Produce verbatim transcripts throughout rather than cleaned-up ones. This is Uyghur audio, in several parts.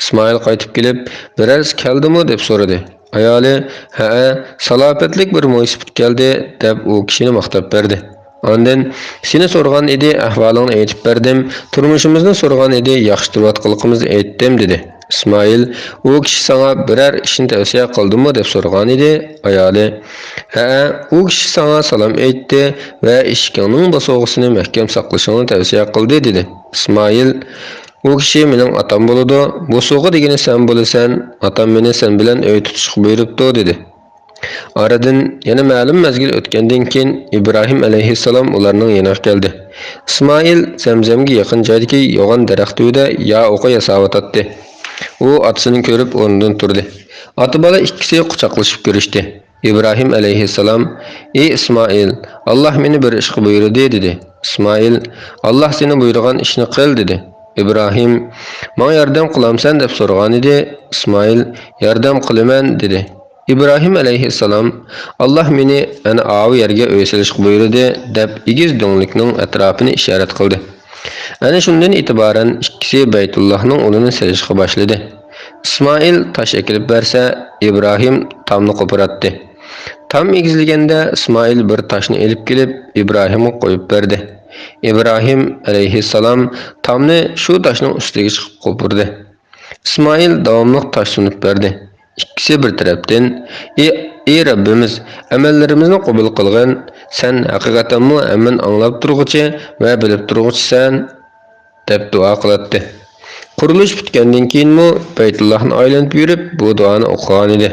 ئىسمائىل قايتىپ كېلىپ، بىرەرسى كەلدىمۇ دەپ سورىدى. ئايالى، ھەئە، سالاپەتلىك بىر مويسىپىت كەلدى دەپ ئۇ كىشىنى ماختاپ بەردى. ئاندىن، سېنى سورىغان ئىدى، ئەھۋالىڭنى ئېيتىپ بەردىم، تۇرمۇشىمىزنى سورىغان ئىدى، ياخشى تۇرۇۋاتقانلىقىمىزنى ئېيتتىم، دېدى. ئىسمائىل، ئۇ كىشى ساڭا بىرەر ئىشنى تەۋسىيە قىلدىمۇ دەپ سورىغان ئىدى. ئايالى، ھەئە، ئۇ كىشى ساڭا سالام ئېيتتى ۋە ئىشىكىڭنىڭ بوسۇغىسىنى مەھكەم ساقلىشىڭنى تەۋسىيە قىلدى، دېدى. ئىسمائىل، ئۇ كىشى مېنىڭ ئاتام بولىدۇ، بوسۇغا دېگىنى سەن بولىسەن، ئاتام مېنى سەن بىلەن ئۆي تۇتۇشقا بۇيرۇپتۇ، دېدى. ئارىدىن يەنە مەلۇم مەزگىل ئۆتكەندىن كېيىن، ئىبراھىم ئەلەيھىسسالام ئۇلارنىڭ يېنىغا كەلدى. ئىسمائىل زەمزەمگە يېقىن جايدىكى يوغان دەرەخ تۈۋىدە يا ئوقى ياساۋاتاتتى. ئۇ ئاتىسىنى كۆرۈپ ئورنىدىن تۇردى. ئاتا-بالا ئىككىسى قۇچاقلىشىپ كۆرۈشتى. ئىبراھىم ئەلەيھىسسالام، ئى ئىسمائىل، ئاللاھ مېنى بىر ئىشقا بۇيرۇدى، دېدى. ئىسمائىل، ئاللاھ سېنى بۇيرۇغان ئىشنى قىل، دېدى. ئىبراھىم، ماڭا ياردەم قىلامسەن دەپ سورىغانىدى. ئىسمائىل، ياردەم قىلىمەن، دېدى. ئىبراھىم ئەلەيھىسسالام، ئاللاھ مېنى ئەنە ئاۋۇ يەرگە ئۆي سېلىشقا بۇيرۇدى، دەپ ئېگىز دۆڭلۈكنىڭ ئەتراپىنى ئىشارەت قىلدى. ئەنە شۇندىن ئېتىبارەن ئىككىسى بەيتۇللاھنىڭ ئۇلىنى سېلىشقا باشلىدى. ئىسمائىل تاش ئەكېلىپ بەرسە، ئىبراھىم تامنى قوپۇراتتى. تام ئېگىزلىگەندە ئىسمائىل بىر تاشنى ئېلىپ كېلىپ، ئىبراھىمغا قويۇپ بەردى. ئىبراھىم ئەلەيھىسسالام تامنى شۇ تاشنىڭ ئۈستىگە چىقىپ قوپۇردى. ئىسمائىل داۋاملىق تاش سۇنۇپ بەردى. ئىككىسى بىر تەرەپتىن، ئى، ئى رەببىمىز، ئەمەللىرىمىزنى قوبۇل قىلغىن، سەن ھەقىقەتەنمۇ ھەممىنى ئاڭلاپ تۇرغۇچى ۋە بىلىپ تۇرغۇچىسەن، دەپ دۇئا قىلاتتى. قۇرۇلۇش پۈتكەندىن كېيىنمۇ بەيتۇللاھنى ئايلىنىپ يۈرۈپ، بۇ دۇئانى ئوقۇغانىدى.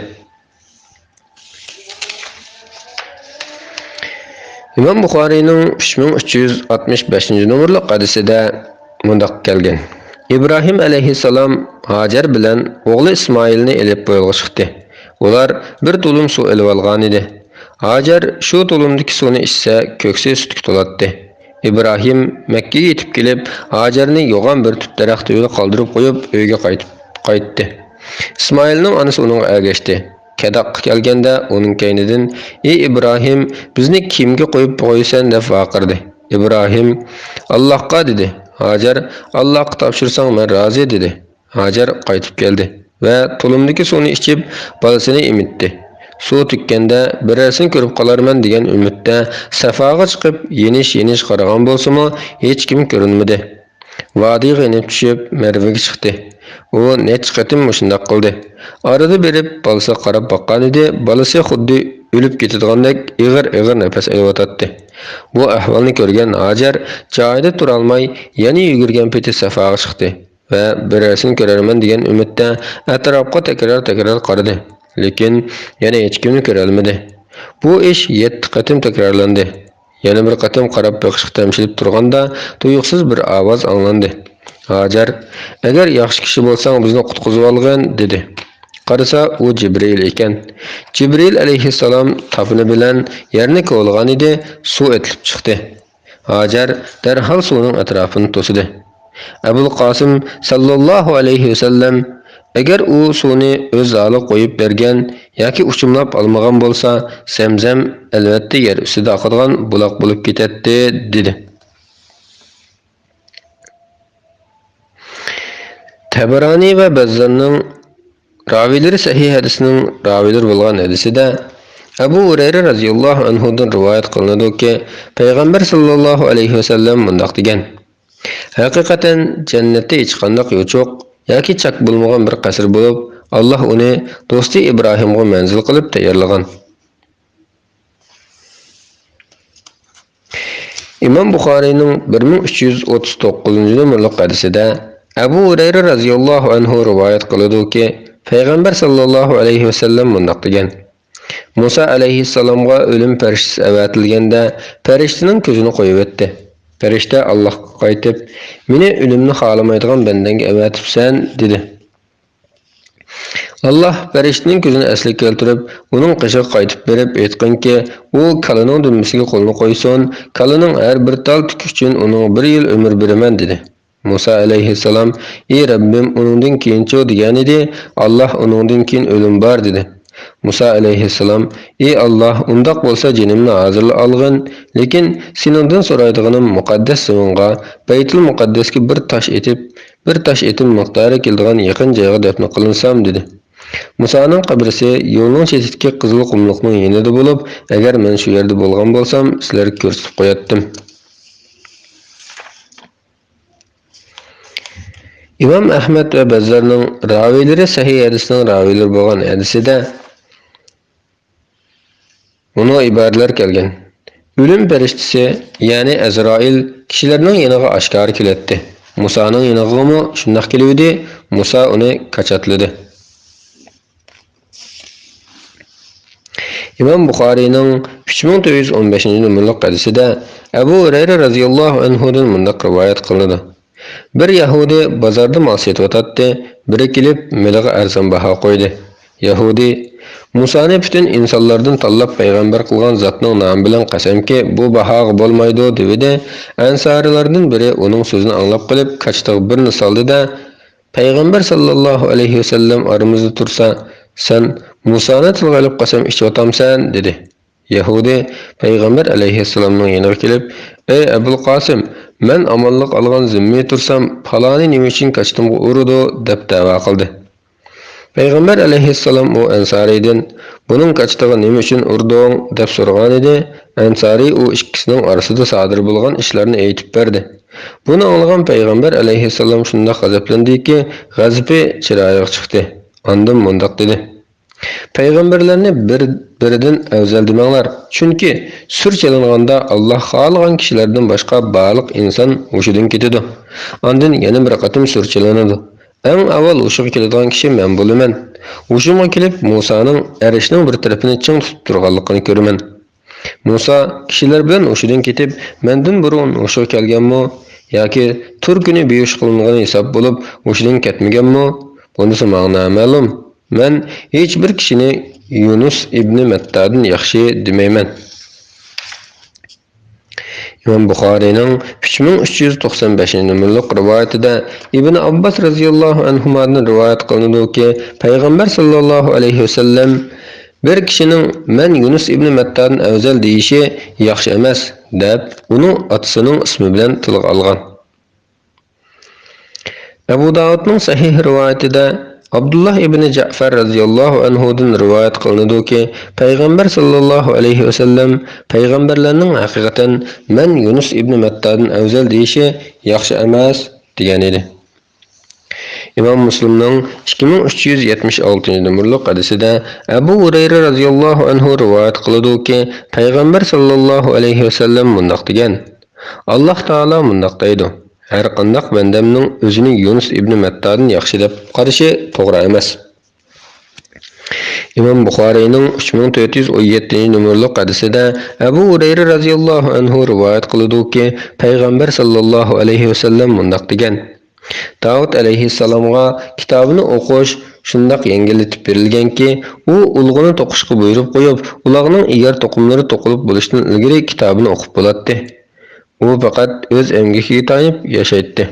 ئىمام بۇخارىينىڭ ئۈچ مىڭ ئۈچ يۈز ئاتمىش بەشىنچى نومۇرلۇق ھەدىسىدە مۇنداق كەلگەن: ئىبراھىم ئەلەيھىسسالام ھاجەر بىلەن ئوغلى ئىسمائىلنى ئېلىپ بۇ يولغا چىقتى. ئۇلار بىر تۇلۇم سۇ ئېلىۋالغانىدى. ھاجەر شۇ تۇلۇمدىكى سۇنى ئىچسە، كۆكسى سۈتكە تولاتتى. ئىبراھىم مەككىگە يېتىپ كېلىپ، ھاجەرنى يوغان بىر تۈپ دەرەخ تۈۋىدە قالدۇرۇپ قويۇپ، ئۆيىگە قايتىپ قايتتى. ئىسمائىلنىڭ ئانىسى ئۇنىڭغا ئەگەشتى. كەداققا كەلگەندە، ئۇنىڭ كەينىدىن، ئى ئىبراھىم، بىزنى كىمگە قويۇپ قويىسەن؟ دەپ ۋارقىرىدى. ئىبراھىم، ئاللاھقا، دېدى. ھاجەر، ئاللاھقا تاپشۇرساڭ، مەن رازى، دېدى. ھاجەر قايتىپ كەلدى ۋە تۇلۇمدىكى سۇنى ئىچىپ، بالىسىنى ئېمىتتى. سۇ تۈگىگەندە، بىرەرسىنى كۆرۈپ قالارمەن دېگەن ئۈمىدتە سەفاغا چىقىپ، يېنىش-يېنىش قارىغان بولسىمۇ، ھېچكىم كۆرۈنمىدى. ۋادىغا يېنىپ چۈشۈپ، مەرۋىگە چىقتى. ئۇ نەچچە قېتىم مۇشۇنداق قىلدى. ئارىدا بېرىپ، بالىسىغا قاراپ باققانىدى، بالىسى خۇددى ئۆلۈپ كېتىدىغاندەك ئېغىر-ئېغىر نەپەس ئېلىۋاتاتتى. بۇ ئەھۋالنى كۆرگەن ھاجەر جايىدا تۇرالماي، يەنە يۈگۈرگەن پېتى سەفاغا چىقتى ۋە بىرەرسىنى كۆرەرمەن دېگەن ئۈمىدتە ئەتراپقا تەكرار-تەكرار قارىدى، لېكىن يەنە ھېچكىمنى كۆرەلمىدى. بۇ ئىش يەتتە قېتىم تەكرارلاندى. يەنە بىر قېتىم قاراپ بېقىشقا تەمشىلىپ تۇرغاندا، تۇيۇقسىز بىر ئاۋاز ئاڭلاندى. ھاجەر، ئەگەر ياخشى كىشى بولساڭ، بىزنى قۇتقۇزۇۋالغىن، دېدى. قارىسا، ئۇ جىبرىئىل ئىكەن. جىبرىئىل ئەلەيھىسسالام تاپىنى بىلەن يەرنى كوۋلىغانىدى، سۇ ئېتىلىپ چىقتى. ھاجەر دەرھال سۇنىڭ ئەتراپىنى توسىدى. ئەبۇل قاسىم ساللاللاھۇ ئەلەيھى ۋەسەللەم، ئەگەر ئۇ سۇنى ئۆز ھالىغا قويۇپ بەرگەن ياكى ئۇچۇملاپ ئالمىغان بولسا، زەمزەم ئەلۋەتتە يەر ئۈستىدە ئاقىدىغان بۇلاق بولۇپ كېتەتتى، دېدى. تەبەرانى ۋە بەززارنىڭ راۋىيلىرى سەھىھ ھەدىسنىڭ راۋىيلىرى بولغان ھەدىسىدە ئەبۇ ھۇرەيرە رەزىياللاھۇ ئەنھۇدىن رىۋايەت قىلىنىدۇكى، پەيغەمبەر ساللاللاھۇ ئەلەيھى ۋەسەللەم مۇنداق دېگەن: ھەقىقەتەن جەننەتتە ھېچقانداق يوچۇق ياكى چەك بولمىغان بىر قەسىر بولۇپ، ئاللاھ ئۇنى دوستى ئىبراھىمغا مەنزىل قىلىپ تەييارلىغان. ئىمام بۇخارىينىڭ بىر مىڭ ئۈچ يۈز ئوتتۇز توققۇزىنچى نومۇرلۇق ھەدىسىدە ئەبۇ ھۇرەيرە رەزىياللاھۇ ئەنھۇ رىۋايەت قىلىدۇكى، پەيغەمبەر ساللاللاھۇ ئەلەيھى ۋەسەللەم مۇنداق دېگەن: مۇسا ئەلەيھىسسالامغا ئۆلۈم پەرىشتىسى ئەۋەتىلگەندە، پەرىشتىنىڭ كۆزىنى قويۇۋەتتى. پەرىشتە ئاللاھقا قايتىپ، مېنى ئۆلۈمنى خالىمايدىغان بەندەڭگە ئەۋەتىپسەن، دېدى. ئاللاھ پەرىشتىنىڭ كۆزىنى ئەسلىگە كەلتۈرۈپ، ئۇنىڭ قېشىغا قايتىپ بېرىپ ئېيتقىنكى، ئۇ كالىنىڭ دۈمبىسىگە قولىنى قويسۇن، كالىنىڭ ھەر بىر تال تۈكى ئۈچۈن ئۇنىڭغا بىر يىل ئۆمۈر بېرىمەن، دېدى. مۇسا ئەلەيھىسسالام، ئى رەببىم، ئۇنىڭدىن كېيىنچۇ؟ دېگەنىدى، ئاللاھ، ئۇنىڭدىن كېيىن ئۆلۈم بار، دېدى. مۇسا ئەلەيھىسسالام، ئى ئاللاھ، ئۇنداق بولسا جېنىمنى ھازىرلا ئالغىن، لېكىن سېنىڭدىن سورايدىغىنىم مۇقەددەس زېمىنغا، بەيتۇل مۇقەددەسكە بىر تاش ئېتىپ، بىر تاش ئېتىم مىقدارى كېلىدىغان يېقىن جايغا دەپنە قىلىنسام، دېدى. مۇسانىڭ قەبرىسى يولنىڭ چېتىدىكى قىزىل قۇملۇقنىڭ يېنىدا بولۇپ، ئەگەر مەن شۇ يەردە بولغان بولسام، سىلەرگە كۆرسىتىپ قوياتتىم. ئىمام ئەھمەد ۋە بەززارنىڭ راۋىلىرى سەھىھ ھەدىسنىڭ راۋىلىرى بولغان ھەدىسىدە مۇنۇ ئىبارىلەر كەلگەن: ئۆلۈم پەرىشتىسى، يەنى ئەزرائىل كىشىلەرنىڭ يېنىغا ئاشكارا كېلەتتى. مۇسانىڭ يېنىغىمۇ شۇنداق كېلىۋىدى، مۇسا ئۇنى كاچاتلىدى. ئىمام بۇخارىينىڭ ئۈچ مىڭ تۆت يۈز ئون بەشىنچى نومۇرلۇق ھەدىسىدە ئەبۇ ھۇرەيرە رازىياللاھۇ ئەنھۇدىن مۇنداق رىۋايەت قىلىنىدۇ: بىر يەھۇدىي بازاردا مال سېتىۋاتاتتى، بىرى كېلىپ مېلىغا ئەرزان باھا قويدى. يەھۇدىي: مۇسانى پۈتۈن ئىنسانلاردىن تاللاپ پەيغەمبەر قىلغان زاتنىڭ نامى بىلەن قەسەمكى، بۇ باھاغا بولمايدۇ، دېۋىدى. ئەنسارىيلاردىن بىرى ئۇنىڭ سۆزىنى ئاڭلاپ قېلىپ، كاچىتىغا بىرنى سالدى-دە، پەيغەمبەر ساللاللاھۇ ئەلەيھى ۋەسەللەم ئارىمىزدا تۇرسا، سەن مۇسانى تىلغا ئېلىپ قەسەم ئىچىۋاتامسەن؟ دېدى. يەھۇدىي پەيغەمبەر ئەلەيھىسسالامنىڭ يېنىغا كېلىپ، ئەي ئەبۇل قاسىم، مەن ئامانلىق ئالغان زىممىي تۇرسام، پالانى نېمە ئۈچۈن كاچىتىمغا ئۇرىدۇ؟ دەپ دەۋا قىلدى. پەيغەمبەر ئەلەيھىسسالام ئۇ ئەنسارىيدىن، بۇنىڭ كاچىتىغا نېمە ئۈچۈن ئۇردۇڭ؟ دەپ سورىغانىدى. ئەنسارىي ئۇ ئىككىسىنىڭ ئارىسىدا سادىر بولغان ئىشلارنى ئېيتىپ بەردى. بۇنى ئاڭلىغان پەيغەمبەر ئەلەيھىسسالام شۇنداق غەزەپلەندىكى، غەزىپى چىرايىغا چىقتى. ئاندىن مۇنداق دېدى: پەيغەمبەرلەرنى بىر-، بىرىدىن ئەۋزەل دېمەڭلار. چۈنكى سۈر چېلىنغاندا ئاللاھ خالىغان كىشىلەردىن باشقا بارلىق ئىنسان ھوشىدىن كېتىدۇ. ئاندىن يەنە بىر قېتىم سۈر چېلىنىدۇ. ئەڭ ئاۋۋال ھوشىغا كېلىدىغان كىشى مەن بولىمەن. ھوشۇمغا كېلىپ مۇسانىڭ ئەرشنىڭ بىر تەرىپىنى چىڭ تۇتۇپ تۇرغانلىقىنى كۆرىمەن. مۇسا كىشىلەر بىلەن ھوشىدىن كېتىپ، مەندىن بۇرۇن ھوشىغا كەلگەنمۇ ياكى تۇر كۈنى بىھوش قىلىنغىنى ھېساب بولۇپ ھوشىدىن كەتمىگەنمۇ؟ بۇنىسى ماڭا نامەلۇم. مەن ھېچ بىر كىشىنى يۇنۇس ئىبنى مەتتادىن ياخشى دېمەيمەن. ئىمام بۇخارىينىڭ ئۈچ مىڭ ئۈچ يۈز توقسان بەشىنچى نومۇرلۇق رىۋايىتىدە ئىبن ئابباس رەزىياللاھۇ ئەنھۇمادىن رىۋايەت قىلىنىدۇكى، پەيغەمبەر ساللاللاھۇ ئەلەيھى ۋەسەللەم بىر كىشىنىڭ مەن يۇنۇس ئىبنى مەتتادىن ئەۋزەل دېيىشى ياخشى ئەمەس، دەپ ئۇنىڭ ئاتىسىنىڭ ئىسمى بىلەن تىلغا ئالغان. ئەبۇ داۋۇدنىڭ سەھىھ رىۋايىتىدە ئابدۇللاھ ئىبنى جەئفەر رەزىياللاھۇ ئەنھۇدىن رىۋايەت قىلىنىدۇكى، پەيغەمبەر ساللاللاھۇ ئەلەيھى ۋەسەللەم، پەيغەمبەرلەرنىڭ ھەقىقەتەن مەن يۇنۇس ئىبنى مەتتادىن ئەۋزەل دېيىشى ياخشى ئەمەس، دېگەن ئىدى. ئىمام مۇسلىمنىڭ ئىككى مىڭ ئۈچ يۈز يەتمىش ئالتىنچى نومۇرلۇق ھەدىسىدە ئەبۇ ھۇرەيرە رەزىياللاھۇ ئەنھۇ رىۋايەت قىلىدۇكى، پەيغەمبەر ساللاللاھۇ ئەلەيھى ۋەسەللەم مۇنداق دېگەن: ئاللاھ تائالا مۇنداق دەيدۇ، ھەرقانداق بەندەمنىڭ ئۆزىنى يۇنۇس ئىبنى مەتتادىن ياخشى دەپ قارىشى توغرا ئەمەس. ئىمام بۇخارىينىڭ ئۈچ مىڭ تۆت يۈز ئون يەتتىنچى نومۇرلۇق ھەدىسىدە ئەبۇ ھۇرەيرە رەزىياللاھۇ ئەنھۇ رىۋايەت قىلىدۇكى، پەيغەمبەر ساللاللاھۇ ئەلەيھى ۋەسەللەم مۇنداق دېگەن: داۋۇت ئەلەيھىسسالامغا كىتابىنى ئوقۇش شۇنداق يەڭگىللىتىپ بېرىلگەنكى، ئۇ ئۇلىغىنى توقۇشقا بۇيرۇپ قويۇپ، ئۇلاغنىڭ ئېگەر توقۇملىرى توقۇلۇپ بولۇشتىن ئىلگىرى كىتابىنى ئوقۇپ بولاتتى. ئۇ پەقەت ئۆز ئەمگىكىگە تايىنىپ ياشايتتى.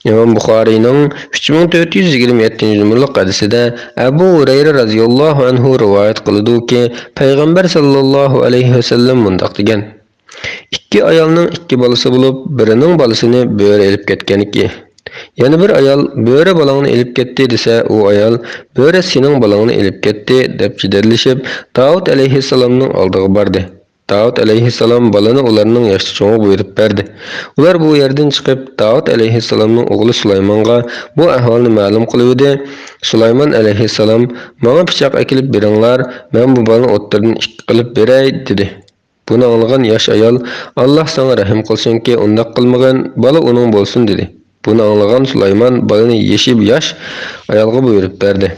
ئىمام بۇخارىينىڭ ئۈچ مىڭ تۆت يۈز يىگىرمە يەتتىنچى نومۇرلۇق ھەدىسىدە ئەبۇ ھۇرەيرە رەزىياللاھۇ ئەنھۇ رىۋايەت قىلىدۇكى، پەيغەمبەر ساللاللاھۇ ئەلەيھى ۋەسەللەم مۇنداق دېگەن: ئىككى ئايالنىڭ ئىككى بالىسى بولۇپ، بىرىنىڭ بالىسىنى بۆرە ئېلىپ كەتكەنىكى. يەنە بىر ئايال: بۆرە بالاڭنى ئېلىپ كەتتى، دېسە، ئۇ ئايال: بۆرە سېنىڭ بالاڭنى ئېلىپ كەتتى، دەپ جېدەللىشىپ، داۋۇت ئەلەيھىسسالامنىڭ ئالدىغا باردى. داۋۇت ئەلەيھىسسالام بالىنى ئۇلارنىڭ ياشتا چوڭىغا بۇيرۇپ بەردى. ئۇلار بۇ يەردىن چىقىپ، داۋۇت ئەلەيھىسسالامنىڭ ئوغلى سۇلايمانغا بۇ ئەھۋالنى مەلۇم قىلىۋىدى. سۇلايمان ئەلەيھىسسالام: ماڭا پىچاق ئەكېلىپ بېرىڭلار، مەن بۇ بالىنى ئوتتۇرىدىن ئىككى قىلىپ بېرەي، دېدى. بۇنى ئاڭلىغان ياش ئايال: ئاللاھ ساڭا رەھىم قىلسۇنكى، ئۇنداق قىلمىغىن، بالا ئۇنىڭ بولسۇن، دېدى. بۇنى ئاڭلىغان سۇلايمان بالىنى يېشى ياش ئايالغا بۇيرۇپ بەردى.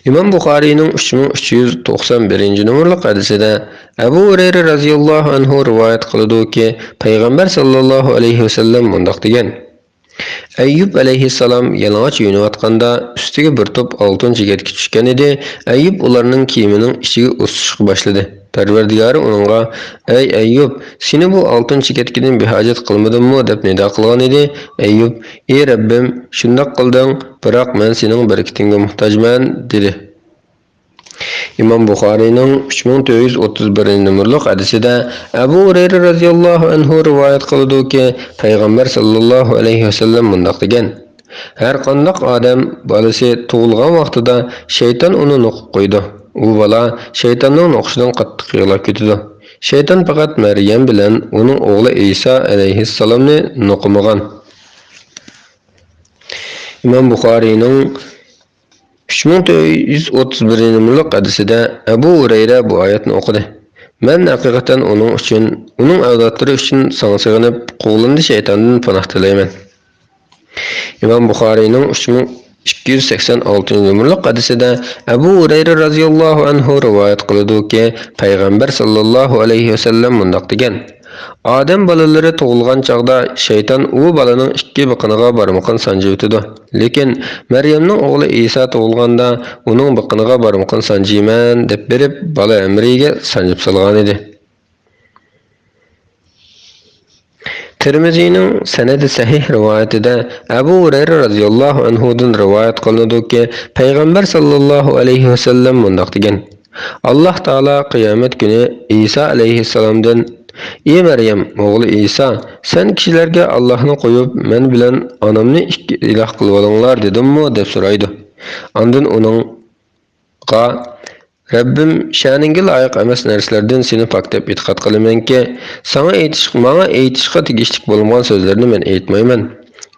ئىمام بۇخارىينىڭ ئۈچ مىڭ ئۈچ يۈز توقسان بىرىنچى نومۇرلۇق ھەدىسىدە ئەبۇ ھۇرەيرە رەزىياللاھۇ ئەنھۇ رىۋايەت قىلىدۇكى، پەيغەمبەر ساللاللاھۇ ئەلەيھى ۋەسەللەم مۇنداق دېگەن: ئەييۇب ئەلەيھىسسالام يالىڭاچ يۇيۇنۇۋاتقاندا، ئۈستىگە بىر توپ ئالتۇن چېكەتكە چۈشكەن ئىدى. ئەييۇب ئۇلارنىڭ كىيىمىنىڭ ئىچىگە ئۇسسۇشقا باشلىدى. پەرۋەردىگارى ئۇنىڭغا: ئەي ئەييۇب، سېنى بۇ ئالتۇن چېكەتكىدىن بىھاجەت قىلمىدىممۇ؟ دەپ نىدا قىلغان ئىدى. ئەييۇب: ئى رەببىم، شۇنداق قىلدىڭ، بىراق مەن سېنىڭ بەرىكىتىڭگە موھتاجمەن، دېدى. ئىمام بۇخارىينىڭ ئۈچ مىڭ تۆت يۈز ئوتتۇز بىرىنچى نومۇرلۇق ھەدىسىدە ئەبۇ ھۇرەيرە رازىياللاھۇ ئەنھۇ رىۋايەت قىلىدۇكى، پەيغەمبەر ساللاللاھۇ ئەلەيھى ۋەسەللەم مۇنداق دېگەن: ھەر قانداق ئادەم بالىسى تۇغۇلغان ۋاقتىدا شەيتان ئۇنى نوقۇپ قويىدۇ. ئۇ بالا شەيتاننىڭ نوقۇشىدىن قاتتىق يىغلاپ كېتىدۇ. شەيتان پەقەت مەريەم بىلەن ئۇنىڭ ئوغلى ئىسا ئەلەيھىسسالامنى نوقۇمىغان. ئىمام بۇخارىينىڭ ئۈچ مىڭ تۆت يۈز ئوتتۇز بىرىنچى نومۇرلۇق ھەدىسىدە ئەبۇ ھۇرەيرە بۇ ئايەتنى ئوقۇدى: مەن ھەقىقەتەن ئۇنىڭ ئۈچۈن، ئۇنىڭ ئەۋلادلىرى ئۈچۈن ساڭا سېغىنىپ، قوغلىنىدۇ شەيتاندىن پاناھ تىلەيمەن. ئىمام بۇخارىينىڭ ئۈچ مىڭ ئىككى يۈز سەكسەن ئالتىنچى نومۇرلۇق ھەدىسىدە ئەبۇ ھۇرەيرە رازىياللاھۇ ئەنھۇ رىۋايەت قىلىدۇكى، پەيغەمبەر ساللاللاھۇ ئەلەيھى ۋەسەللەم مۇنداق دېگەن: ئادەم بالىلىرى تۇغۇلغان چاغدا شەيتان ئۇ بالىنىڭ ئىككى بېقىنىغا بارمىقىنى سانجىۋېتىدۇ. لېكىن مەريەمنىڭ ئوغلى ئىسا تۇغۇلغاندا ئۇنىڭ بېقىنىغا بارمىقىنى سانجىيمەن دەپ بېرىپ، بالا ھەمرىيىگە سانجىپ سالغانىدى. تىرمىزىنىڭ سەنىدى سەھىھ رىۋايىتىدە ئەبۇ ھۇرەيرە رازىياللاھۇ ئەنھۇدىن رىۋايەت قىلىنىدۇكى، پەيغەمبەر ساللاللاھۇ ئەلەيھى ۋەسەللەم مۇنداق دېگەن: ئاللاھ تائالا قىيامەت كۈنى ئىسا ئەلەيھىسسالامدىن، ئى مەريەم ئوغلى ئىسا، سەن كىشىلەرگە ئاللاھنى قويۇپ، مەن بىلەن ئانامنى ئىككى ئىلاھ قىلىۋالىڭلار دېدىممۇ؟ دەپ سورايدۇ. ئاندىن ئۇنىڭغا، رەببىم، شەنىڭگە لايىق ئەمەس نەرسىلەردىن سېنى پاك دەپ ئېتىقاد قىلىمەنكى، ساڭا ئېيتىش، ماڭا ئېيتىشقا تېگىشلىك بولمىغان سۆزلەرنى مەن ئېيتمايمەن.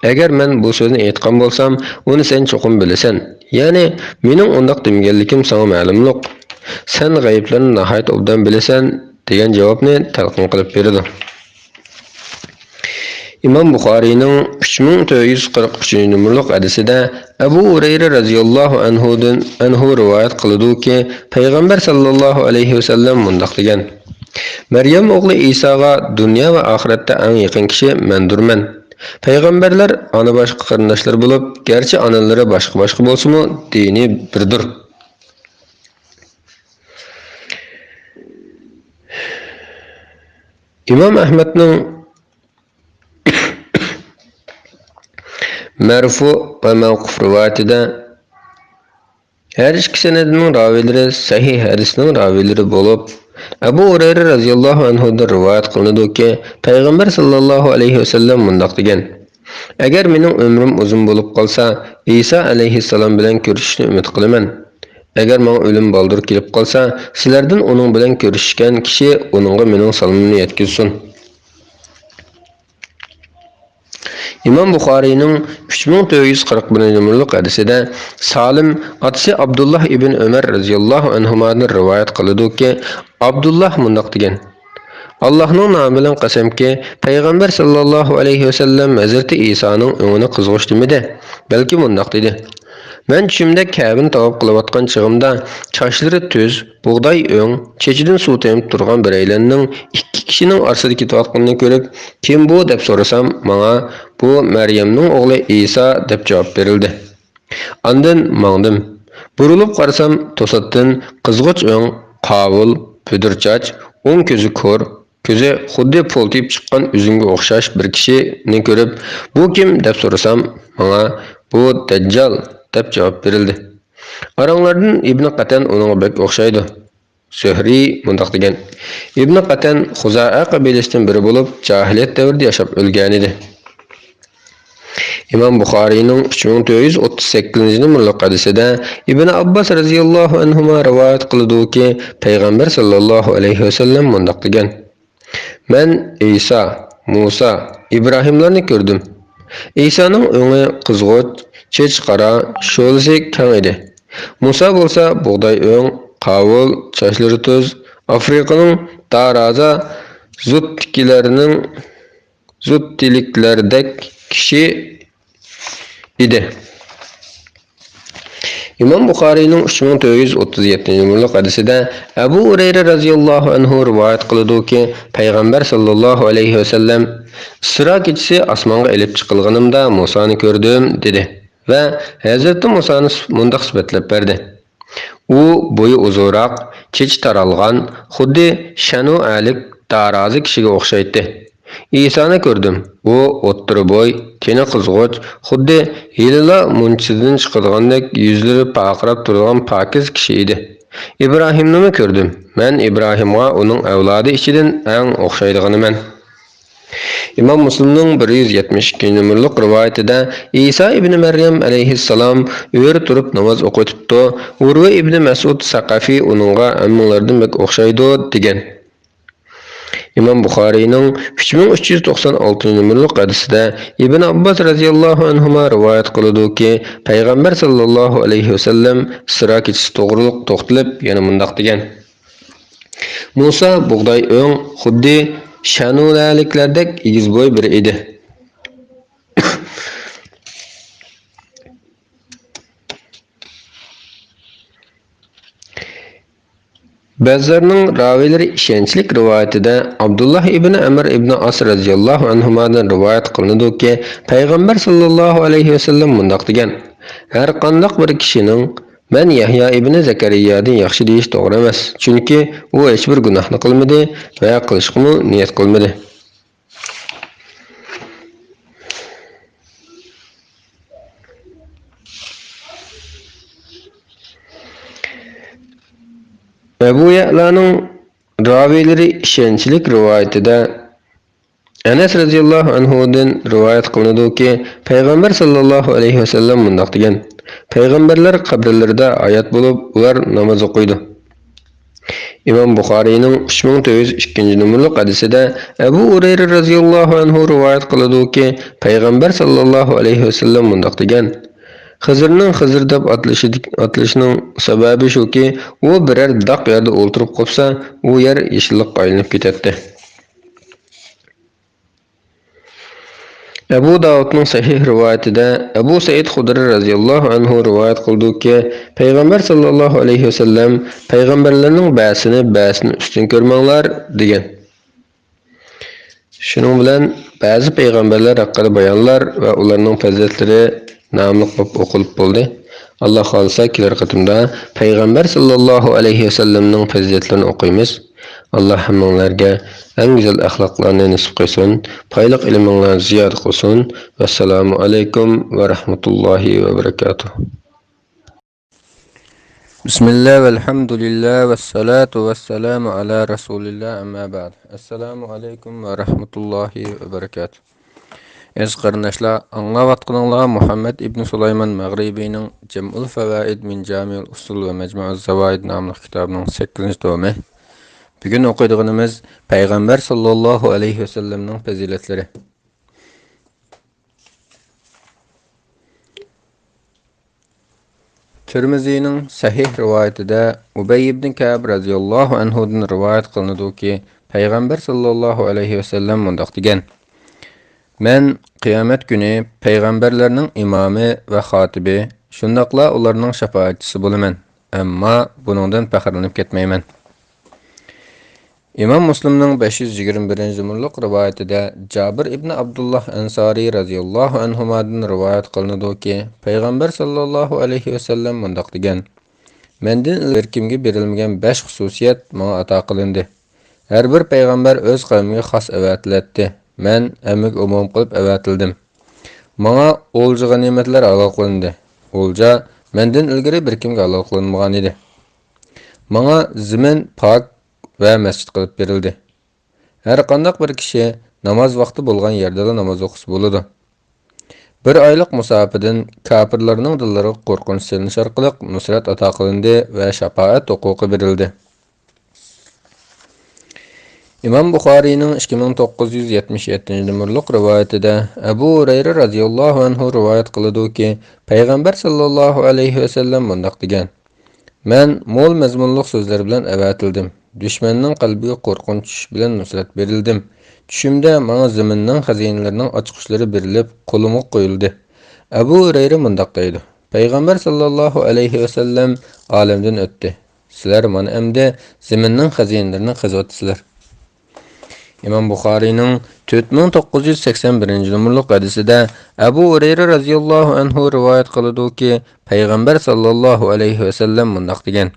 ئەگەر مەن بۇ سۆزنى ئېيتقان بولسام، ئۇنى سەن چوقۇم بىلىسەن. يەنى، مېنىڭ ئۇنداق دېمىگەنلىكىم ساڭا مەلۇملۇق. سەن غەيىبلەرنى ناھايىتى ئوبدان بىلىسەن، دېگەن جاۋابنى تەلقىن قىلىپ بېرىدۇ. ئىمام بۇخارىينىڭ ئۈچ مىڭ تۆت يۈز قىرىق ئۈچىنچى نومۇرلۇق ھەدىسىدە ئەبۇ ھۇرەيرە رازىياللاھۇ ئەنھۇدىن، ئەنھۇ رىۋايەت قىلىدۇكى، پەيغەمبەر ساللاللاھۇ ئەلەيھى ۋەسەللەم مۇنداق دېگەن: مەريەم ئوغلى ئىساغا دۇنيا ۋە ئاخىرەتتە ئەڭ يېقىن كىشى مەندۇرمەن. پەيغەمبەرلەر ئانا باشقا قېرىنداشلار بولۇپ، گەرچە ئانىلىرى باشقا-باشقا بولسىمۇ، دىنى بىردۇر. ئىمام ئەھمەدنىڭ مەرفۇ ۋە مەۋقۇف رىۋايىتىدە، ھەر ئىككى سەنەدنىڭ راۋىلىرى سەھىھ ھەدىسنىڭ راۋىلىرى بولۇپ، ئەبۇ ھۇرەيرە رازىياللاھۇ ئەنھۇدىن رىۋايەت قىلىنىدۇكى، پەيغەمبەر ساللاللاھۇ ئەلەيھى ۋەسەللەم مۇنداق دېگەن: ئەگەر مېنىڭ ئۆمرۈم ئۇزۇن بولۇپ قالسا، ئىسا ئەلەيھىسسالام بىلەن كۆرۈشۈشنى ئۈمىد قىلىمەن. ئەگەر ماڭا ئۆلۈم بالدۇر كېلىپ قالسا، سىلەردىن ئۇنىڭ بىلەن كۆرۈشۈشكەن كىشى ئۇنىڭغا مېنىڭ سالىمىمنى يەتكۈزسۇن. ئىمام بۇخارىينىڭ ئۈچ مىڭ تۆت يۈز قىرىق بىرىنچى نومۇرلۇق ھەدىسىدە سالىم ئاتىسى ئابدۇللاھ ئىبن ئۆمەر رەزىياللاھۇ ئەنھۇمادىن رىۋايەت قىلىدۇكى، ئابدۇللاھ مۇنداق دېگەن: ئاللاھنىڭ نامى بىلەن قەسەمكى، پەيغەمبەر ساللاللاھۇ ئەلەيھى ۋەسەللەم ھەزرىتى ئىسانىڭ ئۆڭىنى قىزغۇچ دېمىدى، بەلكى مۇنداق دېدى: مەن چۈشۈمدە كەبىنى تاۋاپ قىلىۋاتقان چېغىمدا، چاچلىرى تۈز، بۇغداي ئۆڭ، چېچىدىن سۇ تېمىپ تۇرغان بىرەيلەننىڭ ئىككى كىشىنىڭ ئارىسىدا كېتىۋاتقىنىنى كۆرۈپ، كىم بۇ دەپ سورىسام، ماڭا بۇ مەريەمنىڭ ئوغلى ئىسا دەپ جاۋاب بېرىلدى. ئاندىن ماڭدىم. بۇرۇلۇپ قارىسام، توساتتىن قىزغۇچ ئۆڭ، قاۋۇل، پۈدۈر چاچ، ئوڭ كۆزى كور، كۆزى خۇددى پولتىيىپ چىققان ئۈزۈمگە ئوخشاش بىر كىشىنى كۆرۈپ، بۇ كىم دەپ سورىسام، ماڭا بۇ دەججال دەپ جاۋاب بېرىلدى. ئاراڭلاردىن ئىبنى قەتەن ئۇنىڭغا بەك ئوخشايدۇ. زۆھرىي مۇنداق دېگەن: ئىبنى قەتەن خۇزائە قەبىلىسىدىن بىرى بولۇپ، جاھىلىيەت دەۋرىدە ياشاپ ئۆلگەنىدى. ئىمام بۇخارىينىڭ ئۈچ مىڭ تۆت يۈز ئوتتۇز سەككىزىنچى نومۇرلۇق ھەدىسىدە ئىبنى ئابباس رەزىياللاھۇ ئەنھۇما رىۋايەت قىلىدۇكى، پەيغەمبەر ساللاللاھۇ ئەلەيھى ۋەسەللەم مۇنداق دېگەن: مەن ئىسا، مۇسا، ئىبراھىملارنى كۆردۈم. ئىسانىڭ ئۆڭى قىزغۇچ، چېچى قارا، شولىسى كەڭ ئىدى. مۇسا بولسا بۇغداي ئۆڭ، قاۋۇل، چاچلىرى تۈز، ئافرىقىنىڭ دارازا زۇتتىكىلەرنىڭ، زۇتتىلىكلەردەك كىشى ئىدى. ئىمام بۇخارىينىڭ ئۈچ مىڭ تۆت يۈز ئوتتۇز يەتتىنچى نومۇرلۇق ھەدىسىدە ئەبۇ ھۇرەيرە رەزىياللاھۇ ئەنھۇ رىۋايەت قىلىدۇكى، پەيغەمبەر ساللاللاھۇ ئەلەيھى ۋەسەللەم، ئىسرا كېچىسى ئاسمانغا ئېلىپ چىقىلغىنىمدا مۇسانى كۆردۈم، دېدى ۋە ھەزرىتى مۇسانى مۇنداق سۈپەتلەپ بەردى: ئۇ بويى ئۇزۇنراق، چېچى تارالغان، خۇددى شەنۇئەلىك دارازى كىشىگە ئوخشايتتى. ئىسانى كۆردۈم. ئۇ ئوتتۇرا بوي، تېنى قىزغۇچ، خۇددى ھېلىلا مۇنچىسىدىن چىقىدىغاندەك يۈزلىرى پارقىراپ تۇرىدىغان پاكىز كىشى ئىدى. ئىبراھىمنىمۇ كۆردۈم. مەن ئىبراھىمغا ئۇنىڭ ئەۋلادى ئىچىدىن ئەڭ ئوخشايدىغىنىمەن. ئىمام مۇسلىمنىڭ بىر يۈز يەتمىش ئىككىنچى نومۇرلۇق رىۋايىتىدە، ئىسا ئىبنى مەريەم ئەلەيھىسسالام ئۆرە تۇرۇپ ناماز ئوقۇۋېتىپتۇ، ئۇرۋە ئىبنى مەسئۇد سەقەفى ئۇنىڭغا ھەممىڭلاردىن بەك ئوخشايدۇ، دېگەن. ئىمام بۇخارىينىڭ ئۈچ مىڭ ئۈچ يۈز توقسان ئالتىنچى نومۇرلۇق ھەدىسىدە ئىبن ئابباس رەزىياللاھۇ ئەنھۇما رىۋايەت قىلىدۇكى، پەيغەمبەر ساللاللاھۇ ئەلەيھى ۋەسەللەم ئىسرا كېچىسى توغرۇلۇق توختىلىپ يەنە مۇنداق دېگەن: مۇسا بۇغداي ئۆڭ، خۇددى شانۇلەلىكلەردەك ئېگىز بوي بىرى ئىدى. بەززارنىڭ راۋىلىرى ئىشەنچلىك رىۋايىتىدە ئابدۇللا ئىبنى ئەمر ئىبنى ئاس رەزىياللاھۇ ئەنھۇمادىن رىۋايەت قىلىنىدۇكى، پەيغەمبەر ساللاللاھۇ ئەلەيھى ۋەسەللەم مۇنداق دېگەن: ھەر قانداق بىر كىشىنىڭ مەن يەھيا ئىبنى زەكەرىيادىن ياخشى دېيىش توغرا ئەمەس، چۈنكى ئۇ ھېچبىر گۇناھنى قىلمىدى ۋە قىلىشقىمۇ نىيەت قىلمىدى. ئەبۇ يەئلانىڭ راۋىلىرى ئىشەنچلىك رىۋايىتىدە ئەنەس رەزىياللاھۇ ئەنھۇدىن رىۋايەت قىلىنىدۇكى، پەيغەمبەر ساللاللاھۇ ئەلەيھى ۋەسەللەم مۇنداق دېگەن: پەيغەمبەرلەر قەبرىلىرىدە ھايات بولۇپ، ئۇلار ناماز ئوقۇيدۇ. ئىمام بۇخارىينىڭ ئۈچ مىڭ تۆت يۈز ئىككىنچى نومۇرلۇق ھەدىسىدە ئەبۇ ھۇرەيرە رەزىياللاھۇ ئەنھۇ رىۋايەت قىلىدۇكى، پەيغەمبەر ساللاللاھۇ ئەلەيھى ۋەسەللەم مۇنداق دېگەن: خىزىرنىڭ خىزىر دەپ ئاتىلىشىدىك-، ئاتىلىشىنىڭ سەۋەبى شۇكى، ئۇ بىرەر داق يەردە ئولتۇرۇپ قوپسا، ئۇ يەر يېشىللىققا ئايلىنىپ كېتەتتى. ئەبۇ داۋۇدنىڭ سەھىھ رىۋايىتىدە ئەبۇ سەئىد خۇدرى رەزىياللاھۇ ئەنھۇ رىۋايەت قىلىدۇكى، پەيغەمبەر ساللاللاھۇ ئەلەيھى ۋەسەللەم، پەيغەمبەرلەرنىڭ بەزىسىنى بەزىسىدىن ئۈستۈن كۆرمەڭلار، دېگەن. شۇنىڭ بىلەن بەزى پەيغەمبەرلەر ھەققىدە بايانلار ۋە ئۇلارنىڭ پەزىلەتلىرى ناملىق بولۇپ ئوقۇلۇپ بولدى. ئاللا خالىسا، كېلەر قېتىمدا پەيغەمبەر ساللاللاھۇ ئەلەيھى ۋەسەللەمنىڭ پەزىلەتلىرىنى ئوقۇيمىز. ئاللا ھەممىڭلارگە ئەڭ گۈزەل ئەخلاقلارنى نېسىپ قىلسۇن، پايلىق ئىلمىڭلارنى زىيادە قىلسۇن. ۋەسسالامۇ ئەلەيكۇم ۋە رەھمەتۇللاھى ۋە بەرىكاتۇھ. بسم الله والحمد لله والصلاة والسلام على رسول الله، أما بعد. السلام عليكم ورحمة الله وبركاته. ئەزىز قېرىنداشلار، ئاڭلاۋاتقىنىڭلار مۇھەممەد ئىبن سۇلايمان مەغرىبىنىڭ جەمئۇل فەۋائىد مىن جامىئۇل ئۇسۇل ۋە مەجمۇئۇز زاۋائىد ناملىق كىتابىنىڭ سەككىزىنچى تومى. بۈگۈن ئوقۇيدىغىنىمىز پەيغەمبەر ساللاللاھۇ ئەلەيھى ۋەسەللەمنىڭ پەزىلەتلىرى. تىرمىزىنىڭ سەھىھ رىۋايىتىدە ئۇبەي ئىبن كەئب رەزىياللاھۇ ئەنھۇدىن رىۋايەت قىلىنىدۇكى، پەيغەمبەر ساللاللاھۇ ئەلەيھى ۋەسەللەم مۇنداق دېگەن: مەن قىيامەت كۈنى پەيغەمبەرلەرنىڭ ئىمامى ۋە خاتىبى، شۇنداقلا ئۇلارنىڭ شاپائەتچىسى بولىمەن، ئەمما بۇنىڭدىن پەخىرلىنىپ كەتمەيمەن. ئىمام مۇسلىمنىڭ بەش يۈز يىگىرمە بىرىنچى نومۇرلۇق رىۋايىتىدە جابىر ئىبنى ئابدۇللاھ ئەنسارى رەزىياللاھۇ ئەنھۇمادىن رىۋايەت قىلىنىدۇكى، پەيغەمبەر ساللاللاھۇ ئەلەيھى ۋەسەللەم مۇنداق دېگەن: مەندىن ئىلگىرى بىر كىمگە بېرىلمىگەن بەش خۇسۇسىيەت ماڭا ئاتا قىلىندى. ھەر بىر پەيغەمبەر ئۆز قەۋمىگە خاس ئەۋەتىلەتتى. مەن ھەممىگە ئومۇم قىلىپ ئەۋەتىلدىم. ماڭا ئولجا غەنىيمەتلەر ھالال قىلىندى. ئولجا مەندىن ئىلگىرى بىر كىمگە ھالال قىلىنمىغان ئىدى. ماڭا زېمىن پاك ۋە مەسچىت قىلىپ بېرىلدى. ھەر قانداق بىر كىشى ناماز ۋاقتى بولغان يەردىلا ناماز ئوقۇسا بولىدۇ. بىر ئايلىق مۇساپىدىن كاپىرلارنىڭ دىللىرىغا قورقۇنچ سېلىنىش ئارقىلىق نۇسرەت ئاتا قىلىندى ۋە شاپائەت ھوقۇقى بېرىلدى. ئىمام بۇخارىينىڭ ئىككى مىڭ توققۇز يۈز يەتمىش يەتتىنچى نومۇرلۇق رىۋايىتىدە ئەبۇ ھۇرەيرە رەزىياللاھۇ ئەنھۇ رىۋايەت قىلىدۇكى، پەيغەمبەر ساللاللاھۇ ئەلەيھى ۋەسەللەم مۇنداق دېگەن: مەن مول مەزمۇنلۇق سۆزلەر بىلەن ئەۋەتىلدىم. دۈشمەننىڭ قەلبىگە قورقۇنچ چۈشۈش بىلەن نۇسرەت بېرىلدىم. چۈشۈمدە ماڭا زېمىننىڭ خەزىنىلىرىنىڭ ئاچقۇچلىرى بېرىلىپ، قولۇمغا قويۇلدى. ئەبۇ ھۇرەيرە مۇنداق دەيدۇ: پەيغەمبەر ساللاللاھۇ ئەلەيھى ۋەسەللەم ئالەمدىن ئۆتتى. سىلەر مانا ئەمدى زېمىننىڭ خەزىنىلىرىنى قېزىۋاتىسىلەر. ئىمام بۇخارىينىڭ تۆت مىڭ توققۇز يۈز سەكسەن بىرىنچى نومۇرلۇق ھەدىسىدە ئەبۇ ھۇرەيرە رەزىياللاھۇ ئەنھۇ رىۋايەت قىلىدۇكى، پەيغەمبەر ساللاللاھۇ ئەلەيھى ۋەسەللەم مۇنداق دېگەن: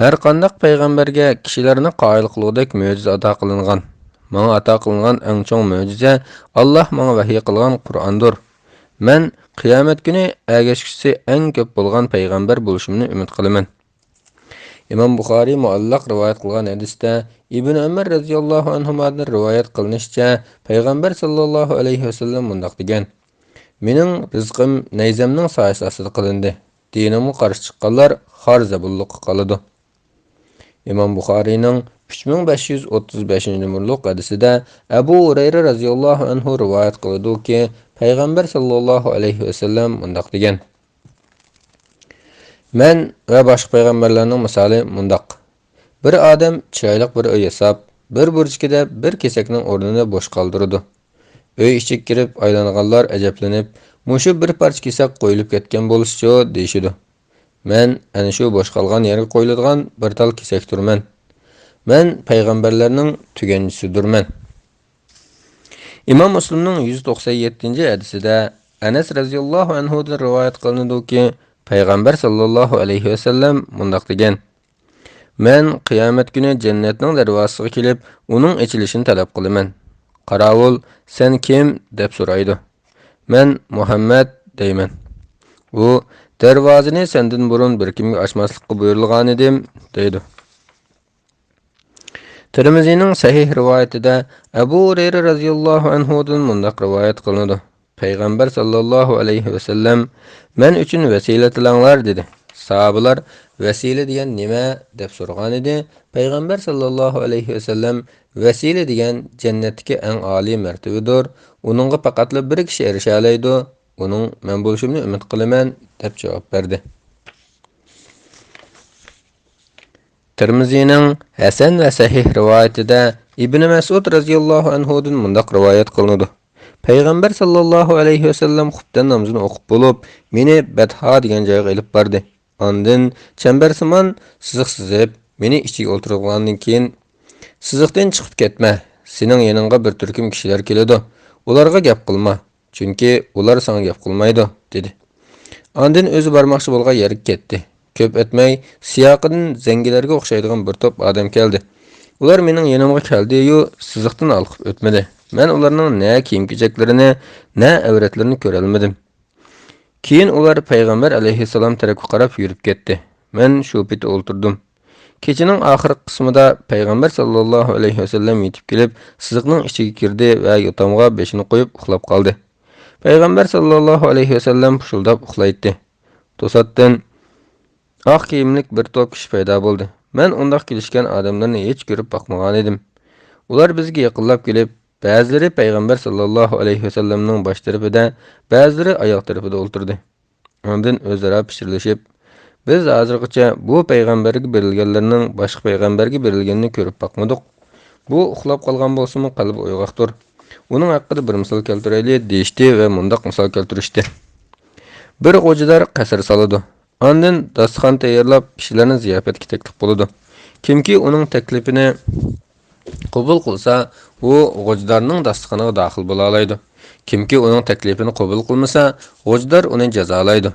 ھەر قانداق پەيغەمبەرگە كىشىلەرنى قايىل قىلغۇدەك مۆجىزە ئاتا قىلىنغان. ماڭا ئاتا قىلىنغان ئەڭ چوڭ مۆجىزە ئاللاھ ماڭا ۋەھىي قىلغان قۇرئاندۇر. مەن قىيامەت كۈنى ئەگەشكۈسى ئەڭ كۆپ بولغان پەيغەمبەر بولۇشۇمنى ئۈمىد قىلىمەن. ئىمام بۇخارىي مۇئەللەق رىۋايەت قىلغان ھەدىستە ئىبن ئۆمەر رەزىياللاھۇ ئەنھۇمادىن رىۋايەت قىلىنىشىچە، پەيغەمبەر ساللاللاھۇ ئەلەيھى ۋەسەللەم مۇنداق دېگەن: «مېنىڭ رىزقىم نەيزەمنىڭ سايىسى ئاستىدا قىلىندى، دىنىمغا قارشى چىققانلار خار زەبۇنلۇققا قالىدۇ.» ئىمام بۇخارىينىڭ ئۈچ مىڭ بەش يۈز ئوتتۇز بەشىنچى نومۇرلۇق ھەدىسىدە ئەبۇ ھۇرەيرە رەزىياللاھۇ ئەنھۇ رىۋايەت قىلىدۇكى، پەيغەمبەر ساللاللاھۇ ئەلەيھى ۋەسەللەم مۇنداق دېگەن: «مەن ۋە باشقا پەيغەمبەرلەرنىڭ مىسالى مۇنداق. بىر ئادەم چىرايلىق بىر ئۆي ياساپ، بىر بۇرجىكىدە بىر كېسەكنىڭ ئورنىنى بوش قالدۇرىدۇ. ئۆي ئىچىگە كىرىپ ئايلانغانلار ئەجەبلىنىپ، مۇشۇ بىر پارچە كېسەك قويۇلۇپ كەتكەن بولسىچۇ دېيىشىدۇ. مەن ئەنە شۇ بوش قالغان يەرگە قويۇلىدىغان بىر تال كېسەكتۇرمەن. مەن پەيغەمبەرلەرنىڭ تۈگەنچىسىدۇرمەن.» ئىمام مۇسلىمنىڭ يۈز توقسان يەتتىنچى ھەدىسىدە ئەنەس رەزىياللاھۇ ئەنھۇدىن رىۋايەت قىلىنىدۇكى، پەيغەمبەر ساللاللاھۇ ئەلەيھى ۋەسەللەم مۇنداق دېگەن: «مەن قىيامەت كۈنى جەننەتنىڭ دەرۋازىسىغا كېلىپ، ئۇنىڭ ئېچىلىشىنى تەلەپ قىلىمەن. قاراۋۇل، سەن كىم؟» دەپ سورايدۇ. مەن مۇھەممەد دەيمەن. ئۇ، «دەرۋازىنى سەندىن بۇرۇن بىر كىمگە ئاچماسلىققا بۇيرۇلغانىدىم» دەيدۇ. تىرمىزىنىڭ سەھىھ رىۋايىتىدە ئەبۇ ھۇرەيرە رەزىياللاھۇ ئەنھۇدىن مۇنداق رىۋايەت قىلىنىدۇ: پەيغەمبەر ساللاللاھۇ ئەلەيھى ۋەسەللەم، «مەن ئۈچۈن ۋەسىلە تىلەڭلار» دېدى. ساھابىلار، «ۋەسىلە دېگەن نېمە؟» دەپ سورىغانىدى. پەيغەمبەر ساللاللاھۇ ئەلەيھى ۋەسەللەم، «ۋەسىلە دېگەن جەننەتتىكى ئەڭ ئالىي مەرتىۋىدۇر. ئۇنىڭغا پەقەتلا بىر كىشى ئېرىشەلەيدۇ. ئۇنىڭ مەن بولۇشۇمنى ئۈمىد قىلىمەن» دەپ جاۋاب بەردى. تىرمىزىنىڭ ھەسەن ۋە سەھىھ رىۋايىتىدە ئىبنى مەسئۇد رەزىياللاھۇ ئەنھۇدىن مۇنداق رىۋايەت قىلىنىدۇ: پەيغەمبەر ساللاللاھۇ ئەلەيھى ۋەسەللەم خۇپتەن نامىزىنى ئوقۇپ بولۇپ، مېنى بەتھا دېگەن جايغا ئېلىپ باردى. ئاندىن چەمبەرسىمان سىزىق سىزىپ، مېنى ئىچىگە ئولتۇرغۇزغاندىن كېيىن، «سىزىقتىن چىقىپ كەتمە، سېنىڭ يېنىڭغا بىر تۈركۈم كىشىلەر كېلىدۇ، ئۇلارغا گەپ قىلما، چۈنكى ئۇلار ساڭا گەپ قىلمايدۇ» دېدى. ئاندىن ئۆزى بارماقچى بولغان يەرگە كەتتى. كۆپ ئۆتمەي، سىياقىدىن زەڭگىلەرگە ئوخشايدىغان بىر توپ ئادەم كەلدى. ئۇلار مېنىڭ يېنىمغا كەلدى-يۇ، سىزىقتىن ھالقىپ ئۆتمىدى. مەن ئۇلارنىڭ نە كىيىم-كېچەكلىرىنى، نە ئەۋرەتلىرىنى كۆرەلمىدىم. كېيىن ئۇلار پەيغەمبەر ئەلەيھىسسالام تەرەپكە قاراپ يۈرۈپ كەتتى. مەن شۇ پېتى ئولتۇردۇم. كېچىنىڭ ئاخىرقى قىسمىدا پەيغەمبەر ساللاللاھۇ ئەلەيھى ۋەسەللەم يېتىپ كېلىپ، سىزىقنىڭ ئىچىگە كىردى ۋە يوتامغا بېشىنى قويۇپ ئۇخلاپ قالدى. پەيغەمبەر ساللاللاھۇ ئەلەيھى ۋەسەللەم پۇشۇلداپ ئۇخلايتتى. توساتتىن ئاق كىيىملىك بىر توپ كىشى پەيدا بولدى. مەن ئۇنداق كېلىشكەن ئادەملەرنى ھېچ كۆرۈپ باقمىغانىدىم. ئۇلار بىزگە يېقىنلاپ كېلىپ، بەزىلىرى پەيغەمبەر ساللاللاھۇ ئەلەيھى ۋەسەللەمنىڭ باش تەرىپىدە، بەزىلىرى ئاياغ تەرىپىدە ئولتۇردى. ئاندىن ئۆزئارا پىچىرلىشىپ، «بىز ھازىرغىچە بۇ پەيغەمبەرگە بېرىلگەنلەرنىڭ باشقا پەيغەمبەرگە بېرىلگىنىنى كۆرۈپ باقمىدۇق. بۇ ئۇخلاپ قالغان بولسىمۇ قەلبى ئويغاقتۇر. ئۇنىڭ ھەققىدە بىر مىسال كەلتۈرەيلى» دېيىشتى ۋە مۇنداق مىسال كەلتۈرۈشتى. بىر غوجىدار قەسىر سالىدۇ. ئاندىن داستىخان تەييارلاپ، كىشىلەرنى زىياپەتكە تەكلىپ قىلىدۇ. كىمكى ئۇنىڭ تەكلىپىنى قوبۇل قىلسا، ئۇ غوجىدارنىڭ داستىخىنىغا داخىل بولالايدۇ. كىمكى ئۇنىڭ تەكلىپىنى قوبۇل قىلمىسا، غوجىدار ئۇنى جازالايدۇ.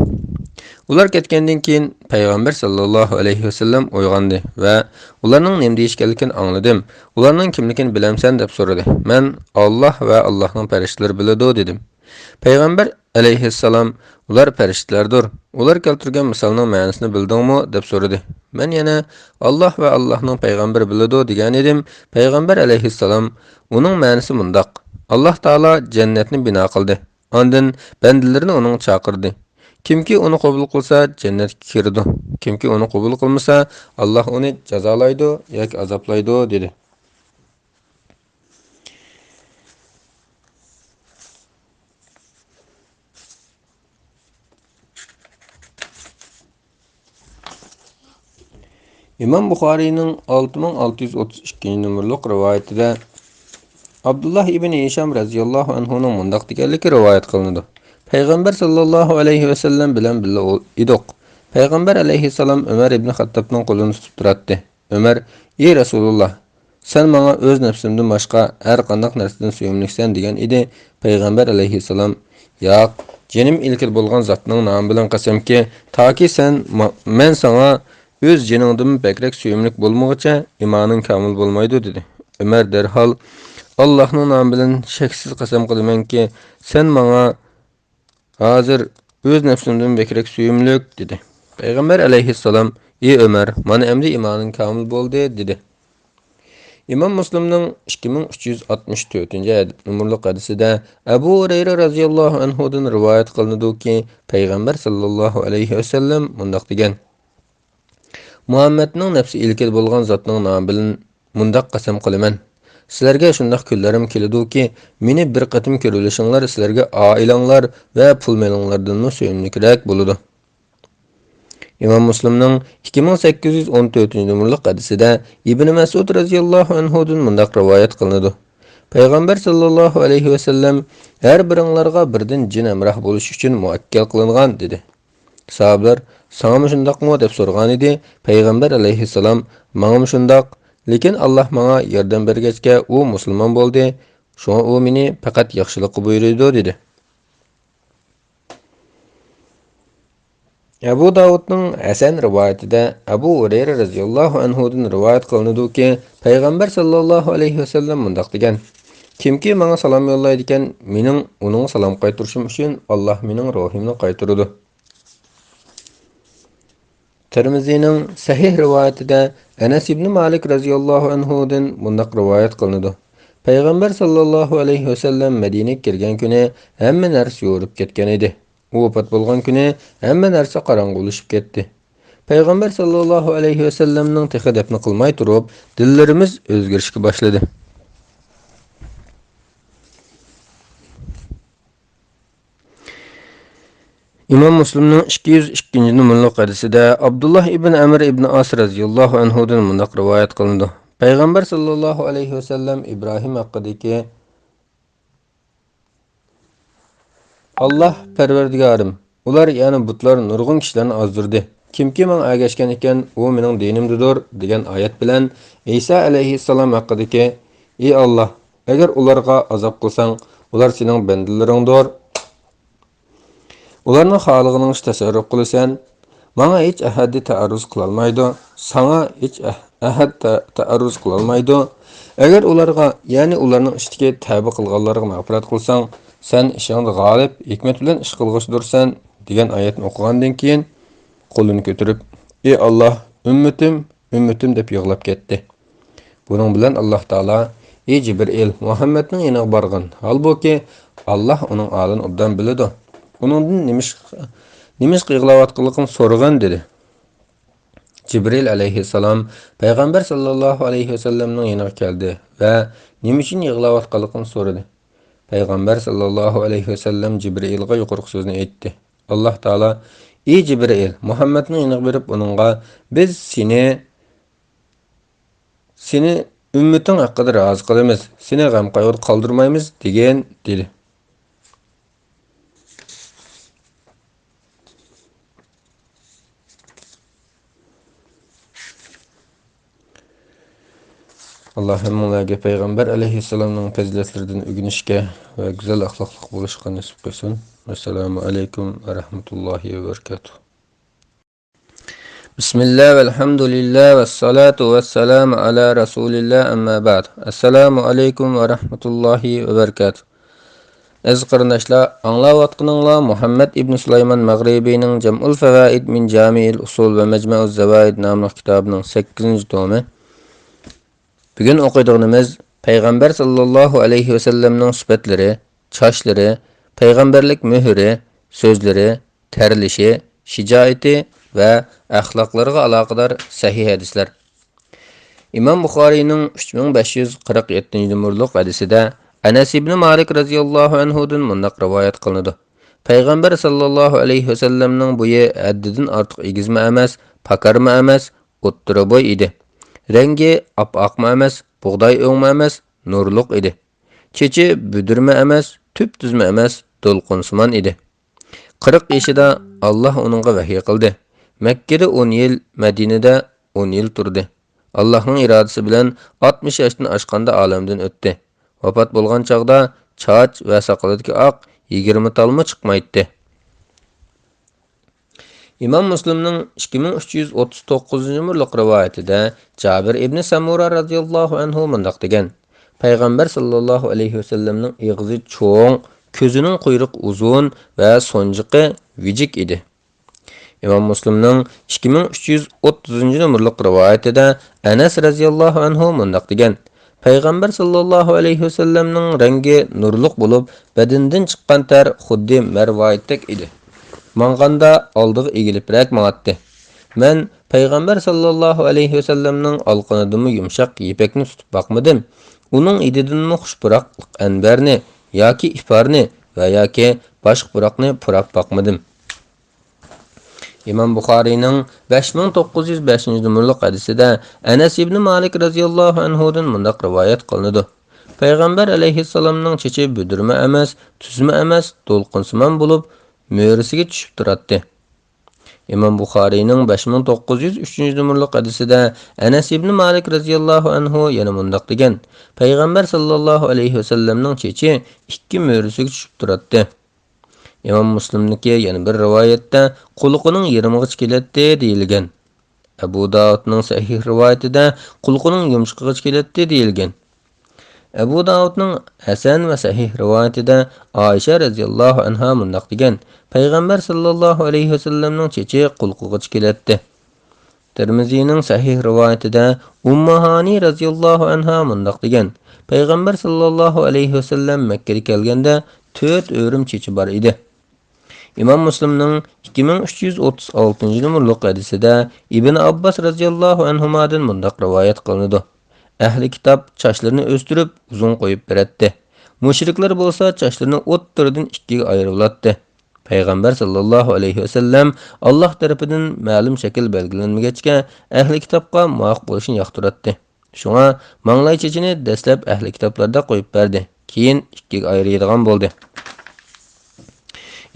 ئۇلار كەتكەندىن كېيىن، پەيغەمبەر ساللاللاھۇ ئەلەيھى ۋەسەللەم ئويغاندى ۋە «ئۇلارنىڭ نېمە دېيىشكەنلىكىنى ئاڭلىدىم. ئۇلارنىڭ كىملىكىنى بىلەمسەن؟» دەپ سورىدى. مەن، «ئاللاھ ۋە ئاللاھنىڭ پەرىشتىلىرى بىلىدۇ» دېدىم. پەيغەمبەر ئەلەيھىسسالام، «ئۇلار پەرىشتىلەردۇر. ئۇلار كەلتۈرگەن مىسالنىڭ مەنىسىنى بىلدىڭمۇ؟» دەپ سورىدى. مەن يەنە، «ئاللاھ ۋە ئاللاھنىڭ پەيغەمبىرى بىلىدۇ» دېگەنىدىم. پەيغەمبەر ئەلەيھىسسالام، «ئۇنىڭ مەنىسى مۇنداق: ئاللاھ تائالا جەننەتنى بىنا قىلدى. ئاندىن بەندىلىرىنى ئۇنىڭغا چاقىردى. كىمكى ئۇنى قوبۇل قىلسا، جەننەتكە كىرىدۇ. كىمكى ئۇنى قوبۇل قىلمىسا، ئاللاھ ئۇنى جازالايدۇ ياكى ئازابلايدۇ» دېدى. ئىمام بۇخارىينىڭ ئالتە مىڭ ئالتە يۈز ئوتتۇز ئىككىنچى نومۇرلۇق رىۋايىتىدە ئابدۇللاھ ئىبن ھىشام رەزىياللاھۇ ئەنھۇنىڭ مۇنداق دېگەنلىكى رىۋايەت قىلىنىدۇ: پەيغەمبەر ساللاللاھۇ ئەلەيھى ۋەسەللەم بىلەن بىللە ئول-، ئىدۇق. پەيغەمبەر ئەلەيھىسسالام ئۆمەر ئىبن خەتتابنىڭ قولىنى تۇتۇپ تۇراتتى. ئۆمەر، «ئى رەسۇلۇللاھ، سەن ماڭا ئۆز نەپسىمدىن باشقا ھەر قانداق نەرسىدىن سۆيۈملۈكسەن» دېگەن ئىدى. پەيغەمبەر ئەلەيھىسسالام، «ياق، جېنىم ئىلكىدە بولغان زاتنىڭ نامى بىلەن قەسەمكى، تاكى سەن ما-، مەن ساڭا ئۆز جېنىڭدىنمۇ بەكرەك سۆيۈملۈك بولمىغۇچە ئىمانىڭ كامىل بولمايدۇ» دېدى. ئۆمەر دەرھال، «ئاللاھنىڭ نامى بىلەن شەكسىز قەسەم قىلىمەنكى، سەن ماڭا ھازىر ئۆز نەپسىمدىن بەكرەك سۆيۈملۈك» دېدى. پەيغەمبەر ئەلەيھىسسالام، «ئى ئۆمەر، مانا ئەمدى ئىمانىڭ كامىل بولدى» دېدى. ئىمام مۇسلىمنىڭ ئىككى مىڭ ئۈچ يۈز ئاتمىش تۆتىنچى ھەدىس نومۇرلۇق ھەدىسىدە ئەبۇ ھۇرەيرە رەزىياللاھۇ ئەنھۇدىن رىۋايەت قىلىنىدۇكى، پەيغەمبەر ساللاللاھۇ ئەلەيھى ۋەسەللەم مۇنداق دېگەن: «مۇھەممەدنىڭ نەپسى ئىلكىدە بولغان زاتنىڭ نامى بىلەن مۇنداق قەسەم قىلىمەن، سىلەرگە شۇنداق كۈنلىرىم كېلىدۇكى، مېنى بىر قېتىم كۆرۈۋېلىشىڭلار سىلەرگە ئائىلەڭلار ۋە پۇل-مېلىڭلاردىنمۇ سۆيۈملۈكرەك بولىدۇ.» ئىمام مۇسلىمنىڭ ئىككى مىڭ سەككىز يۈز ئون تۆتىنچى نومۇرلۇق ھەدىسىدە ئىبنى مەسئۇد رەزىياللاھۇ ئەنھۇدىن مۇنداق رىۋايەت قىلىنىدۇ: پەيغەمبەر ساللاللاھۇ ئەلەيھى ۋەسەللەم ھەر بىرىڭلارغا بىردىن جىن ھەمراھ بولۇش ئۈچۈن مۇئەككەل قىلىنغان، دېدى. ساھابىلەر، ساڭىمۇ شۇنداقمۇ؟ دەپ سورىغانىدى. پەيغەمبەر ئەلەيھىسسالام، ماڭىمۇ شۇنداق، لېكىن ئاللاھ ماڭا ياردەم بەرگەچكە ئۇ مۇسۇلمان بولدى، شۇڭا ئۇ مېنى پەقەت ياخشىلىققا بۇيرۇيدۇ، دېدى. ئەبۇ داۋۇدنىڭ ھەسەن رىۋايىتىدە ئەبۇ ھۇرەيرە رەزىياللاھۇ ئەنھۇدىن رىۋايەت قىلىنىدۇكى، پەيغەمبەر ساللاللاھۇ ئەلەيھى ۋەسەللەم مۇنداق دېگەن: «كىمكى ماڭا سالام يوللايدىكەن، مېنىڭ ئۇنىڭغا سالام قايتۇرۇشۇم ئۈچۈن ئاللاھ مېنىڭ روھۇمنى قايتۇرىدۇ.» تىرمىزىنىڭ سەھىھ رىۋايىتىدە ئەنەس ئىبنى مالىك رەزىياللاھۇ ئەنھۇدىن مۇنداق رىۋايەت قىلىنىدۇ: پەيغەمبەر ساللاللاھۇ ئەلەيھى ۋەسەللەم مەدىنىگە كەلگەن كۈنى ھەممە نەرسە يورۇپ كەتكەن ئىدى. ئۇ ۋاپات بولغان كۈنى ھەممە نەرسە قاراڭغۇلىشىپ كەتتى. پەيغەمبەر ساللاللاھۇ ئەلەيھى ۋەسەللەمنىڭ تېخى دەپنە قىلماي تۇرۇپ، دىللىرىمىز ئۆزگىرىشكە باشلىدى. ئىمام مۇسلىمنىڭ ئىككى يۈز ئىككىنچى نومۇرلۇق ھەدىسىدە ئابدۇللاھ ئىبن ئەمر ئىبن ئاس رەزىياللاھۇ ئەنھۇدىن مۇنداق رىۋايەت قىلىنىدۇ: پەيغەمبەر ساللاللاھۇ ئەلەيھى ۋەسەللەم ئىبراھىم ھەققىدىكى، ئاللاھ پەرۋەردىگارىم، ئۇلار، يەنى بۇتلار نۇرغۇن كىشىلەرنى ئازدۇردى. كىمكى ماڭا ئەگەشكەن ئىكەن، ئۇ مېنىڭ دىنىمدىدۇر، دېگەن ئايەت بىلەن ئىسا ئەلەيھىسسالام ھەققىدىكى، ئى ئاللاھ، ئەگەر ئۇلارغا ئازاب قىلساڭ، ئۇلار سېنىڭ بەندىلىرىڭدۇر. ئۇلارنىڭ خالىغىنىڭچە تەسەررۇپ قىلىسەن. ماڭا ھېچ ئەھەدى تەئەررۇز قىلالمايدۇ، ساڭا ھېچ ئەھ-، ئەھەد تە-، تەئەررۇز قىلالمايدۇ. ئەگەر ئۇلارغا، يەنى ئۇلارنىڭ ئىچىدىكى تەۋبە قىلغانلارغا مەغپىرەت قىلساڭ، سەن ئىشىڭدا غالىب، ھېكمەت بىلەن ئىش قىلغۇچىدۇرسەن، دېگەن ئايەتنى ئوقۇغاندىن كېيىن، قولىنى كۆتۈرۈپ، ئى ئاللاھ، ئۈممىتىم، ئۈممىتىم، دەپ يىغلاپ كەتتى. بۇنىڭ بىلەن ئاللاھ تائالا، ئى جىبرىئىل، مۇھەممەدنىڭ يېنىغا بارغىن، ھالبۇكى، ئاللاھ ئۇنىڭ ھالىنى ئوبدان بىلىدۇ. ئۇنىڭدىن نېمىش-، نېمىشقا يىغلاۋاتقانلىقىنى سورىغىن، دېدى. جىبرىئىل ئەلەيھىسسالام پەيغەمبەر ساللاللاھۇ ئەلەيھى ۋەسەللەمنىڭ يېنىغا كەلدى ۋە نېمە ئۈچۈن يىغلاۋاتقانلىقىنى سورىدى. پەيغەمبەر ساللاللاھۇ ئەلەيھى ۋەسەللەم جىبرىئىلغا يۇقىرىقى سۆزنى ئېيتتى. ئاللاھ تائالا، ئى جىبرىئىل، مۇھەممەدنىڭ يېنىغا بېرىپ ئۇنىڭغا، بىز سېنى سېنى ئۈممىتىڭ ھەققىدە رازى قىلىمىز، سېنى غەم-قايغۇدا قالدۇرمايمىز، دېگىن، دېدى. ئاللاھ ھەممىڭلارگە پەيغەمبەر ئەلەيھىسسالامنىڭ پەزىلەتلىرىدىن ئۆگىنىشكە ۋە گۈزەل ئەخلاقلىق بولۇشقا نېسىپ قىلسۇن. ۋەسسالامۇ ئەلەيكۇم ۋە رەھمەتۇللاھى ۋە بەرىكاتۇھ. بىسمىللا، ۋەلھەمدۇلىللا، ۋەسسالاتۇ ۋەسسالامۇ ئالا رەسۇلىللا، ئەمما بەئد. ئەسسالامۇ ئەلەيكۇم ۋە رەھمەتۇللاھى ۋە بەرىكاتۇھ. ئەزىز قېرىنداشلار، ئاڭلاۋاتقىنىڭلار مۇھەممەد ئىبن سۇلايمان مەغرىبىنىڭ جەمئۇل فەۋائىد مىن جامىئىل ئۇسۇل ۋە مەجمەئۇز زەۋائىد ناملىق كىتابىنىڭ سەككىزىنچى تومى. بۈگۈن ئوقۇيدىغىنىمىز پەيغەمبەر ساللاللاھۇ ئەلەيھى ۋەسەللەمنىڭ سۈپەتلىرى، چاچلىرى، پەيغەمبەرلىك مۆھۈرى، سۆزلىرى، تەرلىشى، شىجائىتى ۋە ئەخلاقلىرىغا ئالاقىدار سەھىھ ھەدىسلەر. ئىمام بۇخارىينىڭ ئۈچ مىڭ بەش يۈز قىرىق يەتتىنچى نومۇرلۇق ھەدىسىدە ئەنەس ئىبنى مالىك رەزىياللاھۇ ئەنھۇدىن مۇنداق رىۋايەت قىلىنىدۇ: پەيغەمبەر ساللاللاھۇ ئەلەيھى ۋەسەللەمنىڭ بويى ھەددىدىن ئارتۇق ئېگىزمۇ ئەمەس، پاكارمۇ ئەمەس، ئوتتۇرا بوي ئىدى. رەڭگى ئاپئاقمۇ ئەمەس، بۇغداي ئۆڭمۇ ئەمەس، نۇرلۇق ئىدى. چېچى بۈدۈرمۇ ئەمەس، تۈپتۈزمۇ ئەمەس، دولقۇنسىمان ئىدى. قىرىق يېشىدا ئاللاھ ئۇنىڭغا ۋەھىي قىلدى. مەككىدە ئون يىل، مەدىنىدە ئون يىل تۇردى. ئاللاھنىڭ ئىرادىسى بىلەن ئاتمىش ياشتىن ئاشقاندا ئالەمدىن ئۆتتى. ۋاپات بولغان چاغدا چاچ ۋە ساقىلىدىكى ئاق يىگىرمە تالمۇ چىقمايتتى. ئىمام مۇسلىمنىڭ ئىككى مىڭ ئۈچ يۈز ئوتتۇز توققۇزىنچى نومۇرلۇق رىۋايىتىدە جابىر ئىبنى سەمۇرە رەزىياللاھۇ ئەنھۇ مۇنداق دېگەن: پەيغەمبەر ساللاللاھۇ ئەلەيھى ۋەسەللەمنىڭ ئېغىزى چوڭ، كۆزىنىڭ قۇيرۇقى ئۇزۇن ۋە سونجىقى ۋىجىك ئىدى. ئىمام مۇسلىمنىڭ ئىككى مىڭ ئۈچ يۈز ئوتتۇزىنچى نومۇرلۇق رىۋايىتىدە ئەنەس رەزىياللاھۇ ئەنھۇ مۇنداق دېگەن: پەيغەمبەر ساللاللاھۇ ئەلەيھى ۋەسەللەمنىڭ رەڭگى نۇرلۇق بولۇپ، بەدىنىدىن چىققان تەر خۇددى مەرۋايىتتەك ئىدى. ماڭغاندا ئالدىغا ئېگىلىپرەك ماڭاتتى. مەن پەيغەمبەر ساللاللاھۇ ئەلەيھى ۋەسەللەمنىڭ ئالىقىنىدىمۇ يۇمشاق يىپەكنى تۇتۇپ باقمىدىم. ئۇنىڭ ھىدىدىنمۇ خۇش پۇراقلىق ئەنبەرنى ياكى ئىپارنى ۋە ياكى باشقا پۇراقنى پۇراپ باقمىدىم. ئىمام بۇخارىينىڭ بەش مىڭ توققۇز يۈز بەشىنچى نومۇرلۇق ھەدىسىدە ئەنەس ئىبنى مالىك رەزىياللاھۇ ئەنھۇدىن مۇنداق رىۋايەت قىلىنىدۇ: پەيغەمبەر ئەلەيھىسسالامنىڭ چېچى بۈدۈرمە ئەمەس، تۈزمە ئەمەس، دولقۇنسىمان بولۇپ، مۈرىسىگە چۈشۈپ تۇراتتى. ئىمام بۇخارىينىڭ بەش مىڭ توققۇز يۈز ئۈچىنچى نومۇرلۇق ھەدىسىدە ئەنەس ئىبنى مالىك رەزىياللاھۇ ئەنھۇ يەنە مۇنداق دېگەن: پەيغەمبەر ساللاللاھۇ ئەلەيھى ۋەسەللەمنىڭ چېچى ئىككى مۈرىسىگە چۈشۈپ تۇراتتى. ئىمام مۇسلىمنىڭكى يەنە بىر رىۋايەتتە قۇلىقىنىڭ يېرىمىغىچە كېلەتتى دېيىلگەن. ئەبۇ داۋۇتنىڭ سەھىھ رىۋايىتىدە قۇلىقىنىڭ يۇمشىقىغىچە كېلەتتى دېيىلگەن. ئەبۇ داۋۇتنىڭ ھەسەن ۋە سەھىھ رىۋايىتىدە ئائىشە رەزىياللاھۇ ئەنھا مۇنداق دېگەن: پەيغەمبەر ساللاللاھۇ ئەلەيھى ۋەسەللەمنىڭ چېچى قۇلىقىغىچە كېلەتتى. تىرمىزىنىڭ سەھىھ رىۋايىتىدە ئۇممۇ ھانى رەزىياللاھۇ ئەنھا مۇنداق دېگەن: پەيغەمبەر ساللاللاھۇ ئەلەيھى ۋەسەللەم مەككىگە كەلگەندە تۆت ئۆرۈم چېچى بار ئىدى. ئىمام مۇسلىمنىڭ ئىككى مىڭ ئۈچ يۈز ئوتتۇز ئالتىنچى نومۇرلۇق ھەدىسىدە ئىبن ئابباس رەزىياللاھۇ ئەنھۇمادىن مۇنداق رىۋايەت قىلىنىدۇ: ئەھلى كىتاب چاچلىرىنى ئۆستۈرۈپ، ئۇزۇن قويۇپ بېرەتتى. مۇشرىكلار بولسا چاچلىرىنى ئوتتۇرىدىن ئىككىگە ئايرىۋالاتتى. پەيغەمبەر ساللاللاھۇ ئەلەيھى ۋەسەللەم ئاللاھ تەرىپىدىن مەلۇم شەكىل بەلگىلەنمىگەچكە، ئەھلى كىتابقا مۇۋاپىق بولۇشنى ياقتۇراتتى. شۇڭا ماڭلاي چېچىنى دەسلەپ ئەھلى كىتابلاردا قويۇپ بەردى. كېيىن ئىككىگە ئايرىيدىغان بولدى.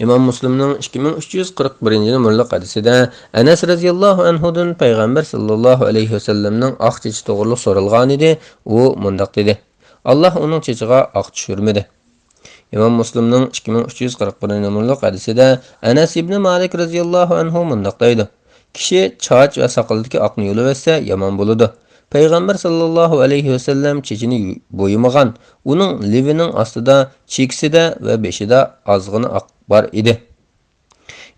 ئىمام مۇسلىمنىڭ ئىككى مىڭ ئۈچ يۈز قىرىق بىرىنچى نومۇرلۇق ھەدىسىدە ئەنەس رەزىياللاھۇ ئەنھۇدىن پەيغەمبەر ساللاللاھۇ ئەلەيھى ۋەسەللەمنىڭ ئاق چېچى توغرۇلۇق سورالغانىدى، ئۇ مۇنداق دېدى: ئاللاھ ئۇنىڭ چېچىغا ئاق چۈشۈرمىدى. ئىمام مۇسلىمنىڭ ئىككى مىڭ ئۈچ يۈز قىرىق بىرىنچى نومۇرلۇق ھەدىسىدە ئەنەس ئىبنى مالىك رەزىياللاھۇ ئەنھۇ مۇنداق دەيدۇ: كىشى چاچ ۋە ساقىلىدىكى ئاقنى يۇلۇۋەتسە يامان بولىدۇ. پەيغەمبەر ساللاللاھۇ ئەلەيھى ۋەسەللەم چېچىنى يۇ-، بويىمىغان، ئۇنىڭ لېۋىنىڭ ئاستىدا، چېكىسىدە ۋە بېشىدا ئازغىنە ئاق بار ئىدى.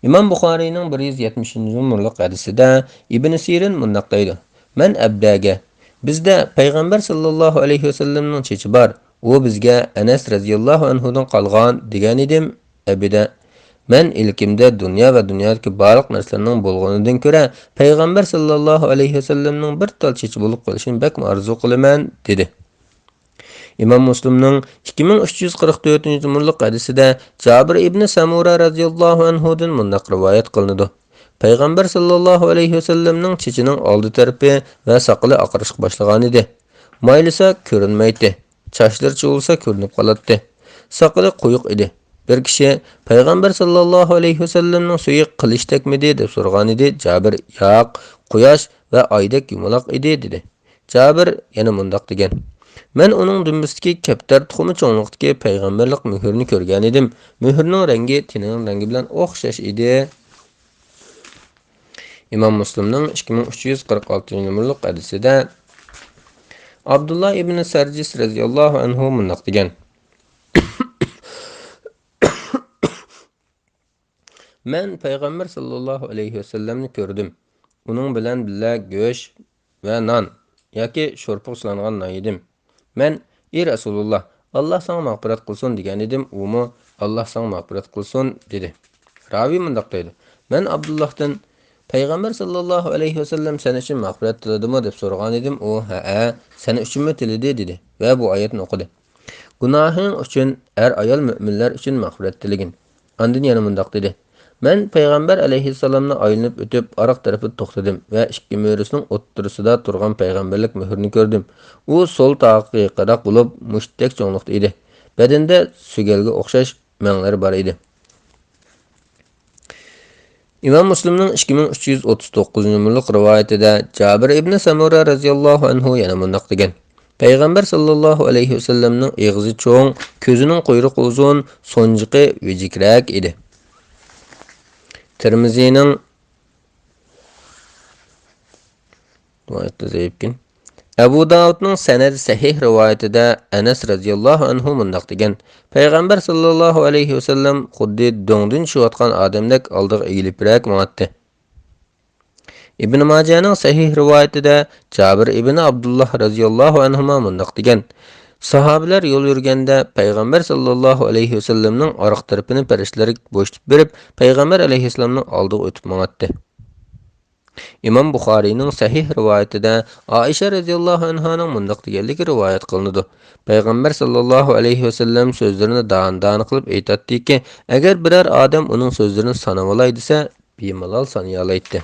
ئىمام بۇخارىينىڭ بىر يۈز يەتمىشىنچى نومۇرلۇق ھەدىسىدە ئىبن سىرىن مۇنداق دەيدۇ: مەن ئەبدەگە، بىزدە پەيغەمبەر ساللاللاھۇ ئەلەيھى ۋەسەللەمنىڭ چېچى بار، ئۇ بىزگە ئەنەس رەزىياللاھۇ ئەنھۇدىن قالغان دېگەنىدىم. ئەبدە، مەن ئىلكىمدە دۇنيا ۋە دۇنيادىكى بارلىق نەرسىلەرنىڭ بولغىنىدىن كۆرە پەيغەمبەر ساللاللاھۇ ئەلەيھى ۋەسەللەمنىڭ بىر تال چېچى بولۇپ قېلىشىنى بەكمۇ ئارزۇ قىلىمەن، دېدى. ئىمام مۇسلىمنىڭ ئىككى مىڭ ئۈچ يۈز قىرىق تۆتىنچى نومۇرلۇق ھەدىسىدە جابىر ئىبنى سەمۇرە رەزىياللاھۇ ئەنھۇدىن مۇنداق رىۋايەت قىلىنىدۇ: پەيغەمبەر ساللاللاھۇ ئەلەيھى ۋەسەللەمنىڭ چېچىنىڭ ئالدى تەرىپى ۋە ساقىلى ئاقىرىشقا باشلىغانىدى. مايلىسا كۆرۈنمەيتتى، چاچلىرى چۇۋۇلسا كۆرۈنۈپ قالاتتى. ساقىلى قويۇق ئىدى. بىر كىشى پەيغەمبەر ساللاللاھۇ ئەلەيھى ۋەسەللەمنىڭ سۈيى قىلىچتەكمىدى دەپ سورىغانىدى. جابىر ياق، قۇياش ۋە ئايدەك يۇمىلاق ئىدى، دېدى. جابىر يەنە مۇنداق دېگەن: مەن ئۇنىڭ دۈمبىسىدىكى كەپتەر تۇخۇمى چوڭلۇقتىكى پەيغەمبەرلىك مۆھۈرنى كۆرگەنىدىم. مۆھۈرنىڭ رەڭگى تېنىنىڭ رەڭگى بىلەن ئوخشاش ئىدى. ئىمام مۇسلىمنىڭ ئىككى مىڭ ئۈچ يۈز قىرىق ئالتىنچى نومۇرلۇق ھەدىسىدە ئابدۇللا ئىبنى سەرجىس رەزىياللاھۇ ئەنھۇ مۇنداق دېگەن: مەن پەيغەمبەر ساللاللاھۇ ئەلەيھى ۋەسەللەمنى كۆردۈم. ئۇنىڭ بىلەن بىللە گۆش ۋە نان ياكى شورپىغا سولانغان نان يېدىم. مەن: ئى رەسۇلۇللا، ئاللا ساڭا مەغپىرەت قىلسۇن، دېگەنىدىم، ئۇمۇ: ئاللا ساڭا مەغپىرەت قىلسۇن، دېدى. راۋى مۇنداق دەيدۇ: مەن ئابدۇللاھتىن: پەيغەمبەر ساللاللاھۇ ئەلەيھى ۋەسەللەم سەن ئۈچۈن مەغپىرەت تىلىدىمۇ؟ دەپ سورىغانىدىم، ئۇ: ھەئە، سەن ئۈچۈنمۇ تىلىدى، دېدى ۋە بۇ ئايەتنى ئوقۇدى: گۇناھىڭ ئۈچۈن ئەر-ئايال مۆمىنلەر ئۈچۈن مەغپىرەت تىلىگىن. ئاندىن يەنە مۇنداق دېدى: مەن پەيغەمبەر ئەلەيھىسسالامنى ئايلىنىپ ئۆتۈپ، ئاراق تەرىپىدە توختىدىم ۋە ئىككى مۈرىسىنىڭ ئوتتۇرىسىدا تۇرغان پەيغەمبەرلىك مۆھۈرىنى كۆردۈم. ئۇ سول تاقىغا يېقىنراق بولۇپ، مۇشتتەك چوڭلۇقتا ئىدى. بەدىنىدە سۆگەلگە ئوخشاش مەڭلەر بار ئىدى. ئىمام مۇسلىمنىڭ ئىككى مىڭ ئۈچ يۈز ئوتتۇز توققۇزىنچى نومۇرلۇق رىۋايىتىدە جابىر ئىبنى سەمۇرە رەزىياللاھۇ ئەنھۇ يەنە مۇنداق دېگەن: پەيغەمبەر ساللاللاھۇ ئەلەيھى ۋەسەللەمنىڭ ئېغىزى چوڭ، كۆزىنىڭ قۇيرۇقى ئۇزۇن، سونجىقى ۋىجىكرەك ئىدى. تىرمىزىنىڭ رىۋايىتى زەئىپكەن. ئەبۇ داۋۇدنىڭ سەنەدى سەھىھ رىۋايىتىدە ئەنەس رەزىياللاھۇ ئەنھۇ مۇنداق دېگەن: پەيغەمبەر ساللاللاھۇ ئەلەيھى ۋەسەللەم خۇددى دۆڭدىن چۈشۈۋاتقان ئادەمدەك ئالدىغا ئېگىلىپرەك ماڭاتتى. ئىبن ماجەنىڭ سەھىھ رىۋايىتىدە جابىر ئىبن ئابدۇللا رەزىياللاھۇ ئەنھۇما مۇنداق دېگەن: ساھابىلەر يول يۈرگەندە پەيغەمبەر ساللاللاھۇ ئەلەيھى ۋەسەللەمنىڭ ئارقا تەرىپىنى پەرىشتىلەر بوشىتىپ بېرىپ، پەيغەمبەر ئەلەيھىسسالامنىڭ ئالدىغا ئۆتۈپ ماڭاتتى. ئىمام بۇخارىينىڭ سەھىھ رىۋايىتىدە ئائىشە رەزىياللاھۇ ئەنھانىڭ مۇنداق دېگەنلىكى رىۋايەت قىلىنىدۇ: پەيغەمبەر ساللاللاھۇ ئەلەيھى ۋەسەللەم سۆزلىرىنى دانە-دانە قىلىپ ئېيتاتتىكى، ئەگەر بىرەر ئادەم ئۇنىڭ سۆزلىرىنى سانىۋالاي دېسە، بىمالال سانىيالايتتى.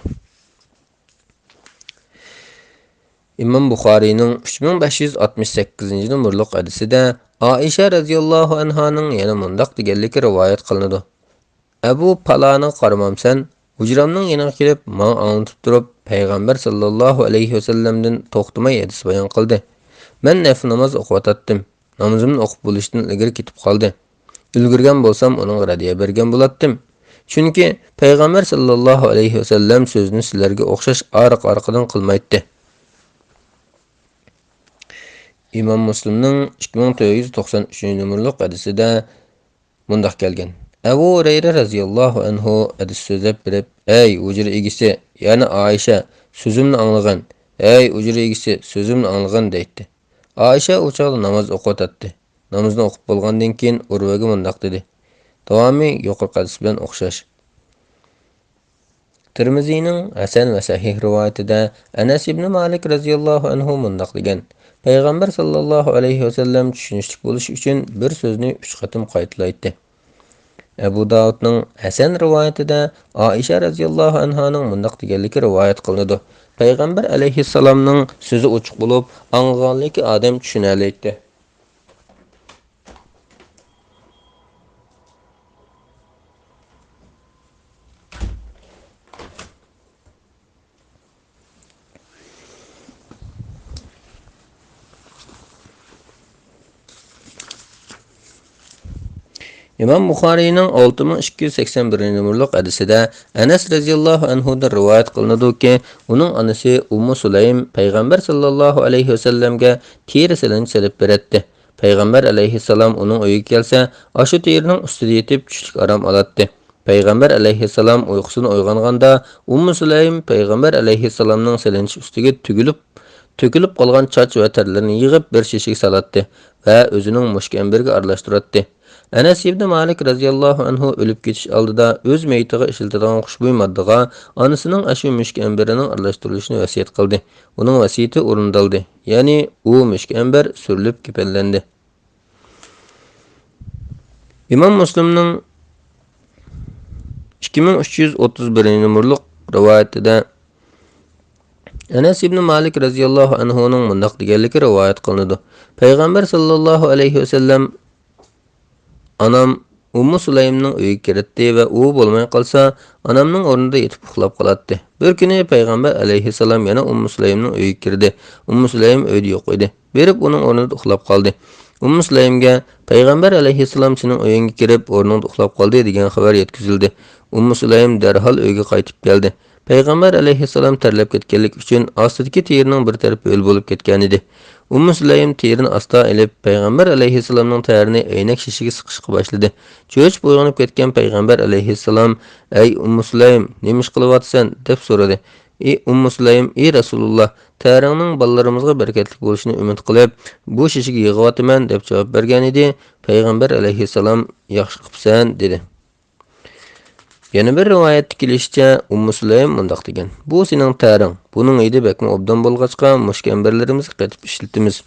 ئىمام بۇخارىينىڭ ئۈچ مىڭ بەش يۈز ئاتمىش سەككىزىنچى نومۇرلۇق ھەدىسىدە ئائىشە رەزىياللاھۇ ئەنھانىڭ يەنە مۇنداق دېگەنلىكى رىۋايەت قىلىنىدۇ: ئەبۇ پالانىغا قارىمامسەن؟ ھۇجرامنىڭ يېنىغا كېلىپ، ماڭا ئاڭلىتىپ تۇرۇپ، پەيغەمبەر ساللاللاھۇ ئەلەيھى ۋەسەللەمدىن توختىماي ھەدىس بايان قىلدى. مەن نەپلى ناماز ئوقۇۋاتاتتىم. نامىزىمنى ئوقۇپ بولۇشتىن ئىلگىرى كېتىپ قالدى. ئۈلگۈرگەن بولسام، ئۇنىڭغا رەددىيە بەرگەن بولاتتىم. چۈنكى پەيغەمبەر ساللاللاھۇ ئەلەيھى ۋەسەللەم سۆزىنى سىلەرگە ئوخشاش ئارقا-ئارقىدىن قىلمايتتى. ئىمام مۇسلىمنىڭ ئىككى مىڭ تۆت يۈز توقسان ئۈچىنچى نومۇرلۇق ھەدىسىدە مۇنداق كەلگەن: ئەبۇ ھۇرەيرە رەزىياللاھۇ ئەنھۇ ھەدىس سۆزلەپ بېرىپ، «ھەي، ھۇجرا ئىگىسى، يەنى ئائىشە، سۆزۈمنى ئاڭلىغىن! ھەي، ھۇجرا ئىگىسى، سۆزۈمنى ئاڭلىغىن!» دەيتتى. ئائىشە ئۇ چاغدا ناماز ئوقۇۋاتاتتى. نامىزىنى ئوقۇپ بولغاندىن كېيىن ئۇرۋىگە مۇنداق دېدى. داۋامى يۇقىرىقى ھەدىس بىلەن ئوخشاش. تىرمىزىنىڭ ھەسەن ۋە سەھىھ رىۋايىتىدە ئەنەس ئىبنى مالىك رەزىياللاھۇ ئەنھۇ مۇنداق دېگەن: پەيغەمبەر ساللاللاھۇ ئەلەيھى ۋەسەللەم چۈشىنىشلىك بولۇش ئۈچۈن بىر سۆزنى ئۈچ قېتىم قايتىلايتتى. ئەبۇ داۋۇتنىڭ ھەسەن رىۋايىتىدە ئائىشە رەزىياللاھۇ ئەنھانىڭ مۇنداق دېگەنلىكى رىۋايەت قىلىنىدۇ: پەيغەمبەر ئەلەيھىسسالامنىڭ سۆزى ئوچۇق بولۇپ، ئاڭلىغانلىكى ئادەم چۈشىنەلەيتتى. ئىمام بۇخارىينىڭ ئالتە مىڭ ئىككى يۈز سەكسەن بىرىنچى نومۇرلۇق ھەدىسىدە ئەنەس رەزىياللاھۇ ئەنھۇدىن رىۋايەت قىلىنىدۇكى، ئۇنىڭ ئانىسى ئۇممۇ سۇلەيم پەيغەمبەر ساللاللاھۇ ئەلەيھى ۋەسەللەمگە تېرە سېلىنچ سېلىپ بېرەتتى. پەيغەمبەر ئەلەيھىسسالام ئۇنىڭ ئۆيىگە كەلسە، ئاشۇ تېرىنىڭ ئۈستىدە يېتىپ چۈشلۈك ئارام ئالاتتى. پەيغەمبەر ئەلەيھىسسالام ئۇيقۇسىدىن ئويغانغاندا، ئۇممۇ سۇلەيم پەيغەمبەر ئەلەيھىسسالامنىڭ سېلىنچ ئۈستىگە تۈگۈلۈپ، تۆكۈلۈپ قالغان چاچ ۋە تەرلىرىنى يىغىپ بىر شېشىگە سالاتتى ۋە ئۆزىنىڭ مۈشۈك ئەمبىرىگە ئارىلاشتۇراتتى. ئەنەس ئىبنى مالىك رەزىياللاھۇ ئەنھۇ ئۆلۈپ كېتىش ئالدىدا ئۆز مېيىتىغا ئىشلىتىدىغان خۇشبۇي ماددىغا ئانىسىنىڭ ئاشۇ مۈشۈك ئەمبىرىنىڭ ئارىلاشتۇرۇلۇشىنى ۋەسىيەت قىلدى. ئۇنىڭ ۋەسىيىتى ئورۇندالدى، يەنى ئۇ مۈشۈك ئەمبەر سۈرۈلۈپ كېپەنلەندى. ئىمام مۇسلىمنىڭ ئىككى مىڭ ئۈچ يۈز ئوتتۇز بىرىنچى نومۇرلۇق رىۋايىتىدە ئەنەس ئىبنى مالىك رەزىياللاھۇ ئەنھۇنىڭ مۇنداق دېگەنلىكى رىۋايەت قىلىنىدۇ: پەيغەمبەر ساللاللاھۇ ئەلەيھى ۋەسەللەم ئانام ئۇممۇ سۇلەيمنىڭ ئۆيىگە كىرەتتى ۋە ئۇ بولماي قالسا، ئانامنىڭ ئورنىدا يېتىپ ئۇخلاپ قالاتتى. بىر كۈنى پەيغەمبەر ئەلەيھىسسالام يەنە ئۇممۇ سۇلەيمنىڭ ئۆيىگە كىردى. ئۇممۇ سۇلەيم ئۆيدە يوق ئىدى. بېرىپ ئۇنىڭ ئورنىدا ئۇخلاپ قالدى. ئۇممۇ سۇلەيمگە، «پەيغەمبەر ئەلەيھىسسالام سېنىڭ ئۆيۈڭگە كىرىپ، ئورنۇڭدا ئۇخلاپ قالدى» دېگەن خەۋەر يەتكۈزۈلدى. ئۇممۇ سۇلەيم دەرھال ئۆيگە قايتىپ كەلدى. پەيغەمبەر ئەلەيھىسسالام تەرلەپ كەتكەنلىكى ئۈچۈن ئاستىدىكى تېرىنىڭ بىر تەرىپى ھۆل بولۇپ كەتكەنىدى. ئۇممۇ سۇلەيم تېرىنى ئاستا ئېلىپ، پەيغەمبەر ئەلەيھىسسالامنىڭ تەرىنى ئەينەك شېشىگە سىقىشقا باشلىدى. چۆچۈپ ئويغىنىپ كەتكەن پەيغەمبەر ئەلەيھىسسالام، «ئەي ئۇممۇ سۇلەيم، نېمە ئىش قىلىۋاتىسەن؟» دەپ سورىدى. ئى ئۇممۇ سۇلەيم، ئى رەسۇلۇللا، تەرىڭنىڭ بالىلىرىمىزغا بەرىكەتلىك بولۇشىنى ئۈمىد قىلىپ، بۇ شېشىگە يىغىۋاتىمەن دەپ جاۋاب بەرگەنىدى. پەيغەمبەر ئەلەيھىسسالام، «ياخشى قىپسەن» دېدى. يەنە بىر رىۋايەتتە كېلىشىچە، ئۇممۇ سۇلەيم مۇنداق دېگەن، «بۇ سېنىڭ تەرىڭ، بۇنىڭ ھىدى بەكمۇ ئوبدان بولغاچقا، مۈشۈك ئەمبەرلىرىمىزگە قېتىپ ئىشلىتىمىز.»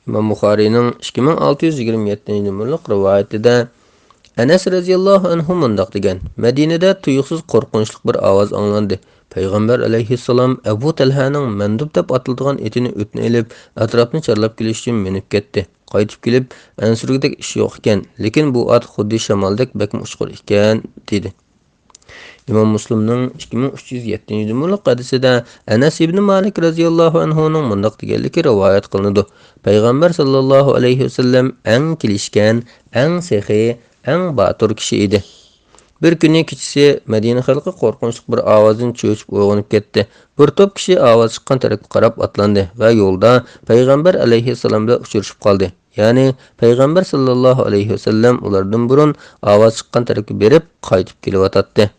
ئىمام بۇخارىينىڭ ئىككى مىڭ ئالتە يۈز يىگىرمە يەتتىنچى نومۇرلۇق رىۋايىتىدە ئەنەس رەزىياللاھۇ ئەنھۇ مۇنداق دېگەن، مەدىنىدە تۇيۇقسىز قورقۇنچلۇق بىر ئاۋاز ئاڭلاندى. پەيغەمبەر ئەلەيھىسسالام ئەبۇ تەلھەنىڭ مەندۇب دەپ ئاتىلىدىغان ئېتىنى ئۆتنە ئېلىپ، ئەتراپنى چارلاپ كېلىش ئۈچۈن مىنىپ كەتتى. قايتىپ كېلىپ، ئەنسىرىگۈدەك ئىش يوق ئىكەن، لېكىن بۇ ئات خۇددى شامالدەك بەكمۇ ئۇچقۇر ئىكەن، دېدى. ئىمام مۇسلىمنىڭ ئىككى مىڭ ئۈچ يۈز يەتتىنچى نومۇرلۇق ھەدىسىدە ئەنەس ئىبنى مالىك رەزىياللاھۇ ئەنھۇنىڭ مۇنداق دېگەنلىكى رىۋايەت قىلىنىدۇ: پەيغەمبەر ساللاللاھۇ ئەلەيھى ۋەسەللەم ئەڭ كېلىشكەن، ئەڭ سېخىي، ئەڭ باتۇر كىشى ئىدى. بىر كۈنى كېچىسى مەدىنە خەلقى قورقۇنچلۇق بىر ئاۋازدىن چۆچۈپ ئويغىنىپ كەتتى. بىر توپ كىشى ئاۋاز چىققان تەرەپكە قاراپ ئاتلاندى ۋە يولدا پەيغەمبەر ئەلەيھىسسالام بىلەن ئۇچرىشىپ قالدى. يەنى پەيغەمبەر ساللاللاھۇ ئەلەيھى ۋەسەللەم ئۇلاردىن بۇرۇن ئاۋاز چىققان تەرەپكە بېرىپ قايتىپ كېلىۋاتاتتى.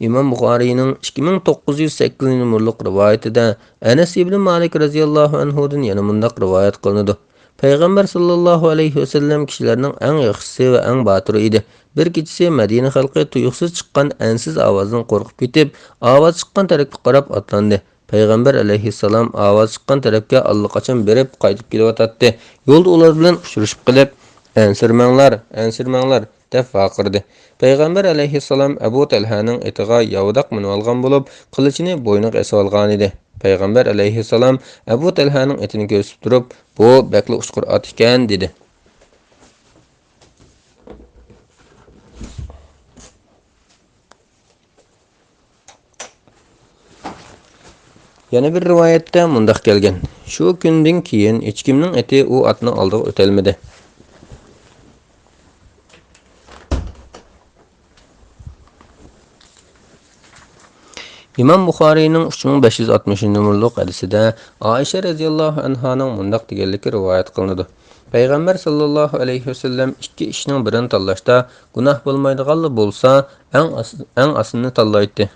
ئىمام بۇخارىينىڭ ئىككى مىڭ توققۇز يۈز سەككىزىنچى نومۇرلۇق رىۋايىتىدە ئەنەس ئىبنى مالىك رەزىياللاھۇ ئەنھۇدىن يەنە مۇنداق رىۋايەت قىلىنىدۇ. پەيغەمبەر ساللاللاھۇ ئەلەيھى ۋەسەللەم كىشىلەرنىڭ ئەڭ ياخشىسى ۋە ئەڭ باتۇرى ئىدى. بىر كېچىسى مەدىنە خەلقى تۇيۇقسىز چىققان ئەنسىز ئاۋازدىن قورقۇپ كېتىپ، ئاۋاز چىققان تەرەپكە قاراپ ئاتلاندى. پەيغەمبەر ئەلەيھىسسالام ئاۋاز چىققان تەرەپكە ئاللىقاچان بېرىپ قايتىپ كېلىۋاتاتتى. يولدا ئۇلار بىلەن ئۇچرىشىپ قېلىپ، «ئەنسىرىمەڭلار، ئەنسىرىمەڭلار!» دەپ ۋارقىرىدى. پەيغەمبەر ئەلەيھىسسالام ئەبۇ تەلھەنىڭ ئېتىغا ياۋىداق مىنىۋالغان بولۇپ، قىلىچىنى بوينىغا ئېسىۋالغانىدى. پەيغەمبەر ئەلەيھىسسالام ئەبۇ تەلھەنىڭ ئېتىنى كۆرسىتىپ تۇرۇپ، «بۇ بەكلا ئۇچقۇر ئات ئىكەن» دېدى. يەنە بىر رىۋايەتتە مۇنداق كەلگەن: «شۇ كۈندىن كېيىن ھېچكىمنىڭ ئېتى ئۇ ئاتنىڭ ئالدىغا ئۆتەلمىدى.» ئىمام بۇخارىينىڭ ئۈچ مىڭ بەش يۈز ئاتمىشىنچى نومۇرلۇق ھەدىسىدە ئائىشە رەزىياللاھۇ ئەنھانىڭ مۇنداق دېگەنلىكى رىۋايەت قىلىنىدۇ: پەيغەمبەر ساللاللاھۇ ئەلەيھى ۋەسەللەم ئىككى ئىشنىڭ بىرىنى تاللاشتا، گۇناھ بولمايدىغانلا بولسا، ئەڭ ئاس-، ئەڭ ئاسىنىنى تاللايتتى.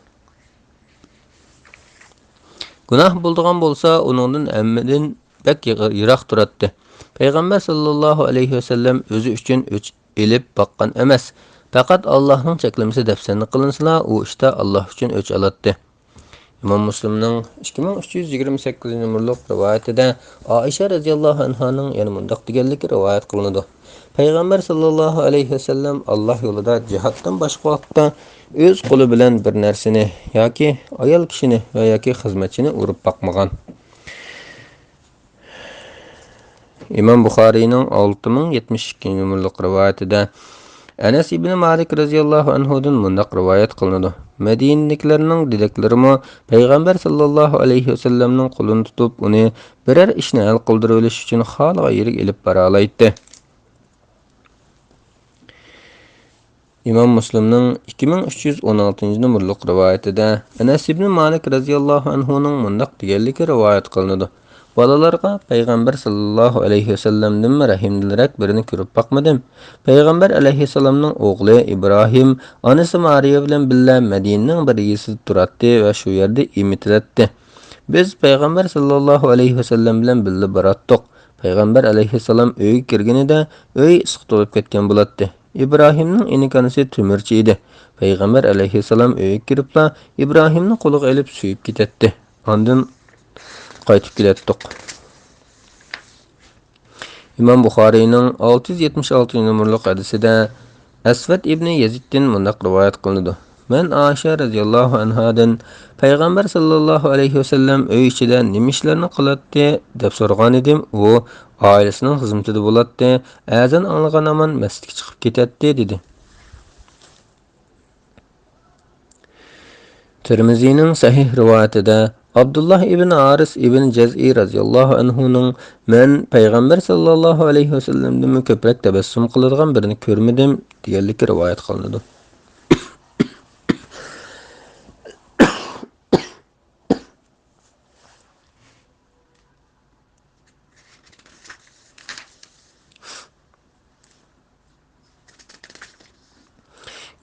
گۇناھ بولىدىغان بولسا، ئۇنىڭدىن ھەممىدىن بەك يىغ-، يىراق تۇراتتى. پەيغەمبەر ساللاللاھۇ ئەلەيھى ۋەسەللەم ئۆزى ئۈچۈن ئۆچ ئېلىپ باققان ئەمەس. پەقەت ئاللاھنىڭ چەكلىمىسى دەپسەندە قىلىنسىلا، ئۇ ئىشتا ئاللاھ ئۈچۈن ئۆچ ئالاتتى. ئىمام مۇسلىمنىڭ ئىككى مىڭ ئۈچ يۈز يىگىرمە سەككىزىنچى نومۇرلۇق رىۋايىتىدە ئائىشە رەزىياللاھۇ ئەنھانىڭ يەنە مۇنداق دېگەنلىكى رىۋايەت قىلىنىدۇ: پەيغەمبەر ساللاللاھۇ ئەلەيھى ۋەسەللەم ئاللاھ يولىدا جىھادتىن باشقا ۋاقىتتا ئۆز قولى بىلەن بىر نەرسىنى ياكى ئايال كىشىنى ۋە ياكى خىزمەتچىنى ئۇرۇپ باقمىغان. ئىمام بۇخارىينىڭ ئالتە مىڭ يەتمىش ئىككىنچى نومۇرلۇق رىۋايىتىدە ئەنەس ئىبنى مالىك رەزىياللاھۇ ئەنھۇدىن مۇنداق رىۋايەت قىلىنىدۇ: مەدىنىدىكىلەرنىڭ دېدەكلىرىمۇ پەيغەمبەر ساللاللاھۇ ئەلەيھى ۋەسەللەمنىڭ قولىنى تۇتۇپ، ئۇنى بىرەر ئىشنى ھەل قىلدۇرۇۋېلىش ئۈچۈن خالىغان يېرىگە ئېلىپ بارالايتتى. ئىمام مۇسلىمنىڭ ئىككى مىڭ ئۈچ يۈز ئون ئالتىنچى نومۇرلۇق رىۋايىتىدە ئەنەس ئىبنى مالىك رەزىياللاھۇ ئەنھۇنىڭ مۇنداق دېگەنلىكى رىۋايەت قىلىنىدۇ: بالىلارغا پەيغەمبەر ساللاللاھۇ ئەلەيھى ۋەسەللەمدىنمۇ رەھىملىرەك بىرىنى كۆرۈپ باقمىدىم. پەيغەمبەر ئەلەيھىسسالامنىڭ ئوغلى ئىبراھىم ئانىسى مارىيا بىلەن بىللە مەدىنىنىڭ بىر يېزىسىدا تۇراتتى ۋە شۇ يەردە ئېمىتىلەتتى. بىز پەيغەمبەر ساللاللاھۇ ئەلەيھى ۋەسەللەم بىلەن بىللە باراتتۇق. پەيغەمبەر ئەلەيھىسسالام ئۆيگە كىرگىنىدە ئۆي ئىسسىق تولۇپ كەتكەن بولاتتى. ئىبراھىمنىڭ ئىنىكانىسى تۆمۈرچى ئىدى. پەيغەمبەر ئەلەيھىسسالام ئۆيگە كىرىپلا ئىبراھىمنى قولىغا ئېلىپ سۆيۈپ كېتەتتى. ئاندىن قايتىپ كېلەتتۇق. ئىمام بۇخارىينىڭ ئالتە يۈز يەتمىش ئالتىنچى نومۇرلۇق ھەدىسىدە ئەسۋەد ئىبنى يەزىدتىن مۇنداق رىۋايەت قىلىنىدۇ: مەن ئائىشە رەزىياللاھۇ ئەنھادىن پەيغەمبەر ساللاللاھۇ ئەلەيھى ۋەسەللەم ئۆي ئىچىدە نېمە ئىشلارنى قىلاتتى دەپ سورىغانىدىم، ئۇ ئائىلىسىنىڭ خىزمىتىدە بولاتتى، ئەزان ئاڭلىغان ھامان مەسچىتكە چىقىپ كېتەتتى، دېدى. تىرمىزىنىڭ سەھىھ رىۋايىتىدە ئابدۇللاھ ئىبن ھارىس ئىبن جەزئى رەزىياللاھۇ ئەنھۇنىڭ مەن پەيغەمبەر ساللاللاھۇ ئەلەيھى ۋەسەللەمدىنمۇ كۆپرەك تەبەسسۇم قىلىدىغان بىرىنى كۆرمىدىم دېگەنلىكى رىۋايەت قىلىنىدۇ.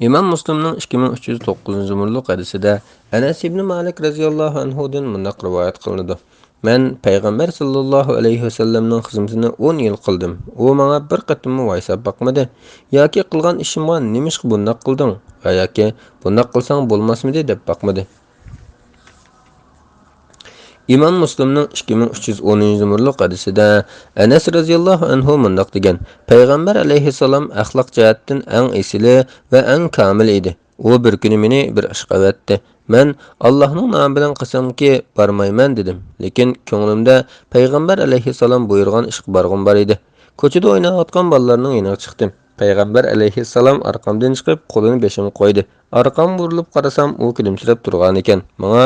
ئىمام مۇسلىمنىڭ ئىككى مىڭ ئۈچ يۈز توققۇزىنچى نومۇرلۇق ھەدىسىدە ئەنەس ئىبنى مالىك رەزىياللاھۇ ئەنھۇدىن مۇنداق رىۋايەت قىلىنىدۇ: مەن پەيغەمبەر ساللاللاھۇ ئەلەيھى ۋەسەللەمنىڭ خىزمىتىنى ئون يىل قىلدىم. ئۇ ماڭا بىر قېتىممۇ ۋايساپ باقمىدى. ياكى قىلغان ئىشىمغا نېمىشقا بۇنداق قىلدىڭ؟ ۋە ياكى بۇنداق قىلساڭ بولماسمىدى دەپ باقمىدى. ئىمام مۇسلىمنىڭ ئىككى مىڭ ئۈچ يۈز ئونىنچى نومۇرلۇق ھەدىسىدە ئەنەس رەزىياللاھۇ ئەنھۇ مۇنداق دېگەن: پەيغەمبەر ئەلەيھىسسالام ئەخلاق جەھەتتىن ئەڭ ئېسىلى ۋە ئەڭ كامىلى ئىدى. ئۇ بىر كۈنى مېنى بىر ئىشقا ئەۋەتتى. مەن «ئاللاھنىڭ نامى بىلەن قەسەمكى، بارمايمەن» دېدىم. لېكىن كۆڭلۈمدە پەيغەمبەر ئەلەيھىسسالام بۇيرۇغان ئىشقا بارغۇم بار ئىدى. كوچىدا ئويناۋاتقان بالىلارنىڭ يېنىغا چىقتىم. پەيغەمبەر ئەلەيھىسسالام ئارقامدىن چىقىپ، قولىنى بېشىمغا قويدى. ئارقامغا بۇرۇلۇپ قارىسام، ئۇ كۈلۈمسىرەپ تۇرغانىكەن. ماڭا،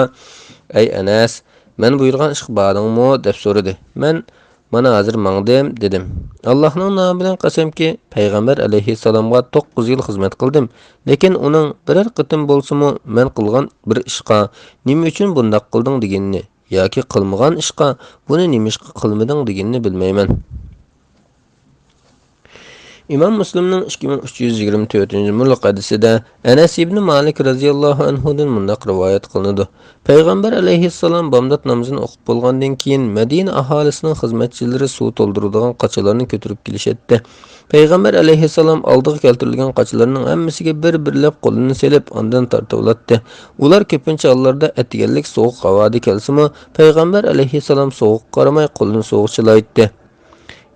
«ئەي ئەنەس، مەن بۇيرۇغان ئىشقا باردىڭمۇ؟» دەپ سورىدى. مەن، «مانا ھازىر ماڭدىم» دېدىم. «ئاللاھنىڭ نامى بىلەن قەسەمكى، پەيغەمبەر ئەلەيھىسسالامغا توققۇز يىل خىزمەت قىلدىم، لېكىن ئۇنىڭ بىرەر قېتىم بولسىمۇ مەن قىلغان بىر ئىشقا، نېمە ئۈچۈن بۇنداق قىلدىڭ دېگىنىنى ياكى قىلمىغان ئىشقا، بۇنى نېمىشقا قىلمىدىڭ دېگىنىنى بىلمەيمەن.» ئىمام مۇسلىمنىڭ ئىككى مىڭ ئۈچ يۈز يىگىرمە تۆتىنچى نومۇرلۇق ھەدىسىدە ئەنەس ئىبنى مالىك رەزىياللاھۇ ئەنھۇدىن مۇنداق رىۋايەت قىلىنىدۇ: پەيغەمبەر ئەلەيھىسسالام بامدات نامىزىنى ئوقۇپ بولغاندىن كېيىن، مەدىنە ئاھالىسىنىڭ خىزمەتچىلىرى سۇ تولدۇرىدىغان قاچىلارنى كۆتۈرۈپ كېلىشەتتى. پەيغەمبەر ئەلەيھىسسالام ئالدىغا كەلتۈرۈلگەن قاچىلارنىڭ ھەممىسىگە بىر-بىرلەپ قولىنى سېلىپ، ئاندىن تارتىۋالاتتى. ئۇلار كۆپىنچە ھاللاردا ئەتىگەنلىك سوغۇق ھاۋادا كەلسىمۇ، پەيغەمبەر ئەلەيھىسسالام سوغۇققا قارىماي قولىنى سۇغا چىلايتتى.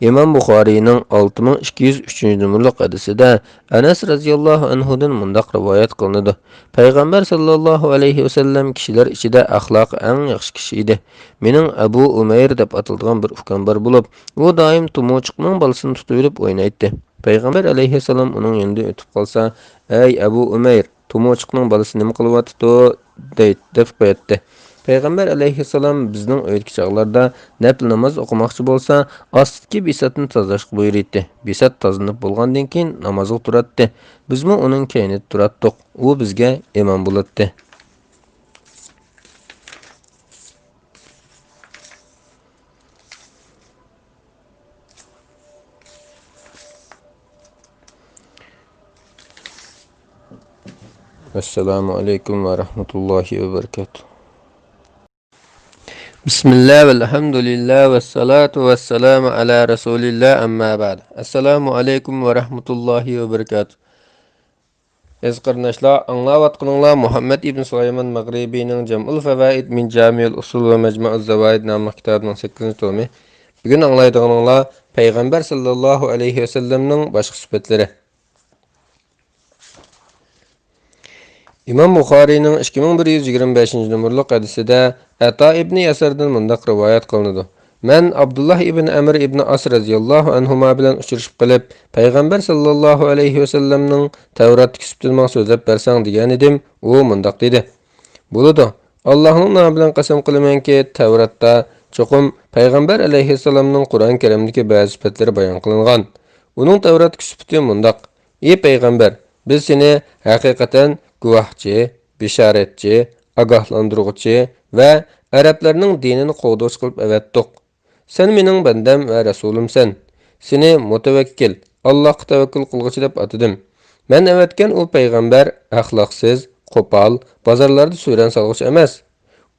ئىمام بۇخارىينىڭ ئالتە مىڭ ئىككى يۈز ئۈچىنچى نومۇرلۇق ھەدىسىدە ئەنەس رەزىياللاھۇ ئەنھۇدىن مۇنداق رىۋايەت قىلىنىدۇ: پەيغەمبەر ساللاللاھۇ ئەلەيھى ۋەسەللەم كىشىلەر ئىچىدە ئەخلاقى ئەڭ ياخشى كىشى ئىدى. مېنىڭ ئەبۇ ئۇمەير دەپ ئاتىلىدىغان بىر ئۇكام بار بولۇپ، ئۇ دائىم تۇمۇچۇقنىڭ بالىسىنى تۇتۇۋېلىپ ئوينايتتى. پەيغەمبەر ئەلەيھىسسالام ئۇنىڭ يېنىدىن ئۆتۈپ قالسا، ئەي ئەبۇ ئۇمەير، تۇمۇچۇقنىڭ بالىسى نېمە قىلىۋاتىدۇ؟ دەيت-، دەپ قوياتتى. پەيغەمبەر ئەلەيھىسسالام بىزنىڭ ئۆيدىكى چاغلاردا نەپلى ناماز ئوقۇماقچى بولسا، ئاستىدىكى بىساتنى تازىلاشقا بۇيرۇيتتى. بىسات تازىلىنىپ بولغاندىن كېيىن نامازغا تۇراتتى. بىزمۇ ئۇنىڭ كەينىدە تۇراتتۇق. ئۇ بىزگە ئىمام بولاتتى. السلام عليكم ورحمة الله وبركاته. بسم الله والحمد لله والصلاة والسلام على رسول الله، أما بعد. السلام عليكم ورحمة الله وبركاته. ئەزىز قېرىنداشلار، ئاڭلاۋاتقىنىڭلار مۇھەممەد ئىبن سۇلايمان مەغرىبىنىڭ جامئۇل فەۋائىد مىن جامىئۇل ئۇسۇل ۋە مەجمەئۇز زاۋائىد ناملىق كىتابىنىڭ سەككىزىنچى تومى. بۈگۈن ئاڭلايدىغىنىڭلار پەيغەمبەر ساللاللاھۇ ئەلەيھى ۋەسەللەمنىڭ باشقا سۈپەتلىرى. ئىمام بۇخارىينىڭ ئىككى مىڭ بىر يۈز يىگىرمە بەشىنچى نومۇرلۇق ھەدىسىدە ئەتا ئىبنى يەسىردىن مۇنداق رىۋايەت قىلىنىدۇ: مەن ئابدۇللاھ ئىبن ئەمر ئىبن ئاس رەزىياللاھۇ ئەنھۇما بىلەن ئۇچرىشىپ قېلىپ، پەيغەمبەر ساللاللاھۇ ئەلەيھى ۋەسەللەمنىڭ تەۋراتتىكى سۈپىتىنى ماڭا سۆزلەپ بەرسەڭ دېگەنىدىم. ئۇ مۇنداق دېدى: بولىدۇ، ئاللاھنىڭ نامى بىلەن قەسەم قىلىمەنكى، تەۋراتتا چوقۇم پەيغەمبەر ئەلەيھىسسالامنىڭ قۇرئان كەرىمدىكى بەزى سۈپەتلىرى بايان قىلىنغان. ئۇنىڭ تەۋراتتىكى سۈپىتى مۇنداق: ئى پەيغەمبەر، بىز سېنى ھەقىقەتەن گۇۋاھچى، بېشارەتچى، ئاگاھلاندۇرغۇچى ۋە ئەرەبلەرنىڭ دىنىنى قوغدىغۇچى قىلىپ ئەۋەتتۇق. سەن مېنىڭ بەندەم ۋە رەسۇلۇمسەن. سېنى مۇتەۋەككىل، ئاللاھقا تەۋەككۈل قىلغۇچى دەپ ئاتىدىم. مەن ئەۋەتكەن ئۇ پەيغەمبەر ئەخلاقسىز، قوپال، بازارلاردا سۈرەن سالغۇچى ئەمەس.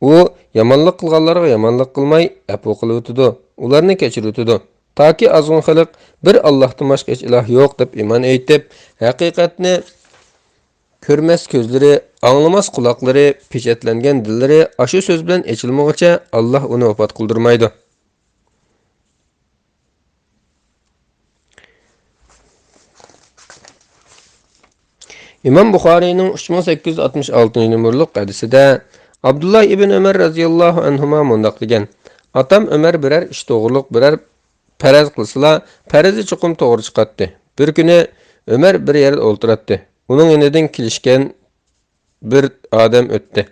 ئۇ يامانلىق قىلغانلارغا يامانلىق قىلماي، ئەپۇ قىلىۋېتىدۇ، ئۇلارنى كەچۈرۈۋېتىدۇ. تاكى ئازغۇن خەلق بىر ئاللاھتىن باشقا ھېچ ئىلاھ يوق دەپ ئىمان ئېيتىپ، ھەقىقەتنى كۆرمەس كۆزلىرى، ئاڭلىماس قۇلاقلىرى، پېچەتلەنگەن دىللىرى ئاشۇ سۆز بىلەن ئېچىلمىغۇچە ئاللاھ ئۇنى ۋاپات قىلدۇرمايدۇ. ئىمام بۇخارىينىڭ ئۈچ مىڭ سەككىز يۈز ئاتمىش ئالتىنچى نومۇرلۇق ھەدىسىدە ئابدۇللا ئىبن ئۆمەر رەزىياللاھۇ ئەنھۇما مۇنداق دېگەن: ئاتام ئۆمەر بىرەر ئىش توغرۇلۇق بىرەر پەرەز قىلسىلا، پەرىزى چوقۇم توغرا چىقاتتى. بىر كۈنى ئۆمەر بىر يەردە ئولتۇراتتى. ئۇنىڭ يېنىدىن كېلىشكەن بىر ئادەم ئۆتتى.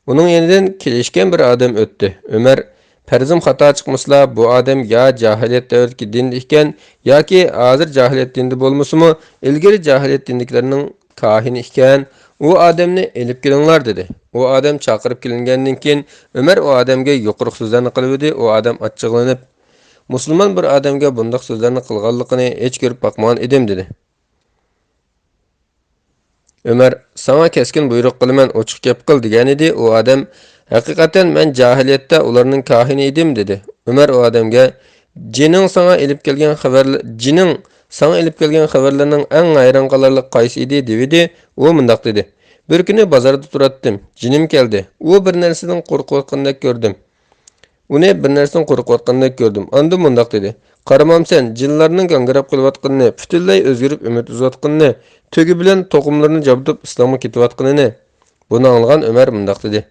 ئۇنىڭ يېنىدىن كېلىشكەن بىر ئادەم ئۆتتى. ئۆمەر: پەرىزىم خاتا چىقمىسىلا، بۇ ئادەم يا جاھىلىيەت دەۋرىدىكى دىندا ئىكەن، ياكى ھازىر جاھىلىيەت دىنىدا بولمىسىمۇ، ئىلگىرى جاھىلىيەت دىنىدىكىلەرنىڭ كاھىنى ئىكەن. ئۇ ئادەمنى ئېلىپ كېلىڭلار، دېدى. ئۇ ئادەم چاقىرىپ كېلىنگەندىن كېيىن، ئۆمەر ئۇ ئادەمگە يۇقىرىقى سۆزلەرنى قىلىۋىدى. ئۇ ئادەم ئاچچىقلىنىپ، مۇسۇلمان بىر ئادەمگە بۇنداق سۆزلەرنى قىلغانلىقىنى ھېچ كۆرۈپ باقمىغان ئىدىم، دېدى. ئۆمەر: ساڭا كەسكىن بۇيرۇق قىلىمەن، ئوچۇق گەپ قىل، دېگەنىدى. ئۇ ئادەم: ھەقىقەتەن مەن جاھىلىيەتتە ئۇلارنىڭ كاھىنى ئىدىم، دېدى. ئۆمەر ئۇ ئادەمگە: جېنىڭ ساڭا ئېلىپ كەلگەن خەۋەرلە-، جېنىڭ ساڭا ئېلىپ كەلگەن خەۋەرلەرنىڭ ئەڭ ھەيران قالارلىق قايسى ئىدى؟ دېۋىدى. ئۇ مۇنداق دېدى: بىر كۈنى بازاردا تۇراتتىم، جېنىم كەلدى. ئۇ بىر نەرسىدىن قورقۇۋاتقاندەك كۆردۈم. ئۇنى بىر نەرسىدىن قورقۇۋاتقاندەك كۆردۈم. ئاندىن مۇنداق دېدى: قارىمامسەن، جىنلارنىڭ گاڭگىراپ قېلىۋاتقىنىنى، پۈتۈنلەي ئۆزگىرىپ ئۈمىد ئۈزۈۋاتقىنىنى، تۆگە بىلەن توقۇملىرىنى جابدۇپ ئىسلامغا كېتىۋاتقىنىنى؟ بۇنى ئاڭلىغان ئۆمەر مۇنداق دېدى: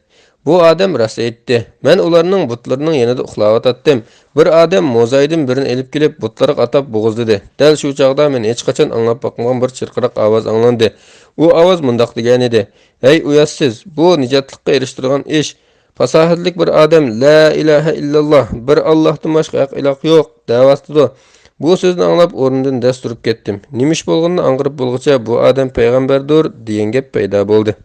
بۇ ئادەم راست ئېيتتى. مەن ئۇلارنىڭ بۇتلىرىنىڭ يېنىدا ئۇخلاۋاتاتتىم. بىر ئادەم موزايدىن بىرنى ئېلىپ كېلىپ، بۇتلىرىغا ئاتاپ بوغۇزلىدى. دەل شۇ چاغدا مەن ھېچقاچان ئاڭلاپ باقمىغان بىر چىرقىراق ئاۋاز ئاڭلاندى. ئۇ ئاۋاز مۇنداق دېگەنىدى: ھەي ئۇياتسىز، بۇ نىجاتلىققا ئېرىشتۈرىدىغان ئىش. پاساھەتلىك بىر ئادەم لا ئىلاھە ئىللاللا، بىر ئاللاھتىن باشقا ھەق ئىلاھ يوق، دەۋاتىدۇ. بۇ سۆزنى ئاڭلاپ ئورنۇمدىن دەس تۇرۇپ كەتتىم. نېمە ئىش بولغىنىنى ئاڭقىرىپ بولغۇچە بۇ ئادەم پەيغەمبەردۇر دېگەن گەپ پەيدا بولدى.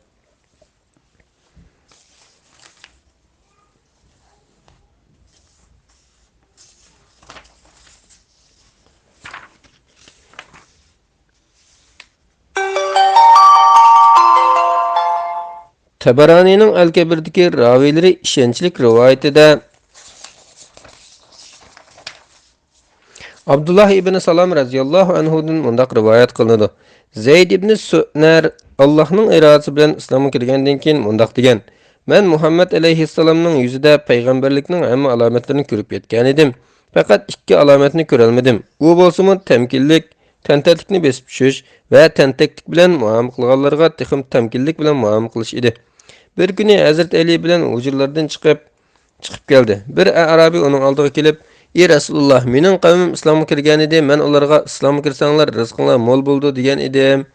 تەبەرانىنىڭ ئەل-كەبىردىكى راۋىيلىرى ئىشەنچلىك رىۋايىتىدە ئابدۇللا ئىبنى سالام رەزىياللاھۇ ئەنھۇدىن مۇنداق رىۋايەت قىلىنىدۇ: زەيد ئىبنى سۇنەر ئاللاھنىڭ ئىرادىسى بىلەن ئىسلامغا كىرگەندىن كېيىن مۇنداق دېگەن: مەن مۇھەممەد ئەلەيھىسسالامنىڭ يۈزىدە پەيغەمبەرلىكنىڭ ھەممە ئالامەتلىرىنى كۆرۈپ يەتكەنىدىم. پەقەت ئىككى ئالامەتنى كۆرەلمىدىم. ئۇ بولسىمۇ تەمكىنلىك، تەنتەكلىكنى بېسىپ چۈشۈش ۋە تەنتەكلىك بىلەن مۇئامىلە قىلغانلارغا تېخىمۇ تەمكىنلىك بىلەن مۇئامىلە قىلىش ئىدى. بىر كۈنى ھەزرىتى ئەلى بىلەن ھۇجرىلاردىن چىقىپ، چىقىپ كەلدى. بىر ئەئرابىي ئۇنىڭ ئالدىغا كېلىپ، ئى رەسۇلۇللا، مېنىڭ قەۋمىم ئىسلامغا كىرگەنىدى، مەن ئۇلارغا ئىسلامغا كىرسەڭلار رىزقىڭلار مول بولىدۇ دېگەن ئىدىم.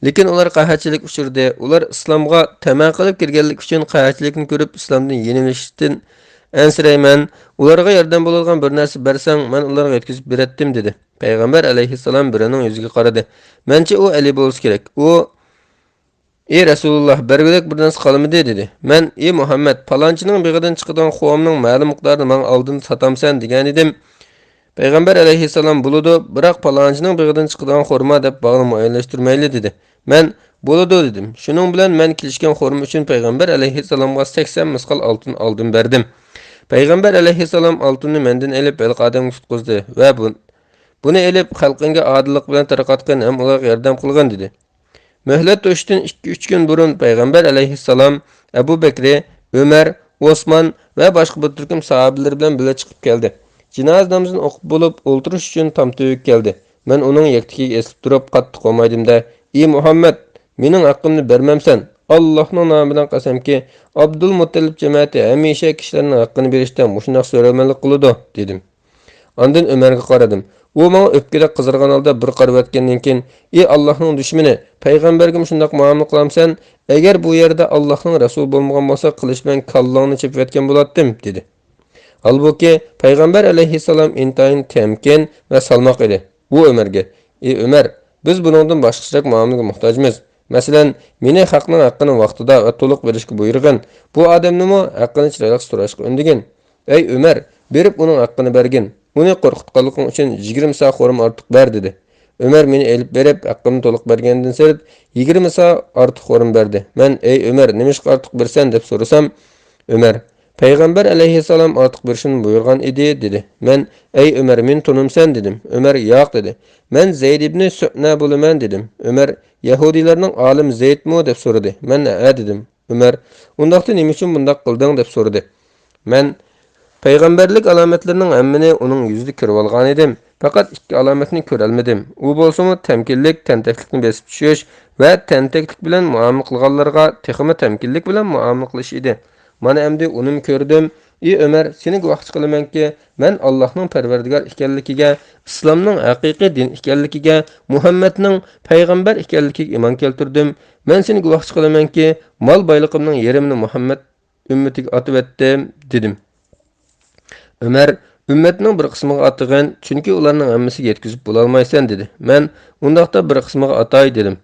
لېكىن ئۇلار قەھەتچىلىككە ئۇچرىدى. ئۇلار ئىسلامغا تەمە قىلىپ كىرگەنلىكى ئۈچۈن قەھەتچىلىكنى كۆرۈپ ئىسلامدىن يېنىۋېلىشتىن ئەنسىرەيمەن. ئۇلارغا ياردەم بولىدىغان بىر نەرسە بەرسەڭ، مەن ئۇلارغا يەتكۈزۈپ بېرەتتىم، دېدى. پەيغەمبەر ئەلەيھىسسالام بىرىنىڭ يۈزىگە قارىدى. مەنچە ئۇ ئەلى بولسا كېرەك. ئۇ ئى رەسۇلۇللا، بەرگۈدەك بىر نەرسە قالمىدى، دېدى. مەن، ئى مۇھەممەد، پالانچىنىڭ بېغىدىن چىقىدىغان خورمىنىڭ مەلۇم مىقدارىنى ماڭا ئالدىن ساتامسەن دېگەنىدىم. پەيغەمبەر ئەلەيھىسسالام، بولىدۇ، بىراق پالانچىنىڭ بېغىدىن چىقىدىغان خورما دەپ باغنى مۇئەييەنلەشتۈرمەيلى، دېدى. مەن، بولىدۇ، دېدىم. شۇنىڭ بىلەن مەن كېلىشكەن خورما ئۈچۈن پەيغەمبەر ئەلەيھىسسالامغا سەكسەن مىسقال ئالتۇن ئالدىن بەردىم. پەيغەمبەر ئەلەيھىسسالام ئالتۇننى مەندىن ئېلىپ ھېلىقى ئادەمگە تۇتقۇزدى ۋە بۇ، بۇنى ئېلىپ خەلقىڭگە ئادىللىق بىلەن تارقاتقىن ھەم ئۇلارغا ياردەم قىلغىن، دېدى. مۆھلەت توشۇشتىن ئىككى-ئۈچ كۈن بۇرۇن پەيغەمبەر ئەلەيھىسسالام ئەبۇ بەكرى، ئۆمەر، ئوسمان ۋە باشقا بىر تۈركۈم ساھابىلىرى بىلەن بىللە چىقىپ كەلدى. جىنازا نامىزىنى ئوقۇپ بولۇپ ئولتۇرۇش ئۈچۈن تام تۈۋىگە كەلدى. مەن ئۇنىڭ يەكتىكىگە ئېسىلىپ تۇرۇپ قاتتىق ھومايدىم-دە، ئى مۇھەممەد، مېنىڭ ھەققىمنى بەرمەمسەن؟ ئاللاھنىڭ نامى بىلەن قەسەمكى، ئابدۇلمۇتتەلىپ جەمەتى ھەمىشە كىشىلەرنىڭ ھەققىنى بېرىشتە مۇشۇنداق سۆرەلمەنلىك قىلىدۇ، دېدىم. ئاندىن ئۆمەرگە قارىدىم. ئۇ ماڭا ئۆپكىدەك قىزارغان ھالدا بىر قارىۋەتكەندىن كېيىن، ئى ئاللاھنىڭ دۈشمىنى، پەيغەمبەرگە مۇشۇنداق مۇئامىلە قىلامسەن؟ ئەگەر بۇ يەردە ئاللاھنىڭ رەسۇلى بولمىغان بولسا، قىلىچ بىلەن كاللاڭنى چېپىۋەتكەن بولاتتىم، دېدى. ھالبۇكى، پەيغەمبەر ئەلەيھىسسالام ئىنتايىن تەمكىن ۋە سالماق ئىدى. ئۇ ئۆمەرگە، ئى ئۆمەر، بىز بۇنىڭدىن باشقىچىراق مۇئامىلىگە موھتاجمىز. مەسىلەن، مېنى خەقنىڭ ھەققىنى ۋاقتىدا ۋە تولۇق بېرىشكە بۇيرۇغىن. بۇ ئادەمنىمۇ ھەققىنى چىرايلىق سوراشقا ئۈندىگىن. ئەي ئۆمەر، بېرىپ ئۇنىڭ ھەققىنى بەرگىن. ئۇنى قورقۇتقانلىقىڭ ئۈچۈن يىگىرمە سا خورما ئارتۇق بەر، دېدى. ئۆمەر مېنى ئېلىپ بېرىپ، ھەققىمنى تولۇق بەرگەندىن سىرت، يىگىرمە سا ئارتۇق خورما بەردى. مەن، ئەي ئۆمەر، نېمىشقا ئارتۇق بېرىسەن؟ دەپ سورىسام، ئۆمەر، پەيغەمبەر ئەلەيھىسسالام ئارتۇق بېرىشنى بۇيرۇغان ئىدى، دېدى. مەن، ئەي ئۆمەر، مېنى تونۇمسەن؟ دېدىم. ئۆمەر، ياق، دېدى. مەن زەيد ئىبنى سۈئنە بولىمەن، دېدىم. ئۆمەر، يەھۇدىيلارنىڭ ئالىمى زەيدمۇ؟ دەپ سورىدى. مەن، ھەئە، دېدىم. ئۆمەر، ئۇنداقتا نېمە ئۈچۈن بۇنداق قىلدىڭ؟ دەپ سورىدى. مەن، پەيغەمبەرلىك ئالامەتلىرىنىڭ ھەممىنى ئۇنىڭ يۈزىدە كۆرۈۋالغانىدىم. پەقەت ئىككى ئالامەتنى كۆرەلمىدىم. ئۇ بولسىمۇ تەمكىنلىك، تەنتەكلىكنى بېسىپ چۈشۈش ۋە تەنتەكلىك بىلەن مۇئامىلە قىلغانلارغا تېخىمۇ تەمكىنلىك بىلەن مۇئامىلە قىلىش ئىدى. مانا ئەمدى ئۇنىمۇ كۆردۈم. ئى ئۆمەر، سېنى گۇۋاھچى قىلىمەنكى، مەن ئاللاھنىڭ پەرۋەردىگار ئىكەنلىكىگە، ئىسلامنىڭ ھەقىقىي دىن ئىكەنلىكىگە، مۇھەممەدنىڭ پەيغەمبەر ئىكەنلىكىگە ئىمان كەلتۈردۈم. مەن سېنى گۇۋاھچى قىلىمەنكى، مال بايلىقىمنىڭ يېرىمىنى مۇھەممەد ئۈممىتىگە ئاتىۋەتتىم، دېدىم. ئۆمەر، ئۈممەتنىڭ بىر قىسمىغا ئاتىغىن، چۈنكى ئۇلارنىڭ ھەممىسىگە يەتكۈزۈپ بولالمايسەن، دېدى. مەن، ئۇنداقتا بىر قىسمىغا ئاتاي، دېدىم.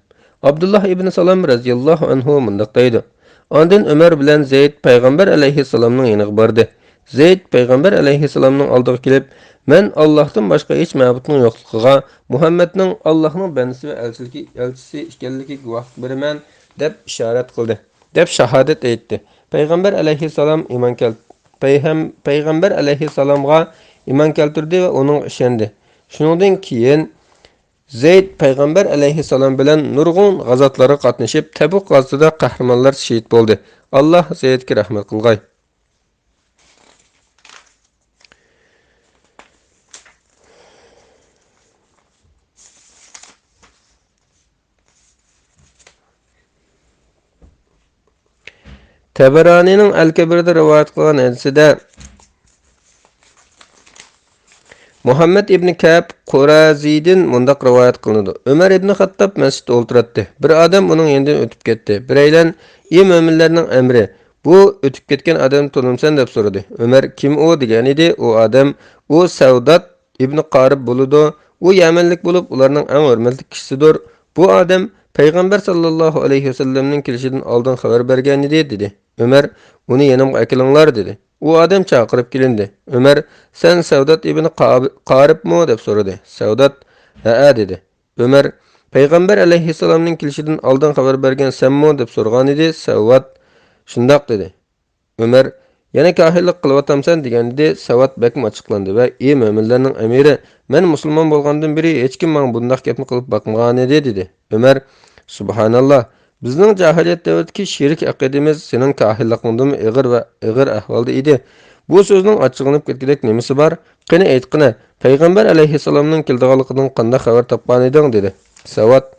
ئابدۇللا ئىبنى سالام رەزىياللاھۇ ئەنھۇ مۇنداق دەيدۇ: ئاندىن ئۆمەر بىلەن زەيد پەيغەمبەر ئەلەيھىسسالامنىڭ يېنىغا باردى. زەيد پەيغەمبەر ئەلەيھىسسالامنىڭ ئالدىغا كېلىپ، مەن ئاللاھتىن باشقا ھېچ مەبۇدنىڭ يوقلۇقىغا، مۇھەممەدنىڭ ئاللاھنىڭ بەندىسى ۋە ئەلچىلىكى، ئەلچىسى ئىكەنلىكىگە گۇۋاھلىق بېرىمەن، دەپ ئىشارەت قىلدى، دەپ شاھادەت ئېيتتى. پەيغەمبەر ئەلەيھىسسالام ئىمان كەل-، پەيغەم-، پەيغەمبەر ئەلەيھىسسالامغا ئىمان كەلتۈردى ۋە ئۇنىڭغا ئىشەندى. شۇنىڭدىن كېيىن زەيد پەيغەمبەر ئەلەيھىسسالام بىلەن نۇرغۇن غازاتلارغا قاتنىشىپ، تەبۇك غازىتىدا قەھرىمانلارچە شېھىت بولدى. ئاللاھ زەيدكە رەھمەت قىلغاي. تەبەرانىنىڭ ئەل-كەبىردە رىۋايەت قىلغان ھەدىسىدە مۇھەممەد ئىبنى كەئب قۇرەزىدىن مۇنداق رىۋايەت قىلىنىدۇ: ئۆمەر ئىبنى خەتتاب مەسچىتتە ئولتۇراتتى. بىر ئادەم ئۇنىڭ يېنىدىن ئۆتۈپ كەتتى. بىرەيلەن، ئى مۆمىنلەرنىڭ ئەمىرى، بۇ ئۆتۈپ كەتكەن ئادەمنى تونۇمسەن؟ دەپ سورىدى. ئۆمەر، كىم ئۇ؟ دېگەنىدى. ئۇ ئادەم، ئۇ سەۋدات ئىبنى قارىب بولىدۇ. ئۇ يەمەنلىك بولۇپ، ئۇلارنىڭ ئەڭ ھۆرمەتلىك كىشىسىدۇر. بۇ ئادەم پەيغەمبەر ساللاللاھۇ ئەلەيھى ۋەسەللەمنىڭ كېلىشىدىن ئالدىن خەۋەر بەرگەنىدى، دېدى. ئۆمەر، ئۇنى يېنىمغا ئەكېلىڭلار، دېدى. ئۇ ئادەم چاقىرىپ كېلىندى. ئۆمەر، سەن سەۋدات ئىبنى قاب-، قارىبمۇ؟ دەپ سورىدى. سەۋدات، ھەئە، دېدى. ئۆمەر، پەيغەمبەر ئەلەيھىسسالامنىڭ كېلىشىدىن ئالدىن خەۋەر بەرگەن سەنمۇ؟ دەپ سورىغانىدى. سەۋدات، شۇنداق دېدى. ئۆمەر، يەنە كاھىنلىق قىلىۋاتامسەن دېگەندىدى، سەۋاد بەكمۇ ئاچچىقلاندى ۋە، ئى مۆمىنلەرنىڭ ئەمىرى، مەن مۇسۇلمان بولغاندىن بېرى ھېچكىم ماڭا بۇنداق گەپنى قىلىپ باقمىغانىدى، دېدى. ئۆمەر، سۇبھاناللا، بىزنىڭ جاھىلىيەت دەۋرىدىكى شېرىك ئەقىدىمىز سېنىڭ كاھىنلىقىڭدىنمۇ ئېغىر ۋە ئېغىر ئەھۋالدا ئىدى. بۇ سۆزنىڭ ئاچچىقلىنىپ كەتكۈدەك نېمىسى بار؟ قېنى ئېيتقىنە، پەيغەمبەر ئەلەيھىسسالامنىڭ كېلىدىغانلىقىدىن قانداق خەۋەر تاپقانىدىڭ؟ دېدى. سەۋاد،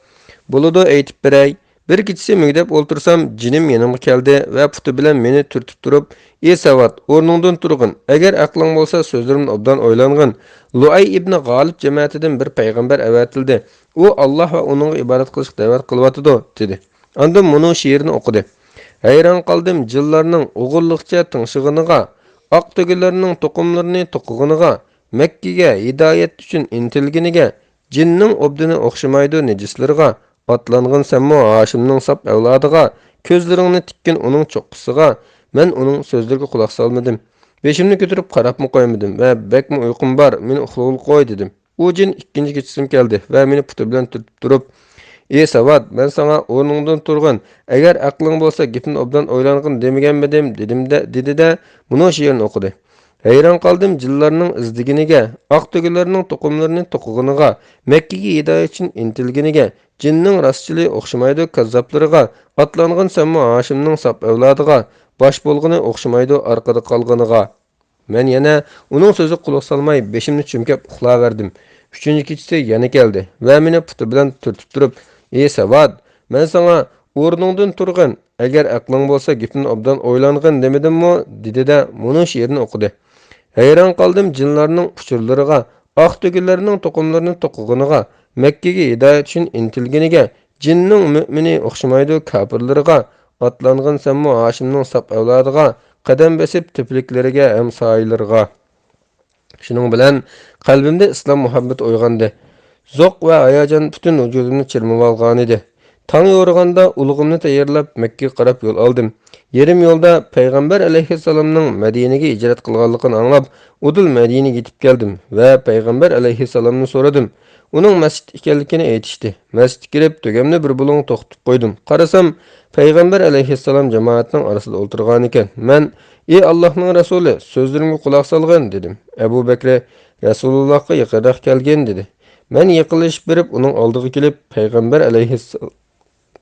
بولىدۇ، ئېيتىپ بېرەي. بىر كېچىسى مۈگدەپ ئولتۇرسام، جېنىم يېنىمغا كەلدى ۋە پۇتى بىلەن مېنى تۈرتۈپ تۇرۇپ، ئى سەۋاد، ئورنۇڭدىن تۇرغىن، ئەگەر ئەقلىڭ بولسا، سۆزلىرىمنى ئوبدان ئويلانغىن. لۇئەي ئىبنى غالىپ جەمەتىدىن بىر پەيغەمبەر ئەۋەتىلدى. ئۇ ئاللاھ ۋە ئۇنىڭغا ئىبادەت قىلىشقا دەۋەت قىلىۋاتىدۇ، دېدى. ئاندىن مۇنۇ شېئىرنى ئوقۇدى. ھەيران قالدىم جىنلارنىڭ ئوغرىلىقچە تىڭشىغىنىغا، ئاق تۆگىلەرنىڭ توقۇملىرىنى توقۇغىنىغا، مەككىگە ھىدايەت ئۈچۈن ئىنتىلگىنىگە، جىننىڭ ئوبدىنى ئوخشىمايدۇ نىجىسلىرىغا، ئاتلانغىن سەنمۇ ھاشىمنىڭ ساپ ئەۋلادىغا، كۆزلىرىڭنى تىككىن ئۇنىڭ چوققىسىغا، مەن ئۇنىڭ سۆزلىرىگە قۇلاق سالمىدىم. بېشىمنى كۆتۈرۈپ قاراپمۇ قويمىدىم ۋە بەكمۇ ئۇيقۇم بار، مېنى ئۇخلىغىلى قوي، دېدىم. ئۇ جىن ئىككىنچى كېچىسىمۇ كەلدى ۋە مېنى پۇتى بىلەن تۈرتۈپ تۇرۇپ، ئى سەۋاد، مەن ساڭا ئورنۇڭدىن تۇرغىن، ئەگەر ئەقلىڭ بولسا گېپىمنى ئوبدان ئويلانغىن دېمىگەنمىدىم، دېدىمدە، دېدى-دە، مۇنۇ شېئىرنى ئوقۇدى. ھەيران قالدىم جىنلارنىڭ ئىزدىگىنىگە، ئاق تۆگىلەرنىڭ توقۇملىرىنى توقۇغىنىغا، مەككىگە ھىدايەت ئۈچۈن ئىنتىلگىنىگە، جىننىڭ راستچىلى ئوخشىمايدۇ كاززاپلىرىغا، ئاتلانغىن سەنمۇ ھاشىمنىڭ ساپ ئەۋلادىغا، باش بولغىنى ئوخشىمايدۇ ئارقىدا قالغىنىغا. مەن يەنە ئۇنىڭ سۆزىگە قۇلاق سالماي، بېشىمنى چۈمكەپ ئۇخلاۋەردىم. ئۈچىنچى كېچىسى يەنە كەلدى ۋە مېنى پۇتى بىلەن تۈرتۈپ تۇرۇپ، ئى سەۋاد، مەن ساڭا ئورنۇڭدىن تۇرغىن، ئەگەر ئەقلىڭ بولسا گېپىمنى ئوبدان ئويلانغىن دېمىدىممۇ؟ دېدى-دە، مۇنۇ شېئىرنى ئوقۇدى. ھەيران قالدىم جىنلارنىڭ ئۇچۇرلىرىغا، ئاق تۆگىلەرنىڭ توقۇملىرىنى توقۇغىنىغا، مەككىگە ھىدايەت ئۈچۈن ئىنتىلگىنىگە، جىننىڭ مۆمىنى ئوخشىمايدۇ كاپىرلىرىغا، ئاتلانغىن سەنمۇ ھاشىمنىڭ ساپ ئەۋلادىغا، قەدەم بېسىپ تۆپىلىكلىرىگە ھەم سايىلىرىغا. شۇنىڭ بىلەن قەلبىمدە ئىسلام مۇھەببىتى ئويغاندى. زوق ۋە ھاياجان پۈتۈن ۋۇجۇدۇمنى چىرمىۋالغانىدى. تاڭ يورۇغاندا ئۇلىغىمنى تەييارلاپ، مەككىگە قاراپ يول ئالدىم. يېرىم يولدا پەيغەمبەر ئەلەيھىسسالامنىڭ مەدىنىگە ھىجرەت قىلغانلىقىنى ئاڭلاپ، ئۇدۇل مەدىنىگە يېتىپ كەلدىم ۋە پەيغەمبەر ئەلەيھىسسالامنى سورىدىم. ئۇنىڭ مەسچىتتە ئىكەنلىكىنى ئېيتىشتى. مەسچىتكە كىرىپ، تۆگەمنى بىر بۇلۇڭغا توختىتىپ قويدۇم. قارىسام، پەيغەمبەر ئەلەيھىسسالام جامائەتنىڭ ئارىسىدا ئولتۇرغانىكەن. مەن، ئى ئاللاھنىڭ رەسۇلى، سۆزلىرىمگە قۇلاق سالغىن، دېدىم. ئەبۇ بەكرى، رەسۇلۇللاھقا يېقىنراق كەلگىن، دېدى. مەن يېقىنلىشىپ بېرىپ، ئۇنىڭ ئالدىغا كېلىپ، پەيغەمبەر ئەلەيھىسسالام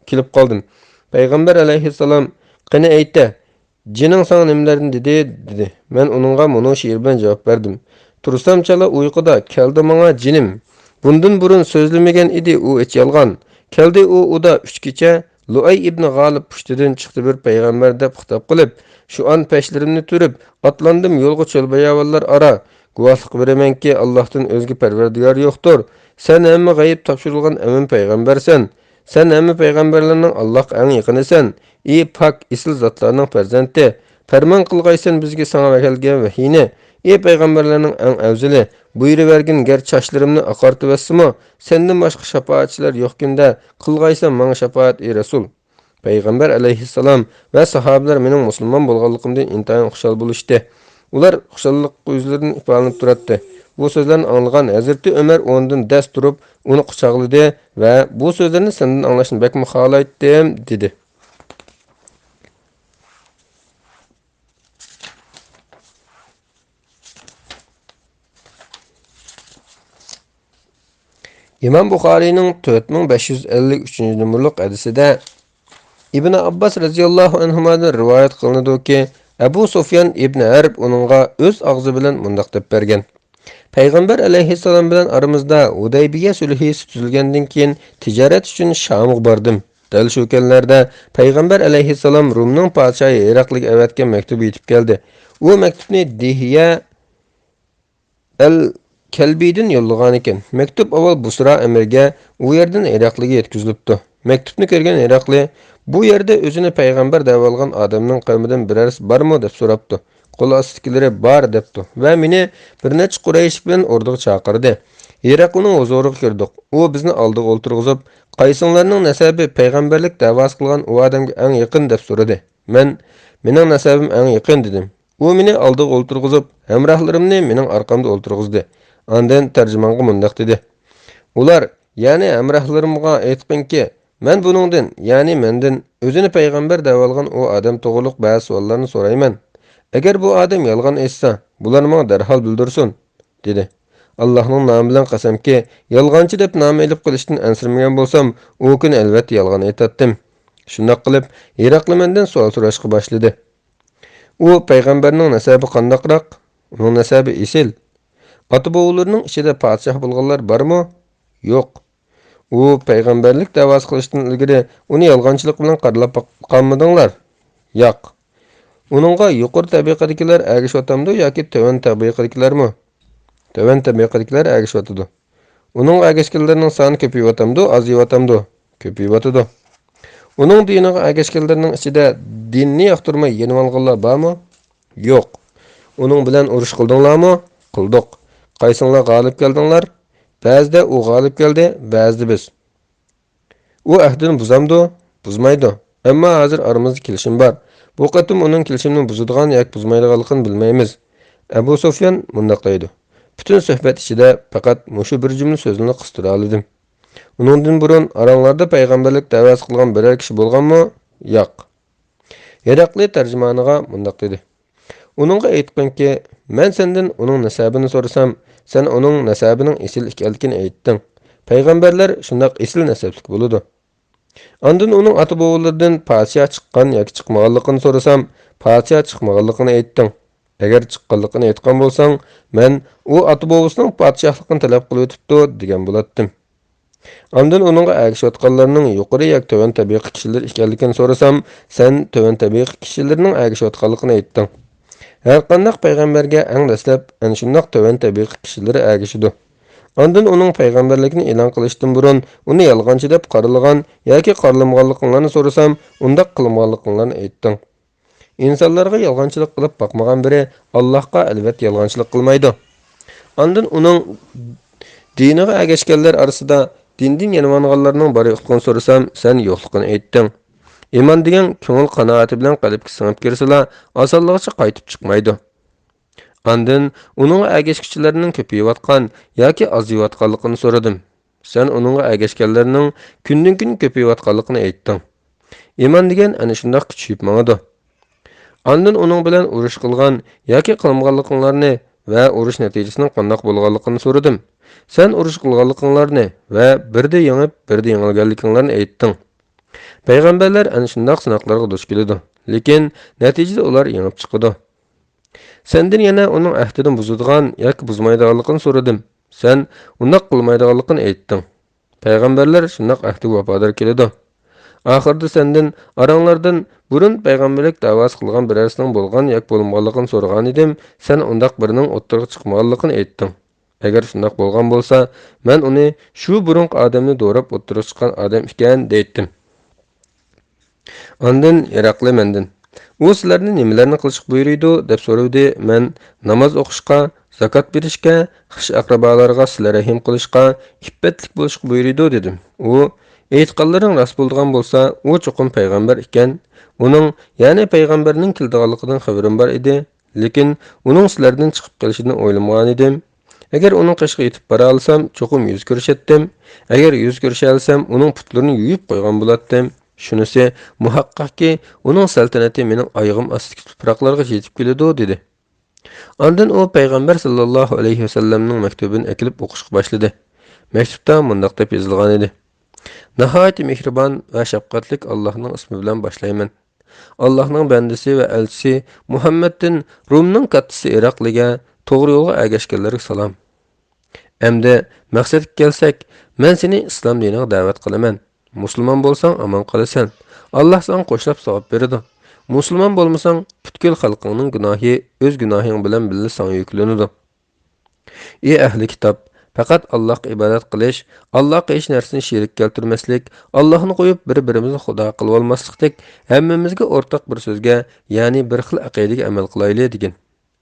كېلىپ قالدىم. پەيغەمبەر ئەلەيھىسسالام، قېنى ئېيت-دە، جېنىڭ ساڭا نېمىلەرنى دېدى؟ دېدى. مەن ئۇنىڭغا مۇنۇ شېئىر بىلەن جاۋاب بەردىم. تۇرسام چالا ئۇيقۇدا، كەلدى ماڭا جېنىم. بۇندىن بۇرۇن سۆزلىمىگەن ئىدى ئۇ ھېچ يالغان. كەلدى ئۇ ئۇدا ئۈچ كېچە، لۇئەي ئىبنى غالىپ پۇشتىدىن چىقتى بىر پەيغەمبەر دەپ خىتاب قىلىپ، شۇئان پەشلىرىمنى تۈرۈپ، ئاتلاندىم يولغا چۆل باياۋانلار ئارا. گۇۋاھلىق بېرىمەنكى، ئاللاھتىن ئۆزگە پەرۋەردىگار يوقتۇر. سەن ھەممە غەيىب تاپشۇرۇلغان ئەمىن پەيغەمبەرسەن. سەن ھەممە پەيغەمبەرلەرنىڭ ئاللاھقا ئەڭ يېقىنىسەن. ئى پاك، ئېسىل زاتلارنىڭ پەرزەنتى! پەرمان قىلغايسەن بىزگە ساڭا كەلگەن ۋەھىينى. ئى پەيغەمبەرلەرنىڭ ئەڭ ئەۋزىلى! بۇيرۇۋەرگىن، گەر چاچلىرىمنى ئاقارتىۋەتسىمۇ، سەندىن باشقا شاپائەتچىلەر يوقكىن-دە، قىلغايسەن ماڭا شاپائەت، ئى رەسۇل! پەيغەمبەر ئەلەيھىسسالام ۋە ساھابىلەر مېنىڭ مۇسۇلمان بولغانلىقىمدىن ئىنتايىن خۇشال بولۇشتى. ئۇلار خۇشاللىق يۈزلىرىدىن ئىپادىلىنىپ تۇراتتى. بۇ سۆزلەرنى ئاڭلىغان ھەزرىتى ئۆمەر ئورنىدىن دەس تۇرۇپ، ئۇنى قۇچاقلىدى ۋە، بۇ سۆزلەرنى سەندىن ئاڭلاشنى بەكمۇ خالايتتىم، دېدى. ئىمام بۇخارىينىڭ تۆت مىڭ بەش يۈز ئەللىك ئۈچىنچى نومۇرلۇق ھەدىسىدە ئىبن ئابباس رەزىياللاھۇ ئەنھۇمادىن رىۋايەت قىلىنىدۇكى، ئەبۇ سۇفيان ئىبن ھەرب ئۇنىڭغا ئۆز ئاغزى بىلەن مۇنداق دەپ بەرگەن: پەيغەمبەر ئەلەيھىسسالام بىلەن ئارىمىزدا ھۇدەيبىيە سۈلھىسى تۈزۈلگەندىن كېيىن، تىجارەت ئۈچۈن شامغا باردىم. دەل شۇ كۈنلەردە پەيغەمبەر ئەلەيھىسسالام رومنىڭ پادىشاھى ھېرەقلىگە ئەۋەتكەن مەكتۇپ يېتىپ كەلدى. ئۇ مەكتۇپنى دىھيە ئەل كەلبىدىن يوللىغانىكەن. مەكتۇپ ئاۋۋال بۇسرا ئەمىرىگە، ئۇ يەردىن ھېرەقلىگە يەتكۈزۈلۈپتۇ. مەكتۇپنى كۆرگەن ھېرەقلى، بۇ يەردە ئۆزىنى پەيغەمبەر دەۋالغان ئادەمنىڭ قەۋمىدىن بىرەرسى بارمۇ؟ دەپ سوراپتۇ. قول ئاستىدىكىلىرى بار دەپتۇ ۋە مېنى بىر نەچچە قۇرەيشلىك بىلەن ئوردىغا چاقىردى. ھېرەقلىنىڭ ھۇزۇرىغا كىردۇق. ئۇ بىزنى ئالدىغا ئولتۇرغۇزۇپ، قايسىڭلارنىڭ نەسەبى پەيغەمبەرلىك دەۋاسى قىلغان ئۇ ئادەمگە ئەڭ يېقىن؟ دەپ سورىدى. مەن، مېنىڭ نەسەبىم ئەڭ يېقىن، دېدىم. ئۇ مېنى ئالدىغا ئولتۇرغۇزۇپ، ھەمراھلىرىمنى مېنىڭ ئارقامدا ئولتۇرغۇزدى. ئاندىن تەرجىمانغا مۇنداق دېدى: ئۇلار، يەنى ھەمراھلىرىمغا ئېيتقىنكى، مەن بۇنىڭدىن، يەنى مەندىن ئۆزىنى پەيغەمبەر دەۋالغان ئۇ ئادەم توغرۇلۇق بەزى سوئاللارنى سورايمەن. ئەگەر بۇ ئادەم يالغان ئېيتسا، بۇلار ماڭا دەرھال بىلدۈرسۇن، دېدى. ئاللاھنىڭ نامى بىلەن قەسەمكى، يالغانچى دەپ نام ئېلىپ قېلىشتىن ئەنسىرىمىگەن بولسام، ئۇ كۈنى ئەلۋەتتە يالغان ئېيتاتتىم. شۇنداق قىلىپ، ھېراقلى مەندىن سوئال سوراشقا باشلىدى. ئۇ پەيغەمبەرنىڭ نەسەبى قانداقراق؟ ئۇنىڭ نەسەبى ئېسىل. ئاتا-بوۋىلىرىنىڭ ئىچىدە پادىشاھ بولغانلار بارمۇ؟ يوق. ئۇ پەيغەمبەرلىك دەۋاسى قىلىشتىن ئىلگىرى ئۇنى يالغانچىلىق بىلەن قارىلاپ باق-، قالمىدىڭلار؟ ياق. ئۇنىڭغا يۇقىرى تەبىقىدىكىلەر ئەگىشىۋاتامدۇ ياكى تۆۋەن تەبىقىدىكىلەرمۇ؟ تۆۋەن تەبىقىدىكىلەر ئەگىشىۋاتىدۇ. ئۇنىڭغا ئەگەشكەنلەرنىڭ سانى كۆپىيىۋاتامدۇ، ئازىيىۋاتامدۇ؟ كۆپىيىۋاتىدۇ. ئۇنىڭ دىنىغا ئەگەشكەنلەرنىڭ ئىچىدە دىننى ياقتۇرماي يېنىۋالغانلار بارمۇ؟ يوق. ئۇنىڭ بىلەن ئۇرۇش قىلدىڭلارمۇ؟ قىلدۇق. قايسىڭلار غالىب كەلدىڭلار؟ بەزىدە ئۇ غالىب كەلدى، بەزىدە بىز. ئۇ ئەھدىنى بۇزامدۇ؟ بۇزمايدۇ. ئەمما ھازىر ئارىمىزدا كېلىشىم بار. بۇ قېتىم ئۇنىڭ كېلىشىمنى بۇزىدىغان ياكى بۇزمايدىغانلىقىنى بىلمەيمىز. ئەبۇ سۇفيان مۇنداق دەيدۇ: پۈتۈن سۆھبەت ئىچىدە پەقەت مۇشۇ بىر جۈملە سۆزنىلا قىستۇرالىدىم. ئۇنىڭدىن بۇرۇن ئاراڭلاردا پەيغەمبەرلىك دەۋاسى قىلغان بىرەر كىشى بولغانمۇ؟ ياق. ھېرەقلى تەرجىمانىغا مۇنداق دېدى: ئۇنىڭغا ئېيتقىنكى، مەن سەندىن ئۇنىڭ نەسەبىنى سورىسام، سەن ئۇنىڭ نەسەبىنىڭ ئېسىل ئىكەنلىكىنى ئېيتتىڭ. پەيغەمبەرلەر شۇنداق ئېسىل نەسەبلىك بولىدۇ. ئاندىن ئۇنىڭ ئاتا-بوۋىلىرىدىن پادىشاھ چىققان ياكى چىقمىغانلىقىنى سورىسام، پادىشاھ چىقمىغانلىقىنى ئېيتتىڭ. ئەگەر چىققانلىقىنى ئېيتقان بولساڭ، مەن ئۇ ئاتا-بوۋىسىنىڭ پادىشاھلىقىنى تەلەپ قىلىۋېتىپتۇ، دېگەن بولاتتىم. ئاندىن ئۇنىڭغا ئەگىشىۋاتقانلارنىڭ يۇقىرى ياكى تۆۋەن تەبىقە كىشىلىرى ئىكەنلىكىنى سورىسام، سەن تۆۋەن تەبىقە كىشىلىرىنىڭ ئەگىشىۋاتقانلىقىنى ئېيتتىڭ. ھەرقانداق پەيغەمبەرگە ئەڭ دەسلەپ ئەنە شۇنداق تۆۋەن تەبىقە كىشىلىرى ئەگىشىدۇ. ئاندىن ئۇنىڭ پەيغەمبەرلىكىنى ئېلان قىلىشتىن بۇرۇن ئۇنى يالغانچى دەپ قارىلىغان ياكى قارىلمىغانلىقىڭلارنى سورىسام، ئۇنداق قىلمىغانلىقىڭلارنى ئېيتتىڭ. ئىنسانلارغا يالغانچىلىق قىلىپ باقمىغان بىرى ئاللاھقا ئەلۋەتتە يالغانچىلىق قىلمايدۇ. ئاندىن ئۇنىڭ دىنىغا ئەگەشكەنلەر ئارىسىدا دىندىن يېنىۋالغانلارنىڭ بار يوقلۇقىنى سورىسام، سەن يوقلۇقىنى ئېيتتىڭ. ئىمان دېگەن كۆڭۈل قانائىتى بىلەن قەلبكە سىڭىپ كىرسىلا، ئاسانلىقچە قايتىپ چىقمايدۇ. ئاندىن ئۇنىڭغا ئەگەشكۈچىلەرنىڭ كۆپىيىۋاتقان ياكى ئازىيىۋاتقانلىقىنى سورىدىم. سەن ئۇنىڭغا ئەگەشكەنلەرنىڭ كۈندىن-كۈن كۆپىيىۋاتقانلىقىنى ئېيتتىڭ. ئىمان دېگەن ئەنە شۇنداق كۈچىيىپ ماڭىدۇ. ئاندىن ئۇنىڭ بىلەن ئۇرۇش قىلغان ياكى قىلمىغانلىقىڭلارنى ۋە ئۇرۇش نەتىجىسىنىڭ قانداق بولغانلىقىنى سورىدىم. سەن ئۇرۇش قىلغانلىقىڭلارنى ۋە بىردە يېڭىپ، بىردە يېڭىلگەنلىكىڭلارنى ئېيتتىڭ. پەيغەمبەرلەر ئەنە شۇنداق سىناقلارغا دۇچ كېلىدۇ، لېكىن نەتىجىدە ئۇلار يېڭىپ چىقىدۇ. سەندىن يەنە ئۇنىڭ ئەھدىنى بۇزىدىغان ياكى بۇزمايدىغانلىقىنى سورىدىم. سەن ئۇنداق قىلمايدىغانلىقىنى ئېيتتىڭ. پەيغەمبەرلەر شۇنداق ئەھدىگە ۋاپادار كېلىدۇ. ئاخىرىدا سەندىن، ئاراڭلاردىن بۇرۇن پەيغەمبەرلىك دەۋاسى قىلغان بىرەرسىنىڭ بولغان ياكى بولمىغانلىقىنى سورىغانىدىم، سەن ئۇنداق بىرىنىڭ ئوتتۇرىغا چىقمىغانلىقىنى ئېيتتىڭ. ئەگەر شۇنداق بولغان بولسا، مەن ئۇنى شۇ بۇرۇنقى ئادەمنى دوراپ ئوتتۇرىغا چىققان ئادەم ئىكەن دەيتتىم. ئاندىن ھېرەقلى مەندىن، ئۇ سىلەرنى نېمىلەرنى قىلىشقا بۇيرۇيدۇ؟ دەپ سورىدى. مەن ناماز ئوقۇشقا، زاكات بېرىشكە، خىش-ئەقرىبالارغا سىلە رەھىم قىلىشقا، ئىپپەتلىك بولۇشقا بۇيرۇيدۇ، دېدىم. ئۇ، ئېيتقانلىرىڭ راست بولىدىغان بولسا، ئۇ چوقۇم پەيغەمبەر ئىكەن. ئۇنىڭ، يەنى پەيغەمبەرنىڭ كېلىدىغانلىقىدىن خەۋىرىم بار ئىدى. لېكىن ئۇنىڭ سىلەردىن چىقىپ قېلىشىدىن ئويلىمىغانىدىم. ئەگەر ئۇنىڭ قېشىغا يېتىپ بارالىسام، چوقۇم يۈز كۆرۈشەتتىم. ئەگەر يۈز كۆرۈشەلىسەم، ئۇنىڭ پۇتلىرىنى يۇيۇپ قويغان بولاتتىم. شۇنىسى مۇھەققەقكى، ئۇنىڭ سەلتەنىتى مېنىڭ ئايىغىم ئاستىدىكى تۇپراقلارغىچە يېتىپ كېلىدۇ، دېدى. ئاندىن ئۇ پەيغەمبەر ساللاللاھۇ ئەلەيھى ۋەسەللەمنىڭ مەكتۇبىنى ئەكېلىپ ئوقۇشقا باشلىدى. مەكتۇبتا مۇنداق دەپ يېزىلغانىدى: ناھايىتى مېھرىبان ۋە شەپقەتلىك ئاللاھنىڭ ئىسمى بىلەن باشلايمەن. ئاللاھنىڭ بەندىسى ۋە ئەلچىسى مۇھەممەدتىن، رومنىڭ كاتتىسى ئىراقلىگە، توغرا يولغا ئەگەشكەنلەرگە سالام. ئەمدى مەقسەتكە كەلسەك، مەن سېنى ئىسلام دىنىغا دەۋەت قىلىمەن. مۇسۇلمان بولساڭ ئامان قالىسەن. ئاللاھ ساڭا قوشلاپ ساۋاب بېرىدۇ. مۇسۇلمان بولمىساڭ، پۈتكۈل خەلقىڭنىڭ گۇناھى ئۆز گۇناھىڭ بىلەن بىللە ساڭا يۈكلىنىدۇ. ئى ئەھلى كىتاب! پەقەت ئاللاھقا ئىبادەت قىلىش، ئاللاھقا ھېچ نەرسىنى شېرىك كەلتۈرمەسلىك، ئاللاھنى قويۇپ بىر-بىرىمىزنى خۇدا قىلىۋالماسلىقتەك، ھەممىمىزگە ئورتاق بىر سۆزگە، يەنى بىر خىل ئەقىدىگە ئەمەل قىلايلى، دېگەن.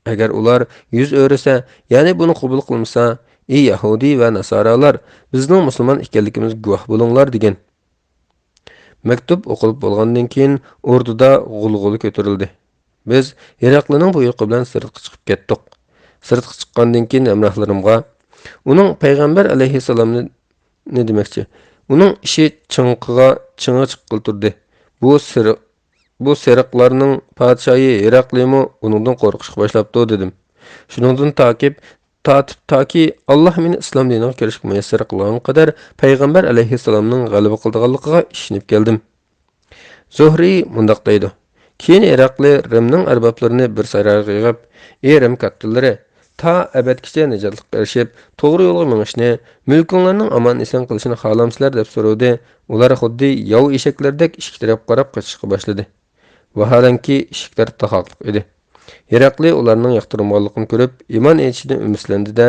ئەگەر ئۇلار يۈز ئۆرۈسە، يەنى بۇنى قوبۇل قىلمىسا، ئى يەھۇدىي ۋە ناسارالار، بىزنىڭ مۇسۇلمان ئىكەنلىكىمىزگە گۇۋاھ بولۇڭلار، دېگەن. مەكتۇپ ئوقۇلۇپ بولغاندىن كېيىن ئوردىدا غۇلغۇلا كۆتۈرۈلدى. بىز ھېرەقلىنىڭ بۇيرۇقى بىلەن سىرتقا چىقىپ كەتتۇق. سىرتقا چىققاندىن كېيىن ھەمراھلىرىمغا، ئۇنىڭ پەيغەمبەر ئەلەيھىسسالامنى، نى دېمەكچى، ئۇنىڭ ئىشى چىڭقىغا چىڭى چىققىلى تۇردى. بۇ سېرىق، بۇ سېرىقلارنىڭ پادىشاھى ھېراقلىمۇ ئۇنىڭدىن قورقۇشقا باشلاپتۇ، دېدىم. شۇنىڭدىن تاكىپ، تارتىپ، تاكى ئاللاھ مېنى ئىسلام دىنىغا كىرىشكە مۇيەسسەر قىلغانغا قەدەر پەيغەمبەر ئەلەيھىسسالامنىڭ غەلىبە قىلىدىغانلىقىغا ئىشىنىپ كەلدىم. زۇھرىي مۇنداق دەيدۇ: كېيىن ھېراقلى رىمنىڭ ئەربابلىرىنى بىر سارايغا يىغىپ، ئى رىم كاتتىلىرى، تا ئەبەدكىچە نىجاتلىققا ئېرىشىپ، توغرا يولغا مېڭىشنى، مۈلكۈڭلارنىڭ ئامان-ئېسەن قېلىشىنى خالامسىلەر؟ دەپ سورىدى. ئۇلار خۇددى ياۋا ئېشەكلەردەك ئىككى تەرەپكە قاراپ قېچىشقا باشلىدى. ۋاھالەنكى، ئىشىكلەر تاقاقلىق ئىدى. ھېراقلى ئۇلارنىڭ ياقتۇرمىغانلىقىنى كۆرۈپ، ئىمان ئېيتىشىدىن ئۈمىدسىزلەندى-دە،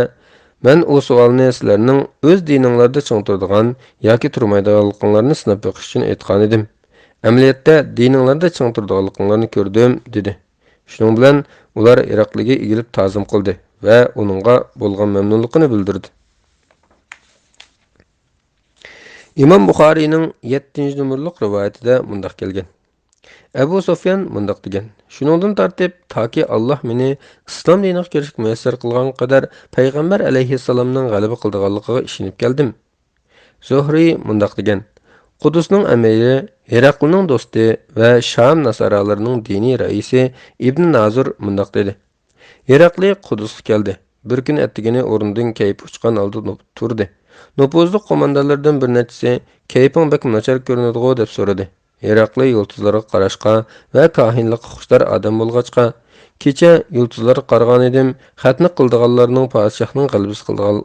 مەن ئۇ سوئالنى سىلەرنىڭ ئۆز دىنىڭلاردا چىڭ تۇرىدىغان ياكى تۇرمايدىغانلىقىڭلارنى سىناپ بېقىش ئۈچۈن ئېيتقانىدىم. ئەمەلىيەتتە، دىنىڭلاردا چىڭ تۇرىدىغانلىقىڭلارنى كۆردۈم، دېدى. شۇنىڭ بىلەن ئۇلار ھېراقلىگە ئېگىلىپ تازىم قىلدى ۋە ئۇنىڭغا بولغان مەمنۇنلۇقىنى بىلدۈردى. ئىمام بۇخارىينىڭ يەتتىنچى نومۇرلۇق رىۋايىتىدە مۇنداق كەلگەن. ئەبۇ سۇفيان مۇنداق دېگەن: شۇنىڭدىن تارتىپ، تاكى ئاللاھ مېنى ئىسلام دىنىغا كىرىشكە مۇيەسسەر قىلغانغا قەدەر پەيغەمبەر ئەلەيھىسسالامنىڭ غەلىبە قىلىدىغانلىقىغا ئىشىنىپ كەلدىم. زۇھرىي مۇنداق دېگەن: قۇدۇسنىڭ ئەمىرى، ھېراقلنىڭ دوستى ۋە شام ناسارالىرىنىڭ دىنىي رەئىسى ئىبن نازۇر مۇنداق دېدى: ھېراقلى قۇدۇسقا كەلدى. بىر كۈن ئەتىگىنى ئورنىدىن كەيپى ئۇچقان ھالدا نوپ-، تۇردى. نوپۇزلۇق قوماندانلىرىدىن بىر نەچچىسى: كەيپىڭ بەك ناچار كۆرۈنىدىغۇ؟ دەپ سورىدى. ھېراقلى يۇلتۇزلارغا قاراشقا ۋە كاھىنلىققا خۇشتار ئادەم بولغاچقا، كېچە يۇلتۇزلارغا قارىغانىدىم، خەتنە قىلىدىغانلارنىڭ پادىشاھنىڭ غەلىبىسى قىلىدىغان-،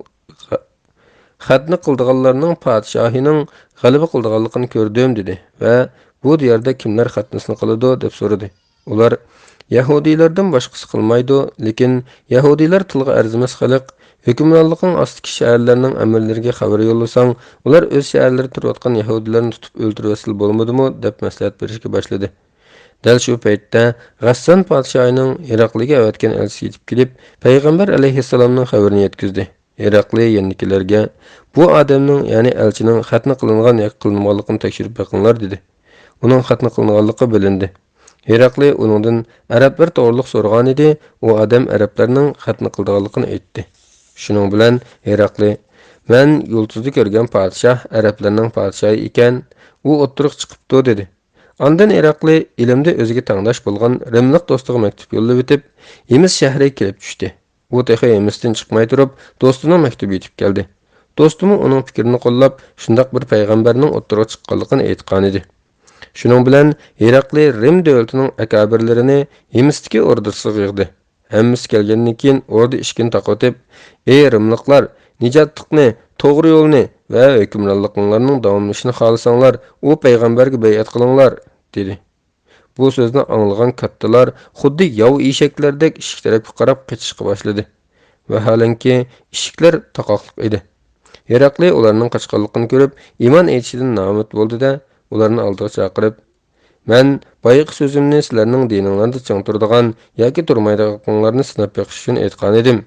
خەتنە قىلىدىغانلارنىڭ پادىشاھىنىڭ غەلىبە قىلىدىغانلىقىنى كۆردۈم، دېدى ۋە بۇ دىياردا كىملەر خەتنىسىنى قىلىدۇ؟ دەپ سورىدى. ئۇلار: يەھۇدىيلاردىن باشقىسى قىلمايدۇ، لېكىن يەھۇدىيلار تىلغا ئەرزىمەس خەلق، ھۆكۈمرانلىقىڭ ئاستىدىكى شەھەرلەرنىڭ ئەمىرلىرىگە خەۋەر يوللىساڭ، ئۇلار ئۆز شەھەرلىرىدە تۇرۇۋاتقان يەھۇدىيلارنى تۇتۇپ ئۆلتۈرۈۋەتسىلا بولمىدىمۇ؟ دەپ مەسلىھەت بېرىشكە باشلىدى. دەل شۇ پەيتتە غەسسان پادىشاھىنىڭ ھېراقلىگە ئەۋەتكەن ئەلچىسى يېتىپ كېلىپ، پەيغەمبەر ئەلەيھىسسالامنىڭ خەۋىرىنى يەتكۈزدى. ھېراقلى يەنىكىلەرگە: بۇ ئادەمنىڭ، يەنى ئەلچىنىڭ خەتنە قىلىنغان ياكى قىلىنمىغانلىقىنى تەكشۈرۈپ بېقىڭلار، دېدى. ئۇنىڭ خەتنە قىلىنغانلىقى بىلىندى. ھېراقلى ئۇنىڭدىن ئەرەبلەر توغرۇلۇق سورىغانىدى، ئۇ ئادەم ئەرەبلەرنىڭ خەتنە قىلىدىغانلىقىنى ئېيتتى. شۇنىڭ بىلەن ھېراقلى: مەن يۇلتۇزدا كۆرگەن پادىشاھ ئەرەبلەرنىڭ پادىشاھى ئىكەن، ئۇ ئوتتۇرىغا چىقىپتۇ، دېدى. ئاندىن ئىراقلى ئىلىمدە ئۆزىگە تەڭداش بولغان رىملىق دوستىغا مەكتۇپ يوللىۋېتىپ، ھىمس شەھىرىگە كېلىپ چۈشتى. ئۇ تېخى ھىمستىن چىقماي تۇرۇپ، دوستىنىڭ مەكتۇبى يېتىپ كەلدى. دوستىمۇ ئۇنىڭ پىكرىنى قوللاپ، شۇنداق بىر پەيغەمبەرنىڭ ئوتتۇرىغا چىققانلىقىنى ئېيتقانىدى. شۇنىڭ بىلەن ھېراقلى رىم دۆلىتىنىڭ ئەكابىرلىرىنى ھىمستىكى ئوردىسىغا يىغدى. ھەممىسى كەلگەندىن كېيىن، ئوردا ئىشىكىنى تاقىۋېتىپ، ئى رىملىقلار، نىجاتلىقنى، توغرا يولنى ۋە ھۆكۈمرانلىقىڭلارنىڭ داۋاملىشىشىنى خالىساڭلار، ئۇ پەيغەمبەرگە بەيئەت قىلىڭلار، دېدى. بۇ سۆزنى ئاڭلىغان كاتتىلار خۇددى ياۋا ئېشەكلەردەك ئىشىك تەرەپكە قاراپ قېچىشقا باشلىدى. ۋاھالەنكى، ئىشىكلەر تاقاقلىق ئىدى. ھېراقلى ئۇلارنىڭ قاچقانلىقىنى كۆرۈپ، ئىمان ئېيتىشىدىن نائۈمىد بولدى-دە، ئۇلارنى ئالدىغا چاقىرىپ، مەن بايىقى سۆزۈمنى سىلەرنىڭ دىنىڭلاردا چىڭ تۇرىدىغان ياكى تۇرمايدىغانلىقىڭلارنى سىناپ بېقىش ئۈچۈن ئېيتقانىدىم.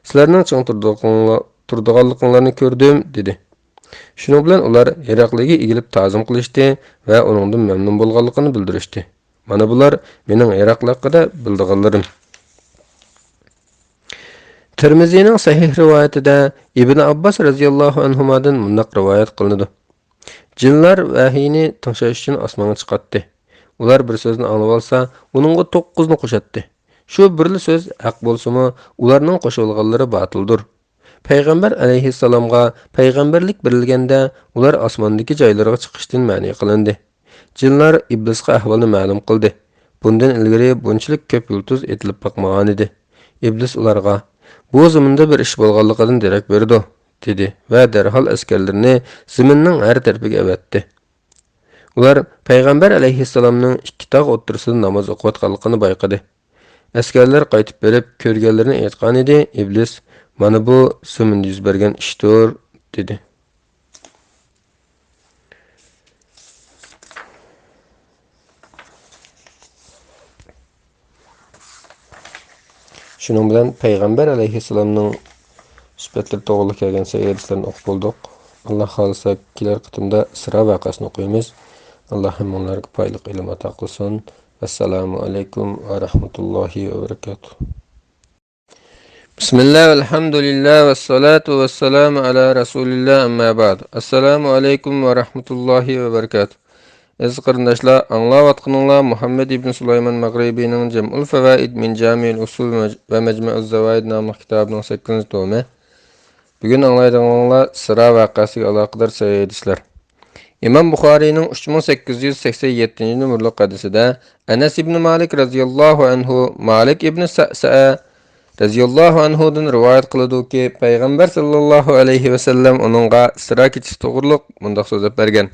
سىلەرنىڭ چىڭ تۇرىدىغانلىقىڭلارنى كۆردۈم، دېدى. شۇنىڭ بىلەن ئۇلار ھېراقلىگە ئېگىلىپ تازىم قىلىشتى ۋە ئۇنىڭدىن مەمنۇن بولغانلىقىنى بىلدۈرۈشتى. مانا بۇلار مېنىڭ ھېراقلى ھەققىدە بىلىدىغانلىرىم. تىرمىزىنىڭ سەھىھ رىۋايىتىدە ئىبن ئابباس رەزىياللاھۇ ئەنھۇمادىن مۇنداق رىۋايەت قىلىنىدۇ: جىنلار ۋەھىينى تىڭشاش ئۈچۈن ئاسمانغا چىقاتتى. ئۇلار بىر سۆزنى ئاڭلىۋالسا، ئۇنىڭغا توققۇزنى قوشاتتى. شۇ بىرلا سۆز ھەق بولسىمۇ، ئۇلارنىڭ قوشۇۋالغانلىرى باتىلدۇر. پەيغەمبەر ئەلەيھىسسالامغا پەيغەمبەرلىك بېرىلگەندە، ئۇلار ئاسماندىكى جايلىرىغا چىقىشتىن مەنئى قىلىندى. جىنلار ئىبلىسقا ئەھۋالنى مەلۇم قىلدى. بۇندىن ئىلگىرى بۇنچىلىك كۆپ يۇلتۇز ئېتىلىپ باقمىغانىدى. ئىبلىس ئۇلارغا: بۇ زېمىندا بىر ئىش بولغانلىقىدىن دېرەك بېرىدۇ، دېدى ۋە دەرھال ئەسكەرلىرىنى زېمىننىڭ ھەر تەرىپىگە ئەۋەتتى. ئۇلار پەيغەمبەر ئەلەيھىسسالامنىڭ ئىككى تاغ ئوتتۇرىسىدا ناماز ئوقۇۋاتقانلىقىنى بايقىدى. ئەسكەرلەر قايتىپ بېرىپ، كۆرگەنلىرىنى ئېيتقانىدى، ئىبلىس: مانا بۇ زېمىندا يۈز بەرگەن ئىشتۇر، دېدى. شۇنىڭ بىلەن پەيغەمبەر ئەلەيھىسسالامنىڭ سۈپەتلىرى توغرىلىق كەلگەن سەھىھ ھەدىسلەرنى ئوقۇپ بولدۇق. ئاللا خالىسا، كېلەر قېتىمدا ئىسرا ۋەقەسىنى ئوقۇيمىز. ئاللا ھەممىڭلارغا پايدىلىق ئىلىم ئاتا قىلسۇن. ۋەسسالامۇ ئەلەيكۇم ۋە رەھمەتۇللاھى ۋە بەرىكاتۇھ. بسم الله والحمد لله والصلاة والسلام على رسول الله، أما بعد. السلام عليكم ورحمة الله وبركاته. ئەزىز قېرىنداشلار، ئاڭلاۋاتقىنىڭلار مۇھەممەد ئىبن سۇلايمان مەغرىبىنىڭ جەمئۇل فەۋائىد مىن جامىئىل ئۇسۇل ۋە مەجمەئۇز زاۋائىد ناملىق كىتابىنىڭ سەككىزىنچى تومى. بۈگۈن ئاڭلايدىغىنىڭلار سىرا ۋەقەسىگە ئالاقىدار سەھىھ ھەدىسلەر. ئىمام بۇخارىينىڭ ئۈچ مىڭ سەككىز يۈز سەكسەن يەتتىنچى نومۇرلۇق ھەدىسىدە ئەنەس ئىبنى مالىك رەزىياللاھۇ ئەنھۇ، مالىك ئىبنى سەسەئە رەزىياللاھۇ ئەنھۇدىن رىۋايەت قىلىدۇكى، پەيغەمبەر ساللاللاھۇ ئەلەيھى ۋەسەللەم ئۇنىڭغا ئىسرا كېچىسى توغرۇلۇق مۇنداق سۆزلەپ بەرگەن: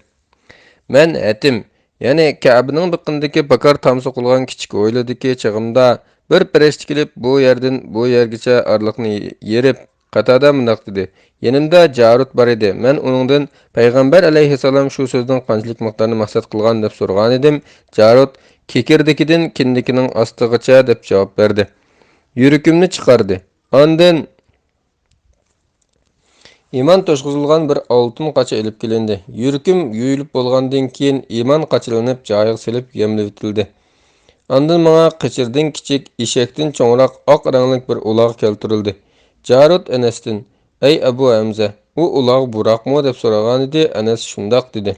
مەن ھەتىم، يەنى كەبىنىڭ بېقىنىدىكى پاكار تام سوقۇلغان كىچىك ھويلىدىكى چېغىمدا، بىر پەرىشتە كېلىپ، بۇ يەردىن بۇ يەرگىچە ئارىلىقنى يېرىپ، قاتادە مۇنداق دېدى: يېنىمدا جارۇت بار ئىدى. مەن ئۇنىڭدىن، پەيغەمبەر ئەلەيھىسسالام شۇ سۆزدىن قانچىلىك مىقدارنى مەقسەت قىلغان، دەپ سورىغانىدىم. جارۇت، كېكىردىكىدىن كىندىكىنىڭ ئاستىغىچە، دەپ جاۋاب بەردى. يۈرىكىمنى چىقاردى. ئاندىن ئىمان توشقۇزۇلغان بىر ئالتۇن قاچا ئېلىپ كېلىندى. يۈرىكىم يۇيۇلۇپ بولغاندىن كېيىن، ئىمان قاچىلىنىپ، جايىغا سېلىپ يەملىۋېتىلدى. ئاندىن ماڭا قېچىردىن كىچىك، ئېشەكتىن چوڭراق ئاق رەڭلىك بىر ئۇلاغ كەلتۈرۈلدى. جارۇت ئەنەستىن، ئەي ئەبۇ ھەمزە، ئۇ ئۇلاغ بۇراقمۇ؟ دەپ سورىغانىدى. ئەنەس شۇنداق دېدى.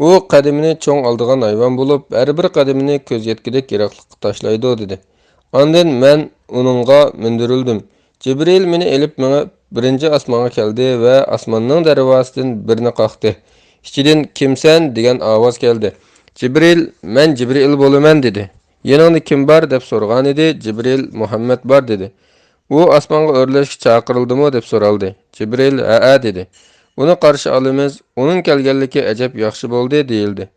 ئۇ قەدىمىنى چوڭ ئالىدىغان ھايۋان بولۇپ، ھەر بىر قەدىمىنى كۆز يەتكۈدەك يىراقلىققا تاشلايدۇ، دېدى. ئاندىن مەن ئۇنىڭغا مىندۈرۈلدۈم. جىبرىئىل مېنى ئېلىپ مېڭىپ، بىرىنچى ئاسمانغا كەلدى ۋە ئاسماننىڭ دەرۋازىسىدىن بىرنى قاقتى. ئىچىدىن، كىمسەن؟ دېگەن ئاۋاز كەلدى. جىبرىئىل، مەن جىبرىئىل بولىمەن، دېدى. يېنىڭدا كىم بار؟ دەپ سورىغانىدى. جىبرىئىل، مۇھەممەد بار، دېدى. ئۇ ئاسمانغا ئۆرلەشكە چاقىرىلدىمۇ؟ دەپ سورالدى. جىبرىئىل، ھەئە، دېدى. ئۇنى قارشى ئالىمىز، ئۇنىڭ كەلگەنلىكى ئەجەب ياخشى بولدى، دېيىلدى.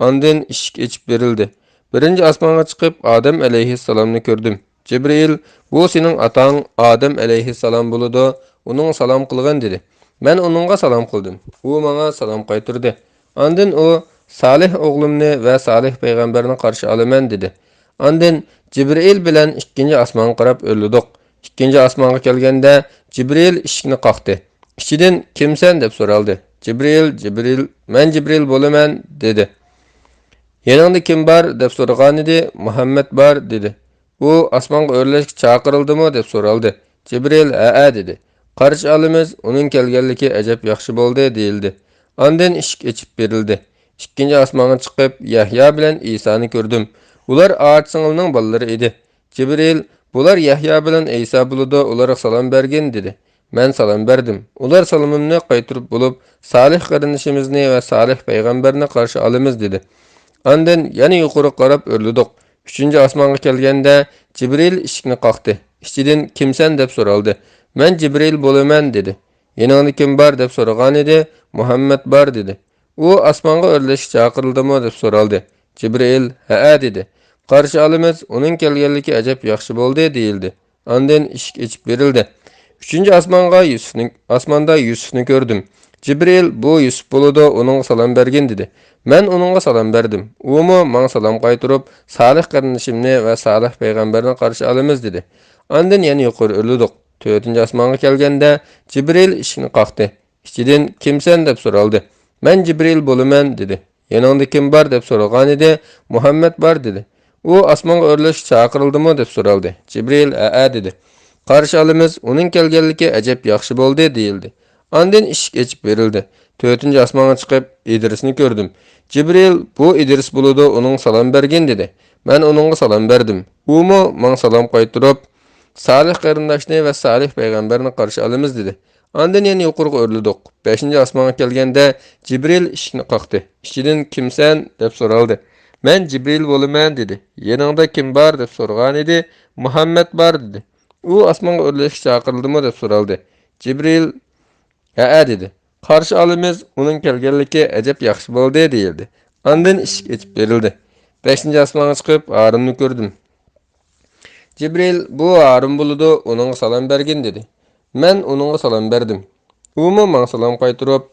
ئاندىن ئىشىك ئېچىپ بېرىلدى. بىرىنچى ئاسمانغا چىقىپ، ئادەم ئەلەيھىسسالامنى كۆردۈم. جىبرىئىل، بۇ سېنىڭ ئاتاڭ ئادەم ئەلەيھىسسالام بولىدۇ، ئۇنىڭغا سالام قىلغىن، دېدى. مەن ئۇنىڭغا سالام قىلدىم. ئۇ ماڭا سالام قايتۇردى. ئاندىن ئۇ، سالىھ ئوغلۇمنى ۋە سالىھ پەيغەمبەرنى قارشى ئالىمەن، دېدى. ئاندىن جىبرىئىل بىلەن ئىككىنچى ئاسمانغا قاراپ ئۆرلىدۇق. ئىككىنچى ئاسمانغا كەلگەندە، جىبرىئىل ئىشىكنى قاقتى. ئىچىدىن، كىمسەن؟ دەپ سورالدى. جىبرىئىل، جىبرىئىل، مەن جىبرىئىل بولىمەن، دېدى. يېنىڭدا كىم بار؟ دەپ سورىغانىدى. مۇھەممەد بار، دېدى. ئۇ ئاسمانغا ئۆرلەشكە چاقىرىلدىمۇ؟ دەپ سورالدى. جىبرىئىل، ھەئە، دېدى. قارشى ئالىمىز، ئۇنىڭ كەلگەنلىكى ئەجەب ياخشى بولدى، دېيىلدى. ئاندىن ئىشىك ئېچىپ بېرىلدى. ئىككىنچى ئاسمانغا چىقىپ، يەھيا بىلەن ئىسانى كۆردۈم. ئۇلار ئاچا-سىڭىلنىڭ بالىلىرى ئىدى. جىبرىئىل، بۇلار يەھيا بىلەن ئەيسا بولىدۇ، ئۇلارغا سالام بەرگىن، دېدى. مەن سالام بەردىم. ئۇلار سالىمىمنى قايتۇرۇپ بولۇپ، سالىھ قېرىندىشىمىزنى ۋە سالىھ پەيغەمبەرنى قارشى ئالىمىز، دېدى. ئاندىن يەنە يۇقىرىغا قاراپ ئۆرلىدۇق. ئۈچىنچى ئاسمانغا كەلگەندە، جىبرىئىل ئىشىكنى قاقتى. ئىچىدىن، كىمسەن؟ دەپ سورالدى. مەن جىبرىئىل بولىمەن، دېدى. يېنىڭدا كىم بار؟ دەپ سورىغانىدى. مۇھەممەد بار، دېدى. ئۇ ئاسمانغا ئۆرلەشكە چاقىرىلدىمۇ؟ دەپ سورالدى. جىبرىئىل، ھەئە، دېدى. قارشى ئالىمىز، ئۇنىڭ كەلگەنلىكى ئەجەب ياخشى بولدى، دېيىلدى. ئاندىن ئىشىك ئېچىپ بېرىلدى. ئۈچىنچى ئاسمانغا يۈسۈفنى، ئاسماندا يۈسۈفنى كۆردۈم. جىبرىئىل، بۇ يۈسۈپ بولىدۇ، ئۇنىڭغا سالام بەرگىن، دېدى. مەن ئۇنىڭغا سالام بەردىم. ئۇمۇ ماڭا سالام قايتۇرۇپ، سالىھ قېرىندىشىمنى ۋە سالىھ پەيغەمبەرنى قارشى ئالىمىز، دېدى. ئاندىن يەنە يۇقىرى ئۆرلىدۇق. تۆتىنچى ئاسمانغا كەلگەندە، جىبرىئىل ئىشىكنى قاقتى. ئىچىدىن، كىمسەن؟ دەپ سورالدى. مەن جىبرىئىل بولىمەن، دېدى. يېنىڭدا كىم بار؟ دەپ سورىغانىدى. مۇھەممەد بار، دېدى. ئۇ ئاسمانغا ئۆرلەشكە چاقىرىلدىمۇ؟ دەپ سورالدى. جىبرىئىل، ھەئە، دېدى. قارشى ئالىمىز، ئۇنىڭ كەلگەنلىكى ئەجەب ياخشى بولدى، دېيىلدى. ئاندىن ئىشىك ئېچىپ بېرىلدى. تۆتىنچى ئاسمانغا چىقىپ، ئىدرىسنى كۆردۈم. جىبرىئىل، بۇ ئىدرىس بولىدۇ، ئۇنىڭغا سالام بەرگىن، دېدى. مەن ئۇنىڭغا سالام بەردىم. ئۇمۇ ماڭا سالام قايتۇرۇپ، سالىھ قېرىنداشنى ۋە سالىھ پەيغەمبەرنى قارشى ئالىمىز، دېدى. ئاندىن يەنە يۇقىرىغا ئۆرلىدۇق. بەشىنچى ئاسمانغا كەلگەندە، جىبرىئىل ئىشىكنى قاقتى. ئىچىدىن، كىمسەن؟ دەپ سورالدى. مەن جىبرىئىل بولىمەن، دېدى. يېنىڭدا كىم بار؟ دەپ سورىغانىدى. مۇھەممەد بار، دېدى. ئۇ ئاسمانغا ئۆرلەشكە چاقىرىلدىمۇ؟ دەپ سورالدى. جىبرىئىل، ھەئە، دېدى. قارشى ئالىمىز، ئۇنىڭ كەلگەنلىكى ئەجەب ياخشى بولدى، دېيىلدى. ئاندىن ئىشىك ئېچىپ بېرىلدى. بەشىنچى ئاسمانغا چىقىپ، ھارۇننى كۆردۈم. جىبرىئىل، بۇ ھارۇن بولىدۇ، ئۇنىڭغا سالام بەرگىن، دېدى. مەن ئۇنىڭغا سالام بەردىم. ئۇمۇ ماڭا سالام قايتۇرۇپ،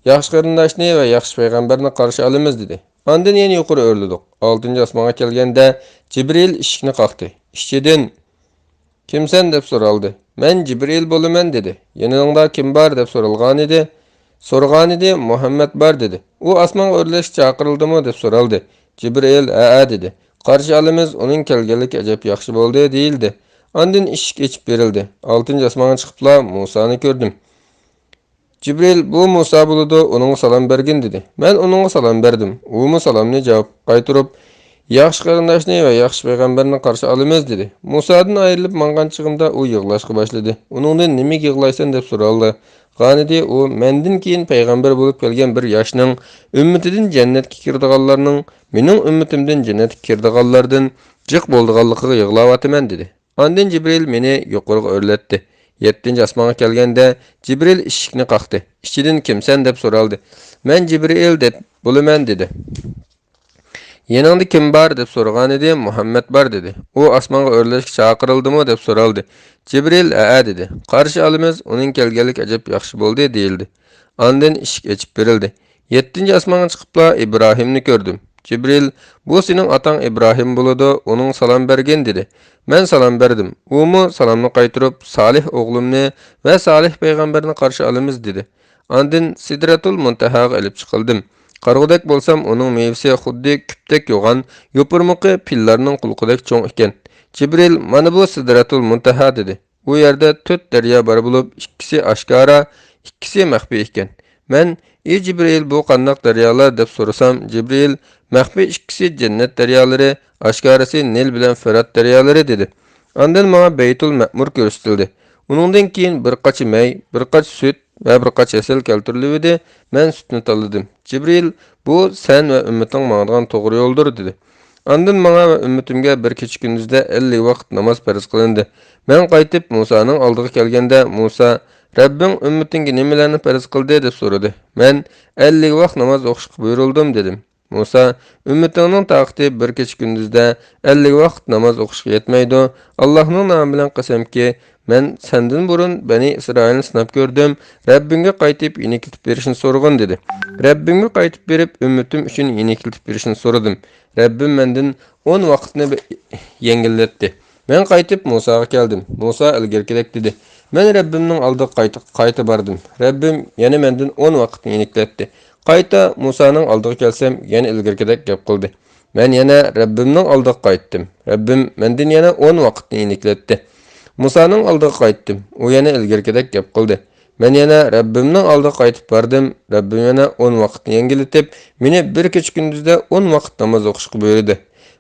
ياخشى قېرىنداشنى ۋە ياخشى پەيغەمبەرنى قارشى ئالىمىز، دېدى. ئاندىن يەنە يۇقىرى ئۆرلىدۇق. ئالتىنچى ئاسمانغا كەلگەندە، جىبرىئىل ئىشىكنى قاقتى. ئىچىدىن، كىمسەن؟ دەپ سورالدى. مەن جىبرىئىل بولىمەن، دېدى. يېنىڭدا كىم بار؟ دەپ سورالغانىدى. سورىغانىدى، مۇھەممەد بار، دېدى. ئۇ ئاسمانغا ئۆرلەشكە چاقىرىلدىمۇ؟ دەپ سورالدى. جىبرىئىل، ھەئە، دېدى. قارشى ئالىمىز، ئۇنىڭ كەلگەنلىكى ئەجەب ياخشى بولدى، دېيىلدى. ئاندىن ئىشىك ئېچىپ بېرىلدى. ئالتىنچى ئاسمانغا چىقىپلا مۇسانى كۆردۈم. جىبرىل، «بۇ مۇسا بولىدۇ، ئۇنىڭغا سالام بەرگىن» دېدى. مەن ئۇنىڭغا سالام بەردىم. ئۇمۇ سالامنى جاۋاب قايتۇرۇپ، «ياخشى قېرىنداشنى ۋە ياخشى پەيغەمبەرنى قارشى ئالىمىز» دېدى. مۇسادىن ئايرىلىپ ماڭغان چېغىمدا ئۇ يىغلاشقا باشلىدى. ئۇنىڭدىن، «نېمىگە يىغلايسەن؟» دەپ سورالدى. ئۇ، «مەندىن كېيىن پەيغەمبەر بولۇپ كەلگەن بىر ياشنىڭ ئۈممىتىدىن جەننەتكە كىرىدىغانلارنىڭ مېنىڭ ئۈممىتىمدىن جەننەتكە كىرىدىغانلاردىن جىق بولىدىغانلىقىغا يىغلاۋاتىمەن» دېدى. ئاندىن جىبرىل مېنى يۇقىرىغا ئۆرلەتتى. يەتتىنچى ئاسمانغا كەلگەندە، جىبرىل ئىشىكنى قاقتى. ئىچىدىن، «كىمسەن؟» دەپ سورالدى. «مەن جىبرىل دەپ بولىمەن» دېدى. «يېنىڭدا كىم بار؟» دەپ سورىغانىدى. «مۇھەممەد بار» دېدى. «ئۇ ئاسمانغا ئۆرلەشكە چاقىرىلدىمۇ؟» دەپ سورالدى. جىبرىل، «ھەئە» دېدى. «قارشى ئالىمىز، ئۇنىڭ كەلگەنلىكى ئەجەب ياخشى بولدى» دېيىلدى. ئاندىن ئىشىك ئېچىپ بېرىلدى. يەتتىنچى ئاسمانغا چىقىپلا ئىبراھىمنى كۆردۈم. جىبرىل، «بۇ سېنىڭ ئاتاڭ ئىبراھىم بولىدۇ، ئۇنىڭغا سالام بەرگىن» دېدى. مەن سالام بەردىم. ئۇمۇ سالامنى قايتۇرۇپ، «سالىھ ئوغلۇمنى ۋە سالىھ پەيغەمبەرنى قارشى ئالىمىز» دېدى. ئاندىن سىدرەتۇل مۇنتەھاغا ئېلىپ چىقىلدىم. قارىغۇدەك بولسام، ئۇنىڭ مېۋىسى خۇددى كۈپتەك يوغان، يوپۇرمىقى پىللارنىڭ قۇلىقىدەك چوڭ ئىكەن. جىبرىل، «مانا بۇ سىدرەتۇل مۇنتەھا» دېدى. ئۇ يەردە تۆت دەريا بار بولۇپ، ئىككىسى ئاشكارا، ئىككىسى مەخپىي ئىكەن. مەن، «ئى جىبرىئىل، بۇ قانداق دەريالار؟» دەپ سورىسام، جىبرىئىل، «مەخپىي ئىككىسى جەننەت دەريالىرى، ئاشكارىسى نىل بىلەن فۇرات دەريالىرى» دېدى. ئاندىن ماڭا بەيتۇل مەئمۇر كۆرسىتىلدى. ئۇنىڭدىن كېيىن بىر قاچا مەي، بىر قاچا سۈت ۋە بىر قاچا ھەسەل كەلتۈرۈلۈۋىدى. مەن سۈتنى تاللىدىم. جىبرىئىل، «بۇ سەن ۋە ئۈممىتىڭ ماڭىدىغان توغرا يولدۇر» دېدى. ئاندىن ماڭا ۋە ئۈممىتىمگە بىر كېچە-كۈندۈزدە ئەللىك ۋاقىت ناماز پەرز قىلىندى. مەن قايتىپ مۇسانىڭ ئالدىغا كەلگەندە، مۇسا، «رەببىڭ ئۈممىتىڭگە نېمىلەرنى پەرز قىلدى؟» دەپ سورىدى. مەن، «ئەللىك ۋاق ناماز ئوقۇشقا بۇيرۇلدۇم» دېدىم. مۇسا، «ئۈممىتىڭنىڭ تاقىتى بىر كېچە-كۈندۈزدە ئەللىك ۋاقىت ناماز ئوقۇشقا يەتمەيدۇ. ئاللاھنىڭ نامى بىلەن قەسەمكى، مەن سەندىن بۇرۇن بەنى ئىسرائىلنى سىناپ كۆردۈم. رەببىڭگە قايتىپ يېنىكلىتىپ بېرىشنى سورىغىن» دېدى. رەببىمگە قايتىپ بېرىپ، ئۈممىتىم ئۈچۈن يېنىكلىتىپ بېرىشنى سورىدىم. رەببىم مەندىن ئون ۋاقىتنى بە-، يەڭگىللەتتى. مەن قايتىپ مۇساغا كەلدىم. مۇسا ئىلگىرىكىدەك دېدى. مەن رەببىمنىڭ ئالدىغا قايتا، قايتا باردىم. رەببىم يەنە مەندىن ئون ۋاقىتنى يېنىكلەتتى. قايتا مۇسانىڭ ئالدىغا كەلسەم، يەنە ئىلگىرىكىدەك گەپ قىلدى. مەن يەنە رەببىمنىڭ ئالدىغا قايتتىم. رەببىم مەندىن يەنە ئون ۋاقىتنى يېنىكلەتتى. مۇسانىڭ ئالدىغا قايتتىم. ئۇ يەنە ئىلگىرىكىدەك گەپ قىلدى. مەن يەنە رەببىمنىڭ ئالدىغا قايتىپ باردىم. رەببىم يەنە ئون ۋاقىتنى يەڭگىللىتىپ، مېنى بىر كېچە-كۈندۈزدە ئون ۋاقىت ناماز ئوقۇشقا بۇيرۇدى.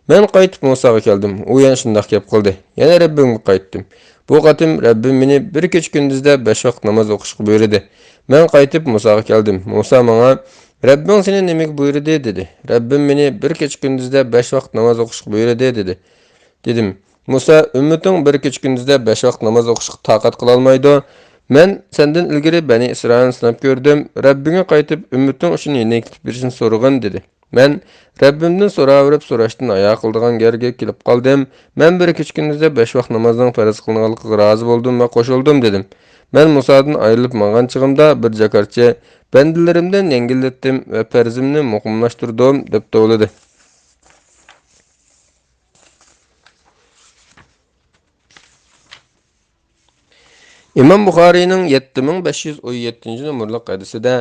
مەن قايتىپ مۇساغا كەلدىم. ئۇ يەنە شۇنداق گەپ قىلدى. يەنە رەببىمگە قايتتىم. بۇ قېتىم رەببىم مېنى بىر كېچە-كۈندۈزدە بەش ۋاقىت ناماز ئوقۇشقا بۇيرۇدى. مەن قايتىپ مۇساغا كەلدىم. مۇسا ماڭا، «رەببىڭ سېنى نېمىگە بۇيرۇدى؟» دېدى. رەببىم مېنى بىر كېچە-كۈندۈزدە بەش ۋاقىت ناماز ئوقۇشقا بۇيرۇدى، دېدى. دېدىم، مۇسا، «ئۈممىتىڭ بىر كېچە-كۈندۈزدە بەش ۋاقىت ناماز ئوقۇشقا تاقەت قىلالمايدۇ. مەن سەندىن ئىلگىرى بەنى ئىسرائىلنى سىناپ كۆردۈم. رەببىڭگە قايتىپ، ئۈممىتىڭ ئۈچۈن يېنىكلىتىپ بېرىشنى سورىغىن» دېدى. مەن، «رەببىمدىن سوراۋېرىپ سوراشتىن ھايا قىلىدىغان يەرگە كېلىپ قالدىم. مەن بىر كېچە-كۈندۈزدە بەش ۋاق نامازنىڭ پەرز قىلىنغانلىقىغا رازى بولدۇم ۋە قوشۇلدۇم» دېدىم. مەن مۇسادىن ئايرىلىپ ماڭغان چېغىمدا بىر جاكارچى، «بەندىلىرىمدىن يەڭگىللەتتىم ۋە پەرزىمنى مۇقىملاشتۇردۇم» دەپ توۋلىدى. ئىمام بۇخارىينىڭ يەتتە مىڭ بەش يۈز ئون يەتتىنچى نومۇرلۇق ھەدىسىدە،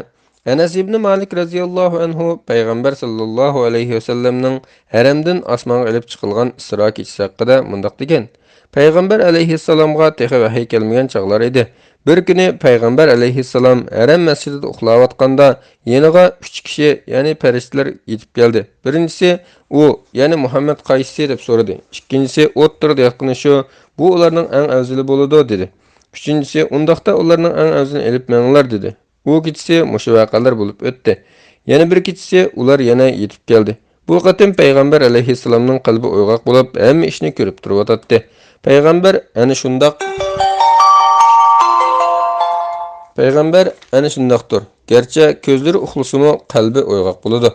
ئەنەس ئىبنى مالىك رەزىياللاھۇ ئەنھۇ پەيغەمبەر ساللاللاھۇ ئەلەيھى ۋەسەللەمنىڭ ھەرەمدىن ئاسمانغا ئېلىپ چىقىلغان ئىسرا كېچىسى ھەققىدە مۇنداق دېگەن: پەيغەمبەر ئەلەيھىسسالامغا تېخى ۋەھىي كەلمىگەن چاغلار ئىدى. بىر كۈنى پەيغەمبەر ئەلەيھىسسالام ھەرەم مەسچىتىدە ئۇخلاۋاتقاندا، يېنىغا ئۈچ كىشى، يەنى پەرىشتىلەر يېتىپ كەلدى. بىرىنچىسى، «ئۇ، يەنى مۇھەممەد قايسى؟» دەپ سورىدى. ئىككىنچىسى، «ئوتتۇرىدا ياتقىنى شۇ، بۇ ئۇلارنىڭ ئەڭ ئەۋزىلى بولىدۇ» دېدى. ئۈچىنچىسى، «ئۇنداقتا ئۇلارنىڭ ئەڭ ئەۋزىلىنى ئېلىپ مېڭىڭلار» دېدى. ئۇ كېچىسى مۇشۇ ۋەقەلەر بولۇپ ئۆتتى. يەنە بىر كېچىسى ئۇلار يەنە يېتىپ كەلدى. بۇ قېتىم پەيغەمبەر ئەلەيھىسسالامنىڭ قەلبى ئويغاق بولۇپ، ھەممە ئىشنى كۆرۈپ تۇرۇۋاتاتتى. پەيغەمبەر ئەنە شۇنداق، پەيغەمبەر ئەنە شۇنداقتۇر. گەرچە كۆزلىرى ئۇخلىسىمۇ، قەلبى ئويغاق بولىدۇ.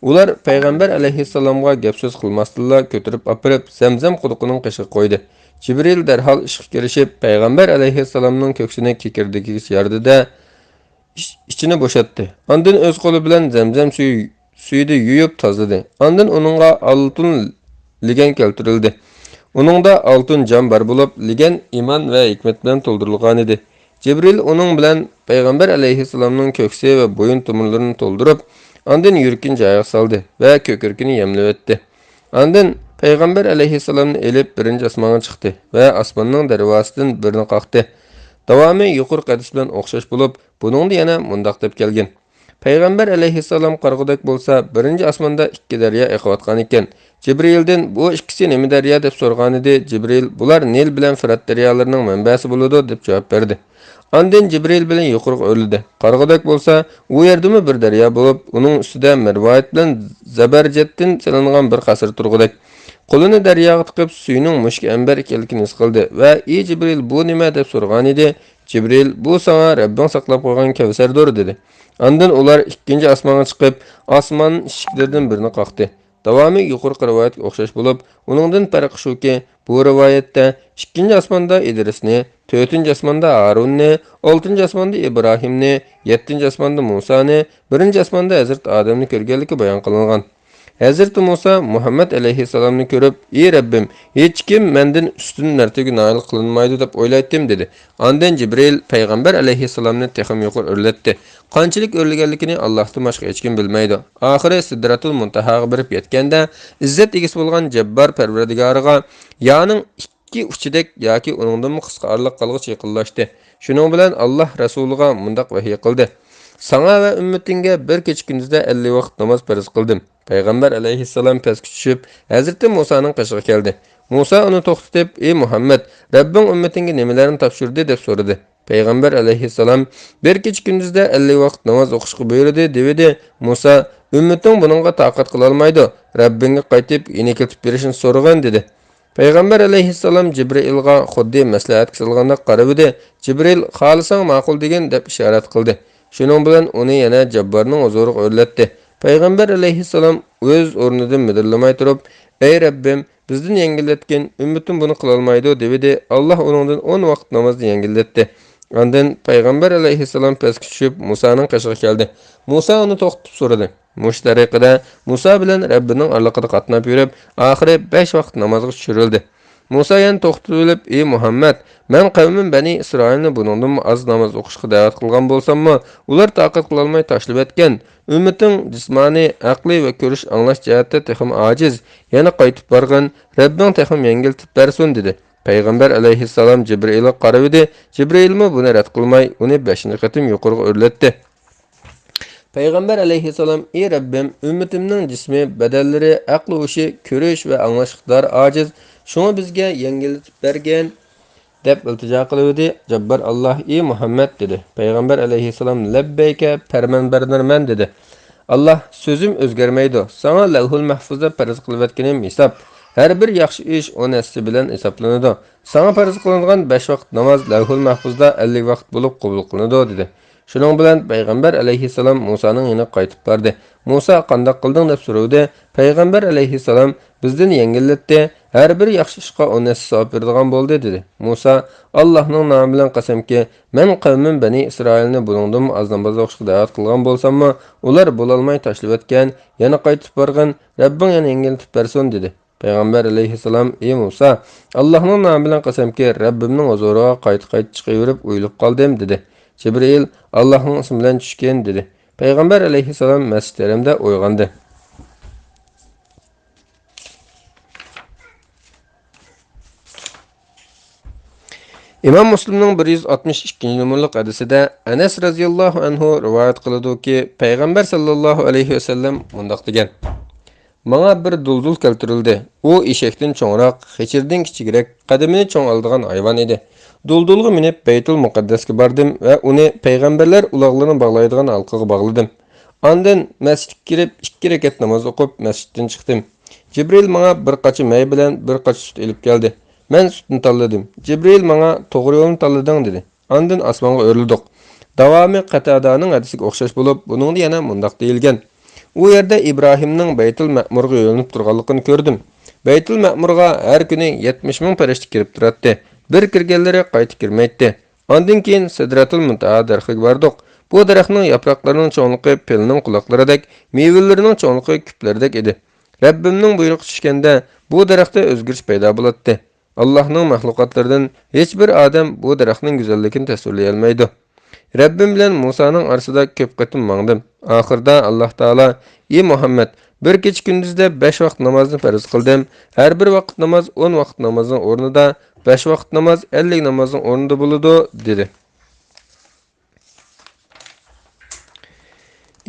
ئۇلار پەيغەمبەر ئەلەيھىسسالامغا گەپ-سۆز قىلماستىنلا كۆتۈرۈپ ئاپىرىپ، زەمزەم قۇدۇقىنىڭ قېشىغا قويدى. جىبرىل دەرھال ئىشقا كىرىشىپ، پەيغەمبەر ئەلەيھىسسالامنىڭ كۆكسىنى كېكىردىكىگىچە ياردى-دە، ئىچ-، ئىچىنى بوشاتتى. ئاندىن ئۆز قولى بىلەن زەمزەم سۈيى، سۈيىدە يۇيۇپ تازىلىدى. ئاندىن ئۇنىڭغا ئالتۇن لىگەن كەلتۈرۈلدى. ئۇنىڭدا ئالتۇن جام بار بولۇپ، لىگەن ئىمان ۋە ھېكمەت بىلەن تولدۇرۇلغانىدى. جىبرىل ئۇنىڭ بىلەن پەيغەمبەر ئەلەيھىسسالامنىڭ كۆكسى ۋە بويۇن تومۇرلىرىنى تولدۇرۇپ، ئاندىن يۈرىكىنى جايىغا سالدى ۋە كۆكرىكىنى يەملىۋەتتى. ئاندىن پەيغەمبەر ئەلەيھىسسالامنى ئېلىپ بىرىنچى ئاسمانغا چىقتى ۋە ئاسماننىڭ دەرۋازىسىدىن بىرنى قاقتى. داۋامى يۇقىرىقى ھەدىس بىلەن ئوخشاش بولۇپ، بۇنىڭدا يەنە مۇنداق دەپ كەلگەن: پەيغەمبەر ئەلەيھىسسالام قارىغۇدەك بولسا، بىرىنچى ئاسماندا ئىككى دەريا ئېقىۋاتقانىكەن. جىبرىئىلدىن: «بۇ ئىككىسى نېمە دەريا؟» دەپ سورىغانىدى. جىبرىئىل: «بۇلار نىل بىلەن فۇرات دەريالىرىنىڭ مەنبەسى بولىدۇ» دەپ جاۋاب بەردى. ئاندىن جىبرىئىل بىلەن يۇقىرىغا ئۆرلىدى. قارىغۇدەك بولسا، ئۇ يەردىمۇ بىر دەريا بولۇپ، ئۇنىڭ ئۈستىدە مەرۋايىت بىلەن زەبەرجەتتىن سېلىنغان بىر قەسىر تۇرغۇدەك. قولىنى دەرياغا تىقىپ، سۈيىنىڭ مۇشۇكى ئەمبەر ئىكەنلىكىنى ھېس قىلدى ۋە: «ئى جىبرىئىل، بۇ نېمە؟» دەپ سورىغانىدى. جىبرىئىل: «بۇ ساڭا رەببىڭ ساقلاپ قويغان كەۋسەردۇر» دېدى. ئاندىن ئۇلار ئىككىنچى ئاسمانغا چىقىپ، ئاسمان ئىشىكلىرىدىن بىرىنى قاقتى. داۋامى يۇقىرىقى رىۋايەتكە ئوخشاش بولۇپ، ئۇنىڭدىن پەرقى شۇكى، بۇ رىۋايەتتە ئىككىنچى ئاسماندا ئىدرىسنى، تۆتىنچى ئاسماندا ھارۇننى، ئالتىنچى ئاسماندا ئىبراھىمنى، يەتتىنچى ئاسماندا مۇسانى، بىرىنچى ئاسماندا ھەزرىتى ئادەمنى كۆرگەنلىكى بايان قىلىنغان. ھەزرىتى مۇسا مۇھەممەد ئەلەيھىسسالامنى كۆرۈپ: «ئى رەببىم، ھېچكىم مەندىن ئۈستۈن مەرتىۋىگە نائىل قىلىنمايدۇ دەپ ئويلايتتىم» دېدى. ئاندىن جىبرىئىل پەيغەمبەر ئەلەيھىسسالامنى تېخىمۇ يۇقىرى ئۆرلەتتى. قانچىلىك ئۆرلىگەنلىكىنى ئاللاھتىن باشقا ھېچكىم بىلمەيدۇ. ئاخىرى سىدرەتۇل مۇنتاھاغا بېرىپ يەتكەندە، ئىززەت ئىگىسى بولغان جەببار پەرۋەردىگارىغا يانىڭ ئىككى ئۇچىدەك ياكى ئۇنىڭدىنمۇ قىسقا ئارىلىق قالغۇچە يېقىنلاشتى. شۇنىڭ بىلەن ئاللاھ رەسۇلىغا مۇنداق ۋەھىي قىلدى: «ساڭا ۋە ئۈممىتىڭگە بىر كېچە-كۈندۈزدە ئەللىك ۋاقىت ناماز پەرز قىلدىم.» پەيغەمبەر ئەلەيھىسسالام پەسكە چۈشۈپ، ھەزرىتى مۇسانىڭ قېشىغا كەلدى. مۇسا ئۇنى توختىتىپ: «ئى مۇھەممەد، رەببىڭ ئۈممىتىڭگە نېمىلەرنى تاپشۇردى؟» دەپ سورىدى. پەيغەمبەر ئەلەيھىسسالام: «بىر كېچە-كۈندۈزدە ئەللىك ۋاقىت ناماز ئوقۇشقا بۇيرۇدى» دېۋىدى. مۇسا: «ئۈممىتىڭ بۇنىڭغا تاقەت قىلالمايدۇ، رەببىڭگە قايتىپ يېنىكلىتىپ بېرىشنى سورىغىن» دېدى. پەيغەمبەر ئەلەيھىسسالام جىبرىئىلغا خۇددى مەسلىھەتكە سالغاندەك قاراۋىدى. جىبرىئىل: «خالىساڭ ماقۇل دېگىن» دەپ ئىشارەت قىلدى. شۇنىڭ بىلەن ئۇنى يەنە جاببارنىڭ ھۇزۇرىغا ئۆرلەتتى. پەيغەمبەر ئەلەيھىسسالام ئۆز ئورنىدىن مىدىرلىماي تۇرۇپ: «ئەي رەببىم، بىزدىن يەڭگىللەتكىن، ئۈممىتىم بۇنى قىلالمايدۇ» دېۋىدى. ئاللاھ ئۇنىڭدىن ئون ۋاقىت نامازنى يەڭگىللەتتى. ئاندىن پەيغەمبەر ئەلەيھىسسالام پەسكە چۈشۈپ، مۇسانىڭ قېشىغا كەلدى. مۇسا ئۇنى توختىتىپ سورىدى. مۇشۇ تەرىقىدە مۇسا بىلەن رەببىنىڭ ئارىلىقىدا قاتناپ يۈرۈپ، ئاخىرى بەش ۋاقىت نامازغا چۈشۈرۈلدى. مۇسا يەنە توختىتىۋېلىپ: «ئى مۇھەممەد، مەن قەۋمىم بەنى ئىسرائىلنى بۇنىڭدىنمۇ ئاز ناماز ئوقۇشقا دەۋەت قىلغان بولساممۇ، ئۇلار تاقەت قىلالماي تاشلىۋەتكەن. ئۈممىتىڭ جىسمانىي، ئەقلىي ۋە كۆرۈش، ئاڭلاش جەھەتتە تېخىمۇ ئاجىز. يەنە قايتىپ بارغىن، رەببىڭ تېخىمۇ يەڭگىلتىپ بەرسۇن» دېدى. پەيغەمبەر ئەلەيھىسسالام جىبرىئىلغا قاراۋىدى. جىبرىئىلمۇ بۇنى رەت قىلماي، ئۇنى بەشىنچى قېتىم يۇقىرىغا ئۆرلەتتى. پەيغەمبەر ئەلەيھىسسالام: «ئى رەببىم، ئۈممىتىمنىڭ جىسمى، بەدەنلىرى، ئەقلى-ھوشى، كۆرۈش ۋە ئاڭلاش ئىقتىدارى ئاجىز، شۇڭا بىزگە يەڭگىللىتىپ بەرگىن» دەپ ئىلتىجا قىلىۋىدى. جاببار: «ئاللاھ، ئى مۇھەممەد» دېدى. پەيغەمبەر ئەلەيھىسسالام: «لەببەيكە، پەرمانبەردارمەن» دېدى. «ئاللاھ، سۆزۈم ئۆزگەرمەيدۇ، ساڭا لەۋھۇل مەھفۇزدا پەرز قىلىۋەتكىنىم ھېساب. ھەر بىر ياخشى ئىش ئون ھەسسىسى بىلەن ھېسابلىنىدۇ. ساڭا پەرز قىلىنغان بەش ۋاقىت ناماز لەۋھۇل مەھفۇزدا ئەللىك ۋاقىت بولۇپ قوبۇل قىلىنىدۇ» دېدى. شۇنىڭ بىلەن پەيغەمبەر ئەلەيھىسسالام مۇسانىڭ يېنىغا قايتىپ باردى. مۇسا: «قانداق قىلدىڭ؟» دەپ سورىدى. پەيغەمبەر ئەلەيھىسسالام: «بىزدىن يەڭگىللەتتى، ھەر بىر ياخشى ئىشقا ئون ھەسسە ساۋاب بېرىدىغان بولدى» دېدى. مۇسا: «ئاللاھنىڭ نامى بىلەن قەسەمكى، مەن قەۋمىم بەنى ئىسرائىلنى بۇنىڭدىنمۇ ئاز ناماز ئوقۇشقا دەۋەت قىلغان بولساممۇ، ئۇلار بولالماي تاشلىۋەتكەن. يەنە قايتىپ بارغىن، رەببىڭ يەنە يەڭگىللىتىپ بەرسۇن» دېدى. پەيغەمبەر ئەلەيھىسسالام: «ئى مۇسا، ئاللاھنىڭ نامى بىلەن قەسەمكى، رەببىمنىڭ ھۇزۇرىغا قايتا-قايتا چىقىۋېرىپ ئويۇلۇپ قالدىم» دېدى. جىبرىئىل: «ئاللاھنىڭ ئىسمى بىلەن چۈشكىن» دېدى. پەيغەمبەر ئەلەيھىسسالام مەسچىت ھەرەمدە ئويغاندى. ئىمام مۇسلىمنىڭ بىر يۈز ئاتمىش ئىككىنچى نومۇرلۇق ھەدىسىدە ئەنەس رەزىياللاھۇ ئەنھۇ رىۋايەت قىلىدۇكى، پەيغەمبەر ساللاللاھۇ ئەلەيھى ۋەسەللەم مۇنداق دېگەن: «ماڭا بىر دۇلدۇل كەلتۈرۈلدى. ئۇ ئېشەكتىن چوڭراق، خېچىردىن كىچىكرەك، قەدىمىنى چوڭ ئالىدىغان ھايۋان ئىدى. دۇلدۇلغا مىنىپ بەيتۇل مۇقەددەسكە باردىم ۋە ئۇنى پەيغەمبەرلەر ئۇلاغلىرىنى باغلايدىغان ھالقىغا باغلىدىم. ئاندىن مەسچىتكە كىرىپ، ئىككى رەكەت ناماز ئوقۇپ، مەسچىتتىن چىقتىم. جىبرىئىل ماڭا بىر قاچا مەي بىلەن بىر قاچا سۈت ئېلىپ كەلدى. مەن سۈتنى تاللىدىم. جىبرىئىل ماڭا، توغرا يولنى تاللىدىڭ، دېدى. ئاندىن ئاسمانغا ئۆرلىدۇق.» داۋامى قەتادانىڭ ھەدىسىگە ئوخشاش بولۇپ، بۇنىڭدا يەنە مۇنداق دېيىلگەن: «ئۇ يەردە ئىبراھىمنىڭ بەيتۇل مەئمۇرغا يۆلىنىپ تۇرغانلىقىنى كۆردۈم. بەيتۇل مەئمۇرغا ھەر كۈنى يەتمىش مىڭ پەرىشتە كىرىپ تۇراتتى. بىر كىرگەنلىرى قايتا كىرمەيتتى. ئاندىن كېيىن سىدراتۇل مۇنتەھا دەرىخىگە باردۇق. بۇ دەرەخنىڭ ياپراقلىرىنىڭ چوڭلۇقى پىلنىڭ قۇلاقلىرىدەك، مېۋىلىرىنىڭ چوڭلۇقى كۈپلىرىدەك ئىدى. رەببىمنىڭ بۇيرۇقى چۈشكەندە، بۇ دەرەختە ئۆزگىرىش پەيدا بولاتتى. ئاللاھنىڭ مەخلۇقاتلىرىدىن ھېچبىر ئادەم بۇ دەرەخنىڭ گۈزەللىكىنى تەسۋىرلىيەلمەيدۇ. رەببىم بىلەن مۇسانىڭ ئارىسىدا كۆپ قېتىم ماڭدىم. ئاخىرىدا ئاللاھ تائالا: ئى مۇھەممەد، بىر كېچە كۈندۈزدە بەش ۋاقىت نامازنى پەرز قىلدىم. ھەر بىر ۋاقىت ناماز ئون ۋاقىت نامازنىڭ ئورنىدا، بەش ۋاقىت ناماز ئەللىك نامازنىڭ ئورنىدا بولىدۇ، دېدى.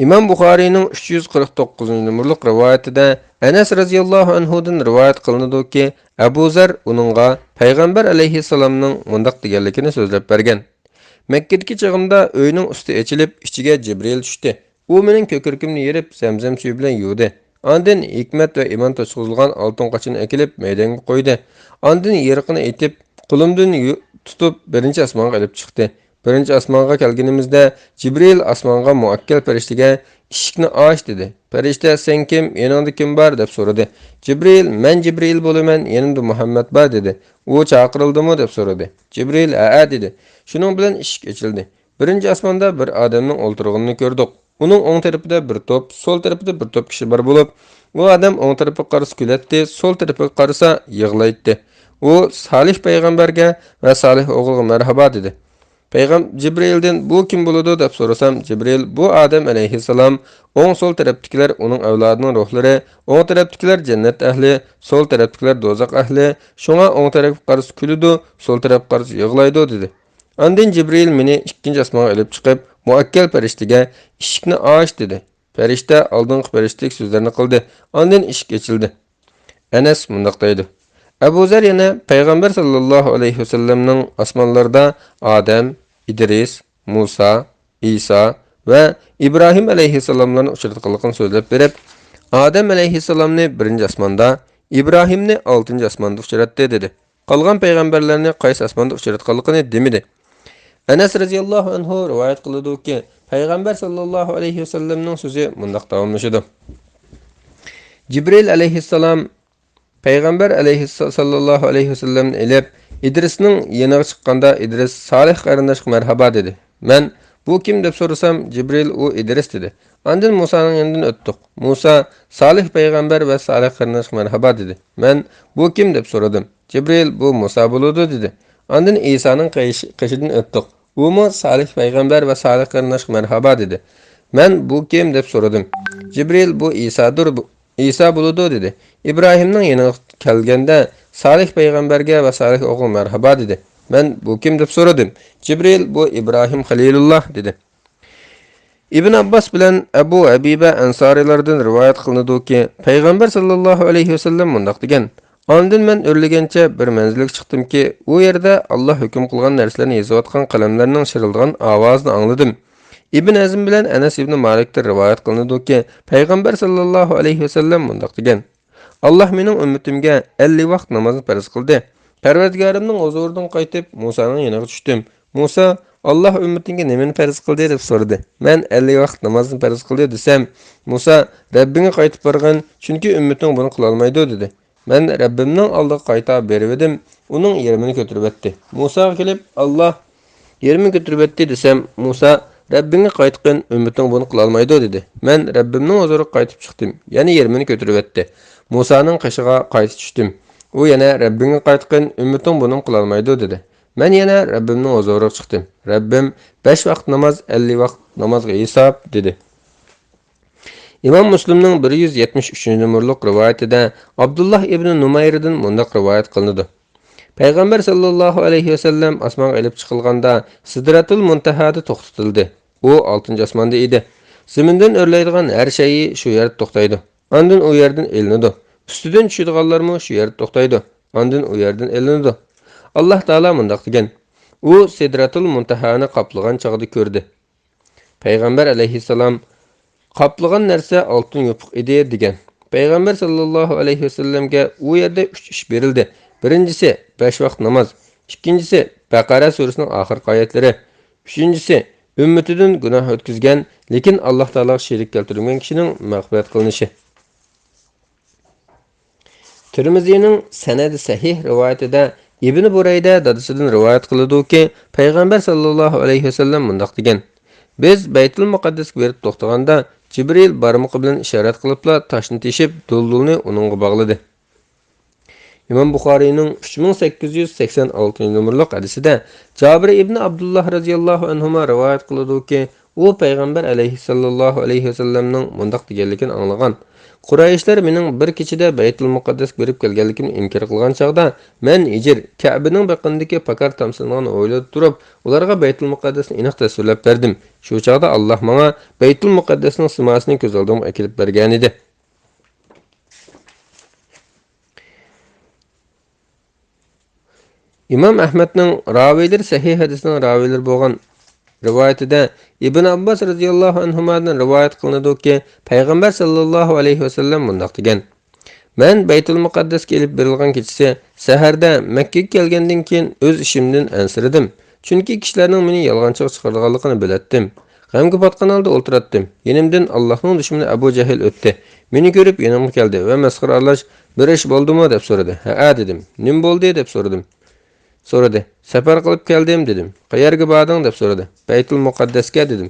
ئىمام بۇخارىينىڭ ئۈچ يۈز قىرىق توققۇزىنچى نومۇرلۇق رىۋايىتىدە ئەنەس رەزىياللاھۇ ئەنھۇدىن رىۋايەت قىلىنىدۇكى، ئەبۇ زەر ئۇنىڭغا پەيغەمبەر ئەلەيھىسسالامنىڭ مۇنداق دېگەنلىكىنى سۆزلەپ بەرگەن. مەككىدىكى چېغىمدا ئۆينىڭ ئۈستى ئېچىلىپ، ئىچىگە جىبرىئىل چۈشتى. ئۇ مېنىڭ كۆكرىكىمنى يېرىپ، زەمزەم سۈيى بىلەن يۇدى. ئاندىن ھېكمەت ۋە ئىمان توشقۇزۇلغان ئالتۇن قاچىنى ئەكېلىپ، مەيدانغا قويدى. ئاندىن يېرىقىنى ئېتىپ، قولۇمدىن يۇ-، تۇتۇپ، بىرىنچى ئاسمانغا ئېلىپ چىقتى. بىرىنچى ئاسمانغا كەلگىنىمىزدە، جىبرىئىل ئاسمانغا مۇئەككەل پەرىشتىگە، «ئىشىكنى ئاچ» دېدى. پەرىشتە، «سەن كىم؟ يېنىڭدا كىم بار؟» دەپ سورىدى. جىبرىئىل، «مەن جىبرىئىل بولىمەن، يېنىمدا مۇھەممەد بار» دېدى. «ئۇ چاقىرىلدىمۇ؟» دەپ سورىدى. جىبرىئىل، «ھەئە» دېدى. شۇنىڭ بىلەن ئىشىك ئېچىلدى. بىرىنچى ئاسماندا بىر ئادەمنىڭ ئولتۇرغىنىنى كۆردۇق. ئۇنىڭ ئوڭ تەرىپىدە بىر توپ، سول تەرىپىدە بىر توپ كىشى بار بولۇپ، ئۇ ئادەم ئوڭ تەرىپىگە قارىسا كۈلەتتى، سول تەرىپىگە قارىسا يىغلايتتى. ئۇ، «سالىھ پەيغەمبەرگە ۋە سالىھ ئوغۇلغا مەرھابا» دېدى. پەيغەم-، جىبرىئىلدىن، «بۇ كىم بولىدۇ؟» دەپ سورىسام، جىبرىئىل، «بۇ ئادەم ئەلەيھىسسالام، ئوڭ سول تەرەپتىكىلەر ئۇنىڭ ئەۋلادىنىڭ روھلىرى، ئوڭ تەرەپتىكىلەر جەننەت ئەھلى، سول تەرەپتىكىلەر دوزاخ ئەھلى، شۇڭا ئوڭ تەرەپكە قارىسا كۈلىدۇ، سول تەرەپكە قارىسا يىغلايدۇ» دېدى. ئاندىن جىبرىئىل مېنى ئىككىنچى ئاسمانغا ئېلىپ چىقىپ، مۇئەككەل پەرىشتىگە، «ئىشىكنى ئاچ» دېدى. پەرىشتە ئالدىنقى پەرىشتىدەك سۆزلەرنى قىلدى. ئاندىن ئىشىك ئېچىلدى. ئەنەس مۇنداق دەيدۇ، ئەبۇ زەر يەنە پەيغەمبەر ساللاللاھۇ ئەلەيھى ۋەسەللەمنىڭ ئاسمانلاردا ئادەم، ئىدرىس، مۇسا، ئىسا ۋە ئىبراھىم ئەلەيھىسسالاملارنى ئۇچراتقانلىقىنى سۆزلەپ بېرىپ، «ئادەم ئەلەيھىسسالامنى بىرىنچى ئاسماندا، ئىبراھىمنى ئالتىنچى ئاسماندا ئۇچراتتى» دېدى. قالغان پەيغەمبەرلەرنى قايسى ئاسماندا ئۇچراتقانلىقىنى دېمىدى. ئەنەس رەزىياللاھۇ ئەنھۇ رىۋايەت قىلىدۇكى، پەيغەمبەر ساللاللاھۇ ئەلەيھى ۋەسەللەمنىڭ سۆزى مۇنداق داۋاملىشىدۇ. جىبرىل ئەلەيھىسسالام پەيغەمبەر ئەلەيھىسسا-، ساللاللاھۇ ئەلەيھى ۋەسەللەمنى ئېلىپ، ئىدرىسنىڭ يېنىغا چىققاندا، ئىدرىس، «سالىھ قېرىنداشقا مەرھابا» دېدى. مەن، «بۇ كىم؟» دەپ سورىسام، جىبرىل، «ئۇ ئىدرىس» دېدى. ئاندىن مۇسانىڭ يېنىدىن ئۆتتۇق. مۇسا، «سالىھ پەيغەمبەر ۋە سالىھ قېرىنداشقا مەرھابا» دېدى. مەن، «بۇ كىم؟» دەپ سورىدىم. جىبرىل، «بۇ مۇسا بولىدۇ» دېدى. ئاندىن ئىسانىڭ قېشى-، قېشىدىن ئۆتتۇق. ئۇمۇ، «سالىھ پەيغەمبەر ۋە سالىھ قېرىنداشقا مەرھابا» دېدى. مەن، «بۇ كىم؟» دەپ سورىدىم. جىبرىل، «بۇ ئىسادۇر، بۇ، ئىسا بولىدۇ» دېدى. ئىبراھىمنىڭ يېنىغا كەلگەندە، «سالىھ پەيغەمبەرگە ۋە سالىھ ئوغلىغا مەرھابا» دېدى. مەن، «بۇ كىم؟» دەپ سورىدىم. جىبرىل، «بۇ ئىبراھىم خەلىلۇللاھ» دېدى. ئىبن ئابباس بىلەن ئەبۇ ھەبىبە ئەنسارىيلاردىن رىۋايەت قىلىنىدۇكى، پەيغەمبەر ساللاللاھۇ ئەلەيھى ۋەسەللەم مۇنداق دېگەن، ئاندىن مەن ئۆرلىگەنچە بىر مەنزىلگە چىقتىمكى، ئۇ يەردە ئاللا ھۆكۈم قىلغان نەرسىلەرنى يېزىۋاتقان قەلەملەرنىڭ شىرىلدىغان ئاۋازىنى ئاڭلىدىم. ئىبن ھەزم بىلەن ئەنەس ئىبن مالىكتىن رىۋايەت قىلىنىدۇكى، پەيغەمبەر ساللاللاھۇ ئەلەيھى ۋەسەللەم مۇنداق دېگەن، «ئاللا مېنىڭ ئۈممىتىمگە ئەللىك ۋاقىت نامازنى پەرز قىلدى. پەرۋەردىگارىمنىڭ ھۇزۇرىدىن قايتىپ، مۇسانىڭ يېنىغا چۈشتۈم. مۇسا، ئاللا ئۈممىتىڭگە نېمىنى پەرز قىلدى؟» دەپ سورىدى. مەن، «ئەللىك ۋاقىت نامازنى پەرز قىلدى» دېسەم، مۇسا، «رەببىڭگە قايتىپ بارغىن، چۈنكى ئۈممىتىڭ بۇنى قىلالمايدۇ» دېدى. مەن رەببىمنىڭ ئالدىغا قايتا بېرىۋىدىم، ئۇنىڭ يېرىمىنى كۆتۈرۈۋەتتى. مۇساغا كېلىپ، «ئاللا يېرىمىنى كۆتۈرۈۋەتتى» دېسەم، مۇسا، «رەببىڭگە قايتقىن، ئۈممىتىڭ بۇنى قىلالمايدۇ» دېدى. مەن رەببىمنىڭ ھۇزۇرىغا قايتىپ چىقتىم، يەنە يېرىمىنى كۆتۈرۈۋەتتى. مۇسانىڭ قېشىغا قايتا چۈشتۈم. ئۇ يەنە، «رەببىڭگە قايتقىن، ئۈممىتىڭ بۇنىمۇ قىلالمايدۇ» دېدى. مەن يەنە رەببىمنىڭ ھۇزۇرىغا چىقتىم. رەببىم، «بەش ۋاقىت ناماز ئەللىك ۋاقىت نامازغا ھېساب» دېدى. ئىمام مۇسلىمنىڭ بىر يۈز يەتمىش ئۈچىنچى نومۇرلۇق رىۋايىتىدە ئابدۇللاھ ئىبنى نۇمەيردىن مۇنداق رىۋايەت قىلىنىدۇ. پەيغەمبەر ساللاللاھۇ ئەلەيھى ۋەسەللەم ئاسمانغا ئېلىپ چىقىلغاندا سىدرەتۇل مۇنتەھادا توختىتىلدى. ئۇ ئالتىنچى ئاسماندا ئىدى. زېمىندىن ئۆرلەيدىغان ھەر شەيئى شۇ يەردە توختايدۇ. ئاندىن ئۇ يەردىن ئېلىنىدۇ. ئۈستىدىن چۈشىدىغانلارمۇ شۇ يەردە توختايدۇ. ئاندىن ئۇ يەردىن ئېلىنىدۇ. ئاللاھ تائالا مۇنداق دېگەن، ئۇ سىدرەتۇل مۇنتەھانى قاپلىغان چاغدا كۆردى. پەيغەمبەر ئەلەيھىسسالام، «قاپلىغان نەرسە ئالتۇن يوپۇق ئىدى» دېگەن. پەيغەمبەر ساللاللاھۇ ئەلەيھى ۋەسەللەمگە ئۇ يەردە ئۈچ ئىش بېرىلدى. بىرىنچىسى، بەش ۋاقىت ناماز. ئىككىنچىسى، بەقەرە سۈرىسىنىڭ ئاخىرقى ئايەتلىرى. ئۈچىنچىسى، ئۈممىتىدىن گۇناھ ئۆتكۈزگەن، لېكىن ئاللاھ تائالاغا شېرىك كەلتۈرمىگەن كىشىنىڭ مەغپىرەت قىلىنىشى. تىرمىزىنىڭ سەنەدى سەھىھ رىۋايىتىدە ئىبنى بۇرەيدە دادىسىدىن رىۋايەت قىلىدۇكى، پەيغەمبەر ساللاللاھۇ ئەلەيھى ۋەسەللەم مۇنداق دېگەن، بىز بەيتۇل مۇقەددەسكە بېرىپ توختىغاندا، جىبرىل بارمىقى بىلەن ئىشارەت قىلىپلا تاشنى تېشىپ، دۇلدۇلنى ئۇنىڭغا باغلىدى. ئىمام بۇخارىينىڭ ئۈچ مىڭ سەككىز يۈز سەكسەن ئالتىنچى نومۇرلۇق ھەدىسىدە جابىر ئىبنى ئابدۇللاھ رەزىياللاھۇ ئەنھۇما رىۋايەت قىلىدۇكى، ئۇ پەيغەمبەر ئەلەيھىسساللاللاھۇ ئەلەيھى ۋەسەللەمنىڭ مۇنداق دېگەنلىكىنى ئاڭلىغان، قۇرەيشلەر مېنىڭ بىر كېچىدە بەيتۇل مۇقەددەسكە بېرىپ كەلگەنلىكىمنى ئىنكار قىلغان چاغدا، مەن ھىجىر، كەبىنىڭ بېقىنىدىكى پاكار تامسىلىرىنىڭ ھويلىدا تۇرۇپ، ئۇلارغا بەيتۇل مۇقەددەسنى ئېنىق تەسۋىرلەپ بەردىم. شۇ چاغدا ئاللاھ ماڭا بەيتۇل مۇقەددەسنىڭ سىماسىنى كۆز ئالدىمغا ئەكېلىپ بەرگەنىدى. ئىمام ئەھمەدنىڭ راۋىيلىرى سەھىھ ھەدىسنىڭ راۋىيلىرى بولغان رىۋايىتىدە ئىبن ئابباس رەزىياللاھۇ ئەنھۇمادىن رىۋايەت قىلىنىدۇكى، پەيغەمبەر ساللاللاھۇ ئەلەيھى ۋەسەللەم مۇنداق دېگەن: مەن بەيتۇل مۇقەددەسكە ئېلىپ بېرىلغان كېچىسى سەھەردە مەككىگە كەلگەندىن كېيىن ئۆز ئىشىمدىن ئەنسىرىدىم. چۈنكى كىشىلەرنىڭ مېنى يالغانچىغا چىقىرىدىغانلىقىنى بىلەتتىم. غەمگە پاتقان ھالدا ئولتۇراتتىم. يېنىمدىن ئاللاھنىڭ دۈشمىنى ئەبۇ جەھىل ئۆتتى. مېنى كۆرۈپ يېنىمغا كەلدى ۋە مەسخىرە ئارىلاش، بىر ئىش بولدىمۇ؟ دەپ سورىدى. ھەئە، دېدىم. نېمە بولدى؟ دەپ سورىدىم. سورىدى. سەپەر قىلىپ كەلدىم، دېدىم. قەيەرگە باردىڭ؟ دەپ سورىدى. بەيتۇل مۇقەددەسكە، دېدىم.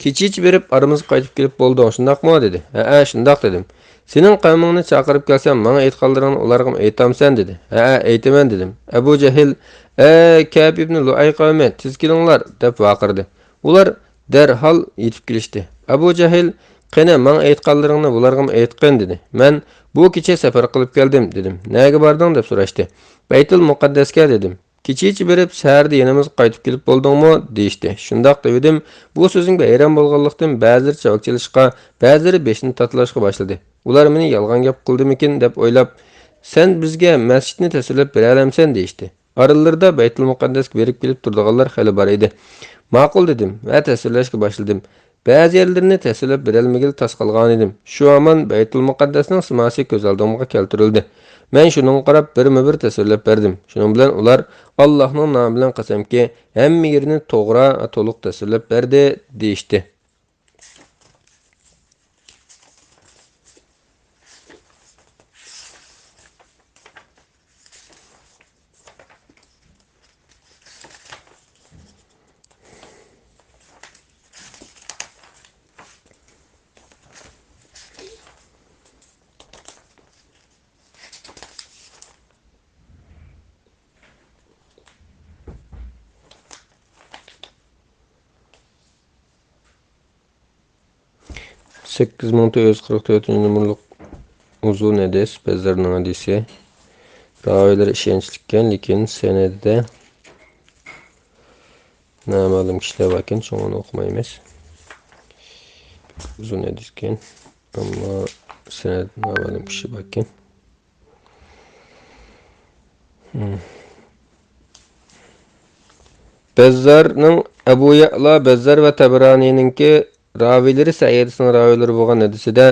كېچىچە بېرىپ ئارىمىزغا قايتىپ كېلىپ بولدۇڭ، شۇنداقمۇ؟ دېدى. ھەئە، شۇنداق، دېدىم. سېنىڭ قەۋمىڭنى چاقىرىپ كەلسەم، ماڭا ئېيتقانلىرىڭنى ئۇلارغىمۇ ئېيتامسەن؟ دېدى. ھەئە، ئېيتىمەن، دېدىم. ئەبۇ جەھىل، ئەي كەئب ئىبنى لۇئەي قەۋمى، تېز كېلىڭلار! دەپ ۋارقىرىدى. ئۇلار دەرھال يېتىپ كېلىشتى. ئەبۇ جەھىل، قېنى، ماڭا ئېيتقانلىرىڭنى بۇلارغىمۇ ئېيتقىن، دېدى. مەن، بۇ كېچە سەپەر قىلىپ كەلدىم، دېدىم. نەگە باردىڭ؟ دەپ سوراشتى. بەيتۇل مۇقەددەسكە، دېدىم. كېچىچە بېرىپ، سەھەردە يېنىمىزغا قايتىپ كېلىپ بولدۇڭمۇ؟ دېيىشتى. شۇنداق دېۋىدىم. بۇ سۆزۈمگە ھەيران بولغانلىقتىن، بەزىلىرى چاۋاك چېلىشقا، بەزىلىرى بېشىنى تاتىلاشقا باشلىدى. ئۇلار مېنى يالغان گەپ قىلدىمىكىن دەپ ئويلاپ، سەن بىزگە مەسچىتنى تەسۋىرلەپ بېرەلەمسەن؟ دېيىشتى. ئارىلىرىدا بەيتۇل مۇقەددەسكە بېرىپ كېلىپ تۇرىدىغانلار خېلى بار ئىدى. ماقۇل، دېدىم ۋە تەسۋىرلەشكە باشلىدىم. بەزى يەرلىرىنى تەسۋىرلەپ بېرەلمىگىلى تاس قالغانىدىم. شۇ ھامان بەيتۇل مۇقەددەسنىڭ سىماسى كۆز ئالدىمغا كەلتۈرۈلدى. مەن شۇنىڭغا قاراپ بىرمۇبىر تەسۋىرلەپ بەردىم. شۇنىڭ بىلەن ئۇلار، ئاللاھنىڭ نامى بىلەن قەسەمكى، ھەممە يېرىنى توغرا، تولۇق تەسۋىرلەپ بەردى، دېيىشتى. سەككىز مىڭ تۆت يۈز قىرىق تۆتىنچى نومۇرلۇق ئۇزۇن ھەدىس، بەززارنىڭ ھەدىسى. راۋىيلىرى ئىشەنچلىككەن، لېكىن سەنەدىدە نامەلۇم كىشىلەر باركەن، شۇڭا ئۇنى ئوقۇمايمىز. ئۇزۇن ھەدىسكەن، ئەمما سەنەدىدە نامەلۇم كىشى باركەن. بەززارنىڭ، ئەبۇ يەئلا بەززار ۋە تەبرانىينىڭكى راۋىيلىرى سەھىھ ھەدىسنىڭ راۋىيلىرى بولغان ھەدىسىدە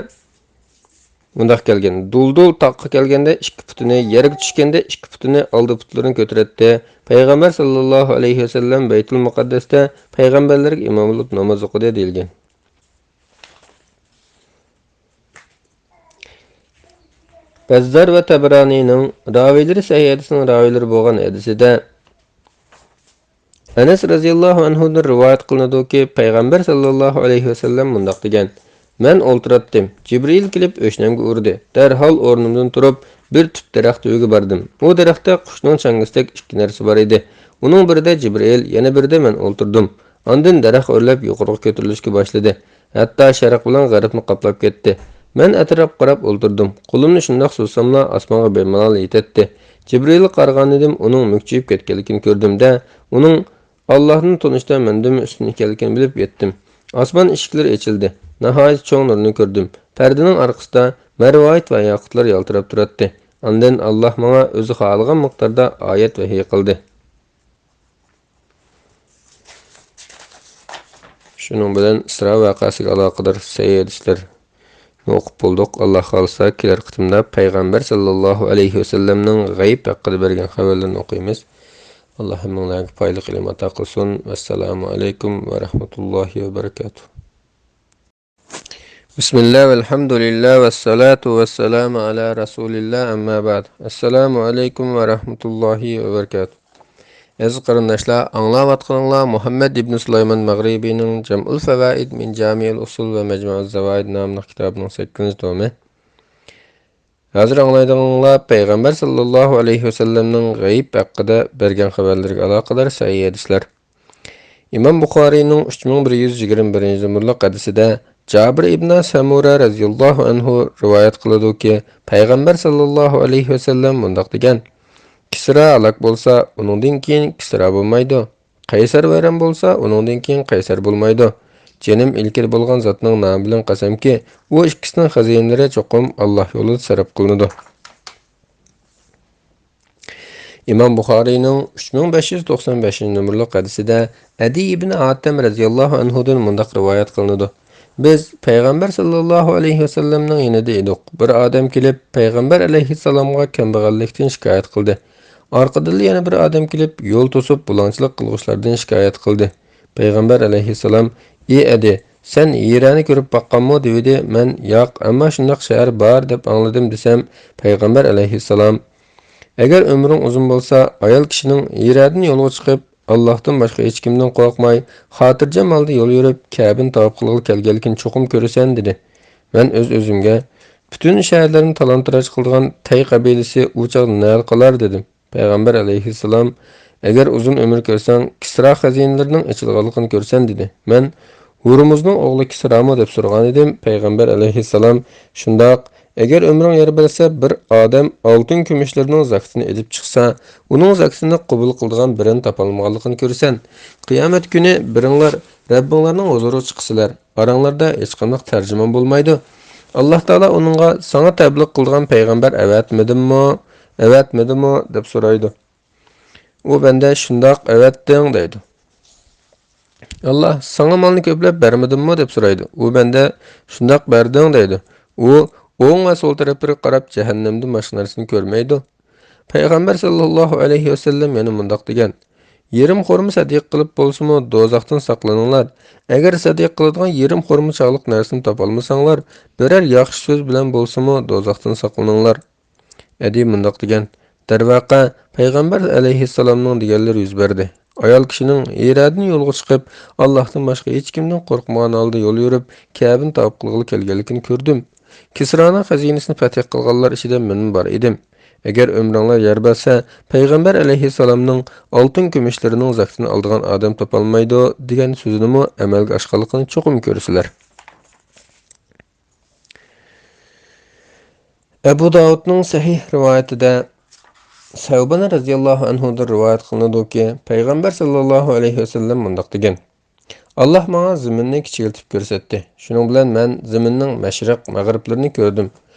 مۇنداق كەلگەن: دۇلدۇل تاغقا كەلگەندە ئىككى پۇتىنى، يەرگە چۈشكەندە ئىككى پۇتىنى، ئالدى پۇتلىرىنى كۆتۈرەتتى. پەيغەمبەر ساللاللاھۇ ئەلەيھى ۋەسەللەم بەيتۇل مۇقەددەستە پەيغەمبەرلەرگە ئىمام بولۇپ ناماز ئوقۇدى، دېيىلگەن. بەززار ۋە تەبرانىينىڭ راۋىيلىرى سەھىھ ھەدىسنىڭ راۋىيلىرى بولغان ھەدىسىدە ئەنەس رەزىياللاھۇ ئەنھۇدىن رىۋايەت قىلىنىدۇكى، پەيغەمبەر ساللاللاھۇ ئەلەيھى ۋەسەللەم مۇنداق دېگەن: مەن ئولتۇراتتىم، جىبرىئىل كېلىپ ئۆشنەمگە ئۇردى. دەرھال ئورنۇمدىن تۇرۇپ، بىر تۈپ دەرەخ تۈۋىگە باردىم. ئۇ دەرەختە قۇشنىڭ چاڭگىسىدەك ئىككى نەرسە بار ئىدى. ئۇنىڭ بىرىدە جىبرىئىل، يەنە بىرىدە مەن ئولتۇردۇم. ئاندىن دەرەخ ئۆرلەپ يۇقىرىغا كۆتۈرۈلۈشكە باشلىدى. ھەتتا شەرق بىلەن غەربنى قاپلاپ كەتتى. مەن ئەتراپقا قاراپ ئولتۇردۇم. قولۇمنى شۇنداق سوزساملا، ئاسمانغا بىمالال يېتەتتى. جىبرىئىلغا قارىغانىدىم، ئۇنىڭ مۈكچىيىپ كەتكەنلىكىنى كۆردۈم-دە، ئۇنىڭ ئاللاھنى تونۇشتا مەندىنمۇ ئۈستۈن ئىكەنلىكىنى بىلىپ يەتتىم. ئاسمان ئىشىكلىرى ئېچىلدى. ناھايىتى چوڭ نۇرنى كۆردۈم. پەردىنىڭ ئارقىسىدا مەرۋايىت ۋە ياقۇتلار يالتىراپ تۇراتتى. ئاندىن ئاللاھ ماڭا ئۆزى خالىغان مىقداردا ئايەت ۋەھىي قىلدى. شۇنىڭ بىلەن ئىسرا ۋەقەسىگە ئالاقىدار سەھىھ ھەدىسلەرنى ئوقۇپ بولدۇق. ئاللاھ خالىسا، كېلەر قېتىمدا پەيغەمبەر ساللاللاھۇ ئەلەيھى ۋەسەللەمنىڭ غەيىب ھەققىدە بەرگەن خەۋەرلىرىنى ئوقۇيمىز. ئاللاھ ھەممىڭلارغا پايدىلىق ئىلىم ئاتا قىلسۇن. ۋەسسالامۇ ئەلەيكۇم ۋە رەھمەتۇللاھى ۋە بەرىكاتۇھ. بىسمىللا، ۋەلھەمدۇلىللا، ۋەسسالاتۇ ۋەسسالامۇ ئەلا رەسۇلىللا، ئەمما بەئد. ئەسسالامۇ ئەلەيكۇم ۋە رەھمەتۇللاھى ۋە بەرىكاتۇھ. ئەزىز قېرىنداشلار، ئاڭلاۋاتقىنىڭلار مۇھەممەد ئىبنى سۇلايمان مەغرىبىنىڭ جەمئۇل فەۋائىد مىن جامىئىل ئۇسۇل ۋە مەجمۇئىز زاۋائىد ناملىق كىتابىنىڭ سەككىزىنچى تومى. ھازىر ئاڭلايدىغىنىڭلار پەيغەمبەر ساللاللاھۇ ئەلەيھى ۋەسەللەمنىڭ غەيىب ھەققىدە بەرگەن خەۋەرلىرىگە ئالاقىدار سەھىھ ھەدىسلەر. ئىمام بۇخارىينىڭ ئۈچ مىڭ بىر يۈز يىگىرمە بىرىنچى نومۇرلۇق ھەدىسىدە، جابىر ئىبن سەمۇرە رەزىياللاھۇ ئەنھۇ رىۋايەت قىلىدۇكى، پەيغەمبەر ساللاللاھۇ ئەلەيھى ۋەسەللەم مۇنداق دېگەن: «كىسرا ھالاك بولسا، ئۇنىڭدىن كېيىن كىسرا بولمايدۇ. قەيسەر ۋەيران بولسا، ئۇنىڭدىن كېيىن قەيسەر بولمايدۇ. جېنىم ئىلكىدە بولغان زاتنىڭ نامى بىلەن قەسەمكى، ئۇ ئىككىسىنىڭ خەزىنىلىرى چوقۇم ئاللاھ يولىدا سەرپ قىلىنىدۇ.» ئىمام بۇخارىينىڭ ئۈچ مىڭ بەش يۈز توقسان بەشىنچى نومۇرلۇق ھەدىسىدە ئەدى ئىبن ھاتەم رەزىياللاھۇ ئەنھۇدىن مۇنداق رىۋايەت قىلىنىدۇ: «بىز پەيغەمبەر ساللاللاھۇ ئەلەيھى ۋەسەللەمنىڭ يېنىدا ئىدۇق. بىر ئادەم كېلىپ، پەيغەمبەر ئەلەيھىسسالامغا كەمبەغەللىكتىن شىكايەت قىلدى. ئارقىدىنلا يەنە بىر ئادەم كېلىپ، يول توسۇپ، بۇلاڭچىلىق قىلغۇچىلاردىن شىكايەت قىلدى. پەيغەمبەر ئەلەيھىسسالام، ئى ئەدى، سەن ھىرانى كۆرۈپ باققانمۇ؟ دېۋىدى. مەن، ياق، ئەمما شۇنداق شەھەر بار دەپ ئاڭلىدىم، دېسەم، پەيغەمبەر ئەلەيھىسسالام، ئەگەر ئۆمرۈڭ ئۇزۇن بولسا، ئايال كىشىنىڭ ھىرادىن يولغا چىقىپ، ئاللاھتىن باشقا ھېچكىمدىن قورقماي، خاتىرجەم ھالدا يول يۈرۈپ، كەبىنى تاۋاپ قىلغىلى كەلگەنلىكىنى چوقۇم كۆرىسەن، دېدى. مەن ئۆز-ئۆزۈمگە، پۈتۈن شەھەرلەرنى تالان-تاراج قىلىدىغان تەي قەبىلىسى ئۇ چاغدا نەدە قالار؟ دېدىم. پەيغەمبەر ئەلەيھىسسالام، ئەگەر ئۇزۇن ئۆمۈر كۆرسەڭ، كىسرا خەزىنىلىرىنىڭ ئېچىلغانلىقىنى كۆرىسەن، دېدى. مەن، ھۇرمۇزنىڭ ئوغلى كىسرامۇ؟ دەپ سورىغانىدىم. پەيغەمبەر ئەلەيھىسسالام، شۇنداق، ئەگەر ئۆمرۈڭ يار بەرسە، بىر ئادەم ئالتۇن كۈمۈشلىرىنىڭ زاكىتىنى ئېلىپ چىقسا، ئۇنىڭ زاكىتىنى قوبۇل قىلىدىغان بىرىنى تاپالمىغانلىقىنى كۆرىسەن. قىيامەت كۈنى بىرىڭلار رەببىڭلارنىڭ ھۇزۇرىغا چىقىسىلەر. ئاراڭلاردا ھېچقانداق تەرجىمان بولمايدۇ. ئاللاھ تائالا ئۇنىڭغا، ساڭا تەبلىغ قىلىدىغان پەيغەمبەر ئەۋەتمىدىممۇ؟ ئەۋەتمىدىمۇ؟ دەپ سورايدۇ. ئۇ بەندە، شۇنداق، ئەۋەتتىڭ، دەيدۇ. ئاللاھ، ساڭا مالنى كۆپلەپ بەرمىدىممۇ؟ دەپ سورايدۇ. ئۇ بەندە، شۇنداق، بەردىڭ، دەيدۇ. ئۇ ئوڭ ۋە سول تەرەپلىرىگە قاراپ، جەھەننەمدىن باشقا نەرسىنى كۆرمەيدۇ. پەيغەمبەر ساللاللاھۇ ئەلەيھى ۋەسەللەم يەنە مۇنداق دېگەن: «يېرىم خورما سەدىقە قىلىپ بولسىمۇ، دوزاختىن ساقلىنىڭلار. ئەگەر سەدىقە قىلىدىغان يېرىم خورما چاغلىق نەرسىنى تاپالمىساڭلار، بىرەر ياخشى سۆز بىلەن بولسىمۇ، دوزاختىن ساقلىنىڭلار.» ئەدى مۇنداق دېگەن: «دەرۋەقە، پەيغەمبەر ئەلەيھىسسالامنىڭ دېگەنلىرى يۈز بەردى. ئايال كىشىنىڭ ھىرادىن يولغا چىقىپ، ئاللاھتىن باشقا ھېچكىمدىن قورقمىغان ھالدا يول يۈرۈپ، كەبىنى تاۋاپ قىلغىلى كەلگەنلىكىنى كۆردۈم. كىسرانىڭ خەزىنىسىنى پەتھ قىلغانلار ئىچىدە مەنمۇ بار ئىدىم. ئەگەر ئۆمرۈڭلار يار بەرسە، پەيغەمبەر ئەلەيھىسسالامنىڭ ئالتۇن كۈمۈشلىرىنىڭ زاكىتىنى ئالىدىغان ئادەم تاپالمايدۇ، دېگەن سۆزىنىمۇ ئەمەلگە ئاشقانلىقىنى چوقۇم كۆرىسىلەر.» ئەبۇ داۋۇدنىڭ سەھىھ رىۋايىتىدە سەۋبان رەزىياللاھۇ ئەنھۇدىن رىۋايەت قىلىنىدۇكى، پەيغەمبەر ساللاللاھۇ ئەلەيھى ۋەسەللەم مۇنداق دېگەن: «ئاللاھ ماڭا زېمىننى كىچىكلىتىپ كۆرسەتتى. شۇنىڭ بىلەن مەن زېمىننىڭ مەشرىق، مەغرىبلىرىنى كۆردۈم.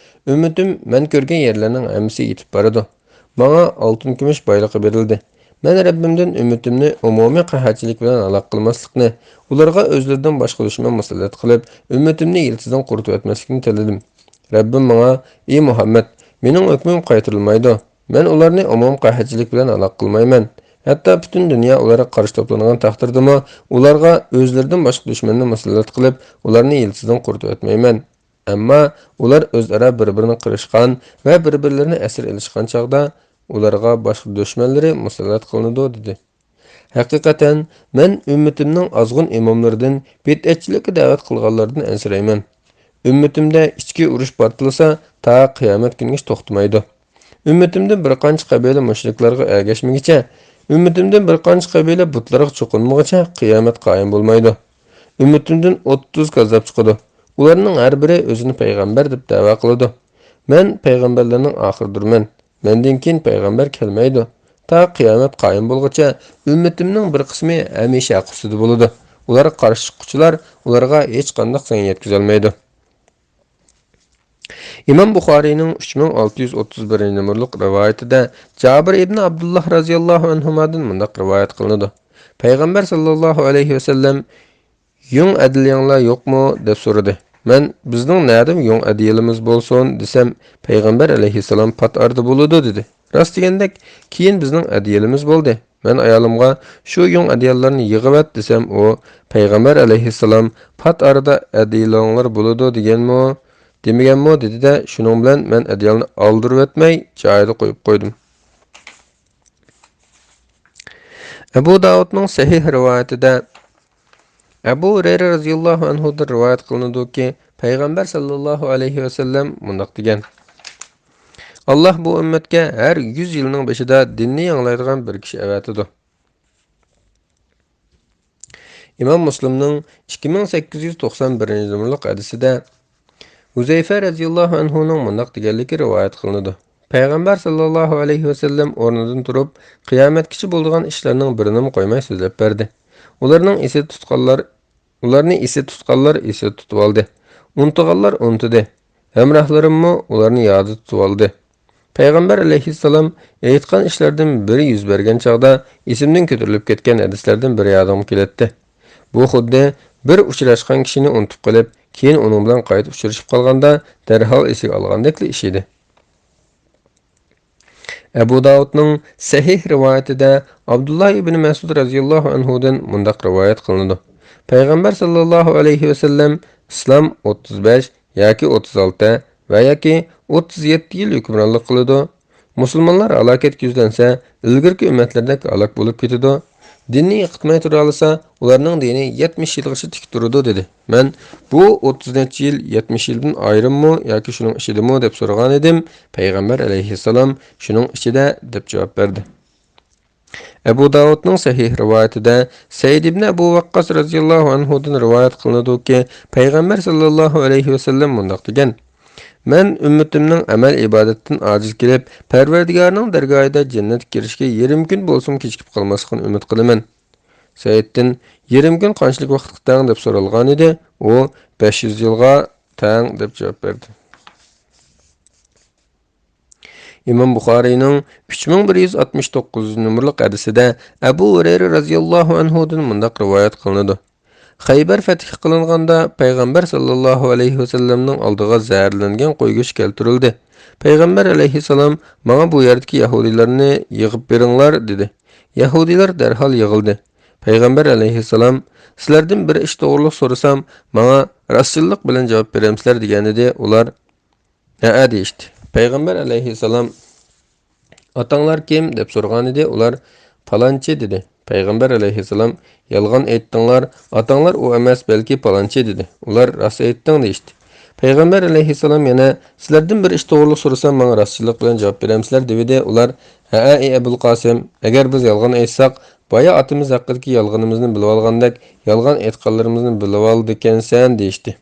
ئۈممىتىم مەن كۆرگەن يەرلەرنىڭ ھەممىسى يېتىپ بارىدۇ. ماڭا ئالتۇن-كۈمۈش بايلىقى بېرىلدى. مەن رەببىمدىن ئۈممىتىمنى ئومۇمىي قەھەتچىلىك بىلەن ھالاك قىلماسلىقنى، ئۇلارغا ئۆزلىرىدىن باشقا دۈشمەن مۇسەللەت قىلىپ، ئۈممىتىمنى يىلتىزدىن قۇرۇتۇۋەتمەسلىكنى تىلىدىم. رەببىم ماڭا: ئى مۇھەممەد، مېنىڭ ھۆكمۈم قايتۇرۇلمايدۇ. مەن ئۇلارنى ئومۇمىي قەھەتچىلىك بىلەن ھالاك قىلمايمەن. ھەتتا پۈتۈن دۇنيا ئۇلارغا قارشى توپلانغان تەقدىردىمۇ، ئۇلارغا ئۆزلىرىدىن باشقا دۈشمەننى مۇسەللەت قىلىپ، ئۇلارنى يىلتىزدىن قۇرۇتۇۋەتمەيمەن. ئەمما ئۇلار ئۆزئارا بىر-بىرىنى قىرىشقان ۋە بىر-بىرلىرىنى ئەسىر ئېلىشقان چاغدا، ئۇلارغا باشقا دۈشمەنلىرى مۇسەللەت قىلىنىدۇ» دېدى. ھەقىقەتەن، مەن ئۈممىتىمنىڭ ئازغۇن ئىماملىرىدىن، بىدئەتچىلىككە دەۋەت قىلغانلاردىن ئەنسىرەيمەن. ئۈممىتىمدە ئىچكى ئۇرۇش پارتلىسا، تا قىيامەت كۈنگىچە توختىمايدۇ. ئۈممىتىمدىن بىر قانچە قەبىلە مۇشرىكلارغا ئەگەشمىگىچە، ئۈممىتىمدىن بىر قانچە قەبىلە بۇتلارغا چوقۇنمىغىچە قىيامەت قايىم بولمايدۇ. ئۈممىتىمدىن ئوتتۇز كاززاپ چىقىدۇ. ئۇلارنىڭ ھەر بىرى ئۆزىنى پەيغەمبەر دەپ دەۋا قىلىدۇ. مەن پەيغەمبەرلەرنىڭ ئاخىرىدۇرمەن. مەندىن كېيىن پەيغەمبەر كەلمەيدۇ. تا قىيامەت قايىم بولغۇچە ئۈممىتىمنىڭ بىر قىسمى ھەمىشە ئەقىبىسىدە بولىدۇ. ئۇلارغا قارشى چىققۇچىلار ئۇلارغا ھېچقانداق زىيان يەتكۈزەلمەيدۇ. ئىمام بۇخارىينىڭ ئۈچ مىڭ ئالتە يۈز ئوتتۇز بىرىنچى نومۇرلۇق رىۋايىتىدە جابىر ئىبن ئابدۇللاھ رازىياللاھۇ ئەنھۇمادىن مۇنداق رىۋايەت قىلىنىدۇ. پەيغەمبەر ساللاللاھۇ ئەلەيھى ۋەسەللەم، «يۇڭ ئەدىيلىرىڭلار يوقمۇ؟» دەپ سورىدى. مەن، «بىزنىڭ نەدىمۇ يۇڭ ئەدىيلىمىز بولسۇن؟» دېسەم، پەيغەمبەر ئەلەيھىسسالام پات ئارىدا بولىدۇ دېدى. راست دېگەندەك، كېيىن بىزنىڭ ئەدىيلىمىز بولدى. مەن ئايالىمغا، «شۇ يۇڭ ئەدىيلىرىنى يىغىۋەت» دېسەم، ئۇ، پەيغەمبەر ئەلەيھىسسالام پات ئارىدا ئەدىيلىرىڭلار بولىدۇ دېگەنمۇ، دېمىگەنمۇ دېدى-دە، شۇنىڭ بىلەن مەن ئەدىيلىنى ئالدۇرۇۋەتمەي جايىدا قويۇپ قويدۇم. ئەبۇ داۋۇدنىڭ سەھىھ رىۋايىتىدە ئەبۇ ھۇرەيرە رازىياللاھۇ ئەنھۇدىن رىۋايەت قىلىنىدۇكى، پەيغەمبەر ساللاللاھۇ ئەلەيھى ۋەسەللەم مۇنداق دېگەن: «ئاللاھ بۇ ئۈممەتكە ھەر يۈز يىلنىڭ بېشىدا دىننى ياڭلايدىغان بىر كىشى ئەۋەتىدۇ.» ئىمام مۇسلىمنىڭ ئىككى مىڭ سەككىز يۈز توقسان بىرىنچى نومۇرلۇق ھەدىسىدە ھۇزەيفە رەزىياللاھۇ ئەنھۇنىڭ مۇنداق دېگەنلىكى رىۋايەت قىلىنىدۇ: پەيغەمبەر ساللاللاھۇ ئەلەيھى ۋەسەللەم ئورنىدىن تۇرۇپ، قىيامەتكىچە بولىدىغان ئىشلارنىڭ بىرىنىمۇ قويماي سۆزلەپ بەردى. ئۇلارنىڭ ئېسىدە تۇتقانلار، ئۇلارنى ئېسىدە تۇتقانلار ئېسىدە تۇتۇۋالدى. ئۇنتۇغانلار ئۇنتۇدى. ھەمراھلىرىممۇ ئۇلارنى يادىدا تۇتۇۋالدى. پەيغەمبەر ئەلەيھىسسالام ئېيتقان ئىشلاردىن بىرى يۈز بەرگەن چاغدا ئېسىمدىن كۆتۈرۈلۈپ كەتكەن ھەدىسلەردىن بىرى يادىمغا كېلەتتى. بۇ خۇددى بىر ئۇچراشقان كىشىنى ئۇنتۇپ قېلىپ، كېيىن ئۇنىڭ بىلەن قايتا ئۇچرىشىپ قالغاندا دەرھال ئېسىگە ئالغاندەكلا ئىش ئىدى. ئەبۇ داۋۇدنىڭ سەھىھ رىۋايىتىدە ئابدۇللا ئىبنى مەسئۇد رەزىياللاھۇ ئەنھۇدىن مۇنداق رىۋايەت قىلىنىدۇ: پەيغەمبەر ساللاللاھۇ ئەلەيھى ۋەسەللەم، ئىسلام ئوتتۇز بەش ياكى ئوتتۇز ئالتە ۋە ياكى ئوتتۇز يەتتە يىل ھۆكۈمرانلىق قىلىدۇ. مۇسۇلمانلار ھالاكەتكە يۈزلەنسە، ئىلگىرىكى ئۈممەتلەردەك ھالاك بولۇپ كېتىدۇ. دىننى يىقىتماي تۇرالىسا، ئۇلارنىڭ دىنى يەتمىش يىلغىچە تىك تۇرىدۇ، دېدى. مەن، بۇ ئوتتۇز نەچچە يىل يەتمىش يىلدىن ئايرىممۇ ياكى شۇنىڭ ئىچىدىمۇ؟ دەپ سورىغانىدىم. پەيغەمبەر ئەلەيھىسسالام، شۇنىڭ ئىچىدە، دەپ جاۋاب بەردى. ئەبۇ داۋۇدنىڭ سەھىھ رىۋايىتىدە سەئىد ئىبنى ئەبۇ ۋەققاس رەزىياللاھۇ ئەنھۇدىن رىۋايەت قىلىنىدۇكى، پەيغەمبەر ساللاللاھۇ ئەلەيھى ۋەسەللەم مۇنداق دېگەن: مەن ئۈممىتىمنىڭ ئەمەل ئىبادەتتىن ئاجىز كېلىپ، پەرۋەردىگارنىڭ دەرگاھىدا جەننەتكە كىرىشكە يېرىم كۈن بولسىمۇ كېچىكىپ قالماسلىقىنى ئۈمىد قىلىمەن. سەئىدتىن، يېرىم كۈن قانچىلىك ۋاقىتقا تەڭ؟ دەپ سورالغانىدى. ئۇ، بەش يۈز يىلغا تەڭ، دەپ جاۋاب بەردى. ئىمام بۇخارىينىڭ ئۈچ مىڭ بىر يۈز ئاتمىش توققۇزىنچى نومۇرلۇق ھەدىسىدە ئەبۇ ھۇرەيرە رەزىياللاھۇ ئەنھۇدىن مۇنداق رىۋايەت قىلىنىدۇ: خەيبەر فەتھى قىلىنغاندا، پەيغەمبەر ساللاللاھۇ ئەلەيھى ۋەسەللەمنىڭ ئالدىغا زەھەرلەنگەن قوي گۆشى كەلتۈرۈلدى. پەيغەمبەر ئەلەيھىسسالام، ماڭا بۇ يەردىكى يەھۇدىيلارنى يىغىپ بېرىڭلار، دېدى. يەھۇدىيلار دەرھال يىغىلدى. پەيغەمبەر ئەلەيھىسسالام، سىلەردىن بىر ئىش توغرۇلۇق سورىسام، ماڭا راستچىللىق بىلەن جاۋاب بېرەمسىلەر؟ دېگەنىدى. ئۇلار، ھەئە، دېيىشتى. پەيغەمبەر ئەلەيھىسسالام، ئاتاڭلار كىم؟ دەپ سورىغانىدى. ئۇلار، پالانچى، دېدى. پەيغەمبەر ئەلەيھىسسالام، يالغان ئېيتتىڭلار، ئاتاڭلار ئۇ ئەمەس، بەلكى پالانچى، دېدى. ئۇلار، راست ئېيتتىڭ، دېيىشتى. پەيغەمبەر ئەلەيھىسسالام يەنە، سىلەردىن بىر ئىش توغرۇلۇق سورىسام، ماڭا راستچىللىق بىلەن جاۋاب بېرەمسىلەر؟ دېۋىدى. ئۇلار، ھەئە، ئەي ئەبۇل قاسىم، ئەگەر بىز يالغان ئېيتساق، بايا ئاتىمىز ھەققىدىكى يالغىنىمىزنى بىلىۋالغاندەك، يالغان ئېيتقانلىرىمىزنى بىلىۋالىدىكەنسەن، دېيىشتى.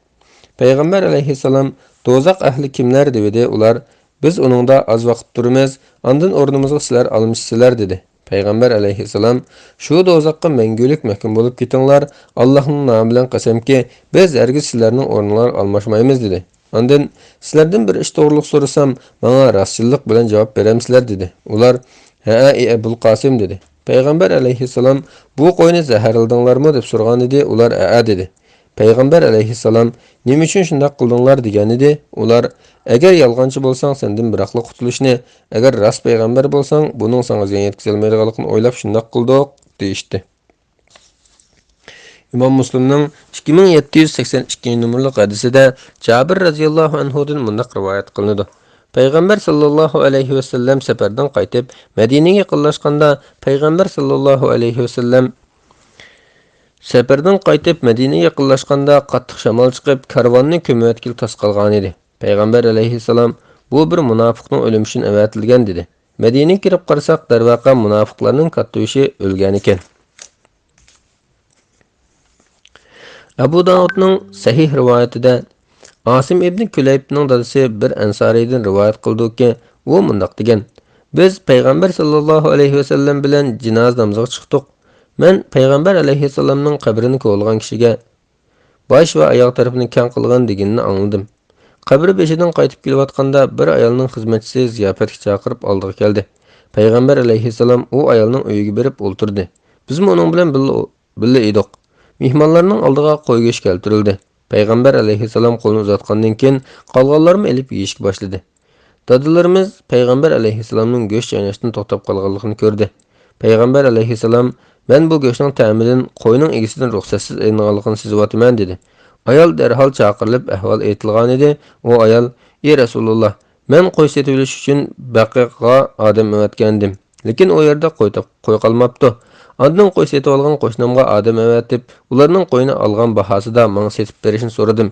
پەيغەمبەر ئەلەيھىسسالام، دوزاخ ئەھلى كىملەر؟ دېۋىدى. ئۇلار، بىز ئۇنىڭدا ئاز ۋاقىت تۇرىمىز، ئاندىن ئورنىمىزغا سىلەر ئالمىشىسىلەر، دېدى. پەيغەمبەر ئەلەيھىسسالام، شۇ دوزاخقا مەڭگۈلۈك مەھكۇم بولۇپ كېتىڭلار، ئاللاھنىڭ نامى بىلەن قەسەمكى، بىز ھەرگىز سىلەرنىڭ ئورنىڭلارغا ئالماشمايمىز، دېدى. ئاندىن، سىلەردىن بىر ئىش توغرۇلۇق سورىسام، ماڭا راستچىللىق بىلەن جاۋاب بېرەمسىلەر؟ دېدى. ئۇلار، ھەئە، ئەي ئەبۇل قاسىم، دېدى. پەيغەمبەر ئەلەيھىسسالام، بۇ قوينى زەھەرلىدىڭلارمۇ؟ دەپ سورىغانىدى. ئۇلار، ھەئە، دېدى. پەيغەمبەر ئەلەيھىسسالام، نېمە ئۈچۈن شۇنداق قىلدىڭلار؟ دېگەنىدى. ئۇلار، ئەگەر يالغانچى بولساڭ، سەندىن بىراقلا قۇتۇلۇشنى، ئەگەر راست پەيغەمبەر بولساڭ، بۇنىڭ ساڭا زىيان يەتكۈزەلمەيدىغانلىقىنى ئويلاپ شۇنداق قىلدۇق، دېيىشتى. ئىمام مۇسلىمنىڭ ئىككى مىڭ يەتتە يۈز سەكسەن ئىككىنچى نومۇرلۇق ھەدىسىدە جابىر رەزىياللاھۇ ئەنھۇدىن مۇنداق رىۋايەت قىلىنىدۇ: پەيغەمبەر ساللاللاھۇ ئەلەيھى ۋەسەللەم سەپەردىن قايتىپ، مەدىنىگە يېقىنلاشقاندا، پەيغەمبەر ساللاللاھۇ ئەلەيھى ۋەسەللەم سەپەردىن قايتىپ، مەدىنىگە يېقىنلاشقاندا، قاتتىق شامال چىقىپ، كارۋاننى كۆمۈۋەتكىلى تاس قالغانىدى. پەيغەمبەر ئەلەيھىسسالام، بۇ بىر مۇناپىقنىڭ ئۆلۈمى ئۈچۈن ئەۋەتىلگەن، دېدى. مەدىنىگە كىرىپ قارىساق، دەرۋەقە، مۇناپىقلارنىڭ كاتتىبېشى ئۆلگەنىكەن. ئەبۇ داۋۇدنىڭ سەھىھ رىۋايىتىدە ئاسىم ئىبنى كۈلەيبنىڭ دادىسى بىر ئەنسارىيدىن رىۋايەت قىلىدۇكى، ئۇ مۇنداق دېگەن: بىز پەيغەمبەر ساللاللاھۇ ئەلەيھى ۋەسەللەم بىلەن جىنازا نامىزىغا چىقتۇق. مەن پەيغەمبەر ئەلەيھىسسالامنىڭ قەبرىنى كوۋلىغان كىشىگە، باش ۋە ئاياغ تەرىپىنى كەڭ قىلغىن، دېگىنىنى ئاڭلىدىم. قەبرە بېشىدىن قايتىپ كېلىۋاتقاندا، بىر ئايالنىڭ خىزمەتچىسى زىياپەتكە چاقىرىپ ئالدىغا كەلدى. پەيغەمبەر ئەلەيھىسسالام ئۇ ئايالنىڭ ئۆيىگە بېرىپ ئولتۇردى. بىزمۇ ئۇنىڭ بىلەن بىللە، بىللە ئىدۇق. مېھمانلارنىڭ ئالدىغا قوي گۆشى كەلتۈرۈلدى. پەيغەمبەر ئەلەيھىسسالام قولىنى ئۇزاتقاندىن كېيىن، قالغانلارمۇ ئېلىپ يېيىشكە باشلىدى. دادىلىرىمىز پەيغەمبەر ئەلەيھىسسالامنىڭ گۆش چايناشتىن توختاپ قالغانلىقىنى كۆردى. پەيغەمبەر ئەلەيھىسسالام، مەن بۇ گۆشنىڭ تەمىدىن قوينىڭ ئىگىسىدىن رۇخسەتسىز ئېلىنغانلىقىنى سېزىۋاتىمەن، دېدى. ئايال دەرھال چاقىرىلىپ ئەھۋال ئېيتىلغانىدى. ئۇ ئايال، ئى رەسۇلۇللا، مەن قوي سېتىۋېلىش ئۈچۈن بەقىئغا ئادەم ئەۋەتكەنىدىم. لېكىن ئۇ يەردە قوي تاپ-، قوي قالماپتۇ. ئاندىن قوي سېتىۋالغان قوشنامغا ئادەم ئەۋەتىپ، ئۇلارنىڭ قوينى ئالغان باھاسىدا ماڭا سېتىپ بېرىشىنى سورىدىم.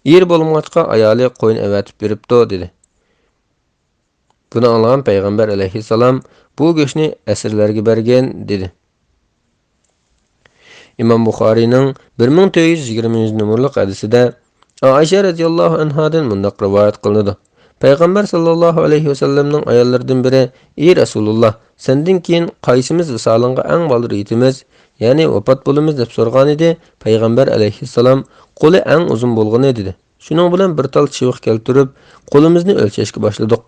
ئېرى بولمىغاچقا، ئايالى قوينى ئەۋەتىپ بېرىپتۇ، دېدى. بۇنى ئاڭلىغان پەيغەمبەر ئەلەيھىسسالام، بۇ گۆشنى ئەسىرلەرگە بەرگىن، دېدى. ئىمام بۇخارىينىڭ بىر مىڭ تۆت يۈز يىگىرمىنچى نومۇرلۇق ھەدىسىدە ئائىشە رەزىياللاھۇ ئەنھادىن مۇنداق رىۋايەت قىلىنىدۇ: پەيغەمبەر ساللاللاھۇ ئەلەيھى ۋەسەللەمنىڭ ئاياللىرىدىن بىرى: «ئى رەسۇلۇللاھ، سەندىن كېيىن قايسىمىز ۋىسالىڭغا ئەڭ بالدۇر يېتىمىز، يەنى ۋاپات بولىمىز؟» دەپ سورىغانىدى. پەيغەمبەر ئەلەيھىسسالام: «قولى ئەڭ ئۇزۇن بولغىنى» دېدى. شۇنىڭ بىلەن بىر تال چىۋىق كەلتۈرۈپ، قولىمىزنى ئۆلچەشكە باشلىدۇق.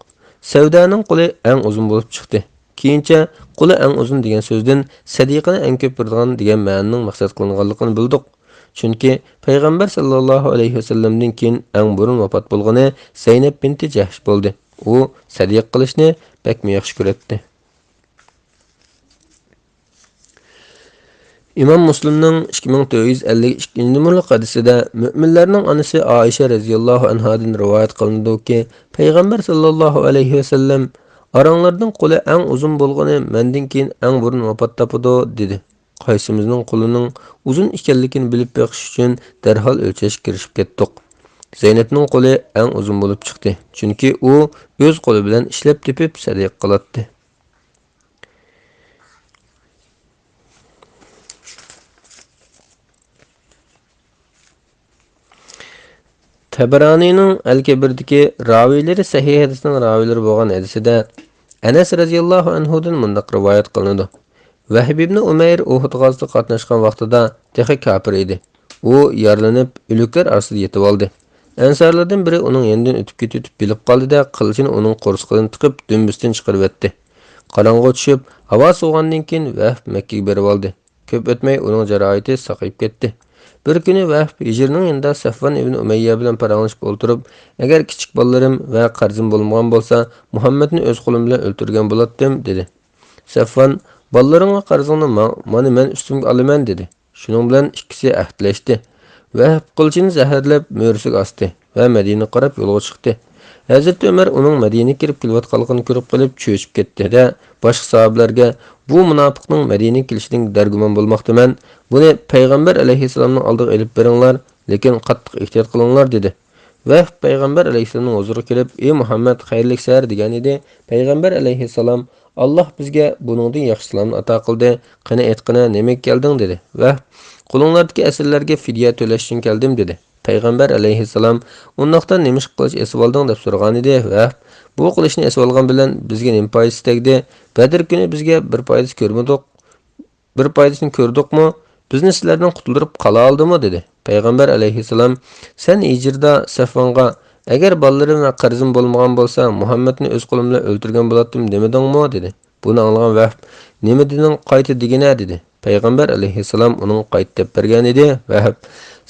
سەۋدانىڭ قولى ئەڭ ئۇزۇن بولۇپ چىقتى. كېيىنچە قولى ئەڭ ئۇزۇن دېگەن سۆزدىن سەدىقىنى ئەڭ كۆپ بېرىدىغان دېگەن مەنىنىڭ مەقسەت قىلىنغانلىقىنى بىلدۇق. چۈنكى پەيغەمبەر ساللاللاھۇ ئەلەيھى ۋەسەللەمدىن كېيىن ئەڭ بۇرۇن ۋاپات بولغىنى زەينەپ بىنتى جەھش بولدى. ئۇ سەدىقە قىلىشنى بەكمۇ ياخشى كۆرەتتى. ئىمام مۇسلىمنىڭ ئىككى مىڭ تۆت يۈز ئەللىك ئىككىنچى نومۇرلۇق ھەدىسىدە مۆمىنلەرنىڭ ئانىسى ئائىشە رەزىياللاھۇ ئەنھادىن رىۋايەت قىلىنىدۇكى، پەيغەمبەر ساللاللاھۇ ئەلەيھى ۋەسەللەم: «ئاراڭلاردىن قولى ئەڭ ئۇزۇن بولغىنى مەندىن كېيىن ئەڭ بۇرۇن ۋاپات تاپىدۇ» دېدى. قايسىمىزنىڭ قولىنىڭ ئۇزۇن ئىكەنلىكىنى بىلىپ بېقىش ئۈچۈن دەرھال ئۆلچەشكە كىرىشىپ كەتتۇق. زەينەپنىڭ قولى ئەڭ ئۇزۇن بولۇپ چىقتى، چۈنكى ئۇ ئۆز قولى بىلەن ئىشلەپ تېپىپ سەدىقە قىلاتتى. تەبرانىنىڭ ئەل-كەبىردىكى راۋىلىرى سەھىھ ھەدىسنىڭ راۋىلىرى بولغان ھەدىسىدە ئەنەس رەزىياللاھۇ ئەنھۇدىن مۇنداق رىۋايەت قىلىنىدۇ: ۋەھب ئىبنى ئۇمەير ئۇھۇد غازىسىغا قاتناشقان ۋاقتىدا تېخى كاپىر ئىدى. ئۇ يارىلىنىپ، ئۆلۈكلەر ئارىسىدا يېتىۋالدى. ئەنسارلاردىن بىرى ئۇنىڭ يېنىدىن ئۆتۈپ كېتىۋېتىپ بىلىپ قالدى-دە، قىلىچىنى ئۇنىڭ قورسىقىدىن تىقىپ، دۈمبىسىدىن چىقىرىۋەتتى. قاراڭغۇ چۈشۈپ، ھاۋا سوۋۇغاندىن كېيىن ۋەھب مەككىگە بېرىۋالدى. كۆپ ئۆتمەي ئۇنىڭ جاراھىتى ساقىيىپ كەتتى. بىر كۈنى ۋەھب ھىجرنىڭ يېنىدا سەفۋان ئىبنى ئۇمەييە بىلەن پاراڭلىشىپ ئولتۇرۇپ، «ئەگەر كىچىك بالىلىرىم ۋە قەرزىم بولمىغان بولسا، مۇھەممەدنى ئۆز قولۇم بىلەن ئۆلتۈرگەن بولاتتىم» دېدى. سەفۋان، «بالىلىرىڭغا قەرزىڭنى ما-، مانا مەن ئۈستۈمگە ئالىمەن» دېدى. شۇنىڭ بىلەن ئىككىسى ئەھدىلەشتى. ۋەھب قىلىچىنى زەھەرلەپ مۈرىسىگە ئاستى ۋە مەدىنىگە قاراپ يولغا چىقتى. ھەزرىتى ئۆمەر ئۇنىڭ مەدىنىگە كىرىپ كېلىۋاتقانلىقىنى كۆرۈپ قېلىپ چۆچۈپ كەتتى-دە، باشقا ساھابىلەرگە، «بۇ مۇناپىقنىڭ مەدىنىگە كېلىشىدىن دەرگۇمان بولماقتىمەن. بۇنى پەيغەمبەر ئەلەيھىسسالامنىڭ ئالدىغا ئېلىپ بېرىڭلار، لېكىن قاتتىق ئېھتىيات قىلىڭلار» دېدى. ۋەھب پەيغەمبەر ئەلەيھىسسالامنىڭ ھۇزۇرىغا كېلىپ، «ئى مۇھەممەد، خەيرلىك سەھەر» دېگەنىدى. پەيغەمبەر ئەلەيھىسسالام، «ئاللاھ بىزگە بۇنىڭدىن ياخشى سالامنى ئاتا قىلدى. قېنى ئېيتقىنە، نېمىگە كەلدىڭ؟» دېدى. ۋەھب، «قولۇڭلاردىكى ئەسىرلەرگە فىدىيە تۆلەش ئۈچۈن كەلدىم» دېدى. پەيغەمبەر ئەلەيھىسسالام، «ئۇنداقتا نېمىشقا قىلىچ ئېسىۋالدىڭ؟» دەپ سورىغانىدى. ۋەھب، «بۇ قىلىچنى ئېسىۋالغان بىلەن بىزگە نېمە پايدىسى تەگدى؟ بەدىر كۈنى بىزگە بىر پايدىسى كۆرمىدۇق. بىر پايدىسىنى كۆردۇقمۇ؟ بىزنى سىلەردىن قۇتۇلدۇرۇپ قالاالدىمۇ؟» دېدى. پەيغەمبەر ئەلەيھىسسالام، «سەن ھىجرىدا سەفۋانغا، 'ئەگەر بالىلىرىم ۋە قەرزىم بولمىغان بولسا، مۇھەممەدنى ئۆز قولۇم بىلەن ئۆلتۈرگەن بولاتتىم' دېمىدىڭمۇ؟» دېدى. بۇنى ئاڭلىغان ۋەھب، «نېمە دېدىڭ؟ قايتا دېگىنە» دېدى. پەيغەمبەر ئەلەيھىسسالام ئۇنىڭغا قايتا دەپ بەرگەنىدى. ۋەھب،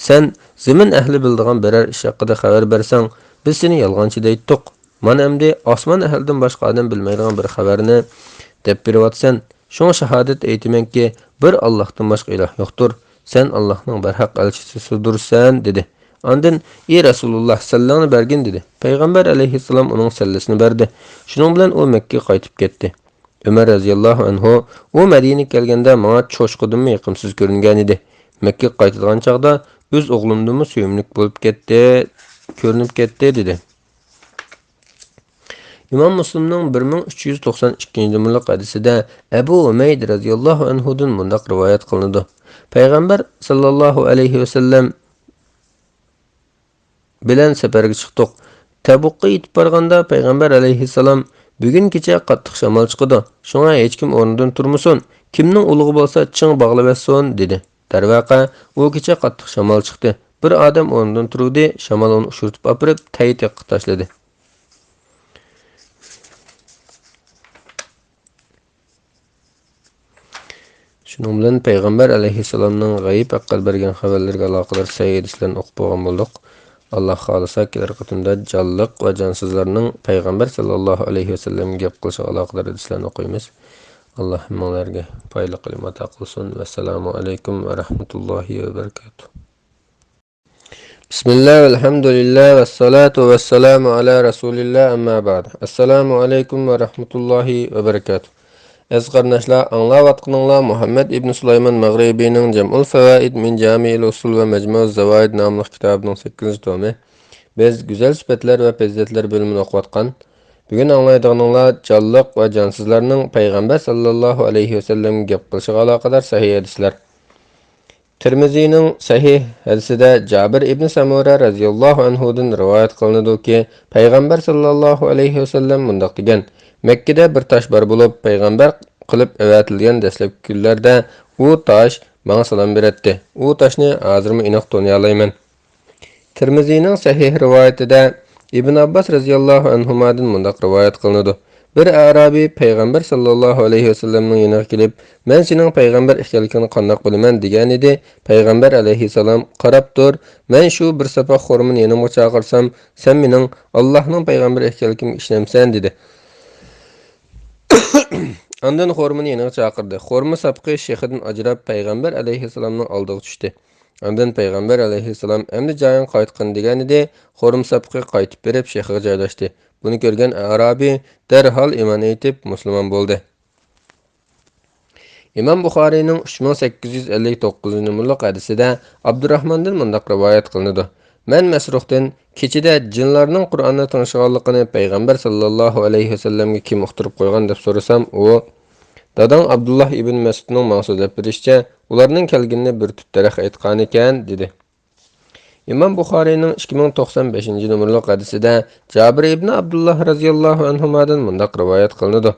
«سەن زېمىن ئەھلى بىلىدىغان بىرەر ئىش ھەققىدە خەۋەر بەرسەڭ، بىز سېنى يالغانچى دەيتتۇق. مانا ئەمدى ئاسمان ئەھلىدىن باشقا ئادەم بىلمەيدىغان بىر خەۋەرنى دەپ بېرىۋاتىسەن. شۇڭا شاھادەت ئېيتىمەنكى، بىر ئاللاھتىن باشقا ئىلاھ يوقتۇر. سەن ئاللاھنىڭ بەرھەق ئەلچىسىدۇردۇرسەن» دېدى. ئاندىن، «ئى رەسۇلۇللاھ، سەللەڭنى بەرگىن» دېدى. پەيغەمبەر ئەلەيھىسسالام ئۇنىڭ سەللىسىنى بەردى. شۇنىڭ بىلەن ئۇ مەككىگە قايتىپ كەتتى. ئۆمەر رەزىياللاھۇ ئەنھۇ، «ئۇ مەدىنىگە كەلگەندە ماڭا چوشقىدىنمۇ يېقىمسىز كۆرۈنگەنىدى. مەككىگە قايتىدىغان چاغدا ئۆز ئوغلۇمدىنمۇ سۆيۈملۈك بولۇپ كەتتى، كۆرۈنۈپ كەتتى» دېدى. ئىمام مۇسلىمنىڭ بىر مىڭ ئۈچ يۈز توقسان ئىككىنچى نومۇرلۇق ھەدىسىدە ئەبۇ ھۇمەيد رەزىياللاھۇ ئەنھۇدىن مۇنداق رىۋايەت قىلىنىدۇ: پەيغەمبەر ساللاللاھۇ ئەلەيھى ۋەسەللەم بىلەن سەپەرگە چىقتۇق. تەبۇققا يېتىپ بارغاندا پەيغەمبەر ئەلەيھىسسالام، «بۈگۈن كېچە قاتتىق شامال چىقىدۇ، شۇڭا ھېچكىم ئورنىدىن تۇرمىسۇن، كىمنىڭ ئۇلىغى بولسا چىڭ باغلىۋەتسۇن» دېدى. دەرۋەقە، ئۇ كېچە قاتتىق شامال چىقتى. بىر ئادەم ئورنىدىن تۇرۇۋىدى، شامال ئۇنى ئۇچۇرتۇپ ئاپىرىپ تەي تېغىغا تاشلىدى. شۇنىڭ بىلەن پەيغەمبەر ئەلەيھىسسالامنىڭ غەيىب ھەققىدە بەرگەن خەۋەرلىرىگە ئالاقىدار سەھىھ ھەدىسلەرنى ئوقۇپ بولغان بولدۇق. ئاللا خالىسا، كېلەر قېتىمدا جانلىق ۋە جانسىزلارنىڭ پەيغەمبەر ساللاللاھۇ ئەلەيھى ۋەسەللەمگە گەپ قىلىشىغا ئالاقىدار ھەدىسلەرنى ئوقۇيمىز. ئاللا ھەممىڭلارگە پايدىلىق ئىلىم ئاتا قىلسۇن. ۋەسسالامۇ ئەلەيكۇم ۋە رەھمەتۇللاھى ۋە بەرىكاتۇھ. بىسمىللا، ۋەلھەمدۇلىللا، ۋەسسالاتۇ ۋەسسالامۇ ئالا رەسۇلىللا، ئەمما بەئد. ئەسسالامۇ ئەلەيكۇم ۋە رەھمەتۇللاھى ۋە بەرىكاتۇھ. ئەزىز قېرىنداشلار، ئاڭلاۋاتقىنىڭلار مۇھەممەد ئىبن سۇلايمان مەغرىبىنىڭ جەمئۇل فەۋائىد مىن جامىئىل ئۇسۇل ۋە مەجمۇئۇز زاۋائىد ناملىق كىتابىنىڭ سەككىزىنچى تومى. بىز گۈزەل سۈپەتلەر ۋە پەزىلەتلەر بۆلۈمىنى ئوقۇۋاتقان. بۈگۈن ئاڭلايدىغىنىڭلار جانلىق ۋە جانسىزلارنىڭ پەيغەمبەر ساللاللاھۇ ئەلەيھى ۋەسەللەمگە گەپ قىلىشىغا ئالاقىدار سەھىھ ھەدىسلەر. تىرمىزىنىڭ سەھىھ ھەدىسىدە جابىر ئىبن سەمۇرە رەزىياللاھۇ ئەنھۇدىن رىۋايەت قىلىنىدۇكى، پەيغەمبەر ساللاللاھۇ ئەلەيھى ۋەسەللەم مۇنداق دېگەن: مەككىدە بىر تاش بار بولۇپ، پەيغەمبەر قىلىپ ئەۋەتىلگەن دەسلەپكى كۈنلەردە ئۇ تاش ماڭا سالام بېرەتتى. ئۇ تاشنى ھازىرمۇ ئېنىق تونۇيالايمەن. تىرمىزىنىڭ سەھىھ رىۋايىتىدە ئىبن ئابباس رەزىياللاھۇ ئەنھۇمادىن مۇنداق رىۋايەت قىلىنىدۇ: بىر ئەرابىي پەيغەمبەر ساللاللاھۇ ئەلەيھى ۋەسەللەمنىڭ يېنىغا كېلىپ، مەن سېنىڭ پەيغەمبەر ئىكەنلىكىڭنى قانداق بىلىمەن؟ دېگەنىدى. پەيغەمبەر ئەلەيھىسسالام، قاراپ تۇر، مەن شۇ بىر ساپاق خورمىنى يېنىمغا چاقىرسام، سەن مېنىڭ ئاللاھنىڭ پەيغەمبىرى ئىكەنلىكىمگە ئىشىنەمسەن؟ دېدى. ئاندىن خورمىنى يېنىغا چاقىردى. خورما ساپىقى شېخىدىن ئاجراپ، پەيغەمبەر ئەلەيھىسسالامنىڭ ئالدىغا چۈشتى. ئاندىن پەيغەمبەر ئەلەيھىسسالام، ئەمدى جايىڭغا قايتقىن، دېگەنىدى. خورما ساپىقى قايتىپ بېرىپ، شېخىغا جايلاشتى. بۇنى كۆرگەن ئەرابىي دەرھال ئىمان ئېيتىپ، مۇسۇلمان بولدى. ئىمام بۇخارىينىڭ ئۈچ مىڭ سەككىز يۈز ئەللىك توققۇزىنچى نومۇرلۇق ھەدىسىدە ئابدۇراھماندىن مۇنداق رىۋايەت قىلىنىدۇ: مەن مەسرۇقتىن، كېچىدە جىنلارنىڭ قۇرئاننى تىڭشىغانلىقىنى پەيغەمبەر ساللاللاھۇ ئەلەيھى ۋەسەللەمگە كىم ئۇقتۇرۇپ قويغان دەپ سورىسام، ئۇ، داداڭ ئابدۇللاھ ئىبن مەسئۇدنىڭ ماڭا سۆزلەپ بېرىشىچە، ئۇلارنىڭ كەلگىنىنى بىر تۈپ دەرەخ ئېيتقانىكەن، دېدى. ئىمام بۇخارىينىڭ ئىككى مىڭ توقسان بەشىنچى نومۇرلۇق ھەدىسىدە جابىر ئىبنى ئابدۇللاھ رەزىياللاھۇ ئەنھۇمادىن مۇنداق رىۋايەت قىلىنىدۇ: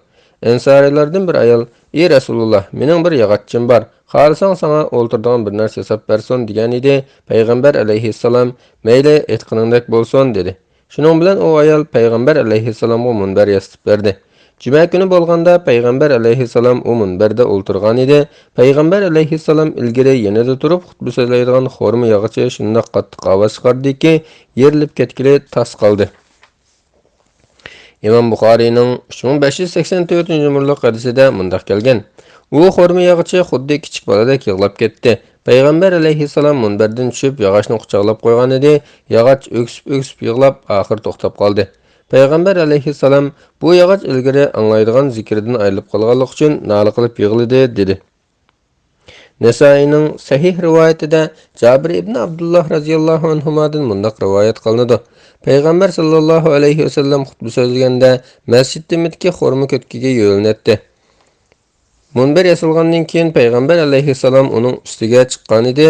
ئەنسارىيلاردىن بىر ئايال، ئى رەسۇلۇللاھ، مېنىڭ بىر ياغاچچىم بار، خالىساڭ ساڭا ئولتۇرىدىغان بىر نەرسە ياساپ بەرسۇن، دېگەنىدى. پەيغەمبەر ئەلەيھىسسالام، مەيلى، ئېيتقىنىڭدەك بولسۇن، دېدى. شۇنىڭ بىلەن ئۇ ئايال پەيغەمبەر ئەلەيھىسسالامغا مۇنبەر ياسىتىپ بەردى. جۈمە كۈنى بولغاندا پەيغەمبەر ئەلەيھىسسالام ئۇ مۇنبەردە ئولتۇرغانىدى. پەيغەمبەر ئەلەيھىسسالام ئىلگىرى يېنىدا تۇرۇپ خۇتبە سۆزلەيدىغان خورما ياغىچى شۇنداق قاتتىق ئاۋاز چىقاردىكى، يېرىلىپ كەتكىلى تاس قالدى. ئىمام بۇخارىينىڭ ئۈچ مىڭ بەش يۈز سەكسەن تۆتىنچى نومۇرلۇق ھەدىسىدە مۇنداق كەلگەن: ئۇ خورما ياغىچى خۇددى كىچىك بالىدەك يىغلاپ كەتتى. پەيغەمبەر ئەلەيھىسسالام مۇنبەردىن چۈشۈپ، ياغاچنى قۇچاقلاپ قويغانىدى. ياغاچ ئۆكسۈپ-ئۆكسۈپ يىغلاپ، ئاخىرى توختاپ قالدى. پەيغەمبەر ئەلەيھىسسالام بۇ ياغاچ ئىلگىرى ئاڭلايدىغان زىكىردىن ئايرىلىپ قالغانلىقى ئۈچۈن نالە قىلىپ يىغلىدى، دېدى. نەسائىينىڭ سەھىھ رىۋايىتىدە جابىر ئىبن ئابدۇللاھ رەزىياللاھۇ ئەنھۇمادىن مۇنداق رىۋايەت قىلىنىدۇ: پەيغەمبەر ساللاللاھۇ ئەلەيھى ۋەسەللەم خۇتبە سۆزلىگەندە مەسچىت تېمىدىكى خورما كۆتىكىگە يۆلىنەتتى. مۇنبەر ياسالغاندىن كېيىن پەيغەمبەر ئەلەيھىسسالام ئۇنىڭ ئۈستىگە چىققانىدى.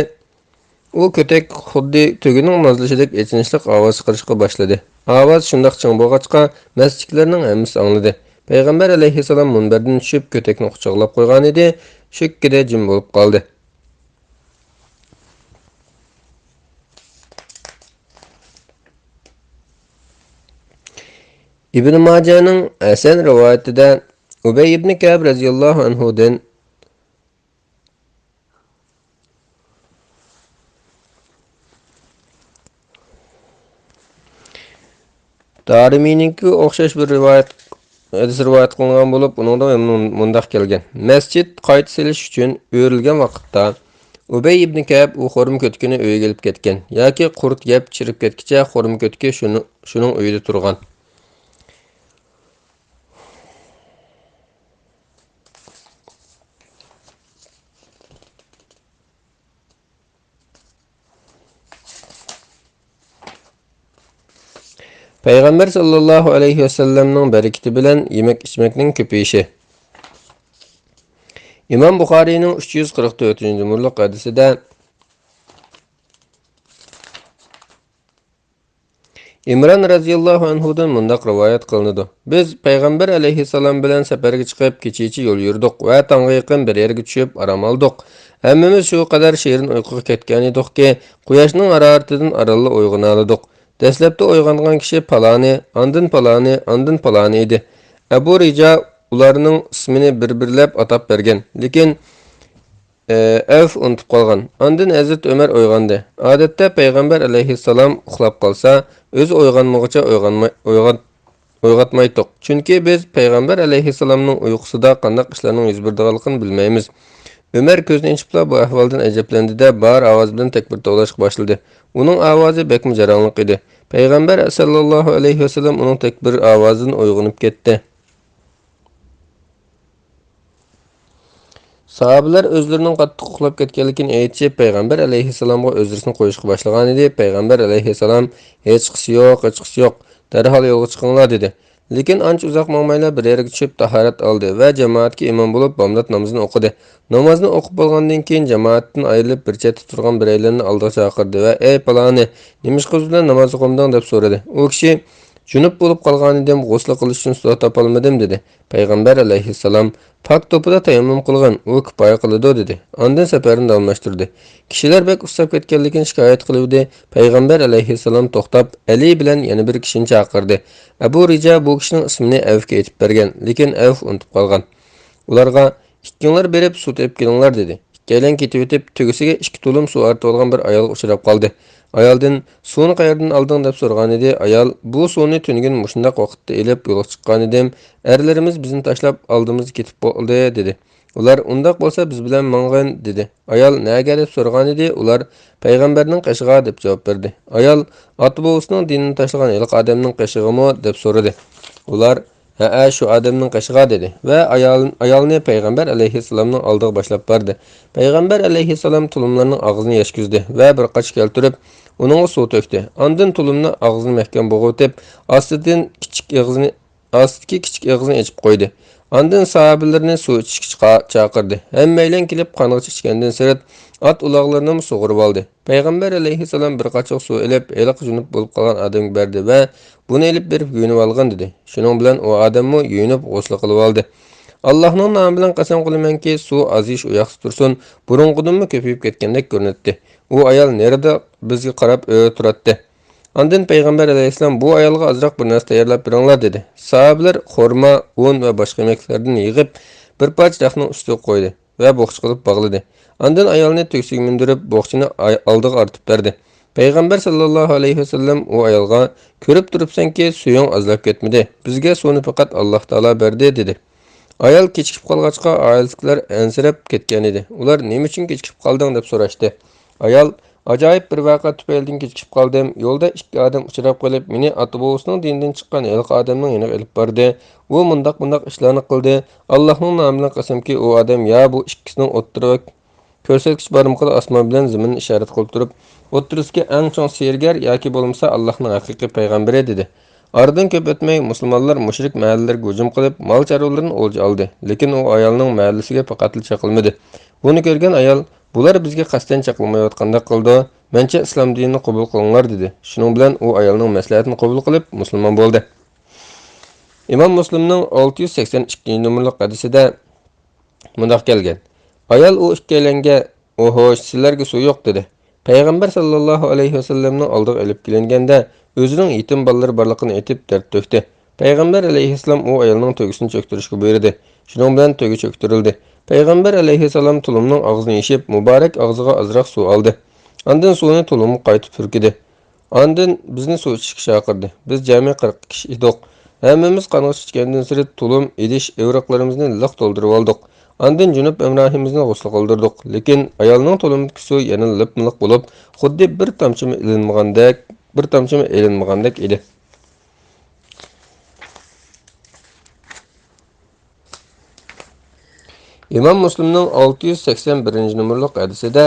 ئۇ كۆتەك خۇددى تۆگىنىڭ نازلىشىدەك ئېچىنىشلىق ئاۋاز چىقىرىشقا باشلىدى. ئاۋاز شۇنداق چىڭ بولغاچقا، مەسچىتتىكىلەرنىڭ ھەممىسى ئاڭلىدى. پەيغەمبەر ئەلەيھىسسالام مۇنبەردىن چۈشۈپ، كۆتەكنى قۇچاقلاپ قويغانىدى، شۈككىدە جىم بولۇپ قالدى. ئىبن ماجەنىڭ ھەسەن رىۋايىتىدە ئۇبەي ئىبن كەئب رەزىياللاھۇ ئەنھۇدىن، دارىمىنىڭكىگە ئوخشاش بىر رىۋايەت، ھەدىس رىۋايەت قىلىنغان بولۇپ، ئۇنىڭدا مۇن-، مۇنداق كەلگەن: مەسچىت قايتا سېلىش ئۈچۈن ئۆرۈلگەن ۋاقىتتا، ئۇبەي ئىبن كەئب ئۇ خورما كۆتىكىنى ئۆيىگە ئېلىپ كەتكەن ياكى قۇرت يەپ چىرىپ كەتكىچە خورما كۆتىكى شۇنىڭ، شۇنىڭ ئۆيىدە تۇرغان. پەيغەمبەر ساللاللاھۇ ئەلەيھى ۋەسەللەمنىڭ بەرىكىتى بىلەن يېمەك-ئىچمەكنىڭ كۆپىيىشى. ئىمام بۇخارىينىڭ ئۈچ يۈز قىرىق تۆتىنچى نومۇرلۇق ھەدىسىدە ئىمران رەزىياللاھۇ ئەنھۇدىن مۇنداق رىۋايەت قىلىنىدۇ: بىز پەيغەمبەر ئەلەيھىسسالام بىلەن سەپەرگە چىقىپ، كېچىچە يول يۈردۇق ۋە تاڭغا يېقىن بىر يەرگە چۈشۈپ، ئارام ئالدۇق. ھەممىمىز شۇ قەدەر شېرىن ئۇيقۇغا كەتكەنىدۇقكى، قۇياشنىڭ ھارارىتىدىن ئارانلا ئويغىنالىدۇق. دەسلەپتە ئويغانغان كىشى پالانى، ئاندىن پالانى، ئاندىن پالانى ئىدى. ئەبۇ رىجا ئۇلارنىڭ ئىسمىنى بىر-بىرلەپ ئاتاپ بەرگەن. لېكىن ئەۋف ئۇنتۇپ قالغان. ئاندىن ھەزرىتى ئۆمەر ئويغاندى. ئادەتتە پەيغەمبەر ئەلەيھىسسالام ئۇخلاپ قالسا، ئۆزى ئويغانمىغۇچە ئويغانماي-، ئويغان-، ئويغاتمايتتۇق. چۈنكى بىز پەيغەمبەر ئەلەيھىسسالامنىڭ ئۇيقۇسىدا قانداق ئىشلارنىڭ يۈز بېرىدىغانلىقىنى بىلمەيمىز. ئۆمەر كۆزىنى ئېچىپلا بۇ ئەھۋالدىن ئەجەبلەندى-دە، بار ئاۋازى بىلەن تەكبىر توۋلاشقا باشلىدى. ئۇنىڭ ئاۋازى بەكمۇ جاراڭلىق ئىدى. پەيغەمبەر ساللاللاھۇ ئەلەيھى ۋەسەللەم ئۇنىڭ تەكبىر ئاۋازىدىن ئويغىنىپ كەتتى. ساھابىلەر ئۆزلىرىنىڭ قاتتىق ئۇخلاپ كەتكەنلىكىنى ئېيتىشىپ، پەيغەمبەر ئەلەيھىسسالامغا ئۆزرىسىنى قويۇشقا باشلىغانىدى. پەيغەمبەر ئەلەيھىسسالام، «ھېچقىسى يوق، ھېچقىسى يوق، دەرھال يولغا چىقىڭلار» دېدى. لېكىن ئانچە ئۇزاق ماڭمايلا بىر يەرگە چۈشۈپ، تاھارەت ئالدى ۋە جامائەتكە ئىمام بولۇپ، بامدات نامىزىنى ئوقۇدى. نامازنى ئوقۇپ بولغاندىن كېيىن، جامائەتتىن ئايرىلىپ، بىر چەتتە تۇرغان بىرەيلەننى ئالدىغا چاقىردى ۋە، «ئەي پالانى، نېمىشقا بىز بىلەن ناماز ئوقۇمدۇڭ؟» دەپ سورىدى. ئۇ كىشى، «جۇنۇپ بولۇپ قالغانىدىم، غۇسلى قىلىش ئۈچۈن سۇ تاپالمىدىم» دېدى. پەيغەمبەر ئەلەيھىسسالام، «پاك توپىدا تەيەممۇم قىلغىن، ئۇ كۇپايە قىلىدۇ» دېدى. ئاندىن سەپەرنى داۋاملاشتۇردى. كىشىلەر بەك ئۇسساپ كەتكەنلىكىنى شىكايەت قىلىۋىدى. پەيغەمبەر ئەلەيھىسسالام توختاپ، ئەلى بىلەن يەنە بىر كىشىنى چاقىردى. ئەبۇ رىجا بۇ كىشىنىڭ ئىسمىنى ئەۋفكە ئېيتىپ بەرگەن، لېكىن ئەۋف ئۇنتۇپ قالغان. ئۇلارغا، «ئىككىڭلار بېرىپ سۇ تېپىپ كېلىڭلار» دېدى. ئىككىيلەن كېتىۋېتىپ، تۆگىسىگە ئىككى تۇلۇم سۇ ئارتىۋالغان بىر ئايالغا ئۇچراپ قالدى. ئايالدىن، «سۇنى قەيەردىن ئالدىڭ؟» دەپ سورىغانىدى. ئايال، «بۇ سۇنى تۈنۈگۈن مۇشۇنداق ۋاقىتتا ئېلىپ يولغا چىققانىدىم، ئەرلىرىمىز بىزنى تاشلاپ ئالدىمىزدا كېتىپ بولدى» دېدى. ئۇلار، «ئۇنداق بولسا بىز بىلەن ماڭغىن» دېدى. ئايال، «نەگە؟» دەپ سورىغانىدى. ئۇلار، «پەيغەمبەرنىڭ قېشىغا» دەپ جاۋاب بەردى. ئايال، «ئاتا بوۋىسىنىڭ دىنىنى تاشلىغان ھېلىقى ئادەمنىڭ قېشىغىمۇ؟» دەپ سورىدى. ئۇلار، «ھەئە، شۇ ئادەمنىڭ قېشىغا» دېدى ۋە ئايال، ئايالنى پەيغەمبەر ئەلەيھىسسالامنىڭ ئالدىغا باشلاپ باردى. پەيغەمبەر ئەلەيھىسسالام تۇلۇملارنىڭ ئاغزىنى يەشكۈزدى ۋە بىر قاچا كەلتۈرۈپ، ئۇنىڭغا سۇ تۆكتى. ئاندىن تۇلۇمنى ئاغزىنى مەھكەم بوغۇۋېتىپ، ئاستىدىن كىچىك ئېغىزىنى، ئاستىدىكى كىچىك ئېغىزىنى ئېچىپ قويدى. ئاندىن ساھابىلىرىنى سۇ ئىچىشكە چىقا-، چاقىردى. ھەممەيلەن كېلىپ قانغىچە ئىچكەندىن سىرت، ئات ئۇلاغلىرىنىمۇ سۇغۇرۇۋالدى. پەيغەمبەر ئەلەيھىسسالام بىر قاچىلىق سۇ ئېلىپ، ھېلىقى جۇنۇپ بولۇپ قالغان ئادەمگە بەردى ۋە، «بۇنى ئېلىپ بېرىپ يۇيۇنۇۋالغىن» دېدى. شۇنىڭ بىلەن ئۇ ئادەممۇ يۇيۇنۇپ غۇسلى قىلىۋالدى. «ئاللاھنىڭ نامى بىلەن قەسەم قىلىمەنكى، سۇ ئازىيىش ئۇ ياقتا تۇرسۇن، بۇرۇنقىدىنمۇ كۆپىيىپ كەتكەندەك كۆرۈنەتتى. ئۇ ئايال نېرىدا بىزگە قاراپ ئۆرە تۇراتتى.» ئاندىن پەيغەمبەر ئەلەيھىسسالام، «بۇ ئايالغا ئازراق بىر نەرسە تەييارلاپ بېرىڭلار» دېدى. ساھابىلەر خورما، ئۇن ۋە باشقا يېمەكلىكلەردىن يىغىپ، بىر پارچە رەختنىڭ ئۈستىگە قويدى ۋە بوخچا قىلىپ باغلىدى. ئاندىن ئايالنى تۆگىسىگە مىندۈرۈپ، بوخچىنى ئاي-، ئالدىغا ئارتىپ بەردى. پەيغەمبەر ساللاللاھۇ ئەلەيھى ۋەسەللەم ئۇ ئايالغا، «كۆرۈپ تۇرۇپسەنكى، سۈيۈڭ ئازلاپ كەتمىدى. بىزگە سۇنى پەقەت ئاللاھ تائالا بەردى» دېدى. ئايال كېچىكىپ قالغاچقا، ئائىلىسىدىكىلەر ئەنسىرەپ كەتكەنىدى. ئۇلار، «نېمە ئۈچۈن كېچىكىپ قالدىڭ؟» دەپ سوراشتى. ئايال، «ئاجايىپ بىر ۋەقە تۈپەيلىدىن كېچىكىپ قالدىم. يولدا ئىككى ئادەم ئۇچراپ قېلىپ، مېنى ئاتا-بوۋىسىنىڭ دىنىدىن چىققان ھېلىقى ئادەمنىڭ يېنىغا ئېلىپ باردى. ئۇ مۇنداق-مۇنداق ئىشلارنى قىلدى. ئاللاھنىڭ نامى بىلەن قەسەمكى، ئۇ ئادەم يا بۇ ئىككىسىنىڭ ئوتتۇرا كۆرسەتكۈچ بارمىقىدا ئاسمان بىلەن زېمىننى ئىشارەت قىلىپ تۇرۇپ، ئوتتۇرىسىدىكى ئەڭ چوڭ سېھىرگەر ياكى بولمىسا ئاللاھنىڭ ھەقىقىي پەيغەمبىرى» دېدى. ئارىدىن كۆپ ئۆتمەي، مۇسۇلمانلار مۇشرىك مەھەللىلەرگە ھۇجۇم قىلىپ، مال-چارۋىلىرىنى ئولجا ئالدى. لېكىن ئۇ ئايالنىڭ مەھەللىسىگە پەقەتلا چېقىلمىدى. بۇنى كۆرگەن ئايال، «بۇلار بىزگە قەستەن چېقىلمايۋاتقاندەك قىلىدۇ. مەنچە ئىسلام دىنىنى قوبۇل قىلىڭلار» دېدى. شۇنىڭ بىلەن ئۇ ئايالنىڭ مەسلىھەتىنى قوبۇل قىلىپ، مۇسۇلمان بولدى. ئىمام مۇسلىمنىڭ ئالتە يۈز سەكسەن ئىككىنچى نومۇرلۇق ھەدىسىدە مۇنداق كەلگەن، ئايال ئۇ ئىككىيلەنگە، «ئوھوش، سىلەرگە سۇ يوق» دېدى. پەيغەمبەر ساللاللاھۇ ئەلەيھى ۋەسەللەمنىڭ ئالدىغا ئېلىپ كېلىنگەندە، ئۆزىنىڭ يېتىم بالىلىرى بارلىقىنى ئېيتىپ، دەرد تۆكتى. پەيغەمبەر ئەلەيھىسسالام ئۇ ئايالنىڭ تۆگىسىنى چۆكتۈرۈشكە بۇيرۇدى. شۇنىڭ بىلەن تۆگە چۆكتۈرۈلدى. پەيغەمبەر ئەلەيھىسسالام تۇلۇمنىڭ ئاغزىنى يېشىپ، مۇبارەك ئاغزىغا ئازراق سۇ ئالدى. ئاندىن سۇنى تۇلۇمغا قايتا پۈركىدى. ئاندىن بىزنى سۇ ئىچىشكە چاقىردى. بىز جەمئىي قىرىق ئىككى كىشى ئىدۇق. ھەممىمىز قانغىچە ئىچكەندىن سىرت، تۇلۇم، ئىدىش، ئېۋىرىقلىرىمىزنى لىق تولدۇرۇۋالدۇق. ئاندىن جۇنۇپ ھەمراھىمىزنى غۇسلى قىلدۇردۇق. لېكىن ئايالنىڭ تۇلۇمىدىكى سۇ يەنىلا لىپمۇلىق بولۇپ، خۇددى بىر تامچىمۇ ئېلىنمىغاندەك، بىر تامچىمۇ ئېلىنمىغاندەك ئىدى. ئىمام مۇسلىمنىڭ ئالتە يۈز سەكسەن بىرىنچى نومۇرلۇق ھەدىسىدە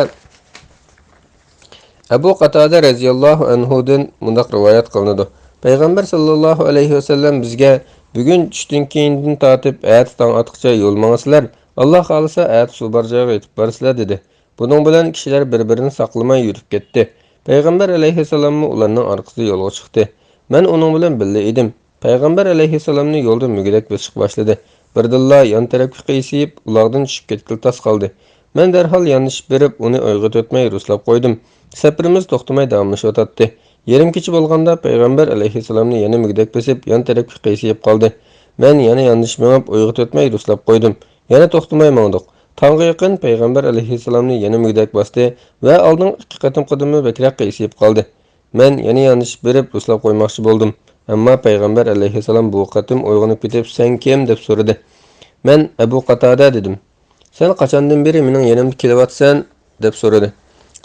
ئەبۇ قاتادە رەزىياللاھۇ ئەنھۇدىن مۇنداق رىۋايەت قىلىنىدۇ، پەيغەمبەر ساللاللاھۇ ئەلەيھى ۋەسەللەم بىزگە، «بۈگۈن چۈشتىن كېيىندىن تارتىپ ئەتە تاڭ ئاتقىچە يول ماڭىسىلەر، ئاللا خالىسا ئەتە سۇ بار جايغا يېتىپ بارىسىلەر» دېدى. بۇنىڭ بىلەن كىشىلەر بىر-بىرىنى ساقلىماي يۈرۈپ كەتتى. پەيغەمبەر ئەلەيھىسسالاممۇ ئۇلارنىڭ ئارقىسىدا يولغا چىقتى. مەن ئۇنىڭ بىلەن بىللە ئىدىم. پەيغەمبەر ئەلەيھىسسالامنى يولدا مۈگدەك بېسىشقا باشلىدى. بىردىنلا يان تەرەپكە قىيسىيىپ، ئۇلاغدىن چۈشۈپ كەتكىلى تاس قالدى. مەن دەرھال ياندىشىپ بېرىپ، ئۇنى ئويغىتىۋەتمەي رۇسلاپ قويدۇم. سەپىرىمىز توختىماي داۋاملىشىۋاتاتتى. يېرىم كېچە بولغاندا پەيغەمبەر ئەلەيھىسسالامنى يەنە مۈگدەك بېسىپ، يان تەرەپكە قىيسىيىپ قالدى. مەن يەنە ياندىشىپ مېڭىپ، ئويغىتىۋەتمەي رۇسلاپ قويدۇم. يەنە توختىماي ماڭدۇق. تاڭغا يېقىن پەيغەمبەر ئەلەيھىسسالامنى يەنە مۈگدەك باستى ۋە ئالدىنقى ئىككى قېتىمقىدىنمۇ بەكرەك قىيسىيىپ قالدى. مەن يەنە ياندىشىپ بېرىپ رۇسلاپ قويماقچى بولدۇم. ئەمما پەيغەمبەر ئەلەيھىسسالام بۇ قېتىم ئويغىنىپ كېتىپ، «سەن كىم؟» دەپ سورىدى. مەن، «ئەبۇ قاتادە» دېدىم. «سەن قاچاندىن بېرى مېنىڭ يېنىمدا كېلىۋاتىسەن؟» دەپ سورىدى.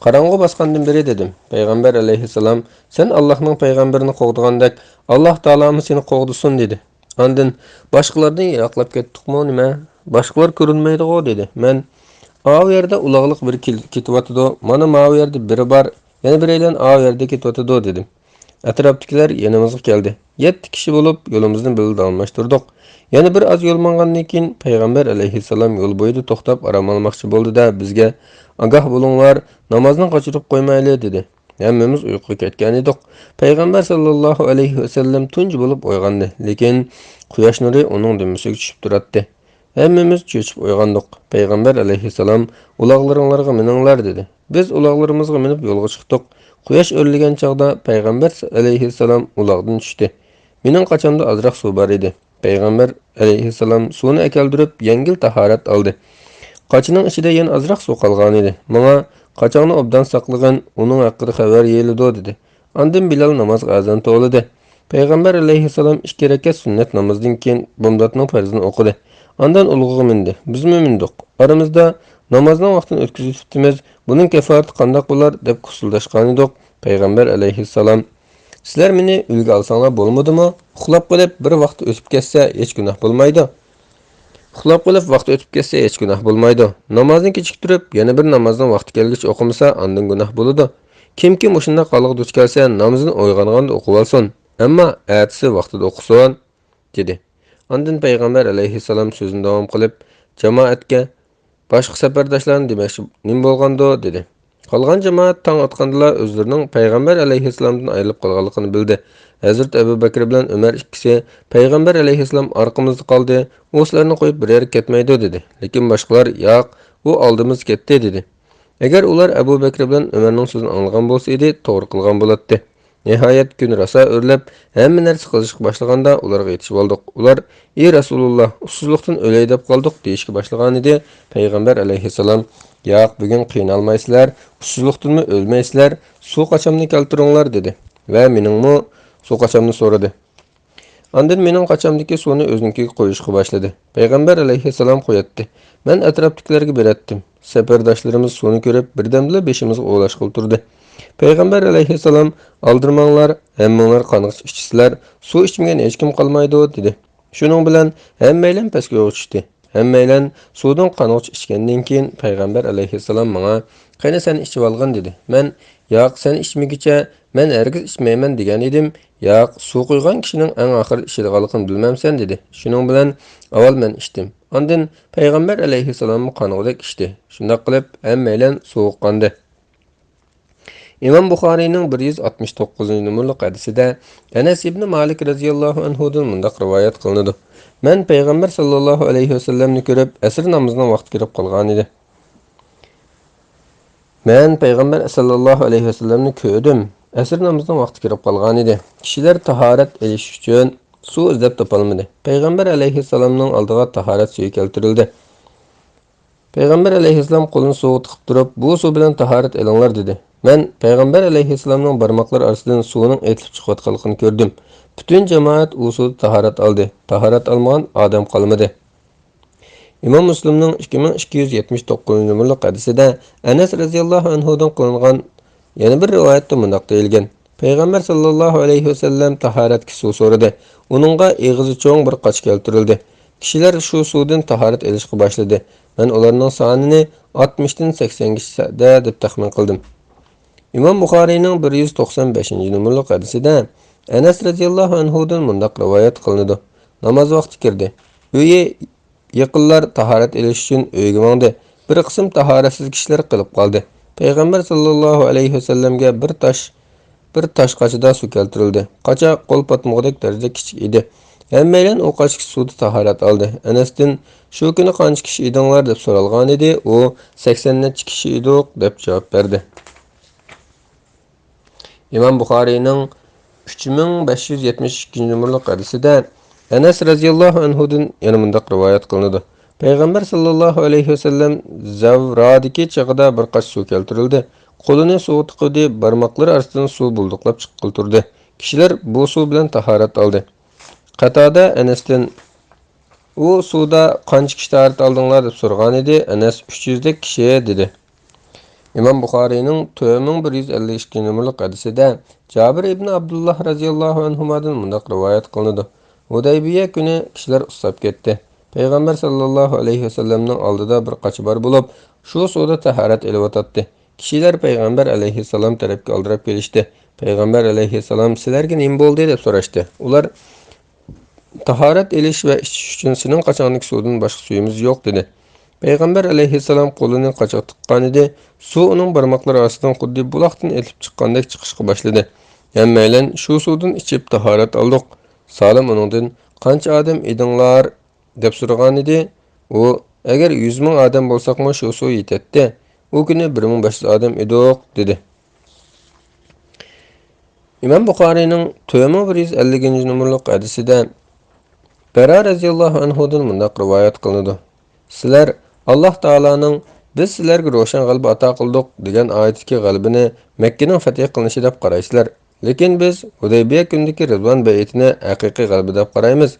«قاراڭغۇ باسقاندىن بېرى» دېدىم. پەيغەمبەر ئەلەيھىسسالام، «سەن ئاللاھنىڭ پەيغەمبىرىنى قوغدىغاندەك، ئاللاھ تائالامۇ سېنى قوغدىسۇن» دېدى. ئاندىن، «باشقىلاردىن يىراقلاپ كەتتۇقمۇ نېمە؟ باشقىلار كۆرۈنمەيدىغۇ» دېدى. مەن، «ئاۋۇ يەردە ئۇلاغلىق بىرى كېل-، كېتىۋاتىدۇ، مانا ماۋۇ يەردە بىرى بار، يەنە بىرەيلەن ئاۋۇ يەردە كېتىۋاتىدۇ» دېدىم. ئەتراپتىكىلەر يېنىمىزغا كەلدى. يەتتە كىشى بولۇپ، يولىمىزنى بىللە داۋاملاشتۇردۇق. يەنە بىر ئاز يول ماڭغاندىن كېيىن، پەيغەمبەر ئەلەيھىسسالام يول بويىدا توختاپ ئارام ئالماقچى بولدى-دە، بىزگە، «ئاگاھ بولۇڭلار، نامازنى قاچۇرۇپ قويمايلى» دېدى. ھەممىمىز ئۇيقۇغا كەتكەن ئىدۇق. پەيغەمبەر ساللاللاھۇ ئەلەيھى ۋەسەللەم تۇنجى بولۇپ ئويغاندى، لېكىن قۇياش نۇرى ئۇنىڭ دۈمبىسىگە چۈشۈپ تۇراتتى. ھەممىمىز چۆچۈپ ئويغاندۇق. پەيغەمبەر ئەلەيھىسسالام، «ئۇلاغلىرىڭلارغا مىنىڭلار» دېدى. بىز ئۇلاغلىرىمىزغا مىنىپ يولغا چىقتۇق. قۇياش ئۆرلىگەن چاغدا پەيغەمبەر ئەلەيھىسسالام ئۇلاغدىن چۈشتى. مېنىڭ قاچامدا ئازراق سۇ بار ئىدى. پەيغەمبەر ئەلەيھىسسالام سۇنى ئەكەلدۈرۈپ، يەڭگىل تاھارەت ئالدى. قاچىنىڭ ئىچىدە يەنە ئازراق سۇ قالغانىدى. ماڭا، «قاچاڭنى ئوبدان ساقلىغىن، ئۇنىڭ ھەققىدە خەۋەر يېيىلىدۇ» دېدى. ئاندىن بىلال نامازغا ئەزان توۋلىدى. پەيغەمبەر ئەلەيھىسسالام ئىككى رەكەت سۈننەت نامىزىدىن كېيىن بامداتنىڭ پەرزىنى ئوقۇدى. ئاندىن ئۇلىغا مىندى. بىزمۇ مىندۇق. ئارىمىزدا، «نامازنىڭ ۋاقتىنى ئۆتكۈزۈۋېتىپتىمىز، بۇنىڭ كاپپارىتى قانداق بولار؟» دەپ كۇسۇلداشقانىدۇق. پەيغەمبەر ئەلەيھىسسالام، «سىلەر مېنى ئۈلگە ئالساڭلار بولمىدىمۇ؟ ئۇخلاپ قېلىپ بىر ۋاقىت ئۆتۈپ كەتسە ھېچ گۇناھ بولمايدۇ. ئۇخلاپ قېلىپ ۋاقىت ئۆتۈپ كەتسە ھېچ گۇناھ بولمايدۇ. نامازنى كېچىكتۈرۈپ يەنە بىر نامازنىڭ ۋاقتى كەلگۈچە ئوقۇمىسا ئاندىن گۇناھ بولىدۇ. كىمكى مۇشۇنداق ھالغا دۇچ كەلسە نامىزىنى ئويغانغاندا ئوقۇۋالسۇن. ئەمما ئەتىسى ۋاقتىدا ئوقۇسۇن» دېدى. ئاندىن پەيغەمبەر ئەلەيھىسسالام سۆزىنى داۋام قىلىپ، جامائەتكە، «باشقا سەپەرداشلارنى دېمەكچى نېمە بولغاندۇ؟» دېدى. قالغان جامائەت تاڭ ئاتقاندىلا ئۆزلىرىنىڭ پەيغەمبەر ئەلەيھىسسالامدىن ئايرىلىپ قالغانلىقىنى بىلدى. ھەزرىتى ئەبۇ بەكرى بىلەن ئۆمەر ئىككىسى، «پەيغەمبەر ئەلەيھىسسالام ئارقىمىزدا قالدى، ئۇ سىلەرنى قويۇپ بىر يەرگە كەتمەيدۇ» دېدى. لېكىن باشقىلار، «ياق، ئۇ ئالدىمىزدا كەتتى» دېدى. ئەگەر ئۇلار ئەبۇ بەكرى بىلەن ئۆمەرنىڭ سۆزىنى ئاڭلىغان بولسا ئىدى، توغرا قىلغان بولاتتى. نىھايەت، كۈن راسا ئۆرلەپ، ھەممە نەرسە قىزىشقا باشلىغاندا، ئۇلارغا يېتىشىۋالدۇق. ئۇلار، «ئى رەسۇلۇللا، ئۇسسۇزلۇقتىن ئۆلەي دەپ قالدۇق» دېيىشكە باشلىغانىدى. پەيغەمبەر ئەلەيھىسسالام، «ياق، بۈگۈن قىينالمايسىلەر، ئۇسسۇزلۇقتىنمۇ ئۆلمەيسىلەر، سۇ قاچامنى كەلتۈرۈڭلار» دېدى. ۋە مېنىڭمۇ سۇ قاچامنى سورىدى. ئاندىن مېنىڭ قاچامدىكى سۇنى ئۆزىنىڭكىگە قۇيۇشقا باشلىدى. پەيغەمبەر ئەلەيھىسسالام قۇياتتى. مەن ئەتراپتىكىلەرگە بېرەتتىم. سەپەرداشلىرىمىز سۇنى كۆرۈپ، بىردەمدىلا بېشىمىزغا ئۇلاشقىلى تۇردى. پەيغەمبەر ئەلەيھىسسالام، «ئالدىرىماڭلار، ھەممىڭلار قانغىچە ئىچىسىلەر، سۇ ئىچمىگەن ھېچكىم قالمايدۇ» دېدى. شۇنىڭ بىلەن ھەممەيلەن پەسكويغا چۈشتى. ھەممەيلەن سۇدىن قانغۇچە ئىچكەندىن كېيىن، پەيغەمبەر ئەلەيھىسسالام ماڭا، «قېنى، سەن ئىچىۋالغىن» دېدى. مەن، «ياق، سەن ئىچمىگۈچە مەن ھەرگىز ئىچمەيمەن» دېگەن ئىدىم. «ياق، سۇ قۇيغان كىشىنىڭ ئەڭ ئاخىرىدا ئىچىدىغانلىقىنى بىلمەمسەن؟» دېدى. شۇنىڭ بىلەن ئاۋۋال مەن ئىچتىم. ئاندىن پەيغەمبەر ئەلەيھىسسالاممۇ قانغۇدەك ئىچتى. شۇنداق قىلىپ، ھەممەيلەن سۇغا قاندى. ئىمام بۇخارىينىڭ بىر يۈز ئاتمىش توققۇزىنچى نومۇرلۇق ھەدىسىدە ئەنەس ئىبنى مالىك رەزىياللاھۇ ئەنھۇدىن مۇنداق رىۋايەت قىلىنىدۇ: مەن پەيغەمبەر ساللاللاھۇ ئەلەيھى ۋەسەللەمنى كۆرۈپ، ئەسىر نامىزىنىڭ ۋاقتى كىرىپ قالغانىدى. مەن پەيغەمبەر ساللاللاھۇ ئەلەيھى ۋەسەللەمنى كۆردۈم. ئەسىر نامىزىنىڭ ۋاقتى كىرىپ قالغانىدى. كىشىلەر تاھارەت ئېلىش ئۈچۈن سۇ ئىزدەپ تاپالمىدى. پەيغەمبەر ئەلەيھىسسالامنىڭ ئالدىغا تاھارەت سۈيى كەلتۈرۈلدى. پەيغەمبەر ئەلەيھىسسالام قولىنى سۇغا تىقىپ تۇرۇپ، «بۇ سۇ بىلەن تاھارەت ئېلىڭلار» دېدى. مەن پەيغەمبەر ئەلەيھىسسالامنىڭ بارماقلىرى ئاراستىن سۇنىڭ ئېتىلىپ چىقىۋاتقانلىقىنى كۆردۈم. پۈتۈن جامائەت ئۇ سۇدا تاھارەت ئالدى. تاھارەت ئالمىغان ئادەم قالمىدى. ئىمام مۇسلىمنىڭ ئىككى مىڭ ئىككى يۈز يەتمىش توققۇزىنچى نومۇرلۇق ھەدىسىدە ئەنەس رەزىياللاھۇ ئەنھۇدىن قىلىنغان يەنە بىر رىۋايەتتە مۇنداق دېيىلگەن: پەيغەمبەر ساللاللاھۇ ئەلەيھى ۋەسەللەم تاھارەتكە سۇ سورىدى. ئۇنىڭغا ئېغىزى چوڭ بىر قاچا كەلتۈرۈلدى. كىشىلەر شۇ سۇدىن تاھارەت ئېلىشقا باشلىدى. مەن ئۇلارنىڭ سانىنى ئاتمىشتىن سەكسەنگىچە دەپ تەخمىن قىلدىم. ئىمام بۇخارىينىڭ بىر يۈز توقسان بەشىنچى نومۇرلۇق ھەدىسىدە ئەنەس رەزىياللاھۇ ئەنھۇدىن مۇنداق رىۋايەت قىلىنىدۇ: ناماز ۋاقتى كىردى. ئۆيى يېقىنلار تاھارەت ئېلىش ئۈچۈن ئۆيگە ماڭدى. بىر قىسىم تاھارەتسىز كىشىلەر قېلىپ قالدى. پەيغەمبەر ساللاللاھۇ ئەلەيھى ۋەسەللەمگە بىر تاش، بىر تاش قاچىدا سۇ كەلتۈرۈلدى. قاچا قول پاتمىغۇدەك دەرىجىدە كىچىك ئىدى. ھەممەيلەن ئۇ قاچىكى سۇدا تاھارەت ئالدى. ئەنەستىن، «شۇ كۈنى قانچە كىشى ئىدىڭلار؟» دەپ سورالغانىدى. ئۇ، «سەكسەن نەچچە كىشى ئىدۇق» دەپ جاۋاب بەردى. ئىمام بۇخارىينىڭ ئۈچ مىڭ بەش يۈز يەتمىش ئىككىنچى نومۇرلۇق ھەدىسىدە ئەنەس رەزىياللاھۇ ئەنھۇدىن يەنە مۇنداق رىۋايەت قىلىنىدۇ: پەيغەمبەر ساللاللاھۇ ئەلەيھى ۋەسەللەم زەۋرادىكى چېغىدا بىر قاچا سۇ كەلتۈرۈلدى. قولىنى سۇغا تىقىدى، بارماقلىرى ئارىسىدىن سۇ بۇلدۇقلاپ چىققىلى تۇردى. كىشىلەر بۇ سۇ بىلەن تاھارەت ئالدى. قاتادە ئەنەستىن، «ئۇ سۇدا قانچە كىشى تاھارەت ئالدىڭلار؟» دەپ سورىغانىدى. ئەنەس، «ئۈچ يۈزدەك كىشى» دېدى. ئىمام بۇخارىينىڭ تۆت مىڭ بىر يۈز ئەللىك ئىككىنچى نومۇرلۇق ھەدىسىدە جابىر ئىبنى ئابدۇللاھ رەزىياللاھۇ ئەنھۇمادىن مۇنداق رىۋايەت قىلىنىدۇ: ھۇدەيبىيە كۈنى كىشىلەر ئۇسساپ كەتتى. پەيغەمبەر ساللاللاھۇ ئەلەيھى ۋەسەللەمنىڭ ئالدىدا بىر قاچا بار بولۇپ، شۇ سۇدا تاھارەت ئېلىۋاتاتتى. كىشىلەر پەيغەمبەر ئەلەيھىسسالام تەرەپكە ئالدىراپ كېلىشتى. پەيغەمبەر ئەلەيھىسسالام: «سىلەرگە نېمە بولدى؟» دەپ سوراشتى. ئۇلار: «تاھارەت ئېلىش ۋە ئىچىش ئۈچۈن سېنىڭ قاچاڭدىكى سۇدىن باشقا سۈيىمىز يوق» دېدى. پەيغەمبەر ئەلەيھىسسالام قولىنى قاچىغا تىققانىدى، سۇ ئۇنىڭ بارماقلىرى ئاستىدىن خۇددى بۇلاقتىن ئېتىلىپ چىققاندەك چىقىشقا باشلىدى. ھەممەيلەن شۇ سۇدىن ئىچىپ تاھارەت ئالدۇق. سالىم ئۇنىڭدىن: «قانچە ئادەم ئىدىڭلار؟» دەپ سورىغانىدى. ئۇ: «ئەگەر يۈز مىڭ ئادەم بولساقمۇ شۇ سۇ يېتەتتى. ئۇ كۈنى بىر مىڭ بەش يۈز ئادەم ئىدۇق» دېدى. ئىمام بۇخارىينىڭ تۆت مىڭ بىر يۈز ئەللىكىنچى نومۇرلۇق ھەدىسىدە بەرا رەزىياللاھۇ ئەنھۇدىن مۇنداق رىۋايەت قىلىنىدۇ: «سىلەر ئاللاھ تائالانىڭ، بىز سىلەرگە روشەن غەلىبە ئاتا قىلدۇق، دېگەن ئايىتىدىكى غەلىبىنى مەككىنىڭ فەتھى قىلىنىشى دەپ قارايسىلەر. لېكىن بىز ھۇدەيبىيە كۈنىدىكى رىزۋان بەيئىتىنى ھەقىقىي غەلىبە دەپ قارايمىز.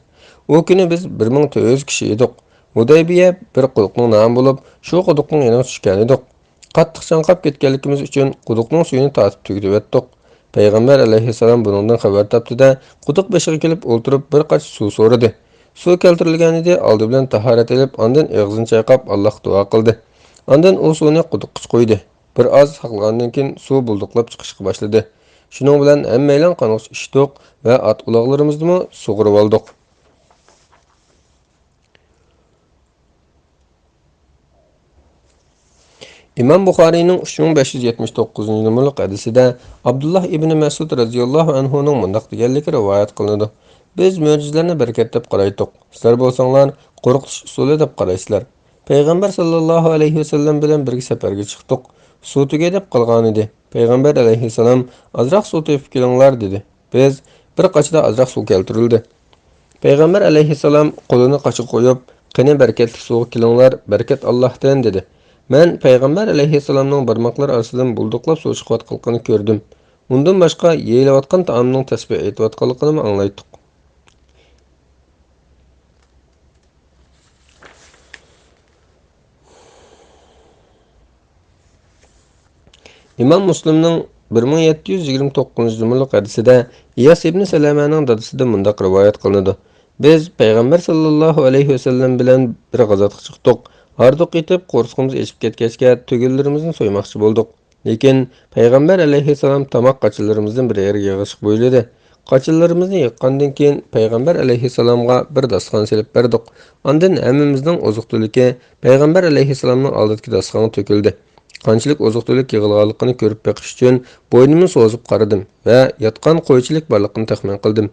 ئۇ كۈنى بىز بىر مىڭ تۆت يۈز كىشى ئىدۇق. ھۇدەيبىيە بىر قۇدۇقنىڭ نامى بولۇپ، شۇ قۇدۇقنىڭ يېنىغا چۈشكەن ئىدۇق. قاتتىق چاڭقاپ كەتكەنلىكىمىز ئۈچۈن قۇدۇقنىڭ سۈيىنى تارتىپ تۈگىتىۋەتتۇق. پەيغەمبەر ئەلەيھىسسالام بۇنىڭدىن خەۋەر تاپتى-دە، قۇدۇق بېشىغا كېلىپ ئولتۇرۇپ، بىر قاچا سۇ سورىدى. سۇ كەلتۈرۈلگەنىدى، ئالدى بىلەن تاھارەت ئېلىپ، ئاندىن ئېغىزىنى چايقاپ، ئاللاھقا دۇئا قىلدى. ئاندىن ئۇ سۇنى قۇدۇققا قۇيدى. بىر ئاز ساقلىغاندىن كېيىن، سۇ بۇلدۇقلاپ چىقىشقا باشلىدى. شۇنىڭ بىلەن ھەممەيلەن قانغۇچ ئىچتۇق ۋە ئات-ئۇلاغلىرىمىزنىمۇ سۇغۇرۇۋالدۇق.» ئىمام بۇخارىينىڭ ئۈچ مىڭ بەش يۈز يەتمىش توققۇزىنچى نومۇرلۇق ھەدىسىدە ئابدۇللاھ ئىبنى مەسئۇد رەزىياللاھۇ ئەنھۇنىڭ مۇنداق دېگەنلىكى رىۋايەت قىلىنىدۇ: «بىز مۆجىزىلەرنى بەرىكەت دەپ قارايتتۇق. سىلەر بولساڭلار قورقۇتۇش ئۇسۇلى دەپ قارايسىلەر. پەيغەمبەر ساللاللاھۇ ئەلەيھى ۋەسەللەم بىلەن بىرگە سەپەرگە چىقتۇق. سۇ تۈگەي دەپ قالغانىدى. پەيغەمبەر ئەلەيھىسسالام، ئازراق سۇ تېپىپ كېلىڭلار، دېدى. بىز بىر قاچىدا ئازراق سۇ كەلتۈرۈلدى. پەيغەمبەر ئەلەيھىسسالام قولىنى قاچىغا قويۇپ، قېنى بەرىكەتلىك سۇغا كېلىڭلار، بەرىكەت ئاللاھتىن، دېدى. مەن پەيغەمبەر ئەلەيھىسسالامنىڭ بارماقلىرى ئارىسىدىن بۇلدۇقلاپ سۇ چىقىۋاتقانلىقىنى كۆردۈم. ئۇندىن باشقا يېيىلىۋاتقان تائامنىڭ تەسبىھ ئېيتىۋاتقانلىقىنىمۇ ئاڭلايتتۇق.» ئىمام مۇسلىمنىڭ بىر مىڭ يەتتە يۈز يىگىرمە توققۇزىنچى نومۇرلۇق ھەدىسىدە ئىياس ئىبنى سەلەمەنىڭ دادىسىدىن مۇنداق رىۋايەت قىلىنىدۇ: «بىز پەيغەمبەر ساللاللاھۇ ئەلەيھى ۋەسەللەم بىلەن بىر غازاتقا چىقتۇق. ھاردۇق يېتىپ، قورسىقىمىز ئېچىپ كەتكەچكە، تۈگۈنلىرىمىزنى سويماقچى بولدۇق. لېكىن پەيغەمبەر ئەلەيھىسسالام تاماق قاچىلىرىمىزدىن بىر يەرگە يىغىشقا بۇيرۇدى. قاچىلىرىمىزنى يىغقاندىن كېيىن، پەيغەمبەر ئەلەيھىسسالامغا بىر داستىخان سېلىپ بەردۇق. ئاندىن ھەممىمىزنىڭ ئوزۇق-تۈلۈكى پەيغەمبەر ئەلەيھىسسالامنىڭ ئالدىدىكى داستىخانغا تۆكۈلدى. قانچىلىك ئوزۇق-تۈلۈك يىغىلغانلىقىنى كۆرۈپ بېقىش ئۈچۈن بوينۇمنى سوزۇپ قارىدىم ۋە ياتقان قويچىلىك بارلىقىنى تەخمىن قىلدىم.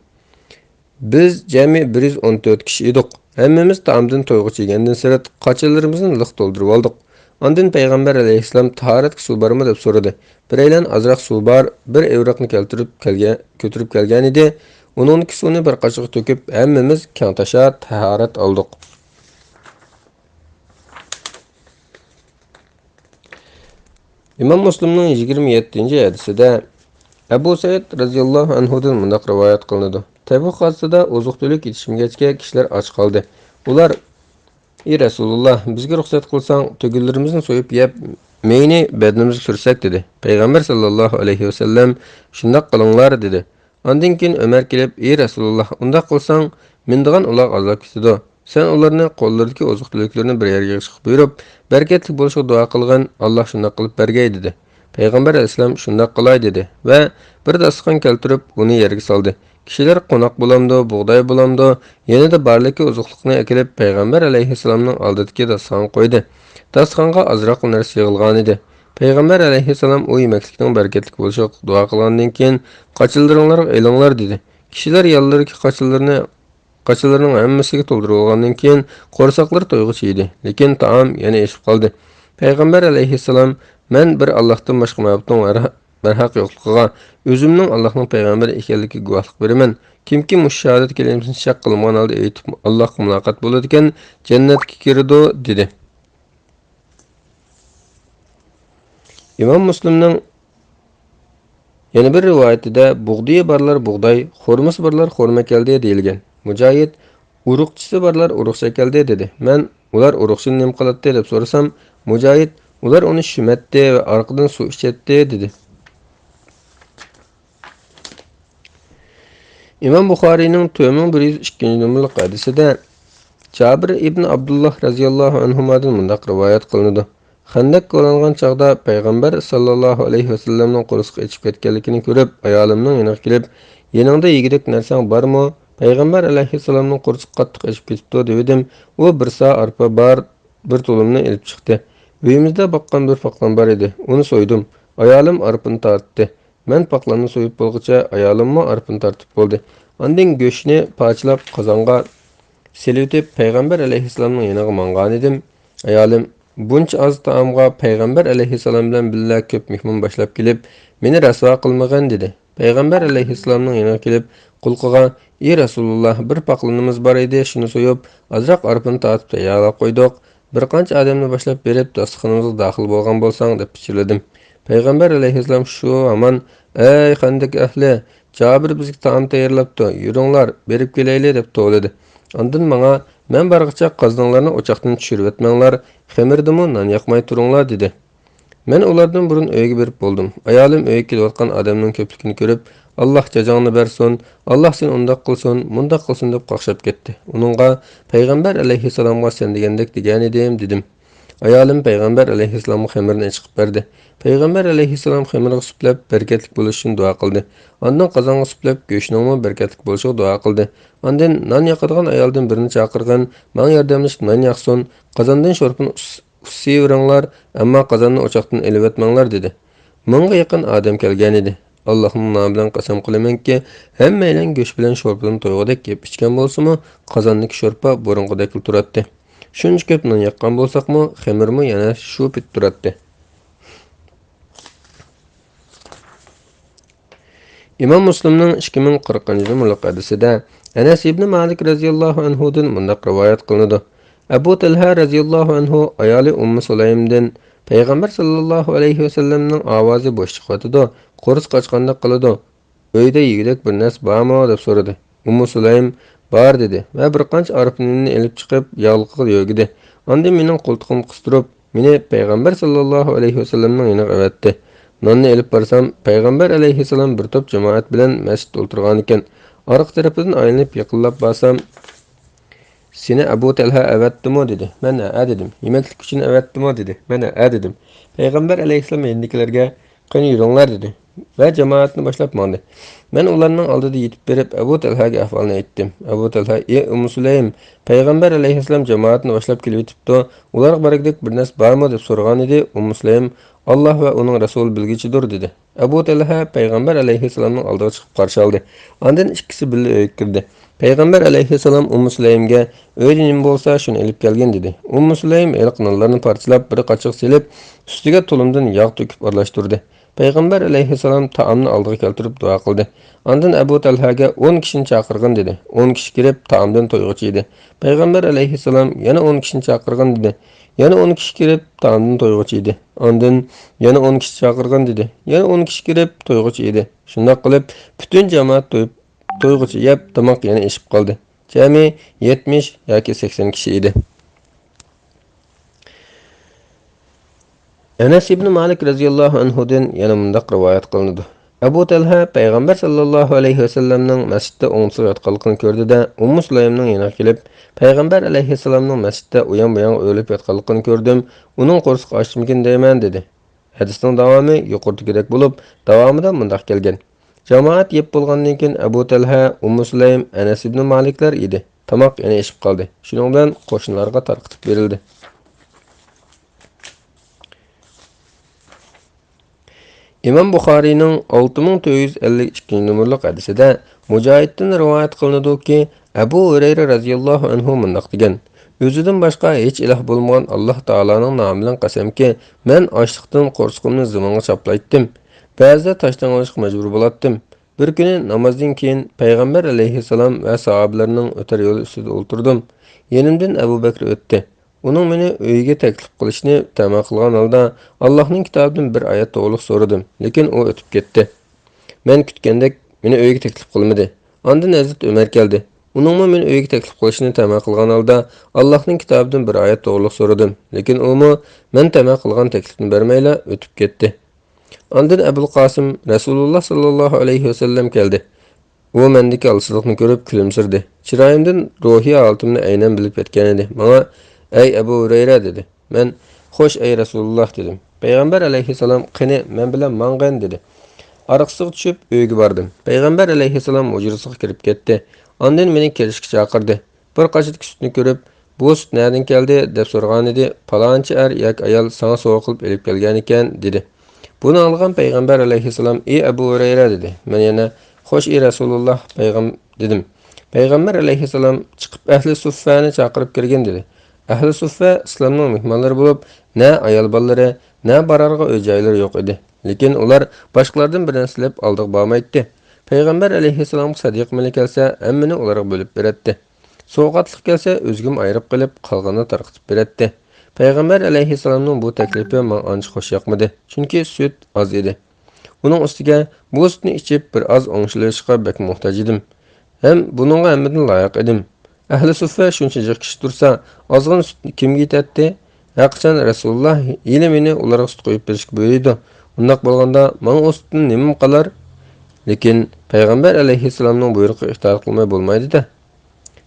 بىز جەمئىي بىر يۈز ئون تۆت كىشى ئىدۇق. ھەممىمىز تائامدىن تويغۇچە يېگەندىن سىرت، قاچىلىرىمىزنى لىق تولدۇرۇۋالدۇق. ئاندىن پەيغەمبەر ئەلەيھىسسالام: «تاھارەتكە سۇ بارمۇ؟» دەپ سورىدى. بىرەيلەن: «ئازراق سۇ بار، بىر ئېۋرەقنى كەلتۈرۈپ كەلگەن، كۆتۈرۈپ كەلگەنىدى.» ئۇنىڭدىكى سۇنى بىر قاچىغا تۆكۈپ، ھەممىمىز كەڭتاشا تاھارەت ئالدۇق. ئىمام مۇسلىمنىڭ يىگىرمە يەتتىنچى ھەدىسىدە ئەبۇ سەئىد رەزىياللاھۇ ئەنھۇدىن مۇنداق رىۋايەت قىلىنىدۇ: تەبۇك غازىتىدە ئوزۇق-تۈلۈك يېتىشمىگەچكە، كىشىلەر ئاچ قالدى. ئۇلار: «ئى رەسۇلۇللا، بىزگە رۇخسەت قىلساڭ، تۆگىلىرىمىزنى سويۇپ يەپ، مېيىنى بەدىنىمىزگە سۈرسەك» دېدى. پەيغەمبەر ساللاللاھۇ ئەلەيھى ۋەسەللەم «شۇنداق قىلىڭلار» دېدى. ئاندىن كېيىن ئۆمەر كېلىپ: «ئى رەسۇلۇللا، ئۇنداق قىلساڭ، مىنىدىغان ئۇلاغ ئازلاپ كېتىدۇ. سەن ئۇلارنى قوللىرىدىكى ئوزۇق-تۈلۈكلىرىنى بىر يەرگە يىغىشقا بۇيرۇپ، بەرىكەتلىك بولۇشىغا دۇئا قىلغىن، ئاللا شۇنداق قىلىپ بەرگەي» دېدى. پەيغەمبەر ئەلەيھىسسالام «شۇنداق قىلاي» دېدى ۋە بىر داستىخان كەلتۈرۈپ، ئۇنى يەرگە سالدى. كىشىلەر قوناق بولامدۇ، بۇغداي بولامدۇ، يەنىدە بارلىكى ئوزۇقلۇقنى ئەكېلىپ، پەيغەمبەر ئەلەيھىسسالامنىڭ ئالدىدىكى داستىخانغا قويدى. داستىخانغا ئازراقلا نەرسە يىغىلغانىدى. پەيغەمبەر ئەلەيھىسسالام ئۇ يېمەكلىكنىڭ بەرىكەتلىك بولۇشىغا دۇئا قىلغاندىن كېيىن، «قاچىلىرىڭلارغا ئېلىڭلار» دېدى. كىشىلەر يانلىرىدىكى قاچىلىرىنى، قاچىلىرىنىڭ ھەممىسىگە تولدۇرۇۋالغاندىن كېيىن، قورساقلىرى تويغۇچە يېدى، لېكىن تائام يەنە ئېشىپ قالدى. پەيغەمبەر ئەلەيھىسسالام: «مەن بىر ئاللاھتىن باشقا مەبۇدنىڭ بەرھەق يوقلۇقىغا، ئۆزۈمنىڭ ئاللاھنىڭ پەيغەمبىرى ئىكەنلىكىگە گۇۋاھلىق بېرىمەن. كىمكى مۇشۇ شاھادەت كەلىمىسىنى شەك قىلمىغان ھالدا ئېيتىپ، ئاللاھقا مۇلاقات بولىدىكەن، جەننەتكە كىرىدۇ» دېدى. ئىمام مۇسلىمنىڭ يەنە بىر رىۋايىتىدە: «بۇغدىيى بارلار بۇغداي، خورمىسى بارلار خورما كەلدى» دېيىلگەن. مۇجاھىد: «ئۇرۇقچىسى بارلار ئۇرۇقچە كەلدى» دېدى. مەن: «ئۇلار ئۇرۇقچىنى نېمە قىلاتتى؟» دەپ سورىسام، مۇجاھىد: «ئۇلار ئۇنى شۈمەتتى ۋە ئارقىدىن سۇ ئىچەتتى» دېدى. ئىمام بۇخارىينىڭ تۆت مىڭ بىر يۈز ئىككىنچى نومۇرلۇق ھەدىسىدە جابىر ئىبن ئابدۇللاھ رەزىياللاھۇ ئەنھۇمادىن مۇنداق رىۋايەت قىلىنىدۇ: خەندەك كولانغان چاغدا پەيغەمبەر ساللاللاھۇ ئەلەيھى ۋەسەللەمنىڭ قورسىقى ئېچىپ كەتكەنلىكىنى كۆرۈپ، ئايالىمنىڭ يېنىغا كېلىپ، «يېنىڭدا يېگۈدەك نەرسەڭ بارمۇ؟ پەيغەمبەر ئەلەيھىسسالامنىڭ قورسىقى قاتتىق ئېچىپ كېتىپتۇ» دېۋىدىم. ئۇ بىر سا ئارپا بار، بىر تۇلۇمنى ئېلىپ چىقتى. ئۆيىمىزدە باققان بىر پاقلام بار ئىدى. ئۇنى سويدۇم. ئايالىم ئارپىنى تارتتى. مەن پاقلامنى سويۇپ بولغۇچە، ئايالىممۇ ئارپىنى تارتىپ بولدى. ئاندىن گۆشنى پارچىلاپ قازانغا سېلىۋېتىپ، پەيغەمبەر ئەلەيھىسسالامنىڭ يېنىغا ماڭغانىدىم. ئايالىم، «بۇنچە ئاز تائامغا پەيغەمبەر ئەلەيھىسسالام بىلەن بىللە كۆپ مېھمان باشلاپ كېلىپ، مېنى رەسۋا قىلمىغىن» دېدى. پەيغەمبەر ئەلەيھىسسالامنىڭ يېنىغا كېلىپ، قۇلىقىغا، «ئى رەسۇلۇللا، بىر پاقلىنىمىز بار ئىدى، شۇنى سويۇپ، ئازراق ئارپىنى تارتىپ تەييارلاپ قويدۇق. بىر قانچە ئادەمنى باشلاپ بېرىپ، داستىخىنىمىزغا داخىل بولغان بولساڭ» دەپ پىچىرلىدىم. پەيغەمبەر ئەلەيھىسسالام شۇ ھامان، «ئەي خەندەك ئەھلى، جابىر بىزگە تائام تەييارلاپتۇ، يۈرۈڭلار، بېرىپ كېلەيلى» دەپ توۋلىدى. ئاندىن ماڭا، «مەن بارغىچە قازىنىڭلارنى ئوچاقتىن چۈشۈرۈۋەتمەڭلار، خېمىردىمۇ نان ياقماي تۇرۇڭلار» دېدى. مەن ئۇلاردىن بۇرۇن ئۆيگە بېرىپ بولدۇم. ئايالىم ئۆيگە كېلىۋاتقان ئادەمنىڭ كۆپلۈكىنى كۆرۈپ، «ئاللاھ جازاڭنى بەرسۇن، ئاللاھ سېنى ئۇنداق قىلسۇن، مۇنداق قىلسۇن» دەپ قاقشاپ كەتتى. ئۇنىڭغا، «پەيغەمبەر ئەلەيھىسسالامغا سەن دېگەندەك دېگەنىدىم» دېدىم. ئايالىم پەيغەمبەر ئەلەيھىسسالامغا خېمىرنى ئېچىقىپ بەردى. پەيغەمبەر ئەلەيھىسسالام خېمىرغا سۈپلەپ، بەرىكەتلىك بولۇشى ئۈچۈن دۇئا قىلدى. ئاندىن قازانغا سۈپلەپ، گۆشنىڭمۇ بەرىكەتلىك بولۇشىغا دۇئا قىلدى. ئاندىن، «نان ياقىدىغان ئايالدىن بىرىنى چاقىرغىن، ماڭا ياردەملىشىپ نان ياقسۇن، قازاندىن شورپىنى ئۇس-، ئۇسسىيىۋېرىڭلار، ئەمما قازاننى ئوچاقتىن ئېلىۋەتمەڭلار» دېدى. مىڭغا يېقىن ئادەم كەلگەنىدى. «ئاللاھنىڭ نامى بىلەن قەسەم قىلىمەنكى، ھەممەيلەن گۆش بىلەن شورپىدىن تويغۇدەك يەپ ئىچكەن بولسىمۇ، قازاندىكى شورپا بۇرۇنقىدەكلا تۇراتتى. شۇنچە كۆپ نان ياققان بولساقمۇ، خېمىرمۇ يەنە شۇ پېتى تۇراتتى.» ئىمام مۇسلىمنىڭ ئىككى مىڭ قىرىقىنچى نومۇرلۇق ھەدىسىدە ئەنەس ئىبنى مالىك رەزىياللاھۇ ئەنھۇدىن مۇنداق رىۋايەت قىلىنىدۇ: ئەبۇ تەلھە رەزىياللاھۇ ئەنھۇ ئايالى ئۇممۇ سۇلەيمدىن، پەيغەمبەر ساللاللاھۇ ئەلەيھى ۋەسەللەمنىڭ ئاۋازى بوش چىقىۋاتىدۇ، قورسىقى ئاچقاندەك قىلىدۇ، ئۆيدە يېگۈدەك بىر نەرسە بارمۇ؟ دەپ سورىدى. ئۇممۇ سۇلەيم، بار دېدى ۋە بىر قانچە ئارپا نېنىنى ئېلىپ چىقىپ، ياغلىقىغا يۆگىدى. ئاندىن مېنىڭ قولتۇقۇمغا قىستۇرۇپ، مېنى پەيغەمبەر ساللاللاھۇ ئەلەيھى ۋەسەللەمنىڭ يېنىغا ئەۋەتتى. ناننى ئېلىپ بارسام، پەيغەمبەر ئەلەيھىسسالام بىر توپ جامائەت بىلەن مەسچىتتە ئولتۇرغانىكەن. ئارقا تەرىپىدىن ئايلىنىپ يېقىنلاپ بارسام، سېنى ئەبۇ تەلھە ئەۋەتتىمۇ؟ دېدى. مەن ھەئە دېدىم. يېمەكلىك ئۈچۈن ئەۋەتتىمۇ؟ دېدى. مەن ھەئە دېدىم. پەيغەمبەر ئەلەيھىسسالام يېنىدىكىلەرگە، قېنى يۈرۈڭلار، دېدى ۋە جامائەتنى باشلاپ ماڭدى. مەن ئۇلارنىڭ ئالدىدا يېتىپ بېرىپ، ئەبۇ تەلھەگە ئەھۋالنى ئېيتتىم. ئەبۇ تەلھە، ئى ئۇممۇ سۇلەيم، پەيغەمبەر ئەلەيھىسسالام جامائەتنى باشلاپ كېلىۋېتىپتۇ، ئۇلارغا بەرگۈدەك بىر نەرسە بارمۇ؟ دەپ سورىغانىدى. ئۇممۇ سۇلەيم، ئاللاھ ۋە ئۇنىڭ رەسۇلى بىلگۈچىدۇر، دېدى. ئەبۇ تەلھە پەيغەمبەر ئەلەيھىسسالامنىڭ ئالدىغا چىقىپ قارشى ئالدى. ئاندىن ئىككىسى بىللە ئۆيگە كىردى. پەيغەمبەر ئەلەيھىسسالام ئۇممۇ سۇلەيمگە، ئۆيدە نېمە بولسا، شۇنى ئېلىپ كەلگىن، دېدى. ئۇممۇ سۇلەيم ھېلىقى نانلارنى پارچىلاپ، بىر قاچىغا سېلىپ، ئۈستىگە تۇلۇمدىن ياغ تۆكۈپ ئارىلاشتۇردى. پەيغەمبەر ئەلەيھىسسالام تائامنى ئالدىغا كەلتۈرۈپ دۇئا قىلدى. ئاندىن ئەبۇ تەلھەگە، ئون كىشىنى چاقىرغىن، دېدى. ئون كىشى كىرىپ، تائامدىن تويغۇچى ئىدى. پەيغەمبەر ئەلەيھىسسالام يەنە ئون كىشىنى چاقىرغىن، دېدى. يەنە ئون كىشى كىرىپ، تائامدىن تويغۇچى ئىدى. ئاندىن يەنە ئون كىشى چاقىرغىن، دېدى. يەنە ئون كىشى كىرىپ، تويغۇچى ئىدى. شۇنداق قىلىپ، پۈتۈن جامائەت تويۇپ، تويغۇچە يەپ، تاماق يەنە ئېشىپ قالدى. جەمئىي يەتمىش ياكى سەكسەن كىشى ئىدى. ئەنەس ئىبنى مالىك رەزىياللاھۇ ئەنھۇدىن يەنە مۇنداق رىۋايەت قىلىنىدۇ: ئەبۇ تەلھە پەيغەمبەر ساللاللاھۇ ئەلەيھى ۋەسەللەمنىڭ مەسچىتتە ئوڭسىز ياتقانلىقىنى كۆردى-دە، ئۇممۇ سۇلەيمنىڭ يېنىغا كېلىپ، پەيغەمبەر ئەلەيھىسسالامنىڭ مەسچىتتە ئۇيان-بۇيانغا ئۆرۈلۈپ ياتقانلىقىنى كۆردۈم، ئۇنىڭ قورسىقى ئاچتىمىكىن دەيمەن، دېدى. ھەدىسنىڭ داۋامى يۇقىرىدىكىدەك بولۇپ، داۋامىدا مۇنداق كەلگەن: جامائەت يەپ بولغاندىن كېيىن، ئەبۇ تەلھە، ئۇممۇ سۇلەيم، ئەنەس ئىبنى مالىكلار يېدى. تاماق يەنە ئېشىپ قالدى. شۇنىڭ بىلەن قوشنىلارغا تارقىتىپ بېرىلدى. ئىمام بۇخارىينىڭ ئالتە مىڭ تۆت يۈز ئەللىك ئىككىنچى نومۇرلۇق ھەدىسىدە مۇجاھىدتىن رىۋايەت قىلىنىدۇكى، ئەبۇ ھۇرەيرە رەزىياللاھۇ ئەنھۇ مۇنداق دېگەن: ئۆزىدىن باشقا ھېچ ئىلاھ بولمىغان ئاللاھ تائالانىڭ نامى بىلەن قەسەمكى، مەن ئاچلىقتىن قورسىقىمنى زېمىنغا چاپلايتتىم. بەزىدە تاشتىن ئېلىشقا مەجبۇر بولاتتىم. بىر كۈنى نامازدىن كېيىن پەيغەمبەر ئەلەيھىسسالام ۋە ساھابىلەرنىڭ ئۆتەر يولى ئۈستىدە ئولتۇردۇم. يېنىمدىن ئەبۇ بەكرى ئۆتتى. ئۇنىڭ مېنى ئۆيىگە تەكلىپ قىلىشىنى تەمە قىلغان ھالدا، ئاللاھنىڭ كىتابىدىن بىر ئايەت توغرۇلۇق سورىدىم، لېكىن ئۇ ئۆتۈپ كەتتى. مەن كۈتكەندەك، مېنى ئۆيىگە تەكلىپ قىلمىدى. ئاندىن ھەزرىتى ئۆمەر كەلدى. ئۇنىڭمۇ مېنى ئۆيىگە تەكلىپ قىلىشىنى تەمە قىلغان ھالدا، ئاللاھنىڭ كىتابىدىن بىر ئايەت توغرۇلۇق سورىدىم، لېكىن ئۇمۇ مەن تەمە قىلغان تەكلىپنى بەرمەيلا ئۆتۈپ كەتتى. ئاندىن ئەبۇل قاسىم، رەسۇلۇللا ساللاللاھۇ ئەلەيھى ۋەسەللەم كەلدى. ئۇ مەندىكى ھالسىزلىقنى كۆرۈپ كۈلۈمسىرىدى. چىرايىمدىن روھىي ھالىتىمنى ئەينەن بىلىپ يەتكەنىدى. ماڭا، ئەي ئەبۇ ھۇرەيرە، دېدى. مەن، «خوش، ئەي رەسۇلۇللاھ» دېدىم. پەيغەمبەر ئەلەيھىسسالام: «قېنى، مەن بىلەن ماڭغىن» دېدى. ئارقىسىغا چۈشۈپ، ئۆيگە باردىم. پەيغەمبەر ئەلەيھىسسالام ھۇجرىسىغا كىرىپ كەتتى. ئاندىن مېنى كىرىشكە چاقىردى. بىر قاچىدىكى سۈتنى كۆرۈپ، «بۇ سۈت نەدىن كەلدى؟» دەپ سورىغانىدى. «پالانچى ئەر ياكى ئايال ساڭا سوۋغا قىلىپ ئېلىپ كەلگەنىكەن» دېدى. بۇنى ئاڭلىغان پەيغەمبەر ئەلەيھىسسالام: «ئى ئەبۇ ھۇرەيرە» دېدى. مەن يەنە: «خوش، ئى رەسۇلۇللاھ، پەيغەم» دېدىم. پەيغەمبەر ئەلەيھىسسالام: «چىقىپ ئەھلى سۇففەنى چاقىرىپ كىرگىن» دېدى. ئەھلى سۇففە ئىسلامنىڭ مېھمانلىرى بولۇپ، نە ئايال بالىلىرى، نە بارارغا ئۆي جايلىرى يوق ئىدى. لېكىن ئۇلار باشقىلاردىن بىر نەرسە ئېلىپ ئالدىغا بارمايتتى. پەيغەمبەر ئەلەيھىسسالامغا سەدىقە مېلى كەلسە، ھەممىنى ئۇلارغا بۆلۈپ بېرەتتى. سوۋغاتلىق كەلسە، ئۆزىگىمۇ ئايرىپ قېلىپ، قالغىنىنى تارقىتىپ بېرەتتى. پەيغەمبەر ئەلەيھىسسالامنىڭ بۇ تەكلىپى ماڭا ئانچە خوش ياقمىدى، چۈنكى سۈت ئاز ئىدى. ئۇنىڭ ئۈستىگە بۇ سۈتنى ئىچىپ، بىر ئاز ئوڭشىلىۋېلىشقا بەك موھتاج ئىدىم. ھەم بۇنىڭغا ھەممىدىن لايىق ئىدىم. ئەھلى سۇففە شۇنچە جىق كىشى تۇرسا، ئازغىنە سۈتنى كىمگە يېتەتتى؟ ھەرقاچان رەسۇلۇللاھ ھېلى مېنى ئۇلارغا سۈت قۇيۇپ بېرىشكە بۇيرۇيدۇ. ئۇنداق بولغاندا، ماڭا ئۇ سۈتتىن نېمىمۇ قالار؟ لېكىن پەيغەمبەر ئەلەيھىسسالامنىڭ بۇيرۇقىغا ئىتائەت قىلماي بولمايدۇ-دە.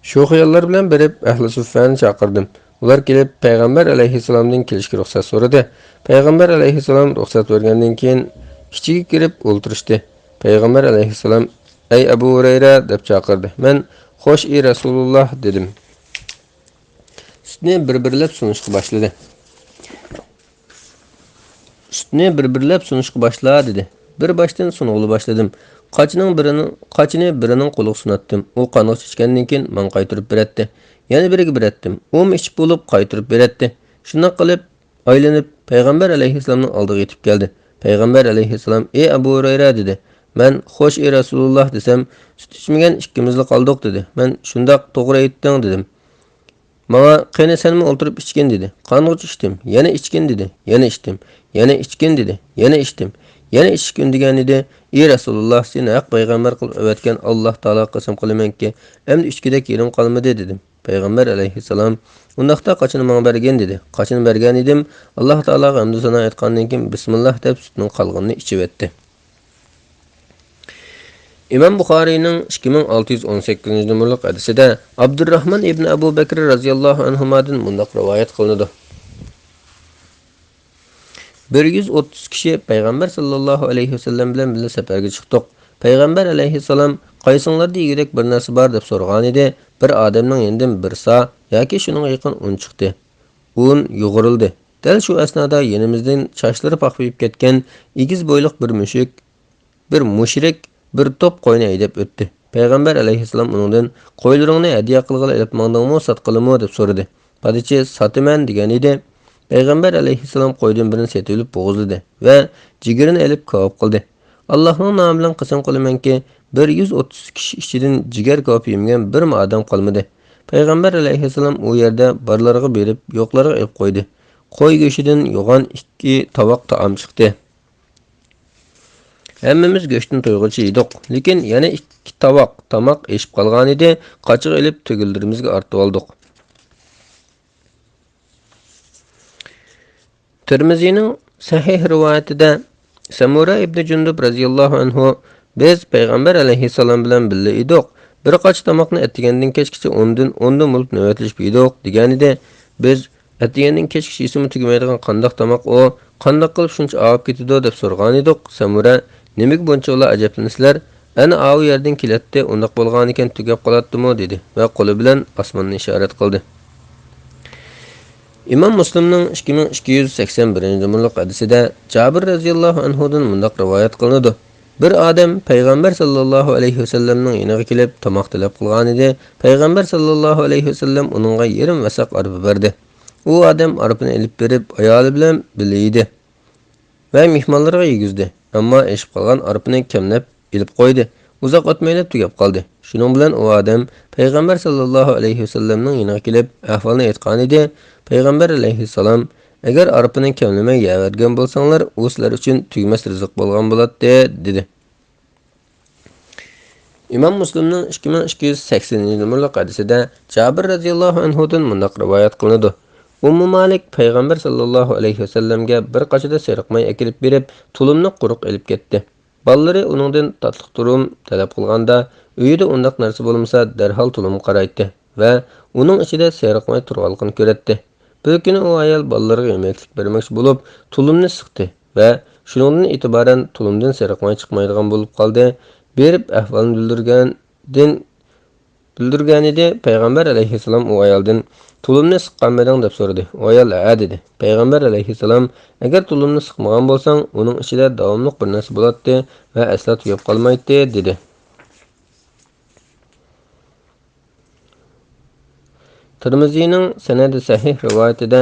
شۇ خىياللار بىلەن بېرىپ، ئەھلى سۇففەنى چاقىردىم. ئۇلار كېلىپ، پەيغەمبەر ئەلەيھىسسالامدىن كېلىشكە رۇخسەت سورىدى. پەيغەمبەر ئەلەيھىسسالام رۇخسەت بەرگەندىن كېيىن، ئىچىگە كىرىپ ئولتۇرۇشتى. پەيغەمبەر ئەلەيھىسسالام: «ئەي ئەبۇ ھۇرەيرە» دەپ چاقىردى. مەن: «خوش، ئى رەسۇلۇللاھ» دېدىم. سۈتنى بىر-بىرلەپ سۇنۇشقا باشلىدى. «سۈتنى بىر-بىرلەپ سۇنۇشقا باشلا» دېدى. بىر باشتىن سۇنغىلى باشلىدىم. قاچىنىڭ بىرىنىڭ، قاچىنى بىرىنىڭ قولىغا سۇناتتىم. ئۇ قانغۇچە ئىچكەندىن كېيىن، ماڭا قايتۇرۇپ بېرەتتى. يەنە بىرىگە بېرەتتىم. ئۇمۇ ئىچىپ بولۇپ، قايتۇرۇپ بېرەتتى. شۇنداق قىلىپ، ئايلىنىپ، پەيغەمبەر ئەلەيھىسسالامنىڭ ئالدىغا يېتىپ كەلدى. پەيغەمبەر ئەلەيھىسسالام: «ئى ئەبۇ ھۇرەيرە» دېدى. مەن: «خوش، ئى رەسۇلۇللاھ» دېسەم، «سۈت ئىچمىگەن ئىككىمىزلا قالدۇق» دېدى. مەن: «شۇنداق، توغرا ئېيتتىڭ» دېدىم. ماڭا: «قېنى، سەنمۇ ئولتۇرۇپ ئىچكىن» دېدى. قانغۇچە ئىچتىم. يەنە ئىچكىن دېدى. يەنە ئىچتىم. يەنە ئىچكىن دېدى. يەنە ئىچتىم. يەنە ئىچىشكە ئۈندىگەنىدى. ئى رەسۇلۇللاھ، سېنى ھەق پەيغەمبەر قىلىپ ئەۋەتكەن ئاللاھ تائالاغا قەسەم قىلىمەنكى، ئەمدى ئىچكۈدەك يېرىم قالمىدى دېدىم. پەيغەمبەر ئەلەيھىسسالام: «ئۇنداقتا قاچىنى ماڭا بەرگىن» دېدى. قاچىنى بەرگەنىدىم. ئاللاھ تائالاغا ھەمدۇ سانا ئېيتقاندىن كېيىن، بىسمىللاھ دەپ سۈتنىڭ قالغىنىنى ئىچىۋەتتى. ئىمام بۇخارىينىڭ ئىككى مىڭ ئالتە يۈز ئون سەككىزىنچى نومۇرلۇق ھەدىسىدە ئابدۇرراھمان ئىبن ئەبۇ بەكر رەزىياللاھۇ ئەنھۇمادىن مۇنداق رىۋايەت قىلىنىدۇ. بىر يۈز ئوتتۇز كىشى پەيغەمبەر ساللاللاھۇ ئەلەيھى ۋەسەللەم بىلەن بىللە سەپەرگە چىقتۇق. پەيغەمبەر ئەلەيھىسسالام: «قايسىڭلاردا يېگۈدەك بىر نەرسە بار؟» دەپ سورىغانىدى. بىر ئادەمنىڭ يېنىدىن بىر سا ياكى شۇنىڭغا يېقىن ئۇن چىقتى. ئۇن يۇغۇرۇلدى. دەل شۇ ئەسنادا يېنىمىزدىن چاچلىرى پاخپىيىپ كەتكەن ئېگىز بويلۇق بىر مۈشۈك، بىر مۇشرىك بىر توپ قوينى ھەيدەپ ئۆتتى. پەيغەمبەر ئەلەيھىسسالام ئۇنىڭدىن: «قويلىرىڭنى ھەدىيە قىلغىلى ئېلىپ ماڭدىڭمۇ، ساتقىلىمۇ؟» دەپ سورىدى. پادىچى: «ساتىمەن» دېگەنىدى. پەيغەمبەر ئەلەيھىسسالام قويدىن بىرنى سېتىۋېلىپ بوغۇزلىدى ۋە جىگىرىنى ئېلىپ كاۋاپ قىلدى. «ئاللاھنىڭ نامى بىلەن قەسەم قىلىمەنكى، بىر يۈز ئوتتۇز كىشى ئىچىدىن جىگەر كاۋاپ يېمىگەن بىرمۇ ئادەم قالمىدى.» پەيغەمبەر ئەلەيھىسسالام ئۇ يەردە بارلارغا بېرىپ، يوقلارغا ئېلىپ قويدى. قوي گۆشىدىن يوغان ئىككى تاۋاق تائام چىقتى. ھەممىمىز گۆشتىن تويغۇچە يېدۇق، لېكىن يەنە ئىككى تاۋاق تاماق ئېشىپ قالغانىدى، قاچىغا ئېلىپ تۈگۈنلىرىمىزگە ئارتىۋالدۇق. تىرمىزىنىڭ سەھىھ رىۋايىتىدە سەمۇرە ئىبنى جۇندۇب رەزىياللاھۇ ئەنھۇ: «بىز پەيغەمبەر ئەلەيھىسسالام بىلەن بىللە ئىدۇق. بىر قاچا تاماقنى ئەتىگەندىن كەچكىچە ئوندىن، ئوندىن بولۇپ نۆۋەتلىشىپ يېدۇق» دېگەنىدى. بىز: «ئەتىگەندىن كەچكىچە يېسىمۇ تۈگىمەيدىغان قانداق تاماق ئۇ؟ قانداق قىلىپ شۇنچە ئاۋۇپ كېتىدۇ؟» دەپ سورىغانىدۇق. سەمۇرە: «نېمىگە بۇنچىۋالا ئەجەبلىنىسىلەر؟ ئەنە ئاۋۇ يەردىن كېلەتتى، ئۇنداق بولغانىكەن تۈگەپ قالاتتىمۇ؟» دېدى ۋە قولى بىلەن ئاسماننى ئىشارەت قىلدى. ئىمام مۇسلىمنىڭ ئىككى مىڭ ئىككى يۈز سەكسەن بىرىنچى نومۇرلۇق ھەدىسىدە جابىر رەزىياللاھۇ ئەنھۇدىن مۇنداق رىۋايەت قىلىنىدۇ: بىر ئادەم پەيغەمبەر ساللاللاھۇ ئەلەيھى ۋەسەللەمنىڭ يېنىغا كېلىپ تاماق تەلەپ قىلغانىدى. پەيغەمبەر ساللاللاھۇ ئەلەيھى ۋەسەللەم ئۇنىڭغا يېرىم ۋەسەق ئارپا بەردى. ئۇ ئادەم ئارپىنى ئېلىپ بېرىپ ئايالى بىلەن بىللە يېدى ۋە مېھمانلىرىغا يېگۈزدى، ئەمما ئېشىپ قالغان ئارپىنى كەملەپ ئېلىپ قويدى. ئۇزاق ئۆتمەيلا تۈگەپ قالدى. شۇنىڭ بىلەن ئۇ ئادەم پەيغەمبەر ساللاللاھۇ ئەلەيھى ۋەسەللەمنىڭ يېنىغا كېلىپ ئەھۋالنى ئېيتقانىدى. پەيغەمبەر ئەلەيھىسسالام: «ئەگەر ئارپىنى كەملىمەي يەۋەرگەن بولساڭلار، ئۇ سىلەر ئۈچۈن تۈگىمەس رىزىق بولغان بولاتتى» دېدى. ئىمام مۇسلىمنىڭ ئىككى مىڭ ئىككى يۈز سەكسىنىنچى نومۇرلۇق ھەدىسىدە جابىر رەزىياللاھۇ ئەنھۇدىن مۇنداق رىۋايەت قىلىنىدۇ: ئۇممۇ مالىك پەيغەمبەر ساللاللاھۇ ئەلەيھى ۋەسەللەمگە بىر قاچىدا سېرىق ماي ئەكېلىپ بېرىپ، تۇلۇمنى قۇرۇق ئېلىپ كەتتى. بالىلىرى ئۇنىڭدىن تاتلىق تۇلۇم تەلەپ قىلغاندا، ئۆيىدە ئۇنداق نەرسە بولمىسا، دەرھال تۇلۇمغا قارايتتى ۋە ئۇنىڭ ئىچىدە سېرىق ماي تۇرغانلىقىنى كۆرەتتى. بىر كۈنى ئۇ ئايال بالىلىرىغا يېمەكلىك بەرمەكچى بولۇپ، تۇلۇمنى سىقتى ۋە شۇنىڭدىن ئېتىبارەن تۇلۇمدىن سېرىقماي چىقمايدىغان بولۇپ قالدى. بېرىپ ئەھۋالنى بىلدۈرگەندىن، بىلدۈرگەنىدى. پەيغەمبەر ئەلەيھىسسالام ئۇ ئايالدىن، «تۇلۇمنى سىققانمىدىڭ؟» دەپ سورىدى. ئۇ ئايال، «ھە» دېدى. پەيغەمبەر ئەلەيھىسسالام، «ئەگەر تۇلۇمنى سىقمىغان بولساڭ، ئۇنىڭ ئىچىدە داۋاملىق بىر نەرسە بولاتتى ۋە ئەسلا تۈگەپ قالمايتتى» دېدى. تىرمىزىنىڭ سەنەدى سەھىھ رىۋايىتىدە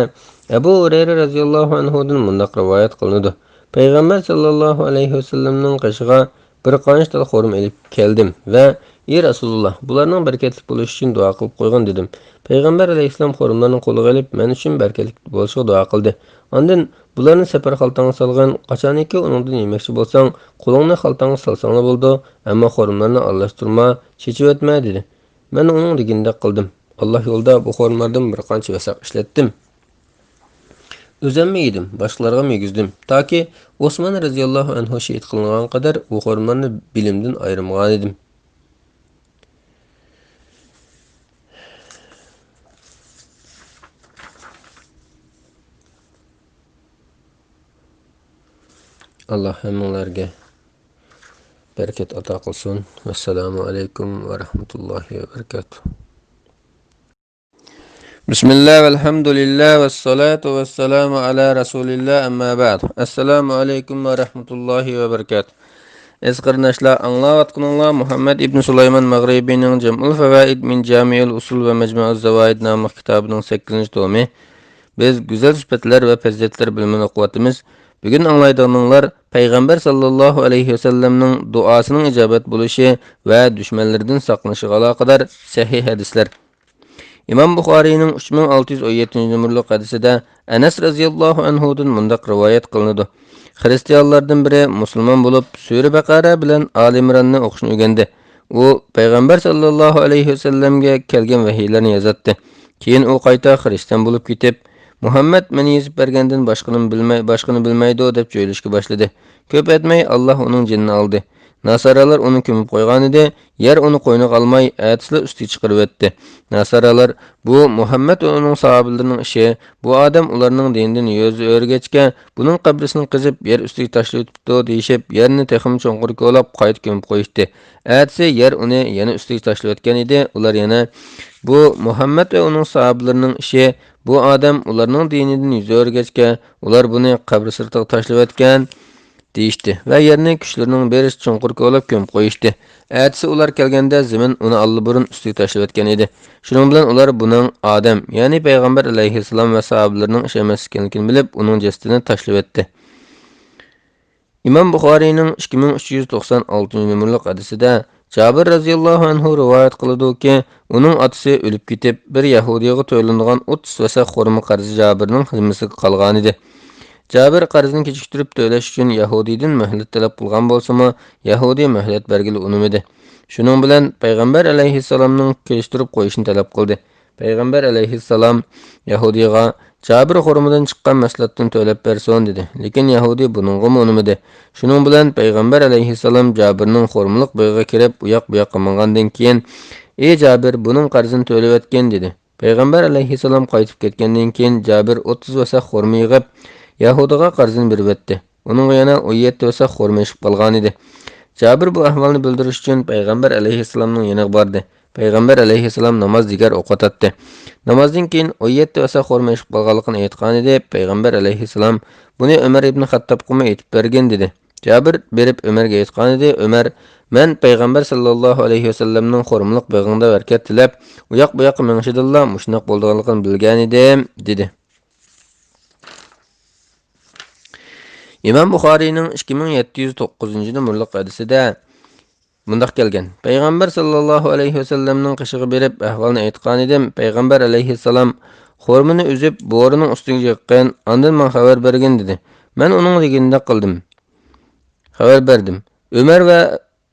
ئەبۇ ھۇرەيرە رەزىياللاھۇ ئەنھۇدىن مۇنداق رىۋايەت قىلىنىدۇ: پەيغەمبەر ساللاللاھۇ ئەلەيھى ۋەسەللەمنىڭ قېشىغا بىر قانچە تال خورما ئېلىپ كەلدىم ۋە، «ئى رەسۇلۇللاھ، بۇلارنىڭ بەرىكەتلىك بولۇشى ئۈچۈن دۇئا قىلىپ قويغىن» دېدىم. پەيغەمبەر ئەلەيھىسسالام خورمىلارنى قولىغا ئېلىپ، مەن ئۈچۈن بەرىكەتلىك بولۇشىغا دۇئا قىلدى. ئاندىن، «بۇلارنى سەپەر خالتاڭغا سالغىن، قاچانكى ئۇنىڭدىن يېمەكچى بولساڭ، قولۇڭنى خالتاڭغا سالساڭلا بولىدۇ، ئەمما خورمىلارنى ئارىلاشتۇرما، چېچىۋەتمە» دېدى. مەن ئۇنىڭ دېگىنىدەك قىلدىم. ئاللا يولىدا بۇ خورمىلاردىن بىر قانچە ۋەسەق ئىشلەتتىم. ئۆزۈممۇ يېدىم، باشقىلارغىمۇ يېگۈزدۈم. تاكى ئوسمان رەزىياللاھۇ ئەنھۇ شېھىت قىلىنغان قەدەر ئۇ خورمىلارنى بىلىمدىن ئايرىمىغانىدىم. ئاللا ھەممىڭلارگە بەرىكەت ئاتا قىلسۇن. ۋەسسالامۇ ئەلەيكۇم ۋە رەھمەتۇللاھى ۋە بەرىكاتۇھ. بىسمىللا، ۋەلھەمدۇلىللا، ۋەسسالاتۇ ۋەسسالامۇ ئەلا رەسۇلىللا، ئەمما بەئد. ئەسسالامۇ ئەلەيكۇم ۋە رەھمەتۇللاھى ۋە بەرىكاتۇھ. ئەزىز قېرىنداشلار، ئاڭلاۋاتقىنىڭلار مۇھەممەد ئىبن سۇلايمان مەغرىبىنىڭ جەمئۇل فەۋائىد مىن جامىئىل ئۇسۇل ۋە مەجمۇئۇز زاۋائىد ناملىق كىتابىنىڭ سەككىزىنچى تومى. بىز گۈزەل سۈپەتلەر ۋە پەزىلەتلەر بىلىمىنى ئوقۇۋاتىمىز. بۈگۈن ئاڭلايدىغىنىڭلار پەيغەمبەر ساللاللاھۇ ئەلەيھى ۋەسەللەمنىڭ دۇئاسىنىڭ ئىجابەت بولۇشى ۋە دۈشمەنلىرىدىن ساقلىنىشىغا ئالاقىدار سەھىھ ھەدىسلەر. ئىمام بۇخارىينىڭ ئۈچ مىڭ ئالتە يۈز ئون يەتتىنچى نومۇرلۇق ھەدىسىدە ئەنەس رەزىياللاھۇ ئەنھۇدىن مۇنداق رىۋايەت قىلىنىدۇ: خىرىستىيانلاردىن بىرى مۇسۇلمان بولۇپ، سۈرە بەقەرە بىلەن ئالى ئىمراننى ئوقۇشنى ئۆگەندى. ئۇ پەيغەمبەر ساللاللاھۇ ئەلەيھى ۋەسەللەمگە كەلگەن ۋەھىيلەرنى يازاتتى. كېيىن ئۇ قايتا خىرىستىيان بولۇپ كېتىپ، مۇھەممەد مېنى يېزىپ بەرگەندىن باشقىنى بىلمەي-، باشقىنى بىلمەيدۇ دەپ جۆيلۈشكە باشلىدى. كۆپ ئۆتمەي ئاللا ئۇنىڭ جېنىنى ئالدى. ناسارالار ئۇنى كۆمۈپ قويغانىدى، يەر ئۇنى قوينىغا ئالماي، ئەتىسىلا ئۈستىگە چىقىرىۋەتتى. ناسارالار، «بۇ مۇھەممەد ۋە ئۇنىڭ ساھابىلىرىنىڭ ئىشى، بۇ ئادەم ئۇلارنىڭ دىنىدىن يۈز ئۆرۈگەچكە، بۇنىڭ قەبرىسىنى قېزىپ، يەر ئۈستىگە تاشلىۋېتىپتۇ» دېيىشىپ، يەرنى تېخىمۇ چوڭقۇر كولاپ، قايتا كۆمۈپ قويۇشتى. ئەتىسى يەر ئۇنى يەنە ئۈستىگە تاشلىۋەتكەن ئىدى. ئۇلار يەنە، «بۇ مۇھەممەد ۋە ئۇنىڭ ساھابىلىرىنىڭ ئىشى، بۇ ئادەم ئۇلارنىڭ دىنىدىن يۈز ئۆرۈگەچكە، ئۇلار بۇنى قەبرە سىرتىغا تاشلىۋەتكەن» دېيىشتى ۋە يەرنى كۈچلىرىنىڭ بېرىچە چوڭقۇر كولاپ كۆمۈپ قويۇشتى. ئەتىسى ئۇلار كەلگەندە زېمىن ئۇنى ئاللىبۇرۇن ئۈستىگە تاشلىۋەتكەن ئىدى. شۇنىڭ بىلەن ئۇلار بۇنىڭ ئادەم، يەنى پەيغەمبەر ئەلەيھىسسالام ۋە ساھابىلىرىنىڭ ئىشى ئەمەس ئىكەنلىكىنى بىلىپ، ئۇنىڭ جەسىتىنى تاشلىۋەتتى. ئىمام بۇخارىينىڭ ئىككى مىڭ ئۈچ يۈز توقسان ئالتىنچى نومۇرلۇق ھەدىسىدە جابىر رەزىياللاھۇ ئەنھۇ رىۋايەت قىلىدۇكى، ئۇنىڭ ئاتىسى ئۆلۈپ كېتىپ، بىر يەھۇدىيغا تۆلىنىدىغان ئوتتۇز ۋەسەق خورما قەرزى جابىرنىڭ زىممىسىگە قالغانىدى. جابىر قەرزنى كېچىكتۈرۈپ تۆلەش ئۈچۈن يەھۇدىيدىن مۆھلەت تەلەپ قىلغان بولسىمۇ، يەھۇدىي مۆھلەت بەرگىلى ئۇنىمىدى. شۇنىڭ بىلەن پەيغەمبەر ئەلەيھىسسالامنىڭ كېلىشتۈرۈپ قويۇشىنى تەلەپ قىلدى. پەيغەمبەر ئەلەيھىسسالام يەھۇدىيغا، «جابىر خورمىدىن چىققان مەھسۇلاتتىن تۆلەپ بەرسۇن» دېدى. لېكىن يەھۇدىي بۇنىڭغىمۇ ئۇنىمىدى. شۇنىڭ بىلەن پەيغەمبەر ئەلەيھىسسالام جابىرنىڭ خورمىلىق بېغىغا كىرىپ، ئۇياق-بۇياققا ماڭغاندىن كېيىن، «ئى جابىر، بۇنىڭ قەرزىنى تۆلىۋەتكىن» دېدى. پەيغەمبەر ئەلەيھىسسالام قايتىپ كەتكەندىن كېيىن، جابىر ئوتتۇز ۋەسەق خورما يىغىپ، يەھۇدىيغا قەرزىنى بېرىۋەتتى. ئۇنىڭغا يەنە ئون يەتتە ۋەسەق خورما ئېشىپ قالغانىدى. جابىر بۇ ئەھۋالنى بىلدۈرۈش ئۈچۈن پەيغەمبەر ئەلەيھىسسالامنىڭ يېنىغا باردى. پەيغەمبەر ئەلەيھىسسالام ناماز دېگەر ئوقۇۋاتاتتى. نامازدىن كېيىن ئون يەتتە ۋەسەق خورما ئېشىپ قالغانلىقىنى ئېيتقانىدى. پەيغەمبەر ئەلەيھىسسالام، «بۇنى ئۆمەر ئىبنى خەتتابقىمۇ ئېيتىپ بەرگىن» دېدى. جابىر بېرىپ ئۆمەرگە ئېيتقانىدى. ئۆمەر، «مەن پەيغەمبەر ساللاللاھۇ ئەلەيھى ۋەسەللەمنىڭ خورمىلىق بېغىڭدا بەرىكەت تىلەپ، ئۇياق-بۇياققا مېڭىشىدىنلا مۇشۇنداق بولىدىغانلىقىنى بىلگەنىدىم» دېدى. ئىمام بۇخارىينىڭ ئىككى مىڭ يەتتە يۈز توققۇزىنچى نومۇرلۇق ھەدىسىدە مۇنداق كەلگەن: پەيغەمبەر ساللاللاھۇ ئەلەيھى ۋەسەللەمنىڭ قېشىغا بېرىپ ئەھۋالنى ئېيتقانىدىم. پەيغەمبەر ئەلەيھىسسالام خورمىنى ئۈزۈپ، بورىنىڭ ئۈستىگە يىغقىن، ئاندىن ماڭا خەۋەر بەرگىن دېدى. مەن ئۇنىڭ دېگىنىدەك قىلدىم. خەۋەر بەردىم. ئۆمەر ۋە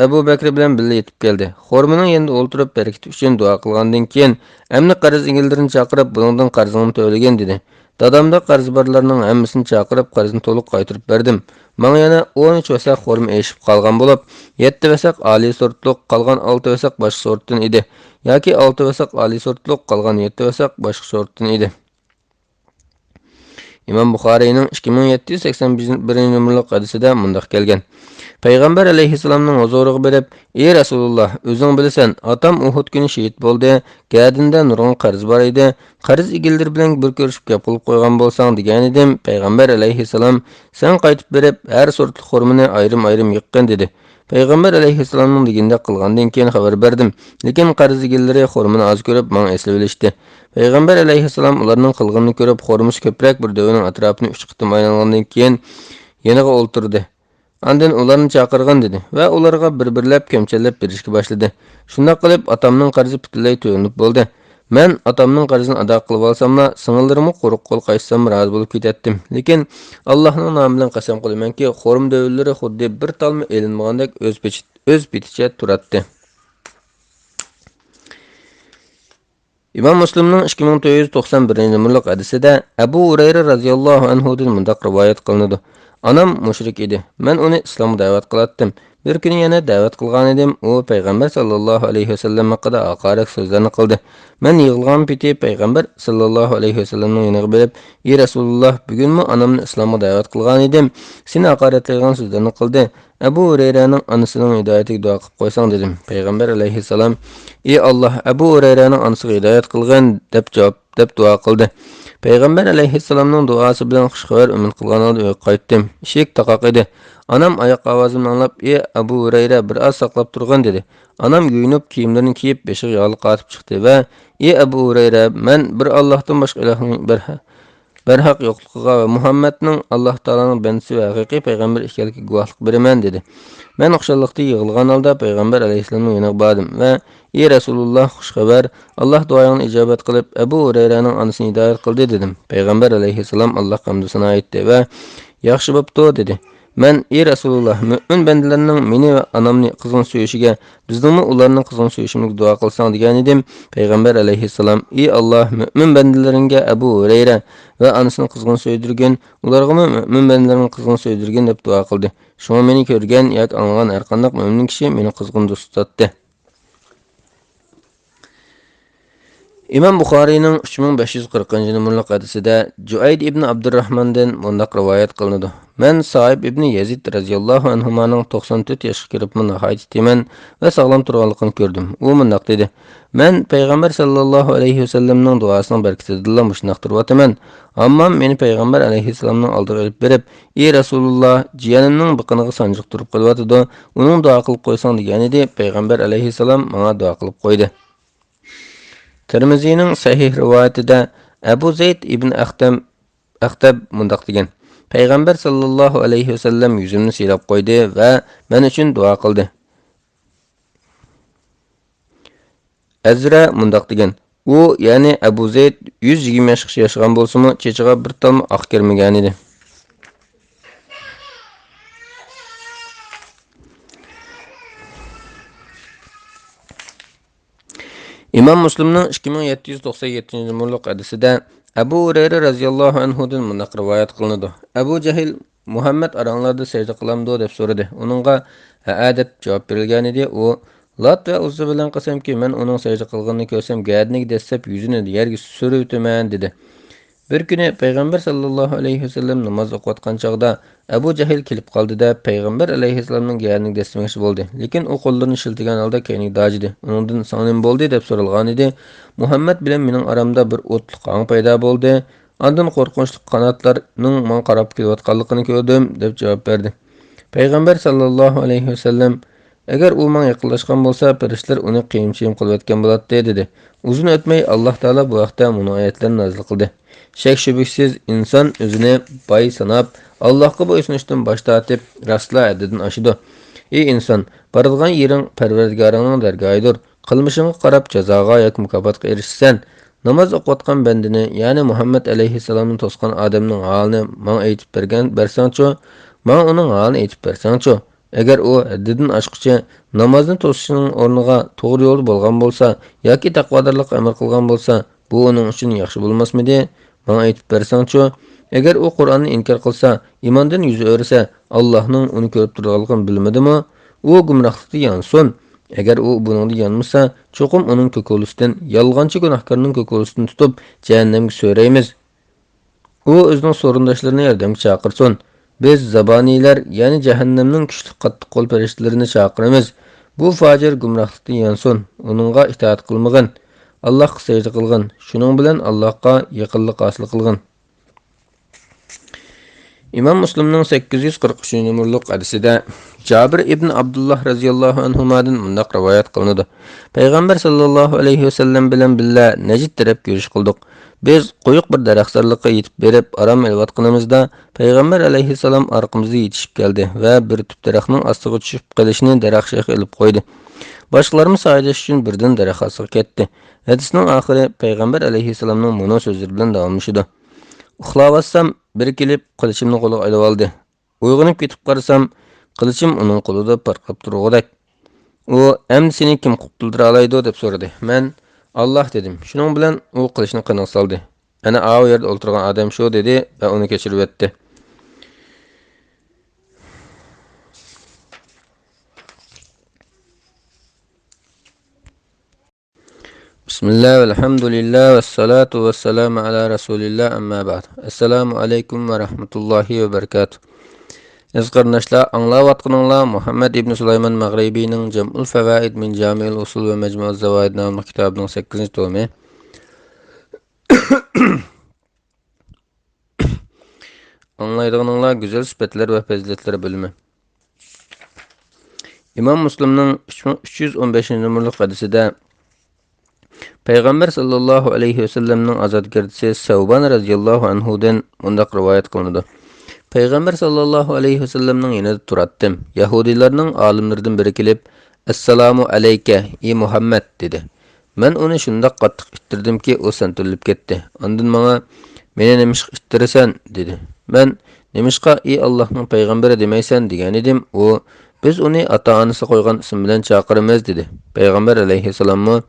ئەبۇ بەكرى بىلەن بىللە يېتىپ كەلدى. خورمىنىڭ يېنىدا ئولتۇرۇپ، بەرىكىتى ئۈچۈن دۇئا قىلغاندىن كېيىن، ئەمدى قەرز ئىگىلىرىنى چاقىرىپ، بۇنىڭدىن قەرزىڭنى تۆلىگىن دېدى. دادامدا قەرزى بارلارنىڭ ھەممىسىنى چاقىرىپ، قەرزنى تولۇق قايتۇرۇپ بەردىم. ماڭا يەنە ئون ئۈچ ۋەسەق خورما ئېشىپ قالغان بولۇپ، يەتتە ۋەسەق ئالىي سورتلۇق، قالغان ئالتە ۋەسەق باشقا سورتتىن ئىدى. ياكى ئالتە ۋەسەق ئالىي سورتلۇق، قالغان يەتتە ۋەسەق باشقا سورتتىن ئىدى. ئىمام بۇخارىينىڭ ئىككى مىڭ يەتتە يۈز سەكسەن بەشىنچى نومۇرلۇق ھەدىسىدە مۇنداق كەلگەن: پەيغەمبەر ئەلەيھىسسالامنىڭ ھۇزۇرىغا بېرىپ، ئى رەسۇلۇللاھ، ئۆزۈڭ بىلىسەن، ئاتام ئۇھۇد كۈنى شېھىت بولدى، گەدىنىدە نۇرغۇن قەرز بار ئىدى، قەرز ئىگىلىرى بىلەن بىر كۆرۈشۈپ گەپ قىلىپ قويغان بولساڭ، دېگەنىدىم. پەيغەمبەر ئەلەيھىسسالام، سەن قايتىپ بېرىپ، ھەر سورتلۇق خورمىنى ئايرىم-ئايرىم يىغقىن، دېدى. پەيغەمبەر ئەلەيھىسسالامنىڭ دېگىنىدەك قىلغاندىن كېيىن خەۋەر بەردىم. لېكىن قەرز ئىگىلىرى خورمىنى ئاز كۆرۈپ، ماڭا ئېسىلىۋېلىشتى. پەيغەمبەر ئەلەيھىسسالام ئۇلارنىڭ قىلغىنىنى كۆرۈپ، خورمىسى كۆپرەك بىر دۆۋىنىڭ ئەتراپىنى ئۈچ قېتىم ئايلانغاندىن كېيىن، يېنىغا ئولتۇردى. ئاندىن ئۇلارنى چاقىرغىن، دېدى ۋە ئۇلارغا بىر-بىرلەپ كەمچەللەپ بېرىشكە باشلىدى. شۇنداق قىلىپ، ئاتامنىڭ قەرزى پۈتۈنلەي تۆلىنىپ بولدى. مەن ئاتامنىڭ قەرزىنى ئادا قىلىۋالساملا، سىڭىللىرىمغا قۇرۇق قول قايتساممۇ رازى بولۇپ كېتەتتىم. لېكىن ئاللاھنىڭ نامى بىلەن قەسەم قىلىمەنكى، خورما دۆۋىلىرى خۇددى بىر تالمۇ ئېلىنمىغاندەك ئۆز پېچى-، ئۆز پېتىچە تۇراتتى. ئىمام مۇسلىمنىڭ ئىككى مىڭ تۆت يۈز توقسان بىرىنچى نومۇرلۇق ھەدىسىدە ئەبۇ ھۇرەيرە رەزىياللاھۇ ئەنھۇدىن مۇنداق رىۋايەت قىلىنىدۇ: ئانام مۇشرىك ئىدى. مەن ئۇنى ئىسلامغا دەۋەت قىلاتتىم. بىر كۈنى يەنە دەۋەت قىلغانىدىم. ئۇ پەيغەمبەر ساللاللاھۇ ئەلەيھى ۋەسەللەم ھەققىدە ھاقارەت سۆزلەرنى قىلدى. مەن يىغلىغان پېتى پەيغەمبەر ساللاللاھۇ ئەلەيھى ۋەسەللەمنىڭ يېنىغا بېرىپ، ئى رەسۇلۇللاھ، بۈگۈنمۇ ئانامنى ئىسلامغا دەۋەت قىلغانىدىم. سېنى ھاقارەتلەيدىغان سۆزلەرنى قىلدى. ئەبۇ ھۇرەيرەنىڭ ئانىسىنىڭ ھىدايىتىگە دۇئا قىلىپ قويساڭ، دېدىم. پەيغەمبەر ئەلەيھىسسالام، ئى ئاللاھ، ئەبۇ ھۇرەيرەنىڭ ئانىسىغا ھىدايەت قىلغىن، دەپ جاۋاب، دەپ دۇئا قىلدى. پەيغەمبەر ئەلەيھىسسالامنىڭ دۇئاسى بىلەن خۇش خەۋەر ئۈمىد قىلغان ھالدا ئۆيگە قايتتىم. ئىشىك تاقاق ئىدى. ئانام ئاياق ئاۋازىمنى ئاڭلاپ، ئى ئەبۇ ھۇرەيرە، بىر ئاز ساقلاپ تۇرغىن، دېدى. ئانام يۇيۇنۇپ، كىيىملىرىنى كىيىپ، بېشىغا ياغلىق ئارتىپ چىقتى ۋە، ئى ئەبۇ ھۇرەيرە، مەن بىر ئاللاھتىن باشقا ئىلاھنىڭ بىر بەرھەق يوقلۇقىغا ۋە مۇھەممەدنىڭ ئاللاھ تائالانىڭ بەندىسى ۋە ھەقىقىي پەيغەمبىرى ئىكەنلىكىگە گۇۋاھلىق بېرىمەن، دېدى. مەن خۇشاللىقتا يىغلىغان ھالدا پەيغەمبەر ئەلەيھىسسالامنىڭ يېنىغا باردىم ۋە، ئى رەسۇلۇللاھ، خۇش خەۋەر، ئاللاھ دۇئايىڭنى ئىجابەت قىلىپ، ئەبۇ ھۇرەيرەنىڭ ئانىسىنى ھىدايەت قىلدى، دېدىم. پەيغەمبەر ئەلەيھىسسالام ئاللاھقا ھەمدۇ سانا ئېيتتى ۋە، ياخشى بوپتۇ، دېدى. مەن، ئى رەسۇلۇللاھ، مۆمىن بەندىلەرنىڭ مېنى ۋە ئانامنى قىزغىن سۆيۈشىگە، بىزنىڭمۇ ئۇلارنى قىزغىن سۆيۈشىمىزگە دۇئا قىلساڭ، دېگەنىدىم. پەيغەمبەر ئەلەيھىسسالام، ئى ئاللاھ، مۆمىن بەندىلىرىڭگە ئەبۇ ھۇرەيرە ۋە ئانىسىنى قىزغىن سۆيدۈرگىن، ئۇلارغىمۇ مۆمىن بەندىلىرىڭنى قىزغىن سۆيدۈرگىن، دەپ دۇئا قىلدى. شۇڭا مېنى كۆرگەن ياكى ئاڭلىغان ھەرقانداق مۆمىن كىشى مېنى قىزغىن دوست تۇتاتتى. ئىمام بۇخارىينىڭ ئۈچ مىڭ بەش يۈز قىرىقىنچى نومۇرلۇق ھەدىسىدە جۇئەيد ئىبن ئابدۇرراھماندىن مۇنداق رىۋايەت قىلىنىدۇ: مەن سائىب ئىبنى يەزىد رەزىياللاھۇ ئەنھۇمانىڭ توقسان تۆت ياشقا كىرىپمۇ ناھايىتى تېمەن ۋە ساغلام تۇرغانلىقىنى كۆردۈم. ئۇ مۇنداق دېدى: مەن پەيغەمبەر ساللاللاھۇ ئەلەيھى ۋەسەللەمنىڭ دۇئاسىنىڭ بەرىكىتىدىنلا مۇشۇنداق تۇرۇۋاتىمەن. ھاممام مېنى پەيغەمبەر ئەلەيھىسسالامنىڭ ئالدىغا ئېلىپ بېرىپ، ئى رەسۇلۇللاھ، جىيەنىمنىڭ بېقىنىغا سانجىق تۇرۇپ قېلىۋاتىدۇ، ئۇنىڭ دۇئا قىلىپ قويساڭ، دېگەنىدى. پەيغەمبەر ئەلەيھىسسالام ماڭا دۇئا قىلىپ قويدى. تىرمىزىنىڭ سەھىھ رىۋايىتىدە ئەبۇ زەيد ئىبن ئەختەم، ئەختەب مۇنداق دېگەن: پەيغەمبەر ساللاللاھۇ ئەلەيھى ۋەسەللەم يۈزۈمنى سىيلاپ قويدى ۋە مەن ئۈچۈن دۇئا قىلدى. ئەزرە مۇنداق دېگەن: ئۇ، يەنى ئەبۇ زەيد يۈز يىگىرمە ياشقىچە ياشىغان بولسىمۇ، چېچىغا بىر تالمۇ ئاق كىرمىگەنىدى. ئىمام مۇسلىمنىڭ ئىككى مىڭ يەتتە يۈز توقسان يەتتىنچى نومۇرلۇق ھەدىسىدە ئەبۇ ھۇرەيرە رەزىياللاھۇ ئەنھۇدىن مۇنداق رىۋايەت قىلىنىدۇ: ئەبۇ جەھىل، مۇھەممەد ئاراڭلاردا سەجدە قىلامدۇ؟ دەپ سورىدى. ئۇنىڭغا، ھەئە، دەپ جاۋاب بېرىلگەنىدى. ئۇ، لات ۋە ئۇززا بىلەن قەسەمكى، مەن ئۇنىڭ سەجدە قىلغىنىنى كۆرسەم، گەدىنىگە دەسسەپ يۈزىنى يەرگە سۈرۈۋېتىمەن، دېدى. بىر كۈنى پەيغەمبەر ساللاللاھۇ ئەلەيھى ۋەسەللەم ناماز ئوقۇۋاتقان چاغدا ئەبۇ جەھىل كېلىپ قالدى-دە، پەيغەمبەر ئەلەيھىسسالامنىڭ گەدىنىگە دەسسىمەكچى بولدى. لېكىن ئۇ قوللىرىنى شىلتىگەن ھالدا كەينىگە داجىدى. ئۇنىڭدىن، ساڭا نېمە بولدى؟ دەپ سورالغانىدى. مۇھەممەد بىلەن مېنىڭ ئارامدا بىر ئوتلۇق ھاڭ پەيدا بولدى. ئاندىن قورقۇنچلۇق قاناتلارنىڭ ماڭا قاراپ كېلىۋاتقانلىقىنى كۆردۈم، دەپ جاۋاب بەردى. پەيغەمبەر ساللاللاھۇ ئەلەيھى ۋەسەللەم، ئەگەر ئۇ ماڭا يېقىنلاشقان بولسا، پەرىشتىلەر ئۇنى قىيىم-چىيىم قىلىۋەتكەن بولاتتى، دېدى. ئۇزۇن ئۆتمەي، ئاللاھ تائالا بۇ ھەقتە مۇنۇ ئايەتلەرنى نازىل قىلدى: شەك-شۈبھىسىز، ئىنسان ئۆزىنى باي ساناپ، ئاللاھقا بويسۇنۇشتىن باش تارتىپ، راستلا ھەددىدىن ئاشىدۇ. ئى ئىنسان، بارىدىغان يېرىڭ پەرۋەردىگارىڭنىڭ دەرگاھىدۇر. قىلمىشىڭغا قاراپ جازاغا ياكى مۇكاپاتقا ئېرىشىسەن. ناماز ئوقۇۋاتقان بەندىنى، يەنى مۇھەممەد ئەلەيھىسسالامنى توسقان ئادەمنىڭ ھالىنى ماڭا ئېيتىپ بەرگەن، بەرسەڭچۇ؟ ماڭا ئۇنىڭ ھالىنى ئېيتىپ بەرسەڭچۇ؟ ئەگەر ئۇ ھەددىدىن ئاشقۇچە نامازنى توسۇشنىڭ ئورنىغا توغرا يولدا بولغان بولسا ياكى تەقۋادارلىققا ئەمەل قىلغان بولسا، بۇ ئۇنىڭ ئۈچۈن ياخشى بولماسمىدى؟ ماڭا ئېيتىپ بەرسەڭچۇ؟ ئەگەر ئۇ قۇرئاننى ئىنكار قىلسا، ئىماندىن يۈز ئۆرۈسە، ئاللاھنىڭ ئۇنى كۆرۈپ تۇرىدىغانلىقىنى بىلمىدىمۇ؟ ئۇ گۇمراھلىقتا يانسۇن. ئەگەر ئۇ بۇنىڭدا يانمىسا، چوقۇم ئۇنىڭ كوكۇلىسىدىن، يالغانچى گۇناھكارنىڭ كوكۇلىسىدىن تۇتۇپ، جەھەننەمگە سۆرەيمىز. ئۇ ئۆزىنىڭ سورۇنداشلىرىنى ياردەمگە چاقىرسۇن. بىز زابانىيلار، يەنى جەھەننەمنىڭ كۈچلۈك قاتتىق قول پەرىشتىلىرىنى چاقىرىمىز. بۇ فاجىر گۇمراھلىقتىن يانسۇن، ئۇنىڭغا ئىتائەت قىلمىغىن. ئاللاھقا سەجدە قىلغىن. شۇنىڭ بىلەن ئاللاھقا يېقىنلىق ھاسىل قىلغىن. ئىمام مۇسلىمنىڭ سەككىز يۈز قىرىق ئۈچىنچى نومۇرلۇق ھەدىسىدە جابىر ئىبن ئابدۇللاھ رەزىياللاھۇ ئەنھۇمادىن مۇنداق رىۋايەت قىلىنىدۇ: پەيغەمبەر ساللاللاھۇ ئەلەيھى ۋەسەللەم بىلەن بىللە نەجد تەرەپكە يۈرۈش قىلدۇق. بىز قويۇق بىر دەرەخزارلىققا يېتىپ بېرىپ ئارام ئېلىۋاتقىنىمىزدا، پەيغەمبەر ئەلەيھىسسالام ئارقىمىزدا يېتىشىپ كەلدى ۋە بىر تۈپ دەرەخنىڭ ئاستىغا چۈشۈپ قېلىشنى دەرەخ شېخى ئېلىپ قويدى. باشقىلارمۇ سايىداش ئۈچۈن بىردىن دەرەخ ئاستىغا كەتتى. ھەدىسنىڭ ئاخىرى پەيغەمبەر ئەلەيھىسسالامنىڭ مۇنۇ سۆزلىرى بىلەن داۋاملىشىدۇ: ئۇخلاۋاتسام، بىرى كېلىپ قىلىچىمنى قولىغا ئېلىۋالدى. ئويغىنىپ كېتىپ قارىسام، قىلىچىم ئۇنىڭ قولىدا پارقىراپ تۇرغۇدەك. ئۇ: «ئەمدى سېنى كىم قۇتۇلدۇرالايدۇ؟» دەپ سورىدى. مەن: «ئاللاھ» دېدىم. شۇنىڭ بىلەن ئۇ قىلىچنى قېنىغا سالدى. «ئەنە ئاۋۇ يەردە ئولتۇرغان ئادەم شۇ» دېدى ۋە ئۇنى كەچۈرۈۋەتتى. بىسمىللا، ۋەلھەمدۇلىللا، ۋەسسالاتۇ ۋەسسالامۇ ئەلا رەسۇلىللا، ئەمما بەئد. ئەسسالامۇ ئەلەيكۇم ۋە رەھمەتۇللاھى ۋە بەرىكاتۇھ. ئەزىز قېرىنداشلار، ئاڭلاۋاتقىنىڭلار مۇھەممەد ئىبن سۇلايمان مەغرىبىنىڭ جەمئۇل فەۋائىد مىن جامىئىل ئۇسۇل ۋە مەجمۇئۇز زاۋائىد ناملىق كىتابىنىڭ سەككىزىنچى تومى. ئاڭلايدىغىنىڭلار گۈزەل سۈپەتلەر ۋە پەزىلەتلەر بۆلۈمى. ئىمام مۇسلىمنىڭ ئۈچ مىڭ ئۈچ يۈز ئون بەشىنچى نومۇرلۇق ھەدىسىدە پەيغەمبەر ساللاللاھۇ ئەلەيھى ۋەسەللەمنىڭ ئازادگەردىسى سەۋبان رەزىياللاھۇ ئەنھۇدىن مۇنداق رىۋايەت قىلىنىدۇ: پەيغەمبەر ساللاللاھۇ ئەلەيھى ۋەسەللەمنىڭ يېنىدا تۇراتتىم. يەھۇدىيلارنىڭ ئالىملىرىدىن بىرى كېلىپ، «ئەسسالامۇ ئەلەيكە، ئى مۇھەممەد» دېدى. مەن ئۇنى شۇنداق قاتتىق ئىتتىردىمكى، ئۇ سەنتۈرۈلۈپ كەتتى. ئاندىن ماڭا، «مېنى نېمىشقا ئىتتىرىسەن؟» دېدى. مەن، «نېمىشقا، ئى ئاللاھنىڭ پەيغەمبىرى دېمەيسەن؟» دېگەنىدىم. ئۇ، «بىز ئۇنى ئاتا-ئانىسى قويغان ئىسىم بىلەن چاقىرىمىز» دېدى. پەيغەمبەر ئەلەيھىسسالاممۇ،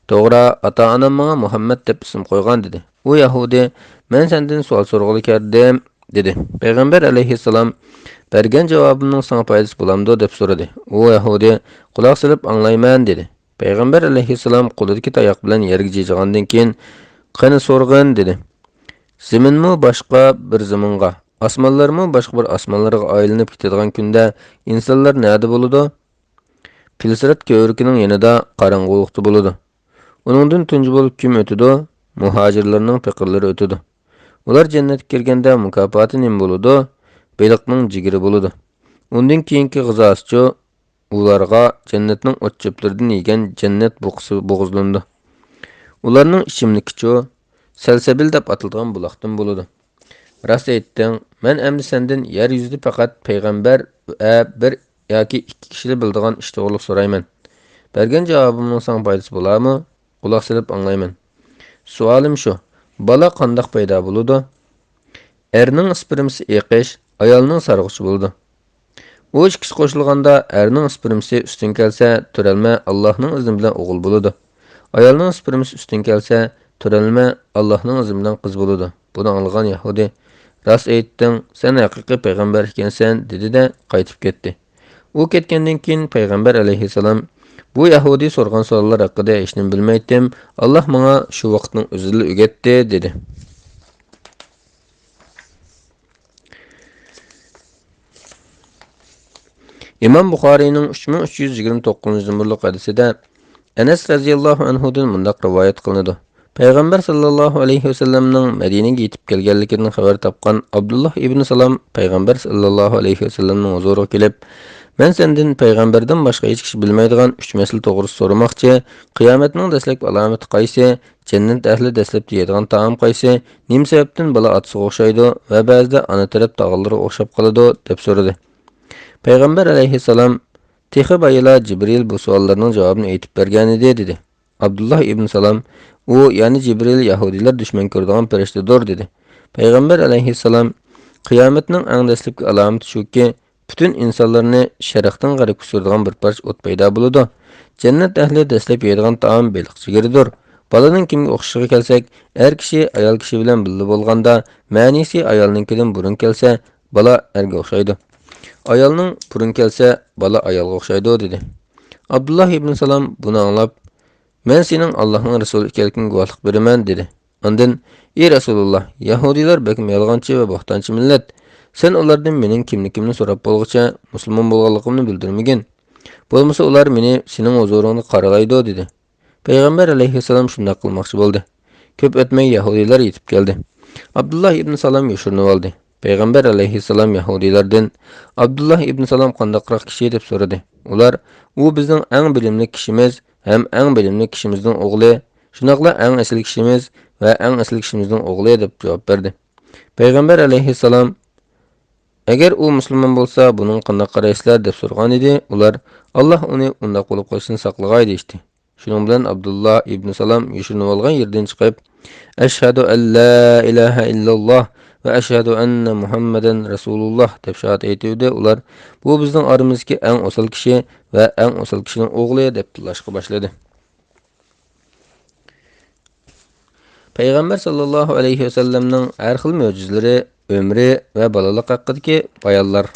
«توغرا، ئاتا-ئانام ماڭا مۇھەممەد دەپ ئىسىم قويغان» دېدى. ئۇ يەھۇدىي، «مەن سەندىن سوئال سورىغىلى كەلدىم» دېدى. پەيغەمبەر ئەلەيھىسسالام، «بەرگەن جاۋابىمنىڭ ساڭا پايدىسى بولامدۇ؟» دەپ سورىدى. ئۇ يەھۇدىي، «قۇلاق سېلىپ ئاڭلايمەن» دېدى. پەيغەمبەر ئەلەيھىسسالام قولىدىكى تاياق بىلەن يەرگە جىجىغاندىن كېيىن، «قېنى سورىغىن» دېدى. «زېمىنمۇ باشقا بىر زېمىنغا، ئاسمانلارمۇ باشقا بىر ئاسمانلارغا ئايلىنىپ كېتىدىغان كۈندە ئىنسانلار نەدە بولىدۇ؟» «پىلسىرات كۆۋرۈكىنىڭ يېنىدا قاراڭغۇلۇقتا بولىدۇ. ئۇنىڭدىن تۇنجى بولۇپ كىم ئۆتىدۇ؟» «مۇھاجىرلارنىڭ پېقىرلىرى ئۆتىدۇ. ئۇلار جەننەتكە كىرگەندە مۇكاپاتى نېمە بولىدۇ؟» «بېلىقنىڭ جىگىرى بولىدۇ. ئۇندىن كېيىنكى غىزاسىچۇ؟» «ئۇلارغا جەننەتنىڭ ئوت-چۆپلىرىدىن يېگەن جەننەت بۇقىسى بوغۇزلىنىدۇ. ئۇلارنىڭ ئىچىملىكىچۇ؟ سەلسەبىل دەپ ئاتىلىدىغان بۇلاقتىن بولىدۇ.» «راست ئېيتتىڭ. مەن ئەمدى سەندىن يەر يۈزىدە پەقەت پەيغەمبەر ۋە بىر ياكى ئىككى كىشىلا بىلىدىغان ئىش توغرىلىق سورايمەن. بەرگەن جاۋابىمنىڭ ساڭا پايدىسى بولارمۇ؟ قۇلاق سېلىپ ئاڭلايمەن. سوئالىم شۇ، بالا قانداق پەيدا بولىدۇ؟» «ئەرنىڭ ئىسپېرمىسى ئېقىش، ئايالنىڭ سارغۇچى بولىدۇ. ئۇ ئىككىسى قوشۇلغاندا ئەرنىڭ ئىسپېرمىسى ئۈستۈن كەلسە، تۆرەلمە ئاللاھنىڭ ئىزنى بىلەن ئوغۇل بولىدۇ. ئايالنىڭ ئىسپېرمىسى ئۈستۈن كەلسە، تۆرەلمە ئاللاھنىڭ ئىزنى بىلەن قىز بولىدۇ.» بۇنى ئاڭلىغان يەھۇدىي، «راست ئېيتتىڭ، سەن ھەقىقىي پەيغەمبەر ئىكەنسەن» دېدى-دە، قايتىپ كەتتى. ئۇ كەتكەندىن كېيىن پەيغەمبەر ئەلەيھىسسالام، «بۇ يەھۇدىي سورىغان سوئاللار ھەققىدە ھېچنېمە بىلمەيتتىم، ئاللاھ ماڭا شۇ ۋاقىتنىڭ ئۆزىدىلا ئۆگەتتى» دېدى. ئىمام بۇخارىينىڭ ئۈچ مىڭ ئۈچ يۈز يىگىرمە توققۇزىنچى نومۇرلۇق ھەدىسىدە ئەنەس رەزىياللاھۇ ئەنھۇدىن مۇنداق رىۋايەت قىلىنىدۇ: پەيغەمبەر ساللاللاھۇ ئەلەيھى ۋەسەللەمنىڭ مەدىنىگە يېتىپ كەلگەنلىكىدىن خەۋەر تاپقان ئابدۇللاھ ئىبنى سالام پەيغەمبەر ساللاللاھۇ ئەلەيھى ۋەسەللەمنىڭ ھۇزۇرىغا كېلىپ، مەن سەندىن پەيغەمبەردىن باشقا ھېچ كىشى بىلمەيدىغان ئۈچ مەسىلە توغرىسىدا سورىماقچى، قىيامەتنىڭ دەسلەپكى ئالامىتى قايسى؟ جەننەت ئەھلى دەسلەپتە يەيدىغان تائام قايسى؟ نېمە سەۋەبتىن بالا ئاتىسىغا ئوخشايدۇ ۋە بەزىدە ئانا تەرەپ تاغىلىرىغا ئوخشاپ قالىدۇ؟ دەپ سورىدى. پەيغەمبەر ئەلەيھىسسالام، تېخى بايىلا جىبرىئىل بۇ سوئاللارنىڭ جاۋابىنى ئېيتىپ بەرگەنىدى، دېدى. ئابدۇللاھ ئىبن سالام، ئۇ، يەنى جىبرىئىل يەھۇدىيلار دۈشمەن كۆرىدىغان پەرىشتىدۇر، دېدى. پەيغەمبەر ئەلەيھىسسالام، قىيامەتنىڭ ئەڭ دەسلەپكى ئالامىتى شۇكى، پۈتۈن ئىنسانلارنى شەرقتىن غەربكە سۈرىدىغان بىر پارچە ئوت پەيدا بولىدۇ. جەننەت ئەھلى دەسلەپ يەيدىغان تائام بېلىق جىگىرىدۇر. بالىنىڭ كىمگە ئوخشىشىغا كەلسەك، ئەر كىشى ئايال كىشى بىلەن بىللە بولغاندا، مەنىسى ئايالنىڭكىدىن بۇرۇن كەلسە، بالا ئەرگە ئوخشايدۇ. ئايالنىڭ بۇرۇن كەلسە، بالا ئايالغا ئوخشايدۇ، دېدى. ئابدۇللاھ ئىبن سالام بۇنى ئاڭلاپ، مەن سېنىڭ ئاللاھنىڭ رەسۇلى ئىكەنلىكىڭگە گۇۋاھلىق بېرىمەن، دېدى. ئاندىن، ئى رەسۇلۇللا، يەھۇدىيلار بەكمۇ يالغانچى ۋە بوھتانچى مىللەت. سەن ئۇلاردىن مېنىڭ كىملىكىمنى سوراپ بولغۇچە مۇسۇلمان بولغانلىقىمنى بىلدۈرمىگىن. بولمىسا ئۇلار مېنى سېنىڭ ھۇزۇرۇڭدا قارىلايدۇ، دېدى. پەيغەمبەر ئەلەيھىسسالام شۇنداق قىلماقچى بولدى. كۆپ ئۆتمەي يەھۇدىيلار يېتىپ كەلدى. ئابدۇللا ئىبن سالام يوشۇرۇنۇۋالدى. پەيغەمبەر ئەلەيھىسسالام يەھۇدىيلاردىن، «ئابدۇللا ئىبن سالام قانداقراق كىشى؟» دەپ سورىدى. ئۇلار، «ئۇ بىزنىڭ ئەڭ بىلىملىك كىشىمىز ھەم ئەڭ بىلىملىك كىشىمىزنىڭ ئوغلى، شۇنداقلا ئەڭ ئېسىل كىشىمىز ۋە ئەڭ ئېسىل كىشىمىزنىڭ ئوغلى» دەپ جاۋاب بەردى. پەيغەمبەر ئەلەيھىسسالام، «ئەگەر ئۇ مۇسۇلمان بولسا، بۇنىڭغا قانداق قارايسىلەر؟» دەپ سورىغانىدى. ئۇلار، «ئاللا ئۇنى ئۇنداق بولۇپ قېلىشتىن ساقلىغاي» دېيىشتى. شۇنىڭ بىلەن ئابدۇللا ئىبن سالام يوشۇرۇنۇۋالغان يېرىدىن چىقىپ، «ئەشھەدۇ ئەن لا ئىلاھە ئىللاللا ۋە ئەشھەدۇ ئەننە مۇھەممەدەن رەسۇلۇللا» دەپ شاھادەت ئېيتىۋىدى. ئۇلار، «بۇ بىزنىڭ ئارىمىزدىكى ئەڭ ئوسال كىشى ۋە ئەڭ ئوسال كىشىنىڭ ئوغلى» دەپ تىللاشقا باشلىدى. پەيغەمبەر ساللاللاھۇ ئەلەيھى ۋەسەللەمنىڭ ھەر خىل مۆجىزىلىرى، ئۆمرى ۋە بالىلىق ھەققىدىكى بايانلار.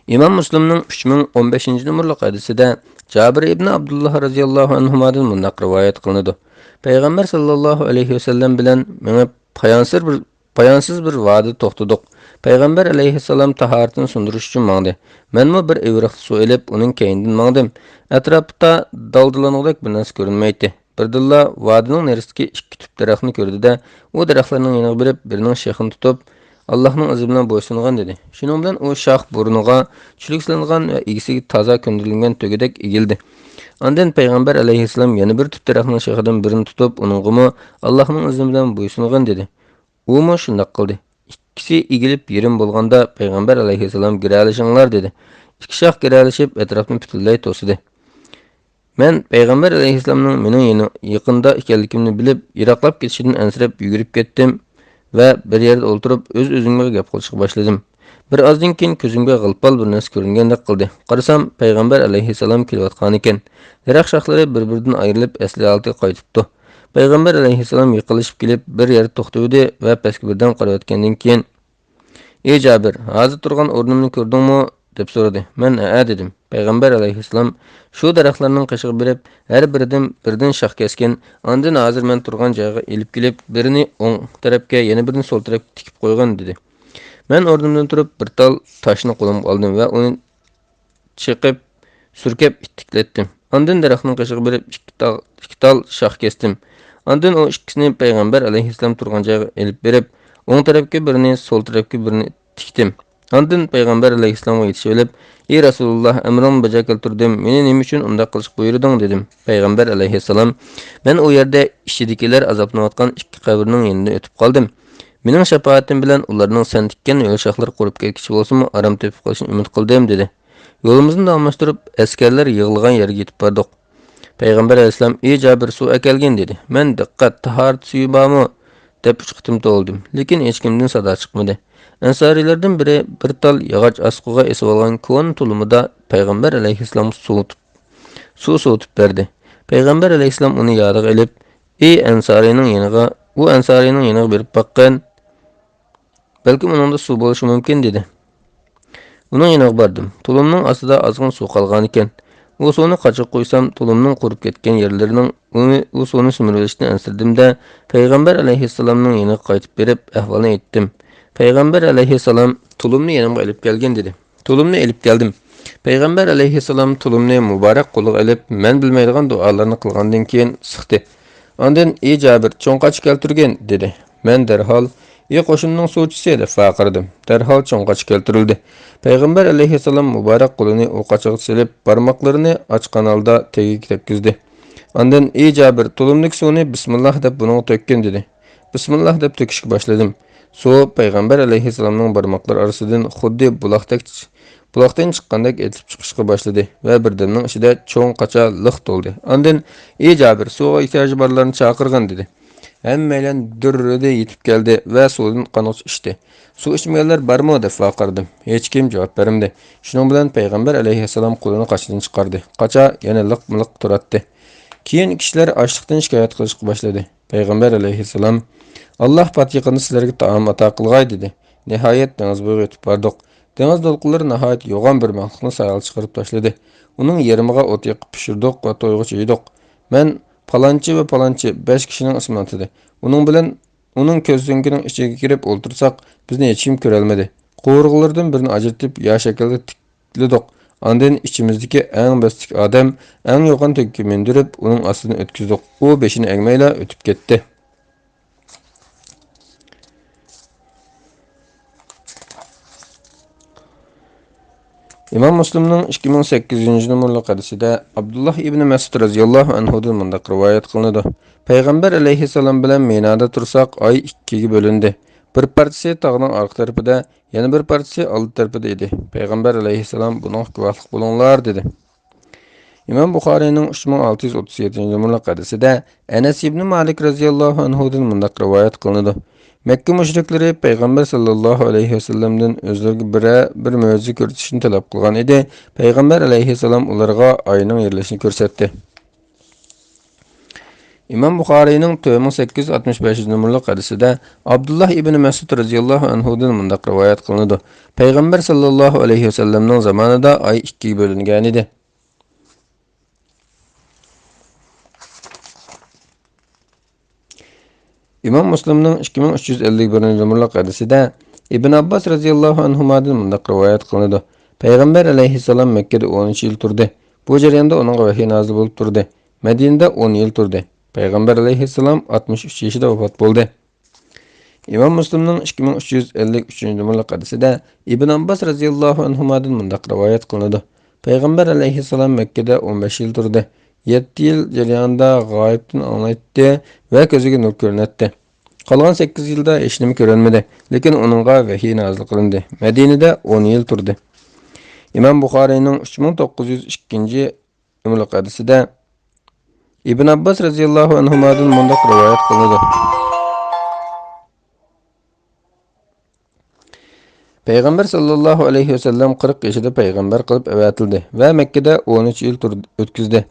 ئىمام مۇسلىمنىڭ ئۈچ مىڭ ئون بەشىنچى نومۇرلۇق ھەدىسىدە جابىر ئىبنى ئابدۇللاھ رەزىياللاھۇ ئەنھۇمادىن مۇنداق رىۋايەت قىلىنىدۇ: پەيغەمبەر ساللاللاھۇ ئەلەيھى ۋەسەللەم بىلەن مېڭىپ پايانسىز بىر، پايانسىز بىر ۋادىدە توختىدۇق. پەيغەمبەر ئەلەيھىسسالام تاھارىتىنى سۇندۇرۇش ئۈچۈن ماڭدى. مەنمۇ بىر ئېۋىرىقتا سۇ ئېلىپ، ئۇنىڭ كەينىدىن ماڭدىم. ئەتراپتا دالدىلانغۇدەك بىر نەرسە كۆرۈنمەيتتى. بىردىنلا ۋادىنىڭ نېرىسىدىكى ئىككى تۈپ دەرەخنى كۆردى-دە، ئۇ دەرەخلەرنىڭ يېنىغا بېرىپ، بىرىنىڭ شېخىنى تۇتۇپ، «ئاللاھنىڭ ئىزنى بىلەن بويسۇنغىن» دېدى. شۇنىڭ بىلەن ئۇ شاخ بۇرنىغا چۈلۈك سېلىنغان ۋە ئىگىسىگە تازا كۆندۈرۈلگەن تۆگىدەك ئېگىلدى. ئاندىن پەيغەمبەر ئەلەيھىسسالام يەنە بىر تۈپ دەرەخنىڭ شېخىدىن بىرىنى تۇتۇپ، ئۇنىڭغىمۇ «ئاللاھنىڭ ئىزنى بىلەن بويسۇنغىن» دېدى. ئۇمۇ شۇنداق قىلدى. ئىككىسى ئېگىلىپ يېرىم بولغاندا، پەيغەمبەر ئەلەيھىسسالام «گىرەلىشىڭلار» دېدى. ئىككى شاخ گىرەلىشىپ، ئەتراپنى پۈتۈنلەي توسىدى. مەن پەيغەمبەر ئەلەيھىسسالامنىڭ مېنىڭ يېنى-، يېقىندا ئىكەنلىكىمنى بىلىپ، يىراقلاپ كېتىشىدىن ئەنسىرەپ يۈگۈرۈپ كەتتىم ۋە بىر يەردە ئولتۇرۇپ، ئۆز-ئۆزۈمگە گەپ قىلىشقا باشلىدىم. بىر ئازدىن كېيىن كۆزۈمگە غىل-پال بىر نەرسە كۆرۈنگەندەك قىلدى. قارىسام، پەيغەمبەر ئەلەيھىسسالام كېلىۋاتقانىكەن. دەرەخ شاخلىرى بىر-بىرىدىن ئايرىلىپ، ئەسلى ھالىتىگە قايتىپتۇ. پەيغەمبەر ئەلەيھىسسالام يېقىنلىشىپ كېلىپ، بىر يەردە توختىۋىدى ۋە پەسكە بىردەم قاراۋەتكەندىن كېيىن، «ئى جابىر، ھازىر تۇرغان ئورنۇمنى كۆردۈڭمۇ؟» دەپ سورىدى. مەن «ھەئە» دېدىم. پەيغەمبەر ئەلەيھىسسالام شۇ دەرەخلەرنىڭ قېشىغا بېرىپ، ھەر بىرىدىن بىردىن شاخ كەسكىن، ئاندىن ھازىر مەن تۇرغان جايغا ئېلىپ كېلىپ، بىرىنى ئوڭ تەرەپكە، يەنە بىرىنى سول تەرەپكە تىكىپ قويغىن، دېدى. مەن ئورنۇمدىن تۇرۇپ، بىر تال تاشنى قولۇمغا ئالدىم ۋە ئۇنى چېقىپ، سۈركەپ ئىتتىكلەتتىم. ئاندىن دەرەخنىڭ قېشىغا بېرىپ، ئىككى تال، ئىككى تال شاخ كەستىم. ئاندىن ئۇ ئىككىسىنى پەيغەمبەر ئەلەيھىسسالام تۇرغان جايغا ئېلىپ بېرىپ، ئوڭ تەرەپكە بىرنى، سول تەرەپكە بىرنى تىكتىم. ئاندىن پەيغەمبەر ئەلەيھىسسالامغا يېتىشىۋېلىپ، «ئى رەسۇلۇللا، ئەمرىڭنى بەجا كەلتۈردۈم، مېنى نېمە ئۈچۈن ئۇنداق قىلىشقا بۇيرۇدۇڭ؟» دېدىم. پەيغەمبەر ئەلەيھىسسالام، «مەن ئۇ يەردە ئىچىدىكىلەر ئازابلىنىۋاتقان ئىككى قەبرىنىڭ يېنىدىن ئۆتۈپ قالدىم. مېنىڭ شاپائىتىم بىلەن ئۇلارنىڭ سەن تىككەن ھۆل شاخلىرى قۇرۇپ كەتكۈچە بولسىمۇ، ئارام تېپىپ قېلىشىنى ئۈمىد قىلدىم» دېدى. يولىمىزنى داۋاملاشتۇرۇپ، ئەسكەرلەر يىغىلغان يەرگە يېتىپ باردۇق. پەيغەمبەر ئەلەيھىسسالام، «ئى جابىر، سۇ ئەكەلگىن» دېدى. مەن، «دىققەت، تاھارەت سۈيى بارمۇ؟» دەپ ئۈچ قېتىم توۋلىدىم. لېكىن ھېچكىمدىن سادا چىقمىدى. ئەنسارىيلەردىن بىرى بىر تال ياغاچ ئاسقىغا ئېسىۋالغان كونا تۇلۇمىدا پەيغەمبەر ئەلەيھىسسالامغا سۇ سۇ سوۋۇتۇپ بەردى. پەيغەمبەر ئەلەيھىسسالام ئۇنى يادىغا ئېلىپ، «ئى ئەنسارىينىڭ يېنىغا، ئۇ ئەنسارىينىڭ يېنىغا بېرىپ باققىن. بەلكىم ئۇنىڭدا سۇ بولۇشى مۇمكىن» دېدى. ئۇنىڭ يېنىغا باردىم. تۇلۇمنىڭ ئاستىدا ئازغىنە سۇ قالغانىكەن. ئۇ سۇنى قاچىغا قۇيسام، تۇلۇمنىڭ قۇرۇپ كەتكەن يەرلىرىنىڭ ئۇنى، ئۇ سۇنى سۈمۈرۈۋېلىشىدىن ئەنسىرىدىم-دە، پەيغەمبەر ئەلەيھىسسالامنىڭ يېنىغا قايتىپ بېرىپ، ئەھۋالنى ئېيتتىم. پەيغەمبەر ئەلەيھىسسالام، «تۇلۇمنى يېنىمغا ئېلىپ كەلگىن» دېدى. تۇلۇمنى ئېلىپ كەلدىم. پەيغەمبەر ئەلەيھىسسالام تۇلۇمنى مۇبارەك قولىغا ئېلىپ، مەن بىلمەيدىغان دۇئالارنى قىلغاندىن كېيىن سىقتى. ئاندىن، «ئى جابىر، چوڭ قاچا كەلتۈرگىن» دېدى. مەن دەرھال، «ئى قوشۇننىڭ سۇچىسى» دەپ ۋارقىرىدىم. دەرھال چوڭ قاچا كەلتۈرۈلدى. پەيغەمبەر ئەلەيھىسسالام مۇبارەك قولىنى ئۇ قاچىغا سېلىپ، بارماقلىرىنى ئاچقان ھالدا تېگىگە تەگكۈزدى. ئاندىن، «ئى جابىر، تۇلۇمدىكى سۇنى بىسمىللاھ دەپ بۇنىڭغا تۆككىن» دېدى. بىسمىللاھ دەپ تۆكۈشكە باشلىدىم. سۇ پەيغەمبەر ئەلەيھىسسالامنىڭ بارماقلىرى ئارىسىدىن خۇددى بۇلاقتەك، بۇلاقتىن چىققاندەك ئېتىلىپ چىقىشقا باشلىدى ۋە بىردەمنىڭ ئىچىدە چوڭ قاچا لىق تولدى. ئاندىن، «ئى جابىر، سۇغا ئېھتىياجى بارلارنى چاقىرغىن» دېدى. ھەممەيلەن دۈررىدە يېتىپ كەلدى ۋە سۇدىن قانغۇچە ئىچتى. «سۇ ئىچمىگەنلەر بارمۇ؟» دەپ ۋارقىرىدىم. ھېچكىم جاۋاب بەرمىدى. شۇنىڭ بىلەن پەيغەمبەر ئەلەيھىسسالام قولىنى قاچىدىن چىقاردى. قاچا يەنە لىقمۇلىق تۇراتتى. كېيىن كىشىلەر ئاچلىقتىن شىكايەت قىلىشقا باشلىدى. پەيغەمبەر ئەلەيھىسسالام، «ئاللاھ پات يېقىندا سىلەرگە تائام ئاتا قىلغاي» دېدى. نىھايەت، دېڭىز بويىغا يېتىپ باردۇق. دېڭىز دولقۇنلىرى ناھايىتى يوغان بىر مەخلۇقنى ساياھەتكە چىقىرىپ تاشلىدى. ئۇنىڭ يېرىمىغا ئوت يېقىپ پىشۇردۇق ۋە تويغۇچە يېدۇق. مەن پالانچى ۋە پالانچى بەش كىشىنىڭ ئىسمىنى ئاتىدى. ئۇنىڭ بىلەن ئۇنىڭ كۆز سۆڭىكىنىڭ ئىچىگە كىرىپ ئولتۇرساق، بىزنى ھېچكىم كۆرەلمىدى. قوۋۇرغىلىرىدىن بىرنى ئاجرىتىپ، يا شەكىلدە تىكلىدۇق. ئاندىن ئىچىمىزدىكى ئەڭ بەستلىك ئادەم ئەڭ يوغان تۆگىگە مىندۈرۈپ، ئۇنىڭ ئاستىدىن ئۆتكۈزدۇق. ئۇ بېشىنى ئەگمەيلا ئۆتۈپ كەتتى. ئىمام مۇسلىمنىڭ ئىككى مىڭ سەككىزىنچى نومۇرلۇق ھەدىسىدە ئابدۇللا ئىبنى مەسئۇد رەزىياللاھۇ ئەنھۇدىن مۇنداق رىۋايەت قىلىنىدۇ: پەيغەمبەر ئەلەيھىسسالام بىلەن مىنادا تۇرساق، ئاي ئىككىگە بۆلۈندى. بىر پارچىسى تاغنىڭ ئارقا تەرىپىدە، يەنە بىر پارچىسى ئالدى تەرىپىدە ئىدى. پەيغەمبەر ئەلەيھىسسالام، بۇنىڭغا گۇۋاھلىق بولۇڭلار، دېدى. ئىمام بۇخارىينىڭ ئۈچ مىڭ ئالتە يۈز ئوتتۇز يەتتىنچى نومۇرلۇق ھەدىسىدە ئەنەس ئىبنى مالىك رەزىياللاھۇ ئەنھۇدىن مۇنداق رىۋايەت قىلىنىدۇ: مەككە مۇشرىكلىرى پەيغەمبەر ساللاللاھۇ ئەلەيھى ۋەسەللەمدىن ئۆزلىرىگە بىرەر بىر مۆجىزە كۆرسىتىشنى تەلەپ قىلغان ئىدى. پەيغەمبەر ئەلەيھىسسالام ئۇلارغا ئاينىڭ يېرىلىشىنى كۆرسەتتى. ئىمام بۇخارىينىڭ تۆت مىڭ سەككىز يۈز ئاتمىش بەشىنچى نومۇرلۇق ھەدىسىدە ئابدۇللا ئىبنى مەسئۇد رەزىياللاھۇ ئەنھۇدىن مۇنداق رىۋايەت قىلىنىدۇ: پەيغەمبەر ساللاللاھۇ ئەلەيھى ۋەسەللەمنىڭ زامانىدا ئاي ئىككىگە بۆلۈنگەنىدى. ئىمام مۇسلىمنىڭ ئىككى مىڭ ئۈچ يۈز ئەللىك بىرىنچى نومۇرلۇق ھەدىسىدە ئىبن ئابباس رەزىياللاھۇ ئەنھۇمادىن مۇنداق رىۋايەت قىلىنىدۇ: پەيغەمبەر ئەلەيھىسسالام مەككىدە ئون ئۈچ يىل تۇردى. بۇ جەرياندا ئۇنىڭغا ۋەھىي نازىل بولۇپ تۇردى. مەدىنىدە ئون يىل تۇردى. پەيغەمبەر ئەلەيھىسسالام ئاتمىش ئۈچ يېشىدا ۋاپات بولدى. ئىمام مۇسلىمنىڭ ئىككى مىڭ ئۈچ يۈز ئەللىك ئۈچىنچى نومۇرلۇق ھەدىسىدە ئىبن ئابباس رەزىياللاھۇ ئەنھۇمادىن مۇنداق رىۋايەت قىلىنىدۇ: پەيغەمبەر ئەلەيھىسسالام مەككىدە ئون بەش يىل تۇردى. يەتتە يىل جەريانىدا غايىبتىن ئاڭلايتتى ۋە كۆزىگە نۇر كۆرۈنەتتى. قالغان سەككىز يىلدا ھېچنېمە كۆرەلمىدى، لېكىن ئۇنىڭغا ۋەھىي نازىل قىلىندى. مەدىنىدە ئون يىل تۇردى. ئىمام بۇخارىينىڭ ئۈچ مىڭ توققۇز يۈز ئىككىنچى نومۇرلۇق ھەدىسىدە ئىبن ئابباس رەزىياللاھۇ ئەنھۇمادىن مۇنداق رىۋايەت قىلىنىدۇ: پەيغەمبەر ساللاللاھۇ ئەلەيھى ۋەسەللەم قىرىق يېشىدا پەيغەمبەر قىلىپ ئەۋەتىلدى ۋە مەككىدە ئون ئۈچ يىل تۇر-، ئۆتكۈزدى.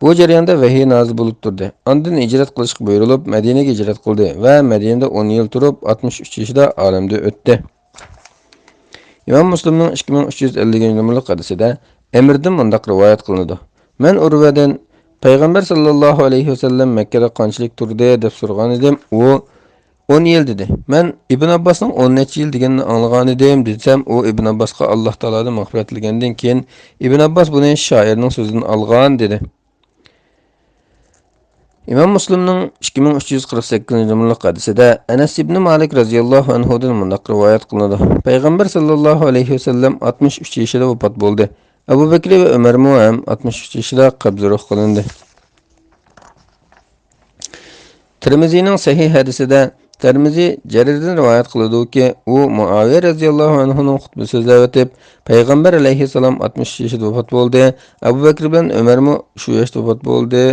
بۇ جەرياندا ۋەھىي نازىل بولۇپ تۇردى. ئاندىن ھىجرەت قىلىشقا بۇيرۇلۇپ، مەدىنىگە ھىجرەت قىلدى ۋە مەدىنىدە ئون يىل تۇرۇپ، ئاتمىش ئۈچ يېشىدا ئالەمدىن ئۆتتى. ئىمام مۇسلىمنىڭ ئىككى مىڭ ئۈچ يۈز ئەللىكىنچى نومۇرلۇق ھەدىسىدە ئەمىردىن مۇنداق رىۋايەت قىلىنىدۇ: مەن ئۇرۋەدىن، پەيغەمبەر ساللاللاھۇ ئەلەيھى ۋەسەللەم مەككىدە قانچىلىك تۇردى دەپ سورىغانىدىم، ئۇ ئون يىل دېدى. مەن ئىبن ئابباسنىڭ ئون نەچچە يىل دېگىنىنى ئاڭلىغانىدىم دېسەم، ئۇ ئىبن ئابباسقا ئاللاھ تائالادىن مەغپىرەت تىلىگەندىن كېيىن، ئىبن ئابباس بۇنى شائىرنىڭ سۆزىدىن ئالغان دېدى. ئىمام مۇسلىمنىڭ ئىككى مىڭ ئۈچ يۈز قىرىق سەككىزىنچى نومۇرلۇق ھەدىسىدە ئەنەس ئىبنى مالىك رەزىياللاھۇ ئەنھۇدىن مۇنداق رىۋايەت قىلىنىدۇ: پەيغەمبەر ساللاللاھۇ ئەلەيھى ۋەسەللەم ئاتمىش ئۈچ يېشىدا ۋاپات بولدى. ئەبۇ بەكرى ۋە ئۆمەرمۇ ھەم ئاتمىش ئۈچ يېشىدا قەبزى روھ قىلىندى. تىرمىزىنىڭ سەھىھ ھەدىسىدە، تىرمىزى جەرىردىن رىۋايەت قىلىدۇكى، ئۇ مۇئاۋىيە رەزىياللاھۇ ئەنھۇنىڭ خۇتبە سۆزلەۋېتىپ، پەيغەمبەر ئەلەيھىسسالام ئاتمىش يېشىدا ۋاپات بولدى، ئەبۇ بەكرى بىلەن ئۆمەرمۇ شۇ ياشتا ۋاپات بولدى،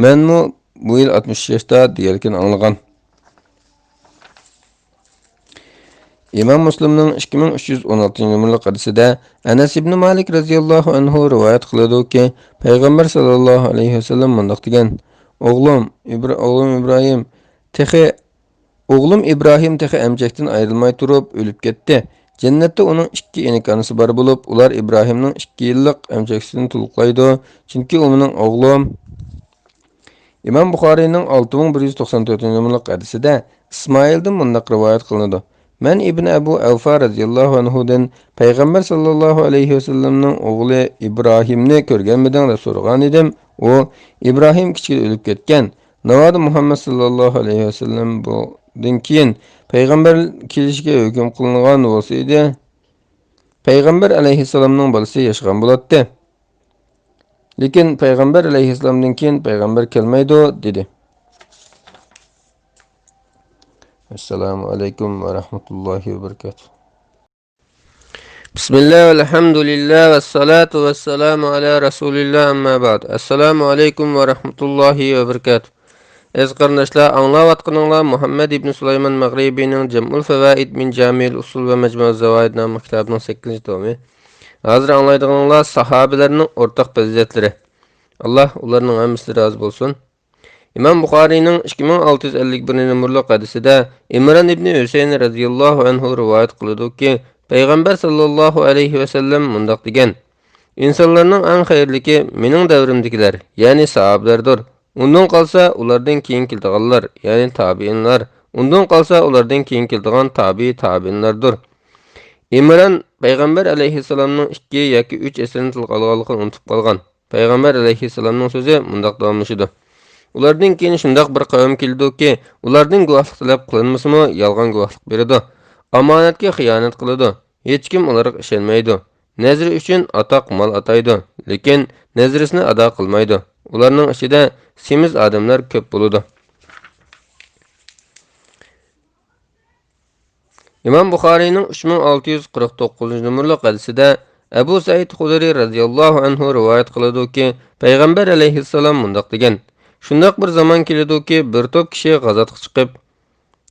مەنمۇ بۇ يىل ئاتمىش ياشتا دېگەنلىكىنى ئاڭلىغان. ئىمام مۇسلىمنىڭ ئىككى مىڭ ئۈچ يۈز ئون ئالتىنچى نومۇرلۇق ھەدىسىدە ئەنەس ئىبنى مالىك رەزىياللاھۇ ئەنھۇ رىۋايەت قىلىدۇكى، پەيغەمبەر ساللاللاھۇ ئەلەيھى ۋەسەللەم مۇنداق دېگەن: «ئوغلۇم، ئىبرا-، ئوغلۇم ئىبراھىم تېخى، ئوغلۇم ئىبراھىم تېخى ئەمچەكتىن ئايرىلماي تۇرۇپ ئۆلۈپ كەتتى. جەننەتتە ئۇنىڭ ئىككى ئىنىكانىسى بار بولۇپ، ئۇلار ئىبراھىمنىڭ ئىككى يىللىق ئەمچەكسىدىن تولۇقلايدۇ، چۈنكى ئۇ مېنىڭ ئوغلۇم.» ئىمام بۇخارىينىڭ ئالتە مىڭ بىر يۈز توقسان تۆتىنچى نومۇرلۇق ھەدىسىدە ئىسمائىلدىن مۇنداق رىۋايەت قىلىنىدۇ: «مەن ئىبن ئەبۇ ئەۋفا رەزىياللاھۇ ئەنھۇدىن پەيغەمبەر ساللاللاھۇ ئەلەيھى ۋەسەللەمنىڭ ئوغلى ئىبراھىمنى كۆرگەنمىدىڭ؟» دەپ سورىغانىدىم. ئۇ: «ئىبراھىم كىچىكىدە ئۆلۈپ كەتكەن. ناۋادا مۇھەممەد ساللاللاھۇ ئەلەيھى ۋەسەللەم بۇدىن كېيىن پەيغەمبەر كېلىشىگە ھۆكۈم قىلىنغان بولسا ئىدى، پەيغەمبەر ئەلەيھىسسالامنىڭ بالىسى ياشىغان بولاتتى. لېكىن پەيغەمبەر ئەلەيھىسسالامدىن كېيىن پەيغەمبەر كەلمەيدۇ» دېدى. ئەسسالامۇ ئەلەيكۇم ۋە رەھمەتۇللاھى ۋە بەرىكاتۇھ. بىسمىللا، ۋەلھەمدۇلىللا، ۋەسسالاتۇ ۋەسسالامۇ ئەلا رەسۇلىللا، ئەمما بەئد. ئەسسالامۇ ئەلەيكۇم ۋە رەھمەتۇللاھى ۋە بەرىكاتۇھ. ئەزىز قېرىنداشلار، ئاڭلاۋاتقىنىڭلار مۇھەممەد ئىبنى سۇلايمان مەغرىبىينىڭ جەمئۇل فەۋائىد مىن جامىئىل ئۇسۇل ۋە مەجمۇئۇز زاۋائىد ناملىق كىتابىنىڭ سەككىزىنچى تومى. ھازىر ئاڭلايدىغىنىڭلار ساھابىلەرنىڭ ئورتاق پەزىلەتلىرى. ئاللا ئۇلارنىڭ ھەممىسىدىن رازى بولسۇن. ئىمام بۇخارىينىڭ ئىككى مىڭ ئالتە يۈز ئەللىك بىرىنچى نومۇرلۇق ھەدىسىدە ئىمران ئىبنى ھۈسەين رەزىياللاھۇ ئەنھۇ رىۋايەت قىلىدۇكى، پەيغەمبەر ساللاللاھۇ ئەلەيھى ۋەسەللەم مۇنداق دېگەن: «ئىنسانلارنىڭ ئەڭ خەيرلىكى مېنىڭ دەۋرىمدىكىلەر، يەنى ساھابىلەردۇر. ئۇندىن قالسا ئۇلاردىن كېيىن كېلىدىغانلار، يەنى تابىئىنلار، ئۇندىن قالسا ئۇلاردىن كېيىن كېلىدىغان تابىئىي تابىئىنلاردۇر. ئىمران پەيغەمبەر ئەلەيھىسسالامنىڭ ئىككى ياكى ئۈچ ئەسىرىنى تىلغا ئالغانلىقىنى ئۇنتۇپ قالغان. پەيغەمبەر ئەلەيھىسسالامنىڭ سۆزى مۇنداق داۋاملىشىدۇ: ئۇلاردىن كېيىن شۇنداق بىر قەۋم كېلىدۇكى، ئۇلاردىن گۇۋاھلىق تەلەپ قىلىنمىسىمۇ، يالغان گۇۋاھلىق بېرىدۇ، ئامانەتكە خىيانەت قىلىدۇ، ھېچكىم ئۇلارغا ئىشەنمەيدۇ. نەزرى ئۈچۈن ئاتاق، مال ئاتايدۇ، لېكىن نەزرىسىنى ئادا قىلمايدۇ. ئۇلارنىڭ ئىچىدە سېمىز ئادەملەر كۆپ بولىدۇ. ئىمام بۇخارىينىڭ ئۈچ مىڭ ئالتە يۈز قىرىق توققۇزىنچى نومۇرلۇق ھەدىسىدە ئەبۇ سەئىد خۇدرى رەزىياللاھۇ ئەنھۇ رىۋايەت قىلىدۇكى، پەيغەمبەر ئەلەيھىسسالام مۇنداق دېگەن: شۇنداق بىر زامان كېلىدۇكى، بىر توپ كىشى غازاتقا چىقىپ،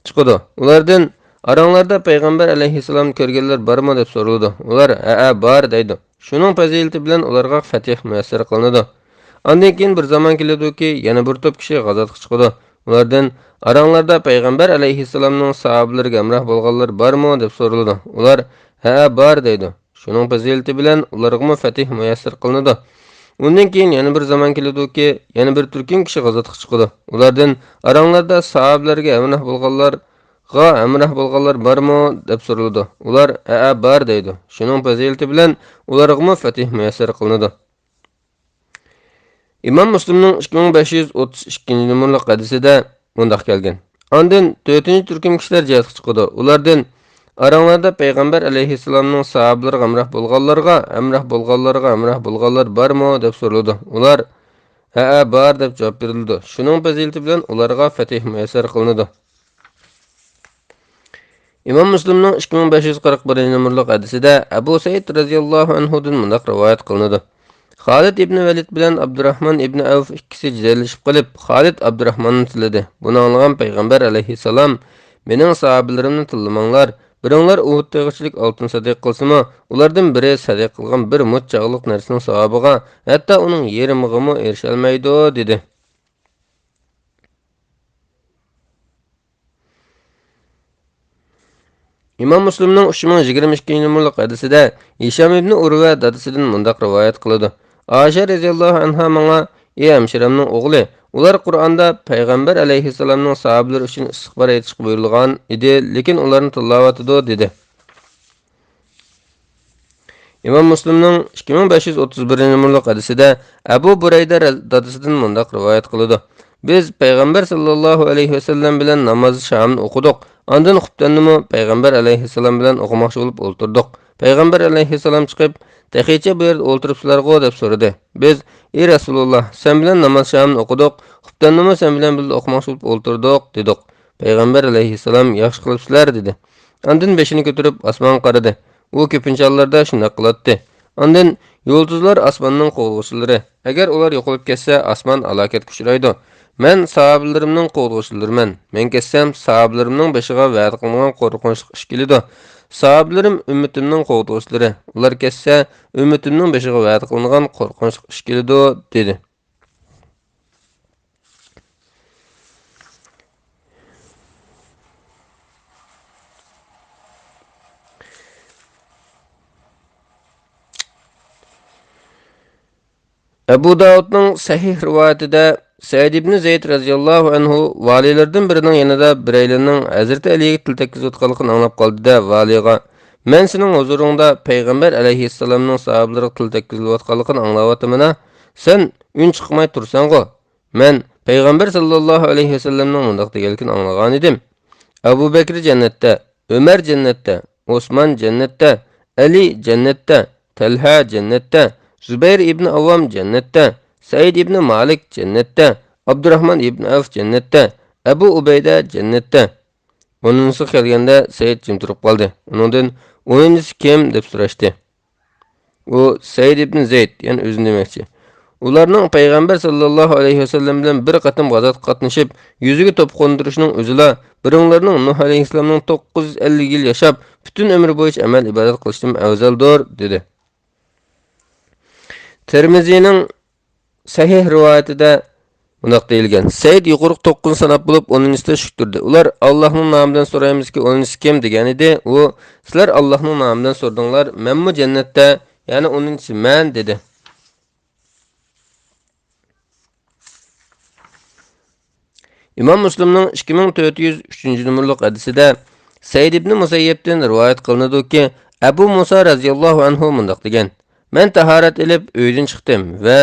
چىقىدۇ. ئۇلاردىن، ئاراڭلاردا پەيغەمبەر ئەلەيھىسسالامنى كۆرگەنلەر بارمۇ؟ دەپ سورىلىدۇ. ئۇلار، ھەئە، بار، دەيدۇ. شۇنىڭ پەزىلىتى بىلەن ئۇلارغا پەتىھ مۇيەسسەر قىلىنىدۇ. ئاندىن كېيىن بىر زامان كېلىدۇكى، يەنە بىر توپ كىشى غازاتقا چىقىدۇ. ئۇلاردىن، ئاراڭلاردا پەيغەمبەر ئەلەيھىسسالامنىڭ ساھابىلىرىگە ھەمراھ بولغانلار بارمۇ؟ دەپ سورىلىدۇ. ئۇلار، ھەئە، بار، دەيدۇ. شۇنىڭ پەزىلىتى بىلەن ئۇلارغىمۇ پەتىھ مۇيەسسەر قىلىنىدۇ. ئۇندىن كېيىن يەنە بىر زامان كېلىدۇكى، يەنە بىر تۈركۈم كىشى غازاتقا چىقىدۇ. ئۇلاردىن، ئاراڭلاردا ساھابىلەرگە ھەمراھ بولغانلارغا ھەمراھ بولغانلار بارمۇ؟ دەپ سورىلىدۇ. ئۇلار، ھەئە، بار، دەيدۇ. شۇنىڭ پەزىلىتى بىلەن ئۇلارغىمۇ پەتىھ مۇيەسسەر قىلىنىدۇ. ئىمام مۇسلىمنىڭ ئىككى مىڭ بەش يۈز ئوتتۇز ئىككىنچى نومۇرلۇق ھەدىسىدە مۇنداق كەلگەن: ئاندىن تۆتىنچى تۈركۈم كىشىلەر جىھادقا چىقىدۇ. ئۇلاردىن، ئاراڭلاردا پەيغەمبەر ئەلەيھىسسالامنىڭ ساھابىلىرىغا ھەمراھ بولغانلارغا ھەمراھ بولغانلارغا ھەمراھ بولغانلار بارمۇ؟ دەپ سورىلىدۇ. ئۇلار، ھەئە، بار، دەپ جاۋاب بېرىلىدۇ. شۇنىڭ پەزىلىتى بىلەن ئۇلارغا پەتىھ مۇيەسسەر قىلىنىدۇ. ئىمام مۇسلىمنىڭ ئىككى مىڭ بەش يۈز قىرىق بىرىنچى نومۇرلۇق ھەدىسىدە ئەبۇ سەئىد رەزىياللاھۇ ئەنھۇدىن مۇنداق رىۋايەت قىلىنىدۇ: خالىد ئىبنى ۋەلىد بىلەن ئابدۇراھمان ئىبنى ئەۋف ئىككىسى جېدەللىشىپ قېلىپ، خالىد ئابدۇراھماننى تىللىدى. بۇنى ئاڭلىغان پەيغەمبەر ئەلەيھىسسالام، مېنىڭ ساھابىلىرىمنى تىللىماڭلار. بىرىڭلار ئۇھۇد تېغىچىلىك ئالتۇن سەدىقە قىلسىمۇ، ئۇلاردىن بىرى سەدىقە قىلغان بىر مۇت چاغلىق نەرسىنىڭ ساۋابىغا، ھەتتا ئۇنىڭ يېرىمىغىمۇ ئېرىشەلمەيدۇ، دېدى. ئىمام مۇسلىمنىڭ ئۈچ مىڭ يىگىرمە ئىككىنچى نومۇرلۇق ھەدىسىدە ھىشام ئىبنى ئۇرۋە دادىسىدىن مۇنداق رىۋايەت قىلىدۇ: ئائىشە رەزىياللاھۇ ئەنھا ماڭا، ئى ھەمشىرەمنىڭ ئوغلى، ئۇلار قۇرئاندا پەيغەمبەر ئەلەيھىسسالامنىڭ ساھابىلىرى ئۈچۈن ئىستىغپار ئېيتىشقا بۇيرۇلغان ئىدى، لېكىن ئۇلارنى تىللاۋاتىدۇ، دېدى. ئىمام مۇسلىمنىڭ ئىككى مىڭ بەش يۈز ئوتتۇز بىرىنچى نومۇرلۇق ھەدىسىدە ئەبۇ بۇرەيدە رەز-، دادىسىدىن مۇنداق رىۋايەت قىلىدۇ: بىز پەيغەمبەر ساللاللاھۇ ئەلەيھى ۋەسەللەم بىلەن ناماز شامىنى ئوقۇدۇق، ئاندىن خۇپتەننىمۇ پەيغەمبەر ئەلەيھىسسالام بىلەن ئوقۇماقچى بولۇپ ئولتۇردۇق. پەيغەمبەر ئەلەيھىسسالام چىقىپ، تېخىچە بۇ يەردە ئولتۇرۇپسىلەرغۇ؟ دەپ سورىدى. بىز، ئى رەسۇلۇللا، سەن بىلەن ناماز شامىنى ئوقۇدۇق، خۇپتەننىمۇ سەن بىلەن بىللە ئوقۇماقچى بولۇپ ئولتۇردۇق، دېدۇق. پەيغەمبەر ئەلەيھىسسالام، ياخشى قىلىپسىلەر، دېدى. ئاندىن بېشىنى كۆتۈرۈپ ئاسمانغا قارىدى. ئۇ كۆپىنچە ھاللاردا شۇنداق قىلاتتى. ئاندىن، يۇلتۇزلار ئاسماننىڭ قوغدىغۇچىلىرى. ئەگەر ئۇلار يوقىلىپ كەتسە، ئاسمان ھالاكەتكە ئۇچرايدۇ. مەن ساھابىلىرىمنىڭ قوغدىغۇچىلىرىمەن. مەن كەتسەم، ساھابىلىرىمنىڭ بېشىغا ۋەدە قىلىنغان قورقۇنچلۇق ئىش كېلىدۇ. ساھابىلىرىم ئۈممىتىمنىڭ قوغدىغۇچىلىرى. ئۇلار كەتسە، ئۈممىتىمنىڭ بېشىغا ۋەدە قىلىنغان قورقۇنچلۇق ئىش كېلىدۇ، دېدى. ئەبۇ داۋۇدنىڭ سەھىھ رىۋايىتىدە سەئىد ئىبنى زەيد رەزىياللاھۇ ئەنھۇ ۋالىيلىرىدىن بىرىنىڭ يېنىدا بىرەيلەننىڭ ھەزرىتى ئەلىگە تىل تەگكۈزۈۋاتقانلىقىنى ئاڭلاپ قالدى-دە، ۋالىيغا، مەن سېنىڭ ھۇزۇرۇڭدا پەيغەمبەر ئەلەيھىسسالامنىڭ ساھابىلىرىغا تىل تەگكۈزۈۋاتقانلىقىنى ئاڭلاۋاتىمەن-ە، سەن ئۈن چىقماي تۇرسەنغۇ؟ مەن پەيغەمبەر ساللاللاھۇ ئەلەيھى ۋەسەللەمنىڭ مۇنداق دېگەنلىكىنى ئاڭلىغانىدىم: ئەبۇ بەكرى جەننەتتە، ئۆمەر جەننەتتە، ئوسمان جەننەتتە، ئەلى جەننەتتە، تەلھە جەننەتتە، زۇبەير ئىبنى ئاۋۋام جەننەتتە، سەئىد ئىبنى مالىك جەننەتتە، ئابدۇراھمان ئىبنى ئەۋف جەننەتتە، ئەبۇ ئۇبەيدە جەننەتتە. ئونىنچىسىغا كەلگەندە سەئىد جىم تۇرۇپ قالدى. ئۇنىڭدىن، ئونىنچىسى كىم؟ دەپ سوراشتى. ئۇ سەئىد ئىبن زەيد، يەنى ئۆزىنى دېمەكچى. ئۇلارنىڭ پەيغەمبەر ساللاللاھۇ ئەلەيھى ۋەسەللەم بىلەن بىر قېتىم غازاتقا قاتنىشىپ، يۈزىگە توپا قوندۇرۇشنىڭ ئۆزىلا بىرىڭلارنىڭ نۇھ ئەلەيھىسسالامنىڭ توققۇز يۈز ئەللىك يىل ياشاپ، پۈتۈن ئۆمرى بويىچە ئەمەل ئىبادەت قىلىشتىن ئەۋزەلدۇر، دېدى. تىرمىزىنىڭ سەھىھ رىۋايىتىدە مۇنداق دېيىلگەن: سەئىد يۇقىرىقى توققۇزنى ساناپ بولۇپ، ئونىنچىسىدا شۈكتۈردى. ئۇلار، ئاللاھنىڭ نامى بىلەن سورايمىزكى، ئونىنچىسى كىم؟ دېگەنىدى. ئۇ، سىلەر ئاللاھنىڭ نامى بىلەن سورىدىڭلار، مەنمۇ جەننەتتە، يەنى ئونىنچىسى مەن، دېدى. ئىمام مۇسلىمنىڭ ئىككى مىڭ تۆت يۈز ئۈچىنچى نومۇرلۇق ھەدىسىدە سەئىد ئىبنى مۇسەييەبتىن رىۋايەت قىلىنىدۇكى، ئەبۇ مۇسا رەزىياللاھۇ ئەنھۇ مۇنداق دېگەن: مەن تاھارەت ئېلىپ ئۆيدىن چىقتىم ۋە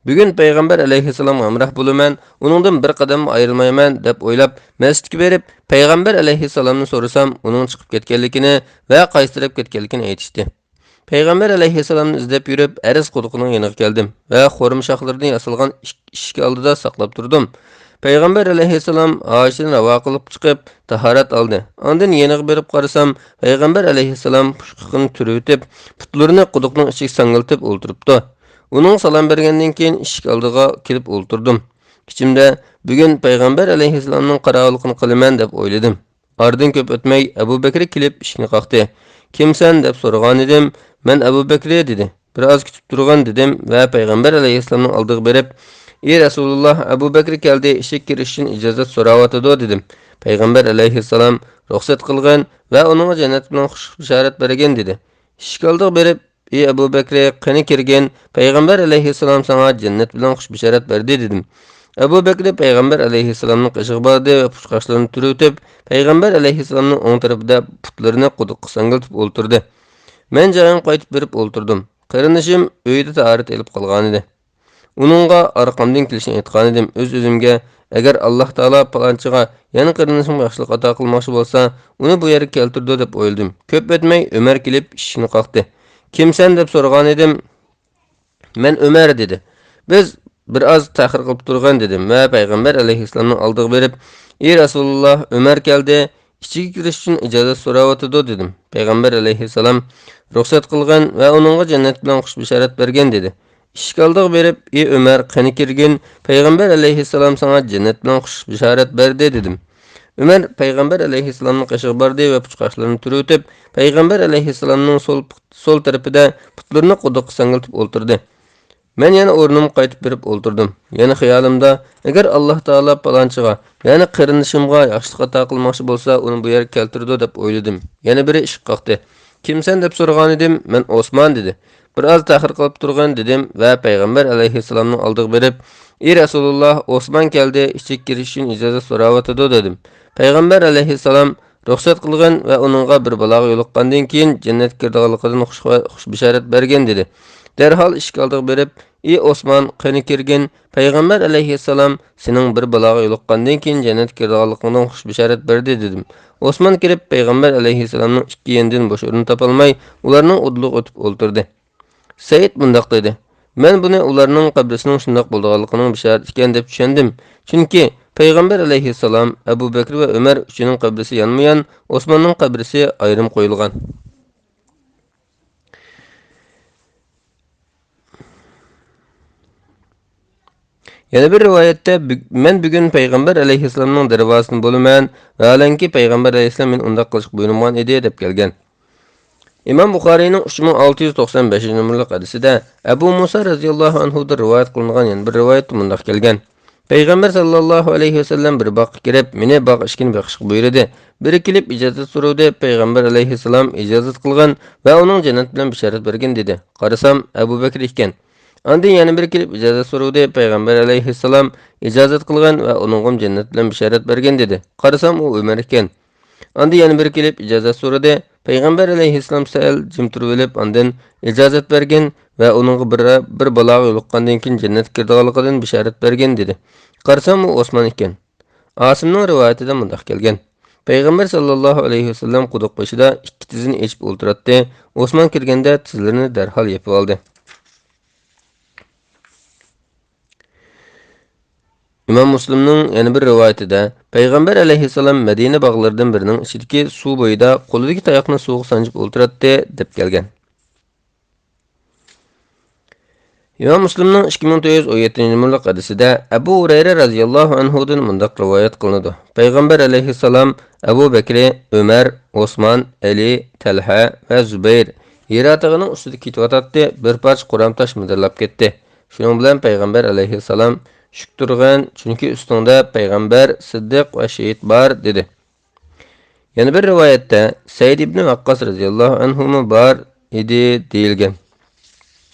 بۈگۈن پەيغەمبەر ئەلەيھىسسالامغا ھەمراھ بولىمەن، ئۇنىڭدىن بىر قەدەممۇ ئايرىلمايمەن دەپ ئويلاپ، مەسچىتكە بېرىپ، پەيغەمبەر ئەلەيھىسسالامنى سورىسام، ئۇنىڭ چىقىپ كەتكەنلىكىنى ۋە قايسى تەرەپكە كەتكەنلىكىنى ئېيتىشتى. پەيغەمبەر ئەلەيھىسسالامنى ئىزدەپ يۈرۈپ، ئەرز قۇدۇقىنىڭ يېنىغا كەلدىم ۋە خورما شاخلىرىدىن ياسالغان ئىش-، ئىشىك ئالدىدا ساقلاپ تۇردۇم. پەيغەمبەر ئەلەيھىسسالام ھاجىتىنى راۋا قىلىپ چىقىپ، تاھارەت ئالدى. ئاندىن يېنىغا بېرىپ قارىسام، پەيغەمبەر ئەلەيھىسسالام پۇشقىقىنى تۈرۈۋېتىپ، پۇتلىرىنى قۇدۇقنىڭ ئىچىگە ساڭگىلىتىپ ئولتۇرۇپتۇ. ئۇنىڭغا سالام بەرگەندىن كېيىن، ئىشىك ئالدىغا كېلىپ ئولتۇردۇم. ئىچىمدە، بۈگۈن پەيغەمبەر ئەلەيھىسسالامنىڭ قاراۋۇللۇقىنى قىلىمەن، دەپ ئويلىدىم. ئارىدىن كۆپ ئۆتمەي، ئەبۇ بەكرى كېلىپ ئىشىكنى قاقتى. «كىمسەن؟» دەپ سورىغانىدىم. «مەن ئەبۇ بەكرى» دېدى. «بىر ئاز كۈتۈپ تۇرغىن» دېدىم ۋە پەيغەمبەر ئەلەيھىسسالامنىڭ ئالدىغا بېرىپ، «ئى رەسۇلۇللاھ، ئەبۇ بەكرى كەلدى، ئىشىككە كىرىش ئۈچۈن ئىجازەت سوراۋاتىدۇ» دېدىم. پەيغەمبەر ئەلەيھىسسالام، «رۇخسەت قىلغىن ۋە ئۇنىڭغا جەننەت بىلەن خۇش بېشارەت بەرگىن» دېدى. ئىشىك ئالدىغا بېرىپ، «ئى ئەبۇ بەكرى، قېنى كىرگىن، پەيغەمبەر ئەلەيھىسسالام ساڭا جەننەت بىلەن خۇش بېشارەت بەردى» دېدىم. ئەبۇ بەكرى پەيغەمبەر ئەلەيھىسسالامنىڭ قېشىغا باردى ۋە پۇت-قاشلىرىنى تۈرۈۋېتىپ، پەيغەمبەر ئەلەيھىسسالامنىڭ ئوڭ تەرىپىدە پۇتلىرىنى قۇدۇققا ساڭگىلىتىپ ئولتۇردى. مەن جايىمغا قايتىپ بېرىپ ئولتۇردۇم. قېرىندىشىم ئۆيىدە تاھارەت ئېلىپ قالغانىدى. ئۇنىڭغا ئارقامدىن كېلىشنى ئېيتقانىدىم. ئۆز-ئۆزۈمگە، «ئەگەر ئاللاھ تائالا پالانچىغا، يەنى قېرىندىشىمغا ياخشىلىق ئاتا قىلماقچى بولسا، ئۇنى بۇ يەرگە كەلتۈرىدۇ» دەپ ئويلىدىم. كۆپ ئۆتمەي ئۆمەر كېلىپ ئىشىكنى قاقتى. «كىمسەن؟» دەپ سورىغانىدىم. «مەن ئۆمەر» دېدى. «بىز بىر ئاز تەخىر قىلىپ تۇرغىن» دېدىم ۋە پەيغەمبەر ئەلەيھىسسالامنىڭ ئالدىغا بېرىپ، «ئى رەسۇلۇللاھ، ئۆمەر كەلدى، ئىچىگە كىرىش ئۈچۈن ئىجازەت سوراۋاتىدۇ» دېدىم. پەيغەمبەر ئەلەيھىسسالام، «رۇخسەت قىلغىن ۋە ئۇنىڭغا جەننەت بىلەن خۇش بېشارەت بەرگىن» دېدى. ئىشىك ئالدىغا بېرىپ، «ئى ئۆمەر، قېنى كىرگىن، پەيغەمبەر ئەلەيھىسسالام ساڭا جەننەت بىلەن خۇش بېشارەت بەردى» دېدىم. ئۆمەر پەيغەمبەر ئەلەيھىسسالامنىڭ قېشىغا باردى ۋە پۇت-قاشلىرىنى تۈرۈۋېتىپ، پەيغەمبەر ئەلەيھىسسالامنىڭ سول، سول تەرىپىدە پۇتلىرىنى قۇدۇققا ساڭگىلىتىپ ئولتۇردى. مەن يەنە ئورنۇمغا قايتىپ بېرىپ ئولتۇردۇم. يەنە خىيالىمدا، «ئەگەر ئاللاھ تائالا پالانچىغا، يەنى قېرىندىشىمغا ياخشىلىق ئاتا قىلماقچى بولسا، ئۇنى بۇ يەرگە كەلتۈرىدۇ» دەپ ئويلىدىم. يەنە بىرى ئىشىك قاقتى. «كىمسەن؟» دەپ سورىغانىدىم. «مەن ئوسمان» دېدى. «بىر ئاز تەخىر قىلىپ تۇرغىن» دېدىم ۋە پەيغەمبەر ئەلەيھىسسالامنىڭ ئالدىغا بېرىپ، «ئى رەسۇلۇللاھ، ئوسمان كەلدى، ئىچىگە كىرىش ئۈچۈن ئىجازەت سوراۋاتىدۇ» دېدىم. پەيغەمبەر ئەلەيھىسسالام، «رۇخسەت قىلغىن ۋە ئۇنىڭغا بىر بالاغا يولۇققاندىن كېيىن جەننەتكە كىرىدىغانلىقىدىن خۇش، خۇش بېشارەت بەرگىن» دېدى. دەرھال ئىشىك ئالدىغا بېرىپ، «ئى ئوسمان، قېنى كىرگىن، پەيغەمبەر ئەلەيھىسسالام سېنىڭ بىر بالاغا يولۇققاندىن كېيىن جەننەتكە كىرىدىغانلىقىڭدىن خۇش بېشارەت بەردى» دېدىم. ئوسمان كىرىپ، پەيغەمبەر ئەلەيھىسسالامنىڭ ئىككى يېنىدىن بوش ئورۇن تاپالماي، ئۇلارنىڭ ئۇدۇلىغا ئۆتۈپ ئولتۇردى. سەئىد مۇنداق دېدى، مەن بۇنى ئۇلارنىڭ قەبرىسىنىڭ شۇنداق بولىدىغانلىقىنىڭ بېشارىتى ئىكەن دەپ چۈشەندىم. چۈنكى پەيغەمبەر ئەلەيھىسسالام، ئەبۇ بەكرى ۋە ئۆمەر ئۈچىنىڭ قەبرىسى يانمۇ يان، ئوسماننىڭ قەبرىسى ئايرىم قويۇلغان. يەنە بىر رىۋايەتتە، بۈ-، مەن بۈگۈن پەيغەمبەر ئەلەيھىسسالامنىڭ دەرۋازىسىدا بولىمەن، ۋەھالەنكى، پەيغەمبەر ئەلەيھىسسالام مېنى ئۇنداق قىلىشقا بۇيرۇمىغان ئىدى، دەپ كەلگەن. ئىمام بۇخارىينىڭ ئۈچ مىڭ ئالتە يۈز توقسان بەشىنچى نومۇرلۇق ھەدىسىدە ئەبۇ مۇسا رەزىياللاھۇ ئەنھۇدىن رىۋايەت قىلىنغان يەنە بىر رىۋايەتتە مۇنداق كەلگەن. پەيغەمبەر ساللاللاھۇ ئەلەيھى ۋەسەللەم بىر باغقا كىرىپ، مېنى باغ ئىشىكىنى بېقىشقا بۇيرۇدى. بىرى كېلىپ ئىجازەت سورىدى، پەيغەمبەر ئەلەيھىسسالام ئىجازەت قىلغىن ۋە ئۇنىڭ جەننەت بىلەن بېشارەت بەرگىن دېدى. قارىسام، ئەبۇ بەكرى ئىكەن. ئاندىن يەنە بىرى كېلىپ ئىجازەت سورىدى، پەيغەمبەر ئەلەيھىسسالام ئىجازەت قىلغىن ۋە ئۇنىڭغىمۇ جەننەت بىلەن بېشارەت بەرگىن دېدى. قارىسام، ئۇ ئۆمەر ئىكەن. ئاندىن يەنە بىرى كېلىپ ئىجازەت سورىدى. پەيغەمبەر ئەلەيھىسسالام سەل جىم تۇرۇۋېلىپ، ئاندىن ئىجازەت بەرگىن ۋە ئۇنىڭغا بىر، بىر بالاغا يولۇققاندىن كېيىن جەننەتكە كىرىدىغانلىقىدىن بېشارەت بەرگىن دېدى. قارىسام، ئۇ ئوسمان ئىكەن. ئاسىمنىڭ رىۋايىتىدە مۇنداق كەلگەن. پەيغەمبەر ساللاللاھۇ ئەلەيھى ۋەسەللەم قۇدۇق بېشىدا ئىككى تىزىنى ئېچىپ ئولتۇراتتى. ئوسمان كىرگەندە تىزلىرىنى دەرھال يېپىۋالدى. ئىمام مۇسلىمنىڭ يەنە بىر رىۋايىتىدە، پەيغەمبەر ئەلەيھىسسالام مەدىنە باغلىرىدىن بىرىنىڭ ئىچىدىكى سۇ بويىدا قولىدىكى تاياقنى سۇغا سانجىپ ئولتۇراتتى، دەپ كەلگەن. ئىمام مۇسلىمنىڭ ئىككى مىڭ تۆت يۈز ئون يەتتىنچى نومۇرلۇق ھەدىسىدە ئەبۇ ھۇرەيرە رەزىياللاھۇ ئەنھۇدىن مۇنداق رىۋايەت قىلىنىدۇ، پەيغەمبەر ئەلەيھىسسالام ئەبۇ بەكرى، ئۆمەر، ئوسمان، ئەلى، تەلھە ۋە زۇبەير ھىرا تېغىنىڭ ئۈستىدە كېتىۋاتاتتى، بىر پارچە قۇرام تاش مىدىرلاپ كەتتى. شۇنىڭ بىلەن پەيغەمبەر ئەلەيھىسسالام، «شۈك تۇرغىن، چۈنكى ئۈستۈڭدە پەيغەمبەر، سىددىق ۋە شېھىت بار» دېدى. يەنە بىر رىۋايەتتە، سەئىد ئىبنى ۋەققاس رەزىياللاھۇ ئەنھۇمۇ بار ئىدى دېيىلگەن.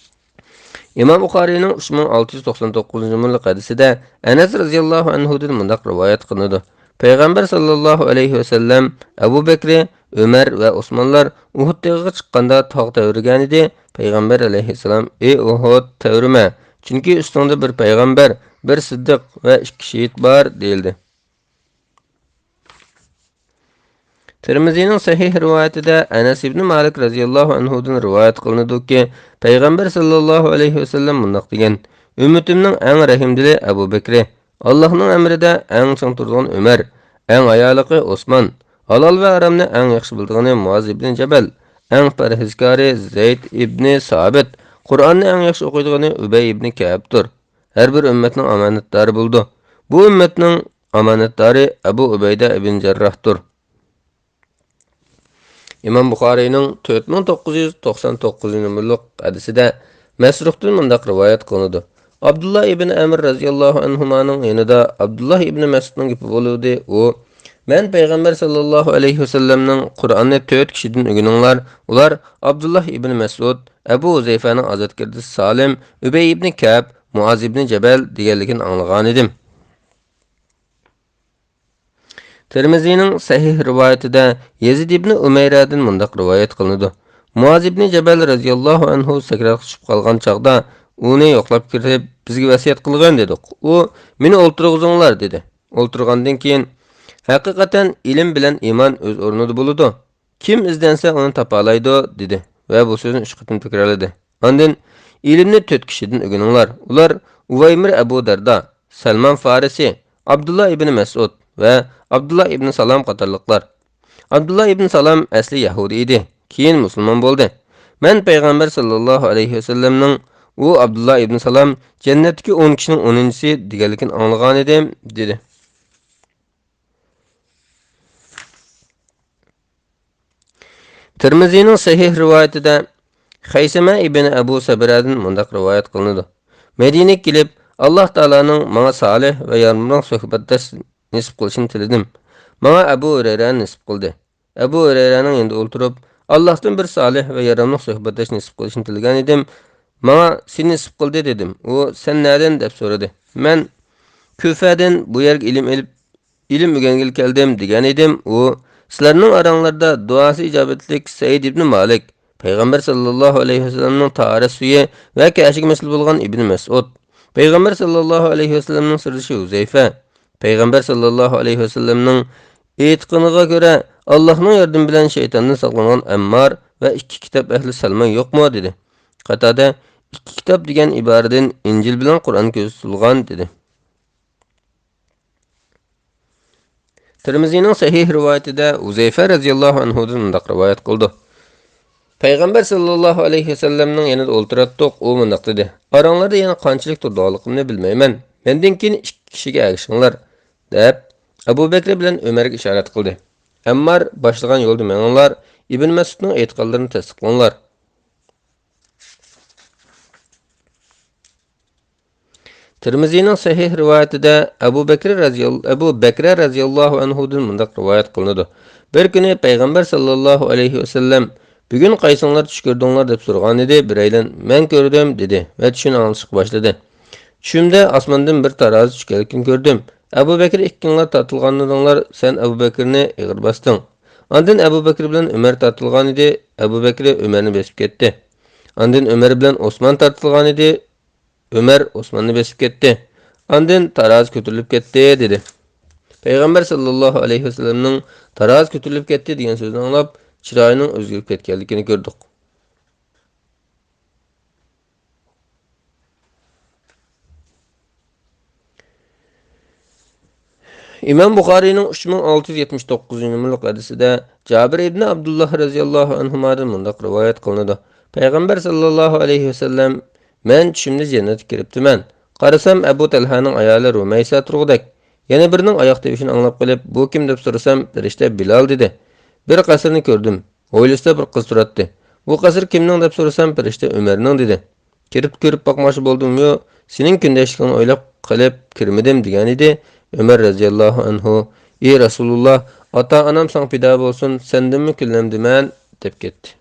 ئىمام بۇخارىينىڭ ئۈچ مىڭ ئالتە يۈز توقسان توققۇزىنچى نومۇرلۇق ھەدىسىدە ئەنەس رەزىياللاھۇ ئەنھۇدىن مۇنداق رىۋايەت قىلىنىدۇ: پەيغەمبەر ساللاللاھۇ ئەلەيھى ۋەسەللەم ئەبۇ بەكرى، ئۆمەر ۋە ئوسمانلار ئۇھۇد تېغىغا چىققاندا تاغ تەۋرىگەنىدى. پەيغەمبەر ئەلەيھىسسالام: «ئى ئۇھۇد، تەۋرىمە، چۈنكى ئۈستۈڭدە بىر پەيغەمبەر، بىر سىددىق ۋە ئىككى شېھىت بار» دېيىلدى. تىرمىزىنىڭ سەھىھ رىۋايىتىدە ئەنەس ئىبنى مالىك رەزىياللاھۇ ئەنھۇدىن رىۋايەت قىلىنىدۇكى، پەيغەمبەر ساللاللاھۇ ئەلەيھى ۋەسەللەم مۇنداق دېگەن: «ئۈممىتىمنىڭ ئەڭ رەھىمدىلى ئەبۇ بەكرى، ئاللاھنىڭ ئەمرىدە ئەڭ چىڭ تۇرىدىغىنى ئۆمەر، ئەڭ ھايالىقى ئوسمان، ھالال ۋە ھارامنى ئەڭ ياخشى بىلىدىغىنى مۇئاز ئىبنى جەبەل، ئەڭ پەرھىزكارى زەيد ئىبنى سابىت، قۇرئاننى ئەڭ ياخشى ئوقۇيدىغىنى ئۈبەي ئىبنى كەئبتۇر. ھەر بىر ئۈممەتنىڭ ئامانەتدارى بولىدۇ. بۇ ئۈممەتنىڭ ئامانەتدارى ئەبۇ ئۇبەيدە ئىبن جەرراھتۇر.» ئىمام بۇخارىينىڭ تۆت مىڭ توققۇز يۈز توقسان توققۇزىنچى نومۇرلۇق ھەدىسىدە مەسرۇقتىن مۇنداق رىۋايەت قىلىنىدۇ: ئابدۇللا ئىبن ئەمر رەزىياللاھۇ ئەنھۇمانىڭ يېنىدا ئابدۇللا ئىبن مەسئۇدنىڭ گېپى بولدى. ئۇ: «مەن پەيغەمبەر ساللاللاھۇ ئەلەيھى ۋەسەللەمنىڭ قۇرئاننى تۆت كىشىدىن ئۆگىنىڭلار، ئۇلار ئابدۇللا ئىبن مەسئۇد، ئەبۇ ھۇزەيفەنىڭ ئازادكىردىسى سالىم، ئۈبەي ئىبن كەئب، مۇئاز ئىبن جەبەل» دېگەنلىكىنى ئاڭلىغانىدىم. تىرمىزىنىڭ سەھىھ رىۋايىتىدە يەزىد ئىبنى ئۇمەيرەدىن مۇنداق رىۋايەت قىلىنىدۇ: مۇئاز ئىبنى جەبەل رەزىياللاھۇ ئەنھۇ سەكراتقا چۈشۈپ قالغان چاغدا ئۇنى يوقلاپ كىرىپ، «بىزگە ۋەسىيەت قىلغىن» دېدۇق. ئۇ: «مېنى ئولتۇرغۇزۇڭلار» دېدى. ئولتۇرغاندىن كېيىن: «ھەقىقەتەن ئىلىم بىلەن ئىمان ئۆز ئورنىدا بولىدۇ. كىم ئىزدەنسە ئۇنى تاپالايدۇ» دېدى ۋە بۇ سۆزنى ئۈچ قېتىم تەكرارلىدى. ئاندىن: «ئىلىمنى تۆت كىشىدىن ئۆگىنىڭلار. ئۇلار ئۇۋەيمىر ئەبۇ دەردا، سەلمان فارىسى، ئابدۇللا ئىبنى مەسئۇد ۋە ئابدۇللا ئىبنى سالام قاتارلىقلار.» ئابدۇللا ئىبنى سالام ئەسلى يەھۇدىي ئىدى، كېيىن مۇسۇلمان بولدى. «مەن پەيغەمبەر ساللاللاھۇ ئەلەيھى ۋەسەللەمنىڭ، ئۇ ئابدۇللا ئىبنى سالام جەننەتتىكى ئون كىشىنىڭ ئونىنچىسى دېگەنلىكىنى ئاڭلىغانىدىم» دېدى. تىرمىزىنىڭ سەھىھ رىۋايىتىدە خەيسەمە ئىبن ئەبۇ سەبرەدىن مۇنداق رىۋايەت قىلىنىدۇ: مەدىنىگە كېلىپ، «ئاللاھ تائالانىڭ ماڭا سالىھ ۋە ياراملىق سۆھبەتداش نېسىپ قىلىشىنى تىلىدىم. ماڭا ئەبۇ ھۇرەيرەنى نېسىپ قىلدى. ئەبۇ ھۇرەيرەنىڭ يېنىدا ئولتۇرۇپ، ئاللاھتىن بىر سالىھ ۋە ياراملىق سۆھبەتداش نېسىپ قىلىشىنى تىلىگەن ئىدىم. ماڭا سېنى نېسىپ قىلدى» دېدىم. ئۇ: «سەن نەدىن؟» دەپ سورىدى. مەن: «كۇفەدىن بۇ يەرگە ئىلىم ئېلىپ، ئىلىم ئۆگەنگىلى كەلدىم» دېگەن ئىدىم. ئۇ: «سىلەرنىڭ ئاراڭلاردا دۇئاسى ئىجابەتلىك سەئىد ئىبنى مالىك، پەيغەمبەر ساللاللاھۇ ئەلەيھى ۋەسەللەمنىڭ تاھارەت سۈيى ۋە كەشىگە مەسئۇل بولغان ئىبنى مەسئۇد، پەيغەمبەر ساللاللاھۇ ئەلەيھى ۋەسەللەمنىڭ سىردىشى ھۇزەيفە، پەيغەمبەر ساللاللاھۇ ئەلەيھى ۋەسەللەمنىڭ ئېيتقىنىغا كۆرە، ئاللاھنىڭ ياردىمى بىلەن شەيتاندىن ساقلانغان ئەممار ۋە ئىككى كىتاب ئەھلى سەلمان يوقمۇ؟» دېدى. قاتادە: «ئىككى كىتاب» دېگەن ئىبارىدىن ئىنجىل بىلەن قۇرئان كۆزىتىلغان، دېدى. تىرمىزىنىڭ سەھىھ رىۋايىتىدە ھۇزەيفە رەزىياللاھۇ ئەنھۇدىن مۇنداق رىۋايەت قىلىدۇ: پەيغەمبەر ساللاللاھۇ ئەلەيھى ۋەسەللەمنىڭ يېنىدا ئولتۇراتتۇق، ئۇ مۇنداق دېدى: «ئاراڭلاردا يەنە قانچىلىك تۇرىدىغانلىقىمنى بىلمەيمەن، مەندىن كېيىن ئىككى كىشىگە ئەگىشىڭلار» دەپ، ئەبۇ بەكرى بىلەن ئۆمەرگە ئىشارەت قىلدى. ئەممار باشلىغان يولدا مېڭىڭلار، ئىبن مەسئۇدنىڭ ئېيتقانلىرىنى تەستىقلاڭلار. تىرمىزىنىڭ سەھىھ رىۋايىتىدە ئەبۇ بەكرى رەزىيال-، ئەبۇ بەكرە رەزىياللاھۇ ئەنھۇدىن مۇنداق رىۋايەت قىلىنىدۇ: بىر كۈنى پەيغەمبەر ساللاللاھۇ ئەلەيھى ۋەسەللەم، «بۈگۈن قايسىڭلار چۈش كۆردۈڭلار؟» دەپ سورىغانىدى. بىرەيلەن، «مەن كۆردۈم» دېدى ۋە چۈشىنى ئاڭلىتىشقا باشلىدى. چۈشۈمدە ئاسماندىن بىر تارازا چۈشكەنلىكىنى كۆردۈم. ئەبۇ بەكرى، «ئىككىڭلار تارتىلغانىدىڭلار، سەن ئەبۇ بەكرىنى ئېغىر باستىڭ.» ئاندىن ئەبۇ بەكرى بىلەن ئۆمەر تارتىلغانىدى، ئەبۇ بەكرى ئۆمەرنى بېسىپ كەتتى. ئاندىن ئۆمەر بىلەن ئوسمان تارتىلغانىدى، ئۆمەر ئوسماننى بېسىپ كەتتى. ئاندىن تارازا كۆتۈرۈلۈپ كەتتى، دېدى. پەيغەمبەر ساللاللاھۇ ئەلەيھى ۋەسەللەمنىڭ «تارازا كۆتۈرۈلۈپ كەتتى» دېگەن سۆزىنى ئاڭلاپ، چىرايىنىڭ ئۆزگىرىپ كەتكەنلىكىنى كۆردۇق. ئىمام بۇخارىينىڭ ئۈچ مىڭ ئالتە يۈز يەتمىش توققۇزىنچى نومۇرلۇق ھەدىسىدە جابىر ئىبنى ئابدۇللاھ رەزىياللاھۇ ئەنھۇمادىن مۇنداق رىۋايەت قىلىنىدۇ: پەيغەمبەر ساللاللاھۇ ئەلەيھى ۋەسەللەم، «مەن چۈشۈمدە جەننەتكە كىرىپتىمەن. قارىسام، ئەبۇ تەلھانىڭ ئايالى رۇمەيسە تۇرغۇدەك. يەنە بىرىنىڭ ئاياق تىۋىشىنى ئاڭلاپ قېلىپ، بۇ كىم دەپ سورىسام، پەرىشتە بىلال دېدى. بىر قەسىرنى كۆردۈم. ھويلىسىدا بىر قىز تۇراتتى. بۇ قەسىر كىمنىڭ دەپ سورىسام، پەرىشتە ئۆمەرنىڭ دېدى. كىرىپ كۆرۈپ باقماقچى بولدۇممۇ، سېنىڭ كۈندەشلىكىڭنى ئويلاپ قېلىپ كىرمىدىم» دېگەنىدى. ئۆمەر رەزىياللاھۇ ئەنھۇ، «ئى رەسۇلۇللاھ، ئاتا-ئانام ساڭا پىدا بولسۇن، سەندىنمۇ كۈنلەمدىمەن» دەپ كەتتى.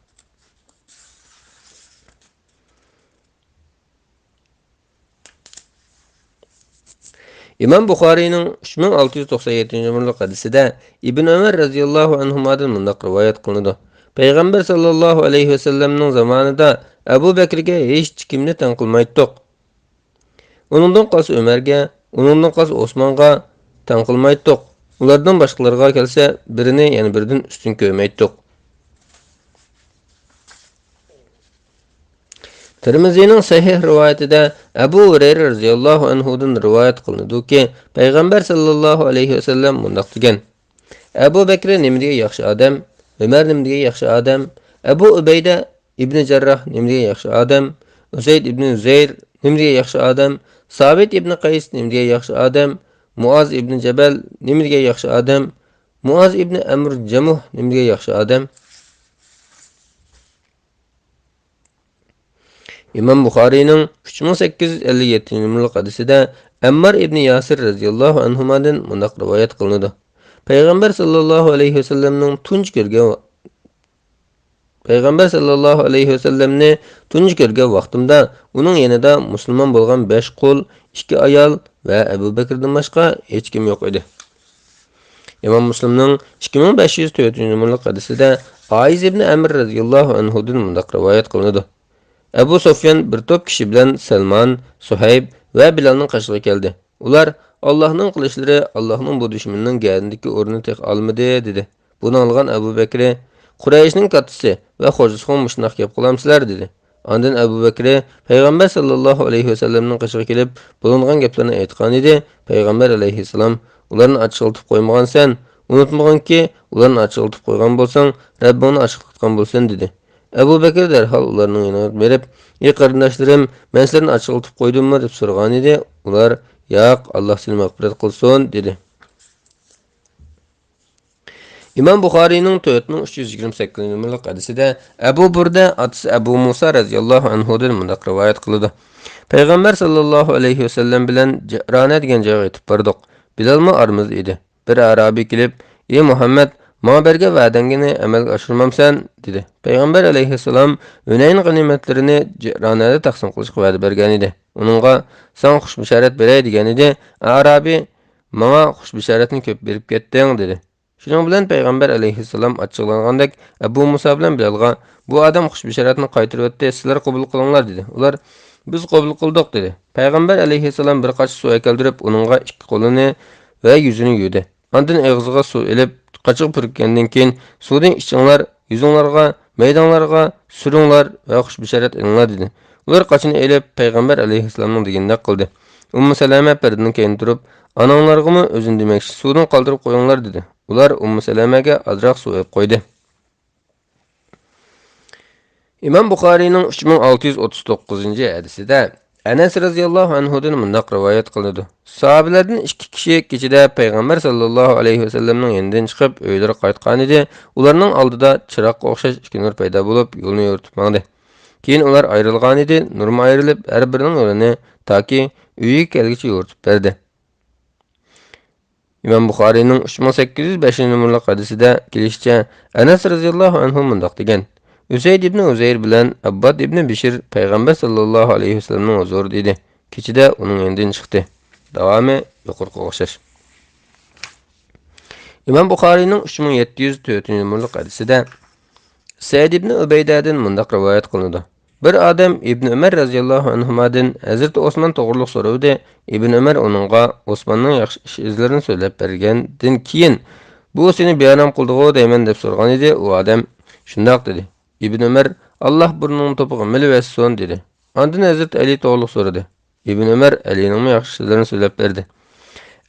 ئىمام بۇخارىينىڭ ئۈچ مىڭ ئالتە يۈز توقسان يەتتىنچى نومۇرلۇق ھەدىسىدە ئىبن ئۆمەر رەزىياللاھۇ ئەنھۇمادىن مۇنداق رىۋايەت قىلىنىدۇ: پەيغەمبەر ساللاللاھۇ ئەلەيھى ۋەسەللەمنىڭ زامانىدا ئەبۇ بەكرىگە ھېچ كىمنى تەڭ قىلمايتتۇق. ئۇنىڭدىن قالسا ئۆمەرگە، ئۇنىڭدىن قالسا ئوسمانغا تەڭ قىلمايتتۇق. ئۇلاردىن باشقىلارغا كەلسە، بىرىنى يەنە بىرىدىن ئۈستۈن كۆرمەيتتۇق. تىرمىزىنىڭ سەھىھ رىۋايىتىدە ئەبۇ ھۇرەيرە رەزىياللاھۇ ئەنھۇدىن رىۋايەت قىلىنىدۇكى، پەيغەمبەر ساللاللاھۇ ئەلەيھى ۋەسەللەم مۇنداق دېگەن: ئەبۇ بەكرى نېمە دېگەن ياخشى ئادەم، ئۆمەر نېمە دېگەن ياخشى ئادەم، ئەبۇ ئۇبەيدە ئىبنى جەرراھ نېمە دېگەن ياخشى ئادەم، ئۇسەيد ئىبنى زەير نېمە دېگەن ياخشى ئادەم، سابىت ئىبنى قەيس نېمە دېگەن ياخشى ئادەم، مۇئاز ئىبنى جەبەل نېمە دېگەن ياخشى ئادەم، مۇئاز ئىبنى ئەمر جەمۇھ نېمە دېگەن ياخشى ئادەم. ئىمام بۇخارىينىڭ ئۈچ مىڭ سەككىز يۈز ئەللىك يەتتىنچى نومۇرلۇق ھەدىسىدە ئەممار ئىبنى ياسىر رەزىياللاھۇ ئەنھۇمادىن مۇنداق رىۋايەت قىلىنىدۇ: پەيغەمبەر ساللاللاھۇ ئەلەيھى ۋەسەللەمنىڭ تۇنجى كۆرگەن، پەيغەمبەر ساللاللاھۇ ئەلەيھى ۋەسەللەمنى تۇنجى كۆرگەن ۋاقتىمدا ئۇنىڭ يېنىدا مۇسۇلمان بولغان بەش قۇل، ئىككى ئايال ۋە ئەبۇ بەكىردىن باشقا ھېچكىم يوق ئىدى. ئىمام مۇسلىمنىڭ ئىككى مىڭ بەش يۈز تۆتىنچى نومۇرلۇق ھەدىسىدە ئائىز ئىبنى ئەمر رەزىياللاھۇ ئەنھۇدىن مۇنداق رىۋايەت قىلىنىدۇ: ئەبۇ سۇفيان بىر توپ كىشى بىلەن سەلمان، سۇھەيب ۋە بىلالنىڭ قېشىغا كەلدى. ئۇلار: «ئاللاھنىڭ قىلىچلىرى ئاللاھنىڭ بۇ دۈشمىنىنىڭ گەدىنىدىكى ئورنىنى تېخى ئالمىدى» دېدى. بۇنى ئاڭلىغان ئەبۇ بەكرى: «قۇرەيشنىڭ كاتتىسى ۋە خوجىسىغا مۇشۇنداق گەپ قىلامسىلەر؟» دېدى. ئاندىن ئەبۇ بەكرى پەيغەمبەر ساللاللاھۇ ئەلەيھى ۋەسەللەمنىڭ قېشىغا كېلىپ، بولۇنغان گەپلەرنى ئېيتقانىدى. پەيغەمبەر ئەلەيھىسسالام: «ئۇلارنى ئاچچىقلىتىپ قويمىغانسەن، ئۇنتۇمىغىنكى، ئۇلارنى ئاچچىقلىتىپ قويغان بولساڭ، رەببىڭنى ئاچچىقلاتقان بولىسەن» دېدى. ئەبۇ بەكرى دەرھال ئۇلارنىڭ يېنىغا بېرىپ: «ئى قېرىنداشلىرىم، مەن سىلەرنى ئاچچىقلىتىپ قويدۇممۇ؟» دەپ سورىغانىدى. ئۇلار: «ياق، ئاللاھ سېنى مەغپىرەت قىلسۇن» دېدى. ئىمام بۇخارىينىڭ تۆت مىڭ ئۈچ يۈز يىگىرمە سەككىزىنچى نومۇرلۇق ھەدىسىدە ئەبۇ بۇردە ئاتىسى ئەبۇ مۇسا رەزىياللاھۇ ئەنھۇدىن مۇنداق رىۋايەت قىلىدۇ: پەيغەمبەر ساللاللاھۇ ئەلەيھى ۋەسەللەم بىلەن جىرانە دېگەن جايغا يېتىپ باردۇق. بىلالمۇ ئارىمىزدا ئىدى. بىر ئەرابىي كېلىپ: «ئى مۇھەممەد، ماڭا بەرگەن ۋەدەڭنى ئەمەلگە ئاشۇرمامسەن؟» دېدى. پەيغەمبەر ئەلەيھىسسالام ھۈنەين غەنىيمەتلىرىنى جىرانەدە تەقسىم قىلىشقا ۋەدە بەرگەنىدى. ئۇنىڭغا: «ساڭا خۇش بېشارەت بېرەي» دېگەنىدى. ئەرابىي: «ماڭا خۇش بېشارەتنى كۆپ بېرىپ كەتتىڭ» دېدى. شۇنىڭ بىلەن پەيغەمبەر ئەلەيھىسسالام ئاچچىقلانغاندەك ئەبۇ مۇسا بىلەن بىلالغا: «بۇ ئادەم خۇش بېشارەتنى قايتۇرۇۋەتتى، سىلەر قوبۇل قىلىڭلار» دېدى. ئۇلار: «بىز قوبۇل قىلدۇق» دېدى. پەيغەمبەر ئەلەيھىسسالام بىر قاچا سۇ ئەكەلدۈرۈپ، ئۇنىڭغا ئىككى قولىنى ۋە يۈزىنى يۇدى. ئاندىن ئېغىزىغا سۇ ئېلىپ، قاچىغا پۈركىگەندىن كېيىن: «سۇدىن ئىچىڭلار، يۈزۈڭلارغا، مەيدەڭلارغا سۈرۈڭلار ۋە خۇش بېشارەت ئېلىڭلار» دېدى. ئۇلار قاچىنى ئېلىپ، پەيغەمبەر ئەلەيھىسسالامنىڭ دېگىنىدەك قىلدى. ئۇممۇ سەلەمە پەردىنىڭ كەينىدە تۇرۇپ: «ئاناڭلارغىمۇ ئۆزۈم دېمەكچى سۇدىن قالدۇرۇپ قويۇڭلار» دېدى. ئۇلار ئۇممۇ سەلەمەگە ئازراق سۇ ئېلىپ قويدى. ئىمام بۇخارىينىڭ ئۈچ مىڭ ئالتە يۈز ئوتتۇز توققۇزىنچى ھەدىسىدە ئەنەس رەزىياللاھۇ ئەنھۇدىن مۇنداق رىۋايەت قىلىنىدۇ: ساھابىلەردىن ئىككى كىشى كېچىدە پەيغەمبەر ساللاللاھۇ ئەلەيھى ۋەسەللەمنىڭ يېنىدىن چىقىپ ئۆيلىرىگە قايتقانىدى. ئۇلارنىڭ ئالدىدا چىراغقا ئوخشاش ئىككى نۇر پەيدا بولۇپ، يولنى يورۇتۇپ ماڭدى. كېيىن ئۇلار ئايرىلغانىدى، نۇرمۇ ئايرىلىپ، ھەر بىرىنىڭ يولىنى تاكى ئۆيىگە كەلگۈچە يورۇتۇپ بەردى. ئىمام بۇخارىينىڭ ئۈچ مىڭ سەككىز يۈز بەشىنچى نومۇرلۇق ھەدىسىدە كېلىشىچە، ئەنەس رەزىياللاھۇ ئەنھۇ مۇنداق دېگەن: ئۈسەيد ئىبنى ئۇزەير بىلەن ئەبباد ئىبنى بىشىر پەيغەمبەر ساللاللاھۇ ئەلەيھى ۋەسەللەمنىڭ ھۇزۇرىدا ئىدى. كېچىدە ئۇنىڭ يېنىدىن چىقتى. داۋامى يۇقىرىقىغا ئوخشاش. ئىمام بۇخارىينىڭ ئۈچ مىڭ يەتتە يۈز تۆتىنچى نومۇرلۇق ھەدىسىدە سەئىد ئىبنى ئۇبەيدەدىن مۇنداق رىۋايەت قىلىنىدۇ: بىر ئادەم ئىبنى ئۆمەر رەزىياللاھۇ ئەنھۇمادىن ھەزرىتى ئوسمان توغرۇلۇق سورىدى. ئىبنى ئۆمەر ئۇنىڭغا ئوسماننىڭ ياخشى ئىش ئىزلىرىنى سۆزلەپ بەرگەندىن كېيىن، بۇ سېنى بىئارام قىلدىغۇ دەيمەن دەپ سورىغانىدى. ئۇ ئادەم شۇنداق دېدى. ئىبنى ئۆمەر، ئاللاھ بۇرنۇڭنى توپىغا مىلىۋەتسۇن دېدى. ئاندىن ھەزرىتى ئەلى توغرۇلۇق سورىدى. ئىبنى ئۆمەر ئەلىنىڭمۇ ياخشى سۆزلىرىنى سۆزلەپ بەردى.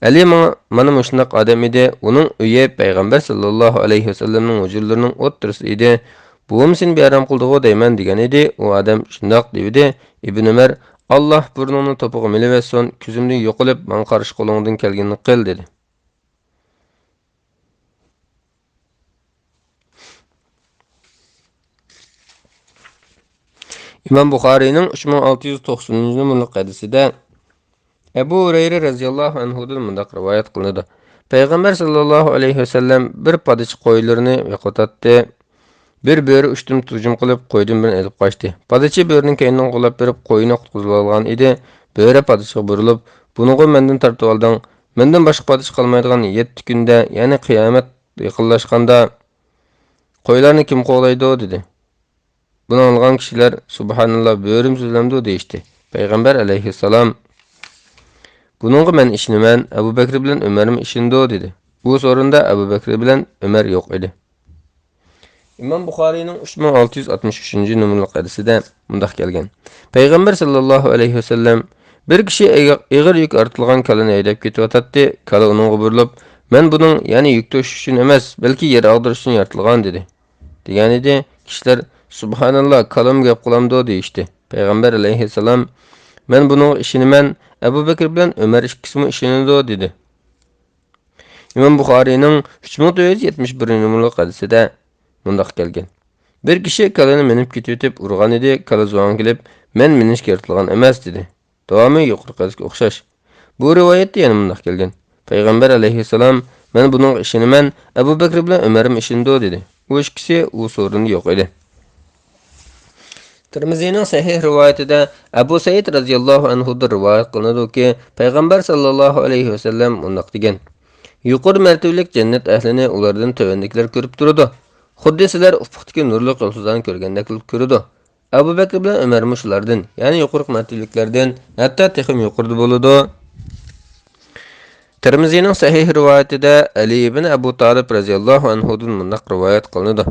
ئەلى ماڭا، مانا مۇشۇنداق ئادەم ئىدى، ئۇنىڭ ئۆيى پەيغەمبەر ساللاللاھۇ ئەلەيھى ۋەسەللەمنىڭ ھۇجرىلىرىنىڭ ئوتتۇرىسىدا ئىدى. بۇمۇ سېنى بىئارام قىلدىغۇ دەيمەن دېگەن ئىدى. ئۇ ئادەم شۇنداق دېۋىدى. ئىبنى ئۆمەر، ئاللاھ بۇرنۇڭنى توپىغا مىلىۋەتسۇن، كۆزۈمدىن يوقىلىپ، ماڭا قارشى قولۇڭدىن كەلگىنىنى قىل دېدى. ئىمام بۇخارىينىڭ ئۈچ مىڭ ئالتە يۈز توقسىنىنچى نومۇرلۇق ھەدىسىدە ئەبۇ ھۇرەيرە رەزىياللاھۇ ئەنھۇدىن مۇنداق رىۋايەت قىلىنىدۇ. پەيغەمبەر ساللاللاھۇ ئەلەيھى ۋەسەللەم بىر پادىچى قويلىرىنى يوقىتاتتى. بىر بۆرە ئۈچتىن تۇجۇم قىلىپ، قويدىن بىرنى ئېلىپ قاچتى. پادىچى بۆرىنىڭ كەينىدىن قوغلاپ بېرىپ، قوينى قۇتقۇزۇۋالغان ئىدى. بۆرە پادىچىغا بۇرۇلۇپ، بۇنىغۇ مەندىن تارتىۋالدىڭ. مەندىن باشقا پادىشاھ قالمايدىغان يەتتە كۈندە، يەنى قىيامەت يېقىنلاشقاندا، قويلارنى كىم قوغلايدۇ؟» دېدى. بۇنى ئاڭلىغان كىشىلەر، «سۇبھاناللا، بۆرىمۇ سۆزلەمدۇ؟» دېيىشتى. پەيغەمبەر ئەلەيھىسسالام، «بۇنىڭغا مەن ئىشىنىمەن، ئەبۇ بەكرى بىلەن ئۆمەرمۇ ئىشىنىدۇ» دېدى. بۇ سورۇندا ئەبۇ بەكرى بىلەن ئۆمەر يوق ئىدى. ئىمام بۇخارىينىڭ ئۈچ مىڭ ئالتە يۈز ئاتمىش ئۈچىنچى نومۇرلۇق ھەدىسىدە مۇنداق كەلگەن: پەيغەمبەر ساللاللاھۇ ئەلەيھى ۋەسەللەم، «بىر كىشى ئېغ-، ئېغىر يۈك ئارتىلغان كالىنى ھەيدەپ كېتىۋاتاتتى. كالا ئۇنىڭغا بۇرۇلۇپ، مەن بۇنىڭ، يەنى يۈك توشۇش ئۈچۈن ئەمەس، بەلكى يەر ئاغدۇرۇش ئۈچۈن يارىتىلغان» دېدى. دېگەنىدى. كىشىلەر، «سۇبھاناللا، كالىمۇ گەپ قىلامدۇ؟» دېيىشتى. پەيغەمبەر ئەلەيھىسسالام، «مەن بۇنىڭغا ئىشىنىمەن، ئەبۇ بەكرى بىلەن ئۆمەر ئىككىسىمۇ ئىشىنىدۇ» دېدى. ئىمام بۇخارىينىڭ ئۈچ مىڭ تۆت يۈز يەتمىش بىرىنچى نومۇرلۇق ھەدىسىدە مۇنداق كەلگەن: «بىر كىشى كالىنى مىنىپ كېتىۋېتىپ ئۇرغان ئىدى، كالا زۇۋانغا كېلىپ، مەن مىنىشكە يارىتىلغان ئەمەس» دېدى. داۋامى يۇقىرىقى ھەدىسكە ئوخشاش. بۇ رىۋايەتتە يەنە مۇنداق كەلگەن: پەيغەمبەر ئەلەيھىسسالام، «مەن بۇنىڭغا ئىشىنىمەن، ئەبۇ بەكرى بىلەن ئۆمەرمۇ ئىشىنىدۇ» دېدى. ئۇ ئىككىسى ئۇ سورۇندا يوق ئىدى. تىرمىزىنىڭ سەھىھ رىۋايىتىدە ئەبۇ سەئىد رەزىياللاھۇ ئەنھۇدىن رىۋايەت قىلىنىدۇكى، پەيغەمبەر ساللاللاھۇ ئەلەيھى ۋەسەللەم مۇنداق دېگەن: «يۇقىرى مەرتىۋىلىك جەننەت ئەھلىنى ئۇلاردىن تۆۋەندىكىلەر كۆرۈپ تۇرىدۇ. خۇددى سىلەر ئۇپۇقتىكى نۇرلۇق يۇلتۇزلارنى كۆرگەندەك كۆرىدۇ.» ئەبۇ بەكرى بىلەن ئۆمەرمۇ شۇلاردىن، يەنى يۇقىرىقى مەرتىۋىلىكلەردىن، ھەتتا تېخىمۇ يۇقىرىدا بولىدۇ. تىرمىزىنىڭ سەھىھ رىۋايىتىدە ئەلى ئىبن ئەبۇ تالىپ رەزىياللاھۇ ئەنھۇدىن مۇنداق رىۋايەت قىلىنىدۇ: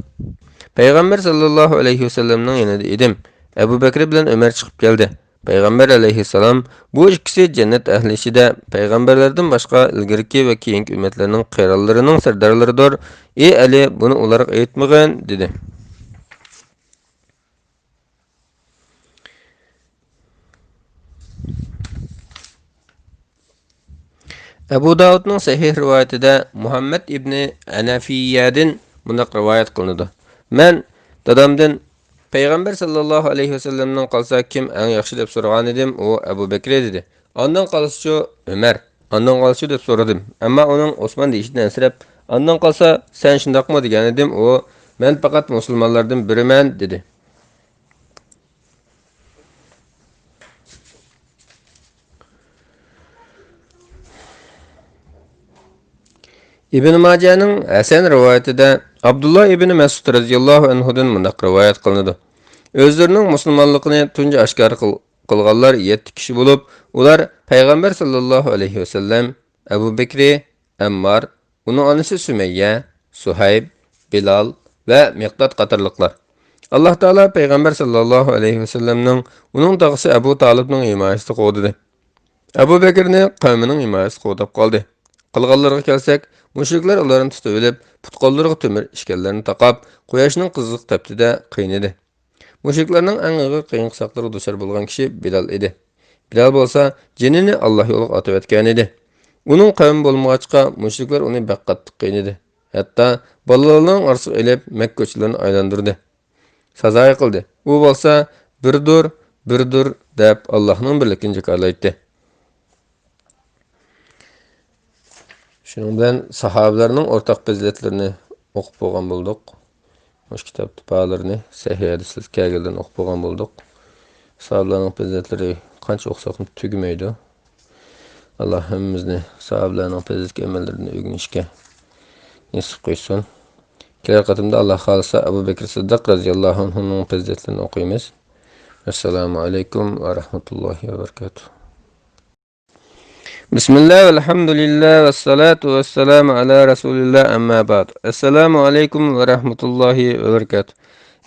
پەيغەمبەر ساللاللاھۇ ئەلەيھى ۋەسەللەمنىڭ يېنىدا ئىدىم. ئەبۇ بەكرى بىلەن ئۆمەر چىقىپ كەلدى. پەيغەمبەر ئەلەيھىسسالام، «بۇ ئىككىسى جەننەت ئەھلى ئىچىدە پەيغەمبەرلەردىن باشقا ئىلگىرىكى ۋە كېيىنكى ئۈممەتلەرنىڭ قىرانلىرىنىڭ سەردارلىرىدۇر. ئى ئەلى، بۇنى ئۇلارغا ئېيتمىغىن» دېدى. ئەبۇ داۋۇدنىڭ سەھىھ رىۋايىتىدە مۇھەممەد ئىبنى ھەنەفىيەدىن مۇنداق رىۋايەت قىلىنىدۇ: مەن دادامدىن، «پەيغەمبەر ساللاللاھۇ ئەلەيھى ۋەسەللەمنىڭ قالسا كىم ئەڭ ياخشى؟» دەپ سورىغانىدىم، ئۇ، «ئەبۇ بەكرى» دېدى. «ئاندىن قالسىچۇ؟» «ئۆمەر.» «ئاندىن قالسىچۇ؟» دەپ سورىدىم. ئەمما ئۇنىڭ ئوسمان دېيىشىدىن ئەنسىرەپ، «ئاندىن قالسا سەن شۇنداقمۇ؟» دېگەنىدىم، ئۇ، «مەن پەقەت مۇسۇلمانلاردىن بىرىمەن» دېدى. ئىبن ماجەنىڭ ھەسەن رىۋايىتىدە ئابدۇللا ئىبن مەسئۇد رەزىياللاھۇ ئەنھۇدىن مۇنداق رىۋايەت قىلىنىدۇ: ئۆزلىرىنىڭ مۇسۇلمانلىقىنى تۇنجى ئاشكارا قىل-، قىلغانلار يەتتە كىشى بولۇپ، ئۇلار پەيغەمبەر ساللاللاھۇ ئەلەيھى ۋەسەللەم، ئەبۇ بەكرى، ئەممار، ئۇنىڭ ئانىسى سۈمەييە، سۇھەيب، بىلال ۋە مىقداد قاتارلىقلار. ئاللاھ تائالا پەيغەمبەر ساللاللاھۇ ئەلەيھى ۋەسەللەمنىڭ ئۇنىڭ تاغىسى ئەبۇ تالىپنىڭ ھىمايىسىدە قوغدىدى. ئەبۇ بەكرىنى قەۋمىنىڭ ھىمايىسى قوغداپ قالدى. قالغانلىرىغا كەلسەك، مۇشرىكلار ئۇلارنى تۇتۇۋېلىپ، پۇت-قوللىرىغا تۆمۈر ئىشكەنلەرنى تاقاپ، قۇياشنىڭ قىزىق تەپتىدە قىينىدى. مۇشرىكلارنىڭ ئەڭ ئېغىر قىيىن-قىستاقلىرىغا دۇچار بولغان كىشى بىلال ئىدى. بىلال بولسا جېنىنى ئاللاھ يولىغا ئاتىۋەتكەنىدى. ئۇنىڭ قەۋمى بولمىغاچقا، مۇشرىكلار ئۇنى بەك قاتتىق قىينىدى. ھەتتا بالىلارنىڭ ئارىسىغا ئېلىپ، مەككە كوچىلىرىنى ئايلاندۇردى. سازايى قىلدى. ئۇ بولسا، «بىردۇر، بىردۇر» دەپ، ئاللاھنىڭ بىرلىكىنى جاكارلايتتى. شۇنىڭ بىلەن ساھابىلەرنىڭ ئورتاق پەزىلەتلىرىنى ئوقۇپ بولغان بولدۇق. مۇشۇ كىتابتا بارلىرىنى سەھىھ ھەدىسلەردە كەلگەنلىرىنى ئوقۇپ بولغان بولدۇق. ساھابىلەرنىڭ پەزىلەتلىرى قانچە ئوقۇساقمۇ تۈگىمەيدۇ. ئاللاھ ھەممىمىزنى ساھابىلەرنىڭ پەزىلەتلىك ئەمەللىرىدىن ئۆگىنىشكە نېسىپ قىلسۇن. كېلەر قېتىمدا، ئاللاھ خالىسا، ئەبۇ بەكرى سىددىق رەزىياللاھۇ ئەنھۇنىڭ پەزىلەتلىرىنى ئوقۇيمىز. ئەسسالامۇ ئەلەيكۇم ۋە رەھمەتۇللاھى ۋە بەرىكاتۇھ. بىسمىللا، ۋەلھەمدۇلىللا، ۋەسسالاتۇ ۋەسسالامۇ ئەلا رەسۇلىللا، ئەمما بەئد. ئەسسالامۇ ئەلەيكۇم ۋە رەھمەتۇللاھى ۋە بەرىكاتۇھ.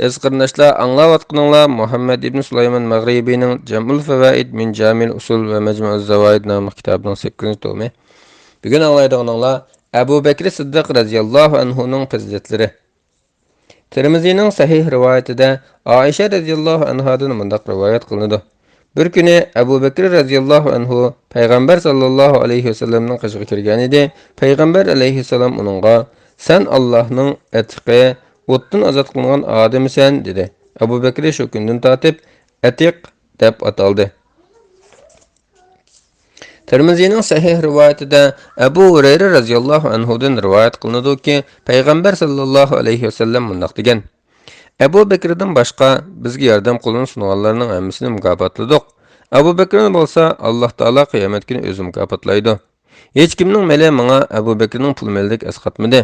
ئەزىز قېرىنداشلار، ئاڭلاۋاتقىنىڭلار مۇھەممەد ئىبن سۇلايمان مەغرىبىنىڭ جەمئۇل فەۋائىد مىن جامىئىل ئۇسۇل ۋە مەجمۇئۇز زاۋائىد ناملىق كىتابىنىڭ سەككىزىنچى تومى. بۈگۈن ئاڭلايدىغىنىڭلار ئەبۇ بەكرى سىددىق رەزىياللاھۇ ئەنھۇنىڭ پەزىلەتلىرى. تىرمىزىنىڭ سەھىھ رىۋايىتىدە ئائىشە رەزىياللاھۇ ئەنھادىن مۇنداق رىۋايەت قىلىنىدۇ: بىر كۈنى ئەبۇ بەكرى رەزىياللاھۇ ئەنھۇ پەيغەمبەر ساللاللاھۇ ئەلەيھى ۋەسەللەمنىڭ قېشىغا كىرگەنىدى. پەيغەمبەر ئەلەيھىسسالام ئۇنىڭغا، «سەن ئاللاھنىڭ ئەتىقى، ئوتتىن ئازاد قىلىنغان ئادىمىسەن» دېدى. ئەبۇ بەكرى شۇ كۈندىن تارتىپ ئەتىق دەپ ئاتالدى. تىرمىزىنىڭ سەھىھ رىۋايىتىدە ئەبۇ ھۇرەيرە رەزىياللاھۇ ئەنھۇدىن رىۋايەت قىلىنىدۇكى، پەيغەمبەر ساللاللاھۇ ئەلەيھى ۋەسەللەم مۇنداق دېگەن: ئەبۇ بەكرىدىن باشقا بىزگە ياردەم قولىنى سۇنغانلارنىڭ ھەممىسىنى مۇكاپاتلىدۇق. ئەبۇ بەكرىنى بولسا ئاللاھ تائالا قىيامەت كۈنى ئۆزى مۇكاپاتلايدۇ. ھېچكىمنىڭ مېلى ماڭا ئەبۇ بەكرىنىڭ پۇل مېلىدەك ئەسقاتمىدى.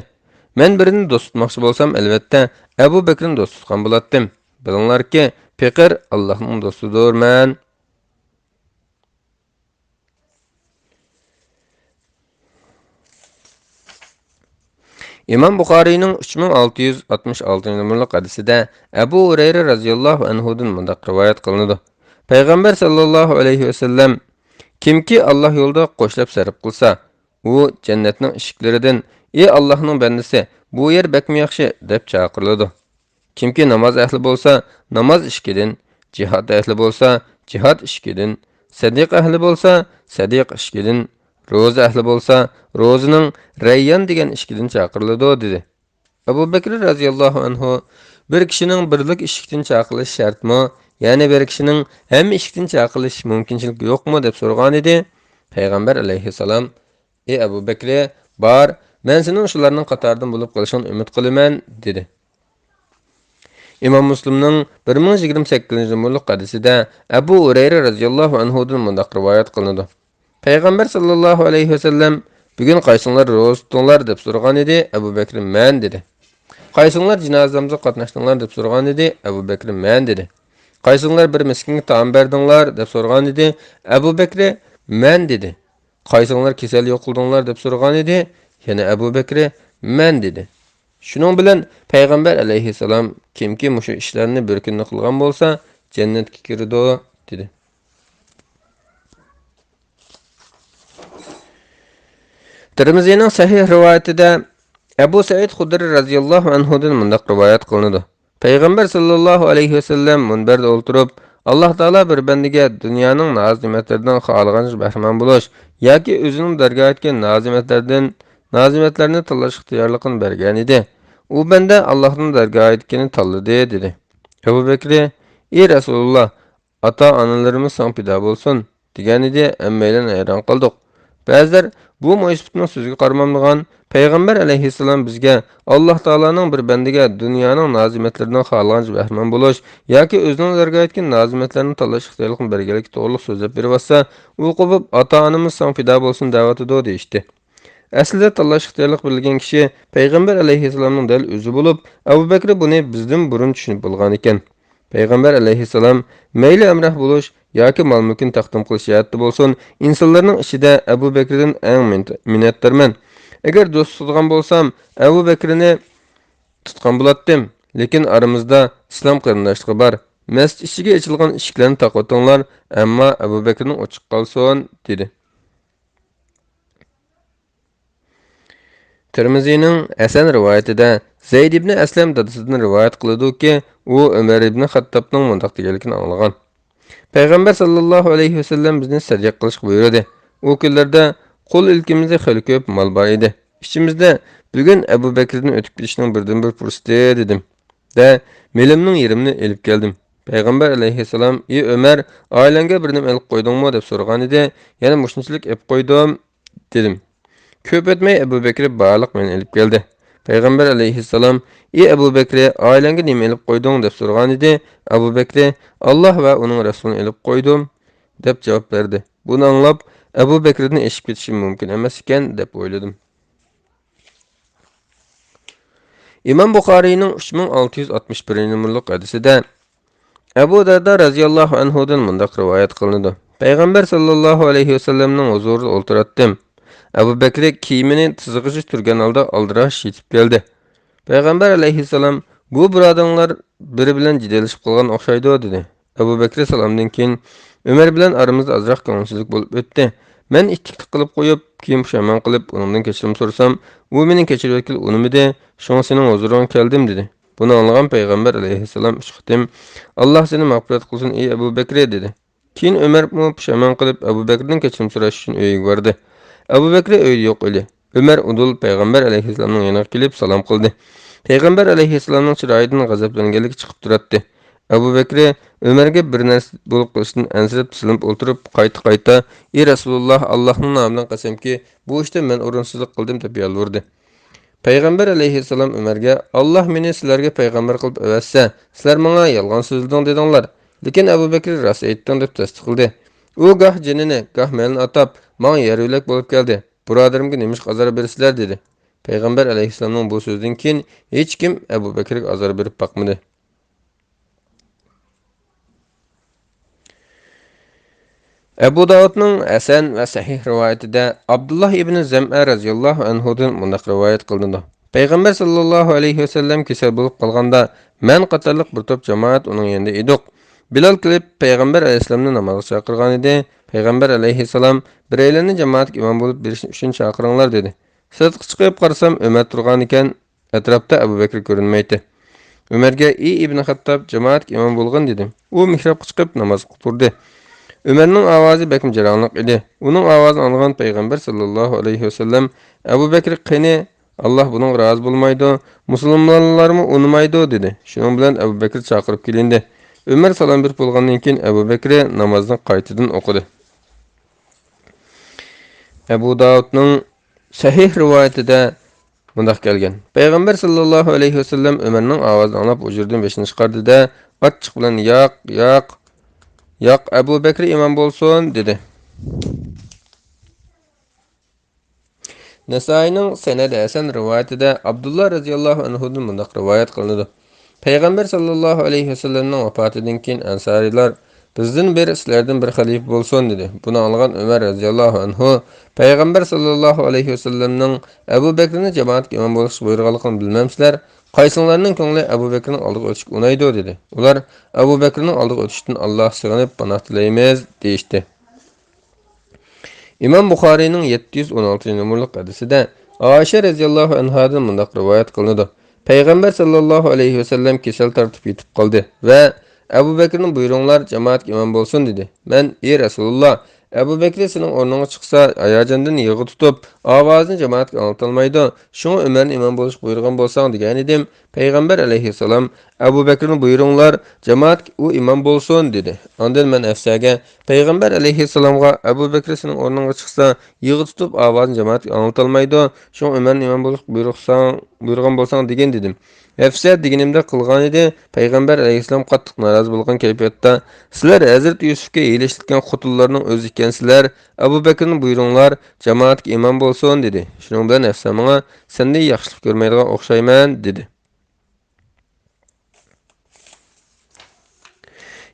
مەن بىرىنى دوست تۇتماقچى بولسام، ئەلۋەتتە، ئەبۇ بەكرىنى دوست تۇتقان بولاتتىم. بىلىڭلاركى، پېقىر ئاللاھنىڭ دوستىدۇر مەن. ئىمام بۇخارىينىڭ ئۈچ مىڭ ئالتە يۈز ئاتمىش ئالتىنچى نومۇرلۇق ھەدىسىدە ئەبۇ ھۇرەيرە رەزىياللاھۇ ئەنھۇدىن مۇنداق رىۋايەت قىلىنىدۇ: پەيغەمبەر ساللاللاھۇ ئەلەيھى ۋەسەللەم، كىمكى ئاللاھ يولىدا قوشلاپ سەرپ قىلسا، ئۇ جەننەتنىڭ ئىشىكلىرىدىن، ئى ئاللاھنىڭ بەندىسى، بۇ يەر بەكمۇ ياخشى، دەپ چاقىرىلىدۇ. كىمكى ناماز ئەھلى بولسا، ناماز ئىشىكىدىن، جىھاد ئەھلى بولسا، جىھاد ئىشىكىدىن، سەدىقە ئەھلى بولسا، سەدىقە ئىشىكىدىن، روزا ئەھلى بولسا، روزىنىڭ رەييان دېگەن ئىشىكىدىن چاقىرىلىدۇ، دېدى. ئەبۇ بەكرى رەزىياللاھۇ ئەنھۇ، بىر كىشىنىڭ بىرلىك ئىشىكتىن چاقىرىلىشى شەرتمۇ؟ يەنى بىر كىشىنىڭ ھەممە ئىشىكتىن چاقىرىلىش مۇمكىنچىلىكى يوقمۇ؟ دەپ سورىغانىدى. پەيغەمبەر ئەلەيھىسسالام، ئى ئەبۇ بەكرى، بار، مەن سېنىڭ شۇلارنىڭ قاتارىدىن بولۇپ قېلىشىڭنى ئۈمىد قىلىمەن، دېدى. ئىمام مۇسلىمنىڭ بىر مىڭ يۈز يىگىرمە سەككىزىنچى نومۇرلۇق ھەدىسىدە ئەبۇ ھۇرەيرە رەزىياللاھۇ ئەنھۇدىن مۇنداق رىۋايەت قىلىنىدۇ: پەيغەمبەر ساللاللاھۇ ئەلەيھى ۋەسەللەم، بۈگۈن قايسىڭلار روزا تۇتتۇڭلار؟ دەپ سورىغانىدى. ئەبۇ بەكرى، مەن، دېدى. قايسىڭلار جىنازىمىزغا قاتناشتىڭلار؟ دەپ سورىغانىدى. ئەبۇ بەكرى، مەن، دېدى. قايسىڭلار بىر مىسكىنگە تائام بەردىڭلار؟ دەپ سورىغانىدى. ئەبۇ بەكرى، مەن، دېدى. قايسىڭلار كېسەل يوقلىدىڭلار؟ دەپ سورىغانىدى. يەنە ئەبۇ بەكرى، مەن، دېدى. شۇنىڭ بىلەن پەيغەمبەر ئەلەيھىسسالام، كىمكى مۇشۇ ئىشلارنى بىر كۈندە قىلغان بولسا، جەننەتكە كىرىدۇ، دېدى. تىرمىزىنىڭ سەھىھ رىۋايىتىدە ئەبۇ سەئىد خۇدرى رەزىياللاھۇ ئەنھۇدىن مۇنداق رىۋايەت قىلىنىدۇ: پەيغەمبەر ساللاللاھۇ ئەلەيھى ۋەسەللەم مۇنبەردە ئولتۇرۇپ، ئاللاھ تائالا بىر بەندىگە دۇنيانىڭ ناز-نېمەتلىرىدىن خالىغانچە بەھرىمەن بولۇش ياكى ئۆزىنىڭ دەرگاھىدىكى ناز-نېمەتلەردىن، ناز-نېمەتلەرنى تاللاش ئىختىيارلىقىنى بەرگەنىدى. ئۇ بەندە ئاللاھنىڭ دەرگاھىدىكىنى تاللىدى، دېدى. ئەبۇ بەكرى، ئى رەسۇلاللاھ، ئاتا-ئانىلىرىمىز ساڭا پىدا بولسۇن، دېگەنىدى. ھەممەيلەن ھەيران قالدۇق. بەزىلەر بۇ مۇھىسپىتنىڭ سۆزىگە قارىمامدىغان، پەيغەمبەر ئەلەيھىسسالام بىزگە ئاللاھ تائالانىڭ بىر بەندىگە دۇنيانىڭ ناز-نېمەتلىرىدىن خالىغانچە بەھرىمەن بولۇش ياكى ئۆزىنىڭ دەرگاھىدىكى ناز-نېمەتلەرنى تاللاش ئىختىيارلىقىنى بەرگەنلىكى توغرۇلۇق سۆزلەپ بېرىۋاتسا، ئۇ قوپۇپ، ئاتا-ئانىمىز ساڭا پىدا بولسۇن دەۋاتىدۇ، دېيىشتى. ئەسلىدە تاللاش ئىختىيارلىق بېرىلگەن كىشى پەيغەمبەر ئەلەيھىسسالامنىڭ دەل ئۆزى بولۇپ، ئەبۇ بەكرى بۇنى بىزدىن بۇرۇن چۈشىنىپ بولغانىكەن. پەيغەمبەر ئەلەيھىسسالام مەيلى ھەمراھ بولۇش ياكى مال-مۈلكىنى تەقدىم قىلىش جەھەتتە بولسۇن، ئىنسانلارنىڭ ئىچىدە ئەبۇ بەكرىدىن ئەڭ مىنت-، مىننەتدارمەن. ئەگەر دوست تۇتىدىغان بولسام، ئەبۇ بەكرىنى تۇتقان بولاتتىم. لېكىن ئارىمىزدا ئىسلام قېرىنداشلىقى بار. مەسچىت ئىچىگە ئېچىلغان ئىشىكلەرنى تاقىۋېتىڭلار، ئەمما ئەبۇ بەكرىنىڭ ئوچۇق قالسۇن، دېدى. تىرمىزىنىڭ ھەسەن رىۋايىتىدە زەيد ئىبنى ئەسلەم دادىسىدىن رىۋايەت قىلىدۇكى، ئۇ ئۆمەر ئىبنى خەتتابنىڭ مۇنداق دېگەنلىكىنى ئاڭلىغان: پەيغەمبەر ساللاللاھۇ ئەلەيھى ۋەسەللەم بىزنى سەدىقە قىلىشقا بۇيرۇدى. ئۇ كۈنلەردە قۇل ئىلكىمىزدە خېلى كۆپ مال بار ئىدى. ئىچىمىزدە، بۈگۈن ئەبۇ بەكرىدىن ئۆتۈپ كېتىشنىڭ بىردىنبىر پۇرسىتى، دېدىم. دە، مېلىمنىڭ يېرىمىنى ئېلىپ كەلدىم. پەيغەمبەر ئەلەيھىسسالام، ئى ئۆمەر، ئائىلەڭگە بىر نېمە ئېلىپ قويدۇڭمۇ؟ دەپ سورىغانىدى. يەنە مۇشۇنچىلىك ئېلىپ قويدۇم، دېدىم. كۆپ ئۆتمەي ئەبۇ بەكرى بارلىق مېلىنى ئېلىپ كەلدى. پەيغەمبەر ئەلەيھىسسالام، ئى ئەبۇ بەكرى، ئائىلەڭگە نېمە ئېلىپ قويدۇڭ؟ دەپ سورىغانىدى. ئەبۇ بەكرى، ئاللاھ ۋە ئۇنىڭ رەسۇلىنى ئېلىپ قويدۇم، دەپ جاۋاب بەردى. بۇنى ئاڭلاپ، ئەبۇ بەكرىدىن ئېشىپ كېتىشىم مۇمكىن ئەمەس ئىكەن، دەپ ئويلىدىم. ئىمام بۇخارىينىڭ ئۈچ مىڭ ئالتە يۈز ئاتمىش بىرىنچى نومۇرلۇق ھەدىسىدە ئەبۇ دەردە رەزىياللاھۇ ئەنھۇدىن مۇنداق رىۋايەت قىلىنىدۇ: پەيغەمبەر ساللاللاھۇ ئەلەيھى ۋەسەللەمنىڭ ھۇزۇرىدا ئولتۇراتتىم. ئەبۇ بەكرى كىيىمىنى تىزغىچە تۈرگەن ھالدا ئالدىراش يېتىپ كەلدى. پەيغەمبەر ئەلەيھىسسالام، بۇ بۇرادىرىڭلار بىرى بىلەن جېدەللىشىپ قالغان ئوخشايدۇ، دېدى. ئەبۇ بەكرى سالامدىن كېيىن ئۆمەر بىلەن ئارىمىزدا ئازراق كۆڭۈلسىزلىك بولۇپ ئۆتتى. مەن ئىتتىكلىك قىلىپ قويۇپ، كېيىن پۇشايمان قىلىپ، ئۇنىڭدىن كەچۈرۈم سورىسام، ئۇ مېنى كەچۈرۈۋەتكىلى ئۇنىمىدى، شۇڭا سېنىڭ ھۇزۇرۇڭغا كەلدىم، دېدى. بۇنى ئاڭلىغان پەيغەمبەر ئەلەيھىسسالام ئۈچ قېتىم، ئاللاھ سېنى مەغپىرەت قىلسۇن، ئى ئەبۇ بەكرى، دېدى. كېيىن ئۆمەرمۇ پۇشايمان قىلىپ، ئەبۇ بەكرىدىن كەچۈرۈم سوراش ئۈچۈن ئۆيىگە باردى. ئەبۇ بەكرى ئۆيدە يوق ئىدى. ئۆمەر ئۇدۇل پەيغەمبەر ئەلەيھىسسالامنىڭ يېنىغا كېلىپ سالام قىلدى. پەيغەمبەر ئەلەيھىسسالامنىڭ چىرايىدىن غەزەپلەنگەنلىكى چىقىپ تۇراتتى. ئەبۇ بەكرى ئۆمەرگە بىر نەرسە بولۇپ قېلىشتىن ئەنسىرەپ تىزلىنىپ ئولتۇرۇپ، قايتا-قايتا، ئى رەسۇلۇللاھ، ئاللاھنىڭ نامى بىلەن قەسەمكى، بۇ ئىشتا مەن ئورۇنسىزلىق قىلدىم، دەپ يالۋۇردى. پەيغەمبەر ئەلەيھىسسالام ئۆمەرگە، ئاللاھ مېنى سىلەرگە پەيغەمبەر قىلىپ ئەۋەتسە، سىلەر ماڭا يالغان سۆزلىدىڭ دېدىڭلار. لېكىن ئەبۇ بەكرى راست ئېيتتىڭ، دەپ تەستىقلىدى. ئۇ گاھ جېنىنى، گاھ مېلىنى ئاتاپ، ماڭا يار-يۆلەك بولۇپ كەلدى. بۇرادىرىمگە نېمىشقا ئازار بېرىسىلەر؟ دېدى. پەيغەمبەر ئەلەيھىسسالامنىڭ بۇ سۆزىدىن كېيىن ھېچكىم ئەبۇ بەكرىگە ئازار بېرىپ باقمىدى. ئەبۇ داۋۇدنىڭ ھەسەن ۋە سەھىھ رىۋايىتىدە ئابدۇللا ئىبنى زەمئە رەزىياللاھۇ ئەنھۇدىن مۇنداق رىۋايەت قىلىنىدۇ. پەيغەمبەر ساللاللاھۇ ئەلەيھى ۋەسەللەم كېسەل بولۇپ قالغاندا، مەن قاتارلىق بىر توپ جامائەت ئۇنىڭ يېنىدا ئىدۇق. بىلال كېلىپ، پەيغەمبەر ئەلەيھىسسالامنى نامازغا چاقىرغانىدى. پەيغەمبەر ئەلەيھىسسالام، بىرەيلەننى جامائەتكە ئىمام بولۇپ بېرىش ئۈچۈن چاقىرىڭلار، دېدى. سىرتقا چىقىپ قارىسام، ئۆمەر تۇرغانىكەن. ئەتراپتا ئەبۇ بەكرى كۆرۈنمەيتتى. ئۆمەرگە، ئى ئىبنى خەتتاب، جامائەتكە ئىمام بولغىن، دېدىم. ئۇ مېھرابقا چىقىپ نامازغا تۇردى. ئۆمەرنىڭ ئاۋازى بەكمۇ جاراڭلىق ئىدى. ئۇنىڭ ئاۋازىنى ئاڭلىغان پەيغەمبەر ساللاللاھۇ ئەلەيھى ۋەسەللەم، ئەبۇ بەكرى قېنى؟ ئاللاھ بۇنىڭغا رازى بولمايدۇ، مۇسۇلمانلارمۇ ئۇنىمايدۇ، دېدى. شۇنىڭ بىلەن ئەبۇ بەكرى چاقىرىپ كېلىندى. ئۆمەر سالام بېرىپ بولغاندىن كېيىن ئەبۇ بەكرى نامازنى قايتىدىن ئوقۇدى. ئەبۇ داۋۇدنىڭ سەھىھ رىۋايىتىدە مۇنداق كەلگەن: پەيغەمبەر ساللاللاھۇ ئەلەيھى ۋەسەللەم ئۆمەرنىڭ ئاۋازىنى ئاڭلاپ ھۇجرىدىن بېشىنى چىقاردى-دە، ئاچچىق بىلەن، ياق، ياق، ياق، ئەبۇ بەكرى ئىمام بولسۇن، دېدى. نەسائىينىڭ سەنەدى ھەسەن رىۋايىتىدە ئابدۇللا رەزىياللاھۇ ئەنھۇدىن مۇنداق رىۋايەت قىلىنىدۇ. پەيغەمبەر ساللاللاھۇ ئەلەيھى ۋەسەللەمنىڭ ۋاپاتىدىن كېيىن ئەنسارىيلار، بىزدىن بىر، سىلەردىن بىر خەلىپە بولسۇن، دېدى. بۇنى ئاڭلىغان ئۆمەر رەزىياللاھۇ ئەنھۇ، پەيغەمبەر ساللاللاھۇ ئەلەيھى ۋەسەللەمنىڭ ئەبۇ بەكرىنى جامائەتكە ئىمام بولۇشقا بۇيرۇغانلىقىنى بىلمەمسىلەر؟ قايسىڭلارنىڭ كۆڭلى ئەبۇ بەكرىنىڭ ئالدىغا ئۆتۈشكە ئۇنايدۇ؟ دېدى. ئۇلار، ئەبۇ بەكرىنىڭ ئالدىغا ئۆتۈشتىن ئاللاھقا سېغىنىپ پاناھ تىلەيمىز، دېيىشتى. ئىمام بۇخارىينىڭ يەتتە يۈز ئون ئالتىنچى نومۇرلۇق ھەدىسىدە ئائىشە رەزىياللاھۇ ئەنھادىن مۇنداق رىۋايەت قىلىنىدۇ: پەيغەمبەر ساللاللاھۇ ئەلەيھى ۋەسەللەم كېسەل تارتىپ يېتىپ قالدى ۋە ئەبۇ بەكرىنى بۇيرۇڭلار، جامائەتكە ئىمام بولسۇن، دېدى. مەن، ئى رەسۇلۇللا، ئەبۇ بەكرى سېنىڭ ئورنۇڭغا چىقسا، ھاياجاندىن يىغا تۇتۇپ، ئاۋازىنى جامائەتكە ئاڭلىتالمايدۇ، شۇڭا ئۆمەرنى ئىمام بولۇشقا بۇيرۇغان بولساڭ، دېگەنىدىم. پەيغەمبەر ئەلەيھىسسالام، ئەبۇ بەكرىنى بۇيرۇڭلار، جامائەتكە ئۇ ئىمام بولسۇن، دېدى. ئاندىن مەن ھەفسەگە، پەيغەمبەر ئەلەيھىسسالامغا ئەبۇ بەكرى سېنىڭ ئورنۇڭغا چىقسا، يىغا تۇتۇپ ئاۋازىنى جامائەتكە ئاڭلىتالمايدۇ، شۇڭا ئۆمەرنى ئىمام بولۇشقا بۇيرۇقساڭ، بۇيرۇغان بولساڭ دېگىن، دېدىم. ھەفسە دېگىنىمدەك قىلغانىدى. پەيغەمبەر ئەلەيھىسسالام قاتتىق نارازى بولغان كەيپىياتتا، سىلەر ھەزرىتى يۈسۈپكە ھىيلە ئىشلەتكەن خوتۇنلارنىڭ ئۆزى ئىكەنسىلەر، ئەبۇ بەكرىنى بۇيرۇڭلار، جامائەتكە ئىمام بولسۇن، دېدى. شۇنىڭ بىلەن ھەفسە ماڭا، سەندىن ياخشىلىق كۆرمەيدىغان ئوخشايمەن، دېدى.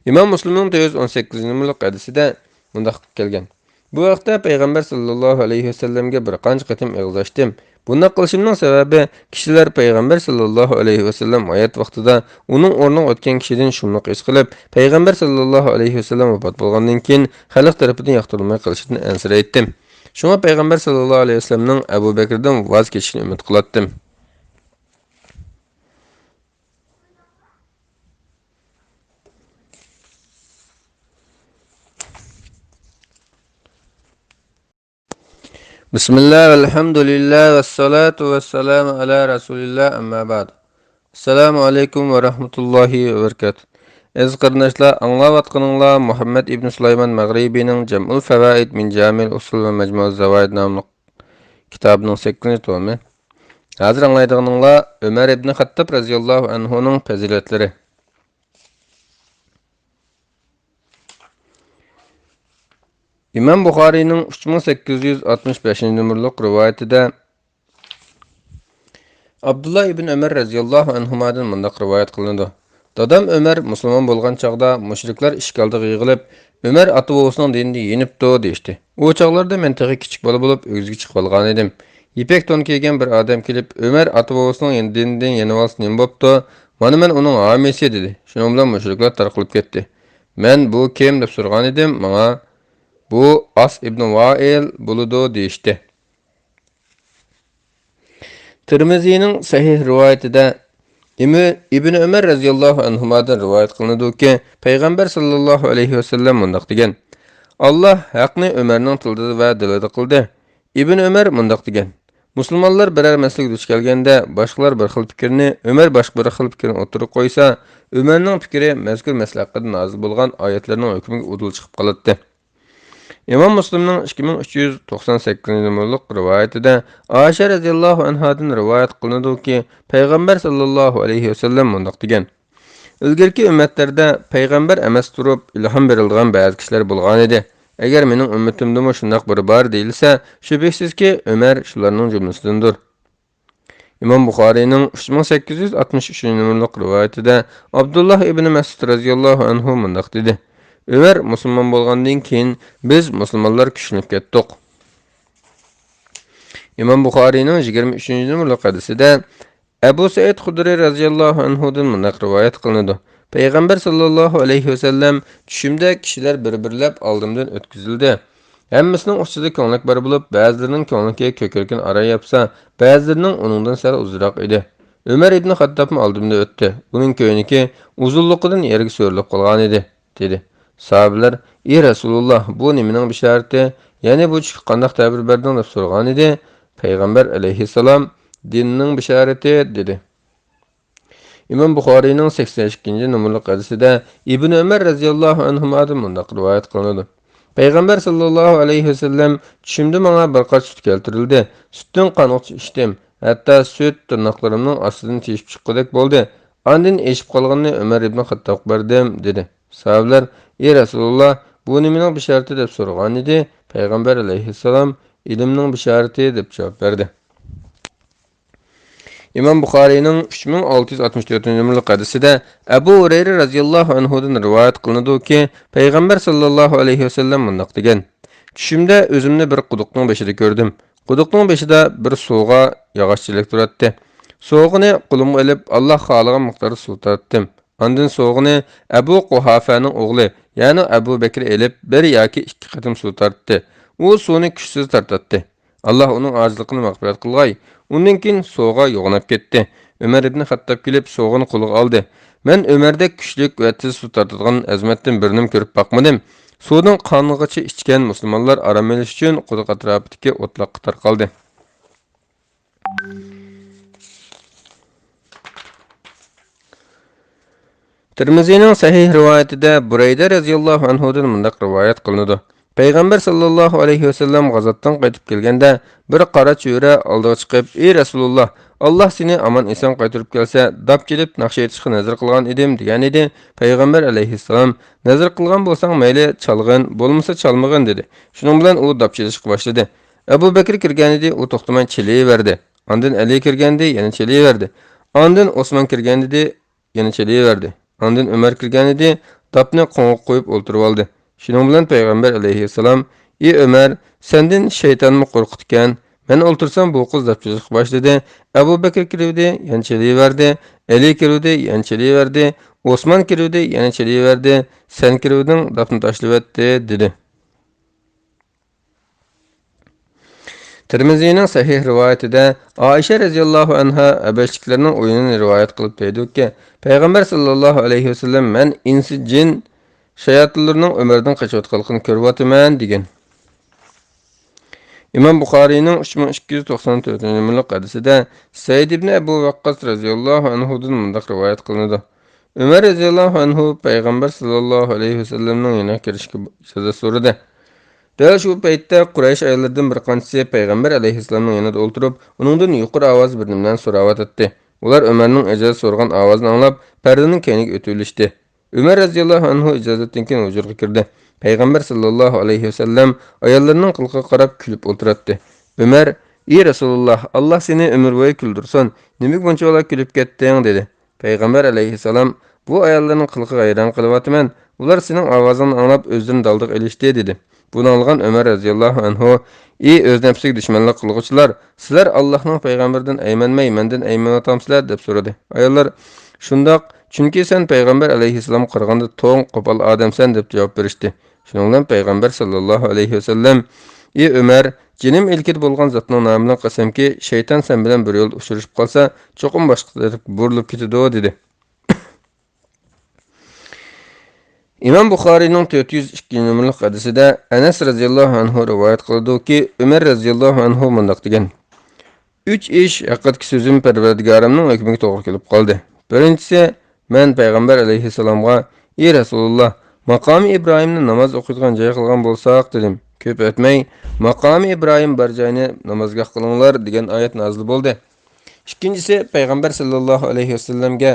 ئىمام مۇسلىمنىڭ تۆت يۈز ئون سەككىزىنچى نومۇرلۇق ھەدىسىدە مۇنداق كەلگەن: بۇ ھەقتە پەيغەمبەر ساللاللاھۇ ئەلەيھى ۋەسەللەمگە بىر قانچە قېتىم ئېغىز ئاچتىم. بۇنداق قىلىشىمنىڭ سەۋەبى، كىشىلەر پەيغەمبەر ساللاللاھۇ ئەلەيھى ۋەسەللەم ھايات ۋاقتىدا ئۇنىڭ ئورنىغا ئۆتكەن كىشىدىن شۇملۇق ھېس قىلىپ، پەيغەمبەر ساللاللاھۇ ئەلەيھى ۋەسەللەم ۋاپات بولغاندىن كېيىن خەلق تەرىپىدىن ياقتۇرۇلماي قېلىشىدىن ئەنسىرەيتتىم. شۇڭا پەيغەمبەر ساللاللاھۇ ئەلەيھى ۋەسەللەمنىڭ ئەبۇ بەكرىدىن ۋاز كېچىشىنى ئۈمىد قىلاتتىم. بسم الله والحمد لله والصلاة والسلام على رسول الله، أما بعد. السلام عليكم ورحمة الله وبركاته. ئەزىز قېرىنداشلار، ئاڭلاۋاتقىنىڭلار مۇھەممەد ئىبن سۇلايمان مەغرىبىنىڭ جەمئۇل فەۋائىد مىن جامىئىل ئۇسۇل ۋە مەجمۇئۇز زاۋائىد ناملىق كىتابىنىڭ سەككىزىنچى تومى. ھازىر ئاڭلايدىغىنىڭلار ئۆمەر ئىبن خەتتاب رەزىياللاھۇ ئەنھۇنىڭ پەزىلەتلىرى. ئىمام بۇخارىينىڭ ئۈچ مىڭ سەككىز يۈز ئاتمىش بەشىنچى نومۇرلۇق رىۋايىتىدە ئابدۇللا ئىبن ئۆمەر رەزىياللاھۇ ئەنھۇمادىن مۇنداق رىۋايەت قىلىنىدۇ: دادام ئۆمەر مۇسۇلمان بولغان چاغدا مۇشرىكلار ئىشىك ئالدىغا يىغىلىپ، ئۆمەر ئاتا-بوۋىسىنىڭ دىنىدا يېنىپتۇ، دېيىشتى. ئۇ چاغلاردا مەن تېخى كىچىك بالا بولۇپ، ئۆگزىگە چىقىۋالغانىدىم. يىپەك تون كىيگەن بىر ئادەم كېلىپ، ئۆمەر ئاتا-بوۋىسىنىڭ يېن-، دىنىدىن يېنىۋالسا نېمە بوپتۇ؟ مانا مەن ئۇنىڭ ھامىيسى، دېدى. شۇنىڭ بىلەن مۇشرىكلار تارقىلىپ كەتتى. مەن، بۇ كىم؟ دەپ سورىغانىدىم، ماڭا، بۇ ئاس ئىبنى ۋائىل بولىدۇ، دېيىشتى. تىرمىزىنىڭ سەھىھ رىۋايىتىدە ئىمى-، ئىبن ئۆمەر رەزىياللاھۇ ئەنھۇمادىن رىۋايەت قىلىنىدۇكى، پەيغەمبەر ساللاللاھۇ ئەلەيھى ۋەسەللەم مۇنداق دېگەن: ئاللاھ ھەقنى ئۆمەرنىڭ تىلىدا ۋە دىلىدا قىلدى. ئىبن ئۆمەر مۇنداق دېگەن: مۇسۇلمانلار بىرەر مەسىلىگە دۇچ كەلگەندە، باشقىلار بىر خىل پىكىرنى، ئۆمەر باشقا بىر خىل پىكىرنى ئوتتۇرىغا قويسا، ئۆمەرنىڭ پىكرى مەزكۇر مەسىلە ھەققىدە نازىل بولغان ئايەتلەرنىڭ ھۆكمىگە ئۇدۇل چىقىپ قالاتتى. ئىمام مۇسلىمنىڭ ئىككى مىڭ ئۈچ يۈز توقسان سەككىزىنچى نومۇرلۇق رىۋايىتىدە ئائىشە رەزىياللاھۇ ئەنھادىن رىۋايەت قىلىنىدۇكى، پەيغەمبەر ساللاللاھۇ ئەلەيھى ۋەسەللەم مۇنداق دېگەن: ئىلگىرىكى ئۈممەتلەردە پەيغەمبەر ئەمەس تۇرۇپ، ئىلھام بېرىلىدىغان بەزى كىشىلەر بولغانىدى. ئەگەر مېنىڭ ئۈممىتىمدىمۇ شۇنداق بىرى بار دېيىلسە، شۈبھىسىزكى، ئۆمەر شۇلارنىڭ جۈملىسىدىندۇر. ئىمام بۇخارىينىڭ ئۈچ مىڭ سەككىز يۈز ئاتمىش ئۈچىنچى نومۇرلۇق رىۋايىتىدە ئابدۇللا ئىبنى مەسئۇد رەزىياللاھۇ ئەنھۇ مۇنداق دېدى: «ئۆمەر مۇسۇلمان بولغاندىن كېيىن، بىز مۇسۇلمانلار كۈچلىنىپ كەتتۇق.» ئىمام بۇخارىينىڭ يىگىرمە ئۈچىنچى نومۇرلۇق ھەدىسىدە ئەبۇ سەئىد خۇدرى رەزىياللاھۇ ئەنھۇدىن مۇنداق رىۋايەت قىلىنىدۇ: پەيغەمبەر ساللاللاھۇ ئەلەيھى ۋەسەللەم، چۈشۈمدە كىشىلەر بىر-بىرلەپ ئالدىمدىن ئۆتكۈزۈلدى. ھەممىسىنىڭ ئۇچىدا كۆڭلەك بار بولۇپ، بەزىلىرىنىڭ كۆڭلىكى كۆكرىكىنى ئاران ياپسا، بەزىلىرىنىڭ ئۇنىڭدىن سەل ئۇزراق ئىدى. ئۆمەر ئىبنى خەتتابمۇ ئالدىمدا ئۆتتى. ئۇنىڭ كۆينىكى ئۇزۇنلۇقىدىن يەرگە سۆرىلىپ قالغانىدى، دېدى. ساھابىلەر: «ئى رەسۇلۇللا، بۇ نېمىنىڭ بېشارىتى؟ يەنى بۇ چۈشكە قانداق تەبىر بەردىڭ؟» دەپ سورىغانىدى. پەيغەمبەر ئەلەيھىسسالام: «دىننىڭ بېشارىتى» دېدى. ئىمام بۇخارىينىڭ سەكسەن ئىككىنچى نومۇرلۇق ھەدىسىدە ئىبن ئۆمەر رەزىياللاھۇ ئەنھۇمادىن مۇنداق رىۋايەت قىلىنىدۇ: پەيغەمبەر ساللاللاھۇ ئەلەيھى ۋەسەللەم: «چۈشۈمدە ماڭا بىر قاچا سۈت كەلتۈرۈلدى. سۈتتىن قانغۇچە ئىچتىم. ھەتتا سۈت تىرناقلىرىمنىڭ ئاستىدىن تېشىپ چىققۇدەك بولدى. ئاندىن ئېشىپ قالغىنىنى ئۆمەر ئىبن خەتتابقا بەردىم» دېدى. ساھابىلەر: «ئى رەسۇلۇللا، بۇ نېمىنىڭ بېشارىتى؟» دەپ سورىغانىدى. پەيغەمبەر ئەلەيھىسسالام: «ئىلىمنىڭ بېشارىتى» دەپ جاۋاب بەردى. ئىمام بۇخارىينىڭ ئۈچ مىڭ ئالتە يۈز ئاتمىش تۆتىنچى نومۇرلۇق ھەدىسىدە ئەبۇ ھۇرەيرە رەزىياللاھۇ ئەنھۇدىن رىۋايەت قىلىنىدۇكى، پەيغەمبەر ساللاللاھۇ ئەلەيھى ۋەسەللەم مۇنداق دېگەن: «چۈشۈمدە ئۆزۈمنى بىر قۇدۇقنىڭ بېشىدا كۆردۈم. قۇدۇقنىڭ بېشىدا بىر سوغا ياغاچ چېلەك تۇراتتى. سوغىنى قولۇمغا ئېلىپ، ئاللا خالىغان مىقداردا سۇ تارتتىم. ئاندىن سوغىنى ئەبۇ قۇھافەنىڭ ئوغلى، يەنى ئەبۇ بەكرى ئېلىپ، بىر ياكى ئىككى قېتىم سۇ تارتتى. ئۇ سۇنى كۈچسىز تارتاتتى. ئاللا ئۇنىڭ ئاجىزلىقىنى مەغپىرەت قىلغاي.» ئۇندىن كېيىن سوغا يوغىناپ كەتتى. ئۆمەر ئىبنى خەتتاب كېلىپ، سوغىنى قولىغا ئالدى. مەن ئۆمەردەك كۈچلۈك ۋە تېز سۇ تارتىدىغان ئەزىمەتتىن بىرىنىمۇ كۆرۈپ باقمىدىم. سۇنىڭ قانغىچە ئىچكەن مۇسۇلمانلار ئارام ئېلىش ئۈچۈن قۇدۇق ئەتراپىدىكى ئوتلاققا تارقالدى. تىرمىزىنىڭ سەھىھ رىۋايىتىدە بۇرەيدە رەزىياللاھۇ ئەنھۇدىن مۇنداق رىۋايەت قىلىنىدۇ: پەيغەمبەر ساللاللاھۇ ئەلەيھى ۋەسەللەم غازاتتىن قايتىپ كەلگەندە، بىر قارا چۆرە ئالدىغا چىقىپ: «ئى رەسۇلۇللا، ئاللا سېنى ئامان-ئېسەن قايتۇرۇپ كەلسە، داپ چېلىپ ناخشا ئېيتىشقا نەزەر قىلغان ئىدىم» دېگەنىدى. پەيغەمبەر ئەلەيھىسسالام: «نەزەر قىلغان بولساڭ مەيلى، چالغىن، بولمىسا چالمىغىن» دېدى. شۇنىڭ بىلەن ئۇ داپ چېلىشقا باشلىدى. ئەبۇ بەكرى كىرگەنىدى، ئۇ توختىماي چېلىۋەردى. ئاندىن ئەلى كىرگەنىدى، يەنە چېلىۋەردى. ئاندىن ئوسمان كىرگەنىدى، يەنە چېلىۋەردى. ئاندىن ئۆمەر كىرگەنىدى، داپنى قوڭغا قويۇپ ئولتۇرۇۋالدى. شۇنىڭ بىلەن پەيغەمبەر ئەلەيھىسسالام: «ئى ئۆمەر، سەندىن شەيتانمۇ قورقىدىكەن. مەن ئولتۇرسام بۇ قىز داپ چېلىشقا باشلىدى. ئەبۇ بەكرى كىرىۋىدى، يەنە چېلىۋەردى. ئەلى كىرىۋىدى، يەنە چېلىۋەردى. ئوسمان كىرىۋىدى، يەنە چېلىۋەردى. سەن كىرىۋىدىڭ، داپنى تاشلىۋەتتى» دېدى. تىرمىزىنىڭ سەھىھ رىۋايىتىدە ئائىشە رەزىياللاھۇ ئەنھا ھەبەشلىكلەرنىڭ ئويۇنىنى رىۋايەت قىلىپ دەيدۇكى، پەيغەمبەر ساللاللاھۇ ئەلەيھى ۋەسەللەم: «مەن ئىنسى جىن شاياتىنلىرىنىڭ ئۆمەردىن قېچىۋاتقانلىقىنى كۆرۈۋاتىمەن» دېگەن. ئىمام بۇخارىينىڭ ئۈچ مىڭ ئىككى يۈز توقسان تۆتىنچى نومۇرلۇق ھەدىسىدە سەئىد ئىبنى ئەبۇ ۋەققاس رەزىياللاھۇ ئەنھۇدىن مۇنداق رىۋايەت قىلىنىدۇ: ئۆمەر رەزىياللاھۇ ئەنھۇ پەيغەمبەر ساللاللاھۇ ئەلەيھى ۋەسەللەمنىڭ يېنىغا كىرىشكە ئىجازەت سورىدى. دەل شۇ پەيتتە قۇرەيش ئاياللىرىدىن بىر قانچىسى پەيغەمبەر ئەلەيھىسسالامنىڭ يېنىدا ئولتۇرۇپ، ئۇنىڭدىن يۇقىرى ئاۋازدا بىر نېمىلەرنى سوراۋاتاتتى. ئۇلار ئۆمەرنىڭ ئىجازەت سورىغان ئاۋازىنى ئاڭلاپ، پەردىنىڭ كەينىگە ئۆتۈۋېلىشتى. ئۆمەر رەزىياللاھۇ ئەنھۇ ئىجازەتتىن كېيىن ھۇجرىغا كىردى. پەيغەمبەر ساللاللاھۇ ئەلەيھى ۋەسەللەم ئاياللىرىنىڭ قىلىقىغا قاراپ كۈلۈپ ئولتۇراتتى. ئۆمەر: «ئى رەسۇلۇللا، ئاللا سېنى ئۆمۈر بويى كۈلدۈرسۇن، نېمىگە بۇنچىۋالا كۈلۈپ كەتتىڭ؟» دېدى. پەيغەمبەر ئەلەيھىسسالام: «بۇ ئاياللارنىڭ قىلىقىغا ھەيران قېلىۋاتىمەن. ئۇلار سېنىڭ ئاۋازىڭنى ئاڭلاپ ئۆزلىرىنى دالدىغا ئېلىشتى» دېدى. بۇنى ئاڭلىغان ئۆمەر رەزىياللاھۇ ئەنھۇ: «ئى ئۆز نەپسىگە دۈشمەنلىك قىلغۇچىلار، سىلەر ئاللاھنىڭ پەيغەمبىرىدىن ئەيمەنمەي مەندىن ئەيمىنىۋاتامسىلەر؟» دەپ سورىدى. ئاياللار: «شۇنداق، چۈنكى سەن پەيغەمبەر ئەلەيھىسسالامغا قارىغاندا توڭ، قوپال ئادەمسەن» دەپ جاۋاب بېرىشتى. شۇنىڭ بىلەن پەيغەمبەر ساللاللاھۇ ئەلەيھى ۋەسەللەم: «ئى ئۆمەر، جېنىم ئىلكىدە بولغان زاتنىڭ نامى بىلەن قەسەمكى، شەيتان سەن بىلەن بىر يولدا ئۇچرىشىپ قالسا، چوقۇم باشقا تەرەپكە بۇرۇلۇپ كېتىدۇ» دېدى. ئىمام بۇخارىينىڭ تۆت يۈز ئىككىنچى نومۇرلۇق ھەدىسىدە ئەنەس رەزىياللاھۇ ئەنھۇ رىۋايەت قىلىدۇكى، ئۆمەر رەزىياللاھۇ ئەنھۇ مۇنداق دېگەن: «ئۈچ ئىش ھەققىدىكى سۆزۈم پەرۋەردىگارىمنىڭ ھۆكمىگە توغرا كېلىپ قالدى. بىرىنچىسى، مەن پەيغەمبەر ئەلەيھىسسالامغا، ئى رەسۇلۇللا، ماقامى ئىبراھىمنى ناماز ئوقۇيدىغان جاي قىلغان بولساق، دېدىم. كۆپ ئۆتمەي، ماقامى ئىبراھىم بار جاينى نامازگاھ قىلىڭلار، دېگەن ئايەت نازىل بولدى. ئىككىنچىسى، پەيغەمبەر ساللاللاھۇ ئەلەيھى ۋەسەللەمگە،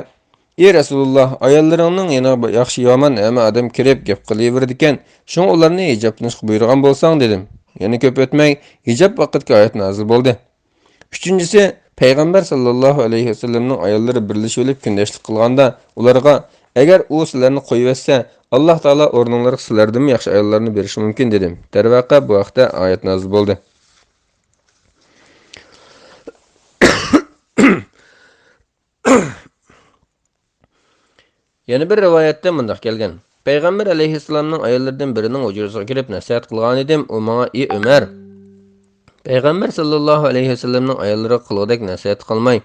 «ئى رەسۇلۇللاھ، ئاياللىرىڭنىڭ يېنىغا ياخشى-يامان ھەممە ئادەم كىرىپ گەپ قىلىۋېرىدىكەن، شۇڭا ئۇلارنى ھىجابلىنىشقا بۇيرۇغان بولساڭ» دېدىم. يەنە كۆپ ئۆتمەي، ھىجاب ھەققىدىكى ئايەت نازىل بولدى. ئۈچىنچىسى، پەيغەمبەر ساللاللاھۇ ئەلەيھى ۋەسەللەمنىڭ ئاياللىرى بىرلىشىۋېلىپ كۈندەشلىك قىلغاندا، ئۇلارغا، «ئەگەر ئۇ سىلەرنى قويۇۋەتسە، ئاللاھ تائالا ئورنۇڭلارغا سىلەردىنمۇ ياخشى ئاياللارنى بېرىشى مۇمكىن» دېدىم. دەرۋەقە، بۇ ھەقتە ئايەت نازىل بولدى. يەنە بىر رىۋايەتتە مۇنداق كەلگەن: پەيغەمبەر ئەلەيھىسسالامنىڭ ئاياللىرىدىن بىرىنىڭ ھۇجرىسىغا كىرىپ نەسىھەت قىلغانىدىم، ئۇ ماڭا، ئى ئۆمەر، پەيغەمبەر ساللاللاھۇ ئەلەيھى ۋەسەللەمنىڭ ئاياللىرىغا قىلغۇدەك نەسىھەت قىلماي،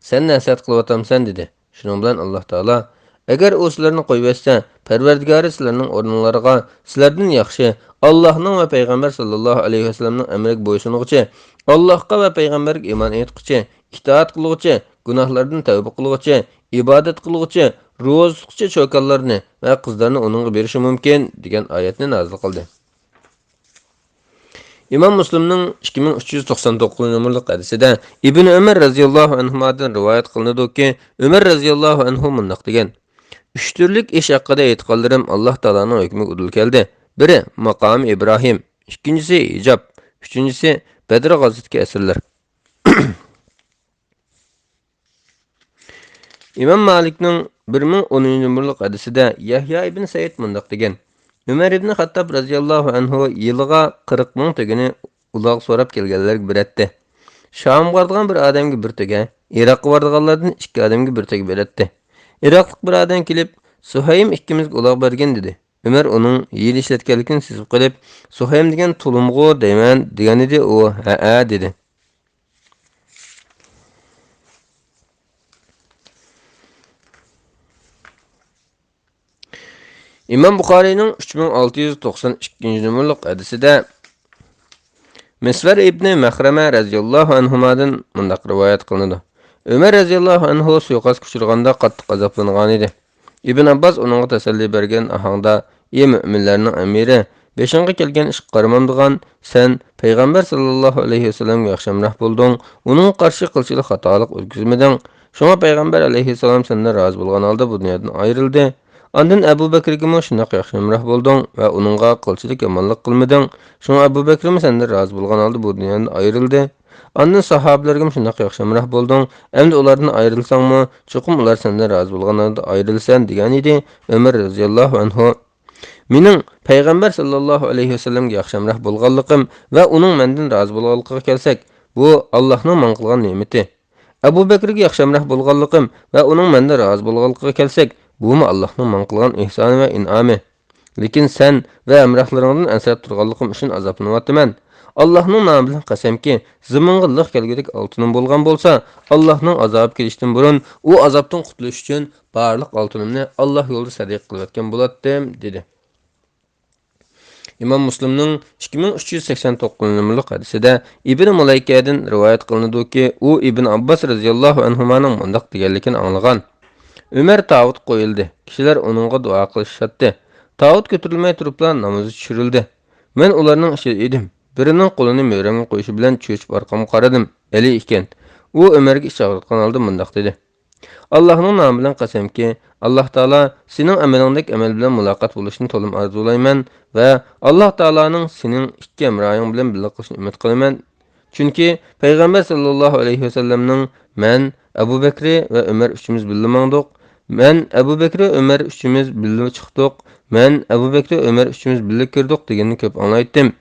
سەن نەسىھەت قىلىۋاتامسەن، دېدى. شۇنىڭ بىلەن ئاللاھ تائالا، ئەگەر ئۇ سىلەرنى قويۇۋەتسە، پەرۋەردىگارى سىلەرنىڭ ئورنۇڭلارغا سىلەردىن ياخشى، ئاللاھنىڭ ۋە پەيغەمبەر ساللاللاھۇ ئەلەيھى ۋەسەللەمنىڭ ئەمرىگە بويسۇنغۇچى، ئاللاھقا ۋە پەيغەمبەرگە ئىمان ئېيتقۇچى، ئىتائەت قىلغۇچى، گۇناھلاردىن تەۋبە قىلغۇچى، ئىبادەت قىلغۇچى، روزا تۇتقۇچى چوكانلارنى ۋە قىزلارنى ئۇنىڭغا بېرىشى مۇمكىن، دېگەن ئايەتنى نازىل قىلدى. ئىمام مۇسلىمنىڭ ئىككى مىڭ ئۈچ يۈز توقسان توققۇزىنچى نومۇرلۇق ھەدىسىدە ئىبن ئۆمەر رەزىياللاھۇ ئەنھۇمادىن رىۋايەت قىلىنىدۇكى، ئۆمەر رەزىياللاھۇ ئەنھۇ مۇنداق دېگەن: «ئۈچ تۈرلۈك ئىش ھەققىدە ئېيتقانلىرىم ئاللاھ تائالانىڭ ھۆكمىگە ئۇدۇل كەلدى. بىرى ماقامى ئىبراھىم، ئىككىنچىسى ھىجاب، ئۈچىنچىسى بەدر غازۋىتىدىكى ئەسىرلەر.» ئىمام مالىكنىڭ بىر مىڭ ئونىنچى نومۇرلۇق ھەدىسىدە يەھيا ئىبن سەئىد مۇنداق دېگەن: ئۆمەر ئىبن خەتتاب رەزىياللاھۇ ئەنھۇ يىلىغا قىرىق مىڭ تۆگىنى ئۇلاغ سوراپ كەلگەنلەرگە بېرەتتى. شامغا بارىدىغان بىر ئادەمگە بىر تۆگە، ئىراققا بارىدىغانلاردىن ئىككى ئادەمگە بىر تۆگە بېرەتتى. ئىراقلىق بىر ئادەم كېلىپ، سۇھەيم ئىككىمىزگە ئۇلاغ بەرگىن، دېدى. ئۆمەر ئۇنىڭ ھىيلە ئىشلەتكەنلىكىنى سېزىپ قېلىپ، سۇھەيم دېگەن تۇلۇمغۇ دەيمەن، دېگەنىدى. ئۇ، ھەئە، دېدى. ئىمام بۇخارىينىڭ ئۈچ مىڭ ئالتە يۈز توقسان ئىككىنچى نومۇرلۇق ھەدىسىدە مىسۋەر ئىبنى مەخرەمە رەزىياللاھۇ ئەنھۇمادىن مۇنداق رىۋايەت قىلىنىدۇ: ئۆمەر رەزىياللاھۇ ئەنھۇ سۇيىقەستكە ئۇچرىغاندا قاتتىق ئازابلانغانىدى. ئىبن ئابباس ئۇنىڭغا تەسەللى بەرگەن ئاھاڭدا، ئى مۆمىنلەرنىڭ ئەمىرى، بېشىڭغا كەلگەن ئىشقا قارىمامدىغان، سەن پەيغەمبەر ساللاللاھۇ ئەلەيھى ۋەسەللەمگە ياخشى ھەمراھ بولدۇڭ، ئۇنىڭغا قارشى قىلچىلىق خاتالىق ئۆتكۈزمىدىڭ. شۇڭا پەيغەمبەر ئەلەيھىسسالام سەندىن رازى بولغان ھالدا بۇ دۇنيادىن ئايرىلدى. ئاندىن ئەبۇ بەكرىگىمۇ شۇنداق ياخشى ھەمراھ بولدۇڭ ۋە ئۇنىڭغا قىلچىلىك يامانلىق قىلمىدىڭ. شۇڭا ئەبۇ بەكرىمۇ سەندىن رازى بولغان ھالدا بۇ دۇنيادىن ئايرىلدى. ئاندىن ساھابىلەرگىمۇ شۇنداق ياخشى ھەمراھ بولدۇڭ. ئەمدى ئۇلاردىن ئايرىلساڭمۇ، چوقۇم ئۇلار سەندىن رازى بولغان ھالدا ئايرىلىسەن، دېگەنىدى ئۆمەر رەزىياللاھۇ ئەنھۇ. مېنىڭ پەيغەمبەر ساللاللاھۇ ئەلەيھى ۋەسەللەمگە ياخشى ھەمراھ بولغانلىقىم ۋە ئۇنىڭ مەندىن رازى بولغانلىقىغا كەلسەك، بۇ ئاللاھنىڭ ماڭا قىلغان نېمىتى. ئەبۇ بەكرىگە ياخشى ھەمراھ بولغانلىقىم ۋە ئۇنىڭ مەندىن رازى بولغانلىقىغا كەلسەك، بۇمۇ ئاللاھنىڭ ماڭا قىلغان ئېھسانى ۋە ئىنئامى. لېكىن سەن ۋە ھەمراھلىرىڭدىن ئەنسىرەپ تۇرغانلىقىم ئۈچۈن ئازابلىنىۋاتىمەن. ئاللاھنىڭ نامى بىلەن قەسەمكى، زېمىنغا لىق كەلگۈدەك ئالتۇنۇم بولغان بولسا، ئاللاھنىڭ ئازابى كېلىشتىن بۇرۇن ئۇ ئازابتىن قۇتۇلۇش ئۈچۈن بارلىق ئالتۇنۇمنى ئاللاھ يولىدا سەدىقە قىلىۋەتكەن بولاتتىم، دېدى. ئىمام مۇسلىمنىڭ ئىككى مىڭ ئۈچ يۈز سەكسەن توققۇزىنچى نومۇرلۇق ھەدىسىدە ئىبنى مۇلەيكەدىن رىۋايەت قىلىنىدۇكى، ئۇ ئىبن ئابباس رەزىياللاھۇ ئەنھۇمانىڭ مۇنداق دېگەنلىكىنى ئاڭلىغان: ئۆمەر تاۋۇت قويۇلدى. كىشىلەر ئۇنىڭغا دۇئا قىلىشىشاتتى. تاۋۇت كۆتۈرۈلمەي تۇرۇپلا نامىزى چۈشۈرۈلدى. مەن ئۇلارنىڭ ئىچىدە ئىدىم. بىرىنىڭ قولىنى مۈرەمگە قويۇشى بىلەن چۆچۈپ ئارقامغا قارىدىم. ئەلى ئىكەن. ئۇ ئۆمەرگە ئىچ ئاغرىتقان ھالدا مۇنداق دېدى: ئاللاھنىڭ نامى بىلەن قەسەمكى، ئاللاھ تائالا سېنىڭ ئەمىلىڭدەك ئەمەل بىلەن مۇلاقات بولۇشنى تولىمۇ ئارزۇلايمەن ۋە ئاللاھ تائالانىڭ سېنىڭ ئىككى ھەمراھىڭ بىلەن بىللە قىلىشىنى ئۈمىد قىلىمەن. چۈنكى پەيغەمبەر ساللاللاھۇ ئەلەيھى ۋەسەللەمنىڭ، مەن، ئەبۇ بەكرى ۋە ئۆمەر ئۈچىمىز بىللە ماڭدۇق. مەن، ئەبۇ بەكرى، ئۆمەر ئۈچىمىز بىللە چىقتۇق. مەن، ئەبۇ بەكرى، ئۆمەر ئۈچىمىز بىللە كىردۇق دېگىنىنى كۆپ ئاڭلايتتىم.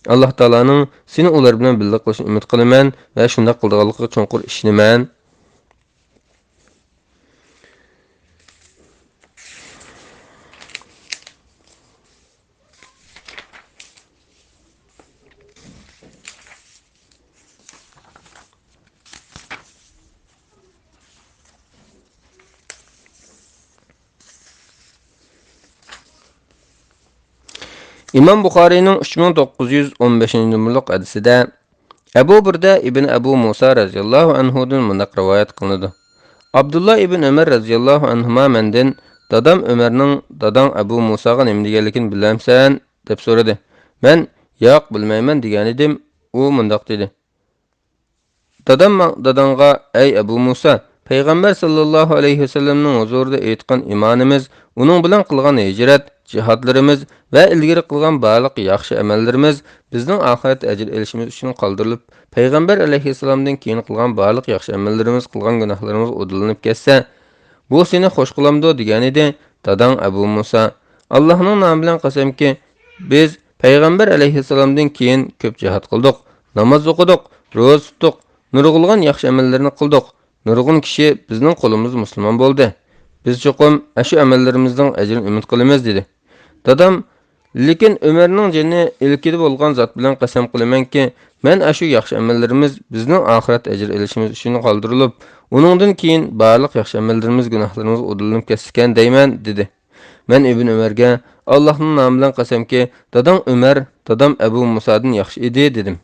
ئاللاھ تائالانىڭ سېنى ئۇلار بىلەن بىللە قىلىشىنى ئۈمىد قىلىمەن ۋە شۇنداق قىلىدىغانلىقىغا چوڭقۇر ئىشىنىمەن. ئىمام بۇخارىينىڭ ئۈچ مىڭ توققۇز يۈز ئون بەشىنچى نومۇرلۇق ھەدىسىدە ئەبۇ بۇردە ئىبن ئەبۇ مۇسا رەزىياللاھۇ ئەنھۇدىن مۇنداق رىۋايەت قىلىنىدۇ: ئابدۇللا ئىبن ئۆمەر رەزىياللاھۇ ئەنھۇما مەندىن، دادام ئۆمەرنىڭ داداڭ ئەبۇ مۇساغا نېمە دېگەنلىكىنى بىلەمسەن؟ دەپ سورىدى. مەن، ياق، بىلمەيمەن، دېگەنىدىم. ئۇ مۇنداق دېدى: دادام ماڭ-، داداڭغا، ئەي ئەبۇ مۇسا، پەيغەمبەر ساللاللاھۇ ئەلەيھى ۋەسەللەمنىڭ ھۇزۇرىدا ئېيتقان ئىمانىمىز، ئۇنىڭ بىلەن قىلغان ھىجرەت، جىھادلىرىمىز ۋە ئىلگىرى قىلغان بارلىق ياخشى ئەمەللىرىمىز بىزنىڭ ئاخىرەت ئەجىر ئېلىشىمىز ئۈچۈن قالدۇرۇلۇپ، پەيغەمبەر ئەلەيھىسسالامدىن كېيىن قىلغان بارلىق ياخشى ئەمەللىرىمىز، قىلغان گۇناھلىرىمىز ئۇدۇللىنىپ كەتسە، بۇ سېنى خوش قىلامدۇ؟ دېگەنىدى. داداڭ ئەبۇ مۇسا، ئاللاھنىڭ نامى بىلەن قەسەمكى، بىز پەيغەمبەر ئەلەيھىسسالامدىن كېيىن كۆپ جىھاد قىلدۇق، ناماز ئوقۇدۇق، روزا تۇتتۇق، نۇرغۇنلىغان ياخشى ئەمەللەرنى قىلدۇق. نۇرغۇن كىشى بىزنىڭ قولىمىزدا مۇسۇلمان بولدى. بىز چوقۇم ئاشۇ ئەمەللىرىمىزنىڭ ئەجرىنى ئۈمىد قىلىمىز، دېدى. دادام، لېكىن ئۆمەرنىڭ جېنى ئىلكىدە بولغان زات بىلەن قەسەم قىلىمەنكى، مەن ئاشۇ ياخشى ئەمەللىرىمىز بىزنىڭ ئاخىرەت ئەجرى ئېلىشىمىز ئۈچۈن قالدۇرۇلۇپ، ئۇنىڭدىن كېيىن بارلىق ياخشى ئەمەللىرىمىز، گۇناھلىرىمىز ئۇدۇللىنىپ كەتسىكەن دەيمەن، دېدى. مەن ئىبن ئۆمەرگە، ئاللاھنىڭ نامى بىلەن قەسەمكى، داداڭ ئۆمەر، دادام ئەبۇ مۇسادىن ياخشى ئىدى، دېدىم.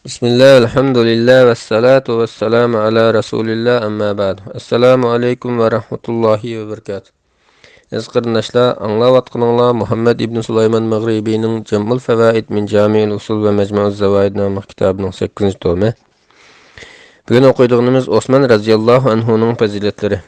بىسمىللا، ئەلھەمدۇلىللا، ۋەسسالاتۇ ۋەسسالامۇ ئەلا رەسۇلىللا، ئەمما بەئد. ئەسسالامۇ ئەلەيكۇم ۋە رەھمەتۇللاھى ۋە بەرىكاتۇھ. ئەزىز قېرىنداشلار، ئاڭلاۋاتقىنىڭلار مۇھەممەد ئىبن سۇلايمان مەغرىبىنىڭ جەمئۇل فەۋائىد مىن جامىئىل ئۇسۇل ۋە مەجمۇئۇز زەۋائىد ناملىق كىتابىنىڭ سەككىزىنچى تومى. بۈگۈن ئوقۇيدىغىنىمىز ئوسمان رەزىياللاھۇ ئەنھۇنىڭ پەزىلەتلىرى.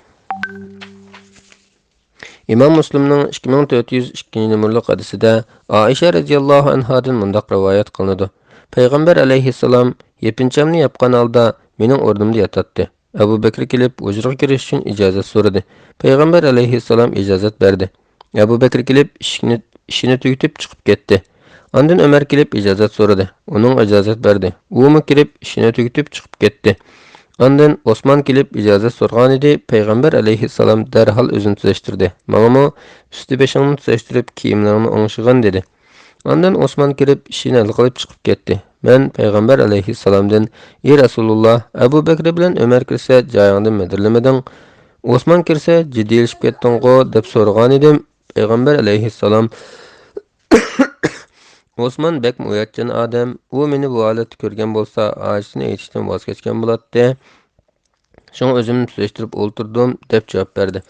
ئىمام مۇسلىمنىڭ ئىككى مىڭ تۆت يۈز ئىككىنچى نومۇرلۇق ھەدىسىدە ئائىشە رەزىياللاھۇ ئەنھادىن مۇنداق رىۋايەت قىلىنىدۇ: پەيغەمبەر ئەلەيھىسسالام يېپىنچامنى ياپقان ھالدا مېنىڭ ئورنۇمدا ياتاتتى. ئەبۇ بەكرى كېلىپ ھۇجرىغا كىرىش ئۈچۈن ئىجازەت سورىدى. پەيغەمبەر ئەلەيھىسسالام ئىجازەت بەردى. ئەبۇ بەكرى كېلىپ ئىشىكنى، ئىشىنى تۈگىتىپ چىقىپ كەتتى. ئاندىن ئۆمەر كېلىپ ئىجازەت سورىدى. ئۇنىڭ ئىجازەت بەردى. ئۇمۇ كىرىپ ئىشىنى تۈگىتىپ چىقىپ كەتتى. ئاندىن ئوسمان كېلىپ ئىجازەت سورىغانىدى، پەيغەمبەر ئەلەيھىسسالام دەرھال ئۆزىنى تۈزەشتۈردى. ماڭىمۇ، ئۈستى بېشىڭنى تۈزەشتۈرۈپ، كىيىملىرىڭنى ئوڭشىغىن، دېدى. ئاندىن ئوسمان كىرىپ ئىشىنى ھەل قىلىپ چىقىپ كەتتى. مەن پەيغەمبەر ئەلەيھىسسالامدىن، ئى رەسۇلۇللا، ئەبۇ بەكرى بىلەن ئۆمەر كىرسە جايىڭدىن مىدىرلىمىدىڭ، ئوسمان كىرسە جىددىيلىشىپ كەتتىڭغۇ؟ دەپ سورىغانىدىم. پەيغەمبەر ئەلەيھىسسالام، ئوسمان بەكمۇ ئۇياتچان ئادەم، ئۇ مېنى بۇ ھالەتتە كۆرگەن بولسا، ھاجىتىنى ئېيتىشتىن ۋاز كەچكەن بولاتتى. شۇڭا ئۆزۈمنى تۈزەشتۈرۈپ ئولتۇردۇم، دەپ جاۋاب بەردى.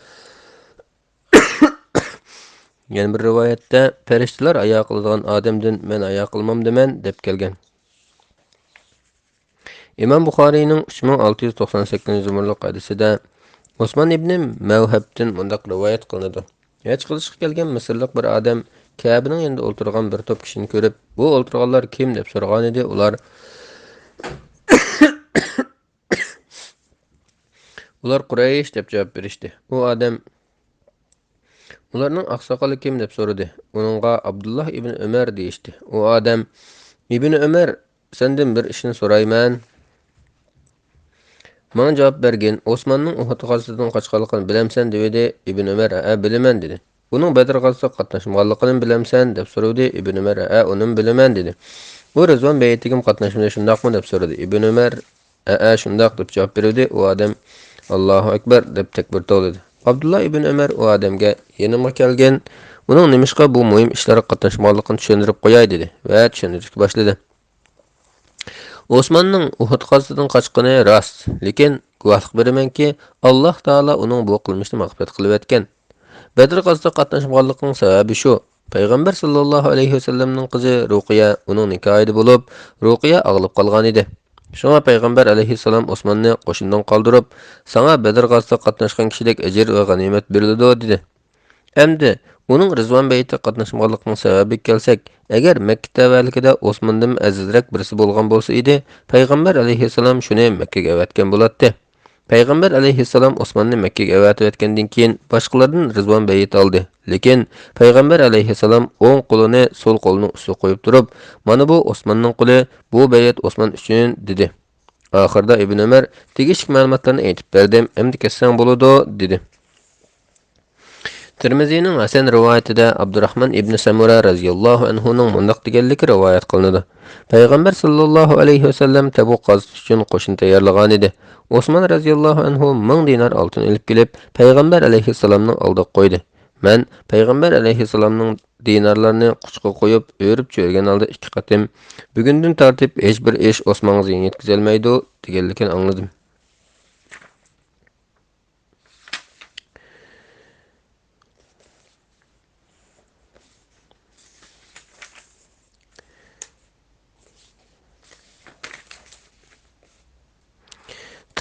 يەنە بىر رىۋايەتتە، پەرىشتىلەر ھايا قىلىدىغان ئادەمدىن مەن ھايا قىلمامدىمەن، دەپ كەلگەن. ئىمام بۇخارىينىڭ ئۈچ مىڭ ئالتە يۈز توقسان سەككىزىنچى نومۇرلۇق ھەدىسىدە ئوسمان ئىبنى مەۋھەبتىن مۇنداق رىۋايەت قىلىنىدۇ: ھەج قىلىشقا كەلگەن مىسىرلىق بىر ئادەم كەبىنىڭ يېنىدا ئولتۇرغان بىر توپ كىشىنى كۆرۈپ، بۇ ئولتۇرغانلار كىم؟ دەپ سورىغانىدى. ئۇلار، ئۇلار قۇرەيش دەپ جاۋاب بېرىشتى. ئۇ ئادەم، ئۇلارنىڭ ئاقساقىلى كىم؟ دەپ سورىدى. ئۇنىڭغا ئابدۇللا ئىبن ئۆمەر دېيىشتى. ئۇ ئادەم، ئىبن ئۆمەر، سەندىن بىر ئىشنى سورايمەن. ماڭا جاۋاب بەرگىن، ئوسماننىڭ ئۇھۇد غازىسىدىن قاچقانلىقىنى بىلەمسەن؟ دېۋىدى. ئىبن ئۆمەر، ھەئە، بىلىمەن، دېدى. ئۇنىڭ بەدر غازىسىغا قاتناشمىغانلىقىنىمۇ بىلەمسەن؟ دەپ سورىدى. ئىبن ئۆمەر، ھەئە، ئۇنىمۇ بىلىمەن، دېدى. ئۇ رىزۋان بەيئىتىگىمۇ قاتناشمىدى، شۇنداقمۇ؟ دەپ سورىدى. ئىبن ئۆمەر، ھەئە، شۇنداق، دەپ جاۋاب بېرىۋىدى. ئۇ ئادەم، ئاللاھۇ ئەكبەر، دەپ تەكبىر توۋلىدى. ئابدۇللا ئىبن ئۆمەر ئۇ ئادەمگە، يېنىمغا كەلگىن، ئۇنىڭ نېمىشقا بۇ مۇھىم ئىشلارغا قاتناشمىغانلىقىنى چۈشەندۈرۈپ قوياي، دېدى ۋە چۈشەندۈرۈشكە باشلىدى. ئوسماننىڭ ئۇھۇد غازىسىدىن قاچقىنى راست، لېكىن گۇۋاھلىق بېرىمەنكى، ئاللاھ تائالا ئۇنىڭ بۇ قىلمىشىنى مەغپىرەت قىلىۋەتكەن. بەدر غازىسىغا قاتناشمىغانلىقىنىڭ سەۋەبى شۇ، پەيغەمبەر ساللاللاھۇ ئەلەيھى ۋەسەللەمنىڭ قىزى رۇقىيە ئۇنىڭ نىكاھىدا بولۇپ، رۇقىيە ئاغلىپ قالغانىدى. شۇڭا پەيغەمبەر ئەلەيھىسسالام ئوسماننى قوشۇندىن قالدۇرۇپ، ساڭا بەدر غازىسىغا قاتناشقان كىشىدەك ئەجىر ۋە غەنىيمەت بېرىلىدۇ، دېدى. ئەمدى ئۇنىڭ رىزۋان بەيئىتىگە قاتناشمىغانلىقىنىڭ سەۋەبىگە كەلسەك، ئەگەر مەككە تەۋەلىكىدە ئوسماندىنمۇ ئەزىزرەك بىرسى بولغان بولسا ئىدى، پەيغەمبەر ئەلەيھىسسالام شۇنى مەككىگە ئەۋەتكەن بولاتتى. پەيغەمبەر ئەلەيھىسسالام ئوسماننى مەككىگە ئەۋەتىۋەتكەندىن كېيىن، باشقىلاردىن رىزۋان بەيئەت ئالدى. لېكىن پەيغەمبەر ئەلەيھىسسالام ئوڭ قولىنى سول قولىنىڭ ئۈستىگە قويۇپ تۇرۇپ، مانا بۇ ئوسماننىڭ قولى، بۇ بەيئەت ئوسمان ئۈچۈن، دېدى. ئاخىرىدا ئىبن ئۆمەر، تېگىشلىك مەلۇماتلارنى ئېيتىپ بەردىم، ئەمدى كەتسەڭ بولىدۇ، دېدى. تىرمىزىنىڭ ھەسەن رىۋايىتىدە ئابدۇراخمان ئىبنى سەمۇرە رەزىياللاھۇ ئەنھۇنىڭ مۇنداق دېگەنلىكى رىۋايەت قىلىنىدۇ: پەيغەمبەر ساللاللاھۇ ئەلەيھى ۋەسەللەم تەبۇك غازىسى ئۈچۈن قوشۇن تەييارلىغانىدى. ئوسمان رەزىياللاھۇ ئەنھۇ مىڭ دىنار ئالتۇن ئېلىپ كېلىپ، پەيغەمبەر ئەلەيھىسسالامنىڭ ئالدىغا قويدى. مەن پەيغەمبەر ئەلەيھىسسالامنىڭ دىنارلارنى قۇچىقىغا قويۇپ، ئۆرۈپ چۆرگەن ھالدا ئىككى قېتىم، بۈگۈندىن تارتىپ ھېچبىر ئىش ئوسمانغا زىيان يەتكۈزەلمەيدۇ، دېگەنلىكىنى ئاڭلىدىم.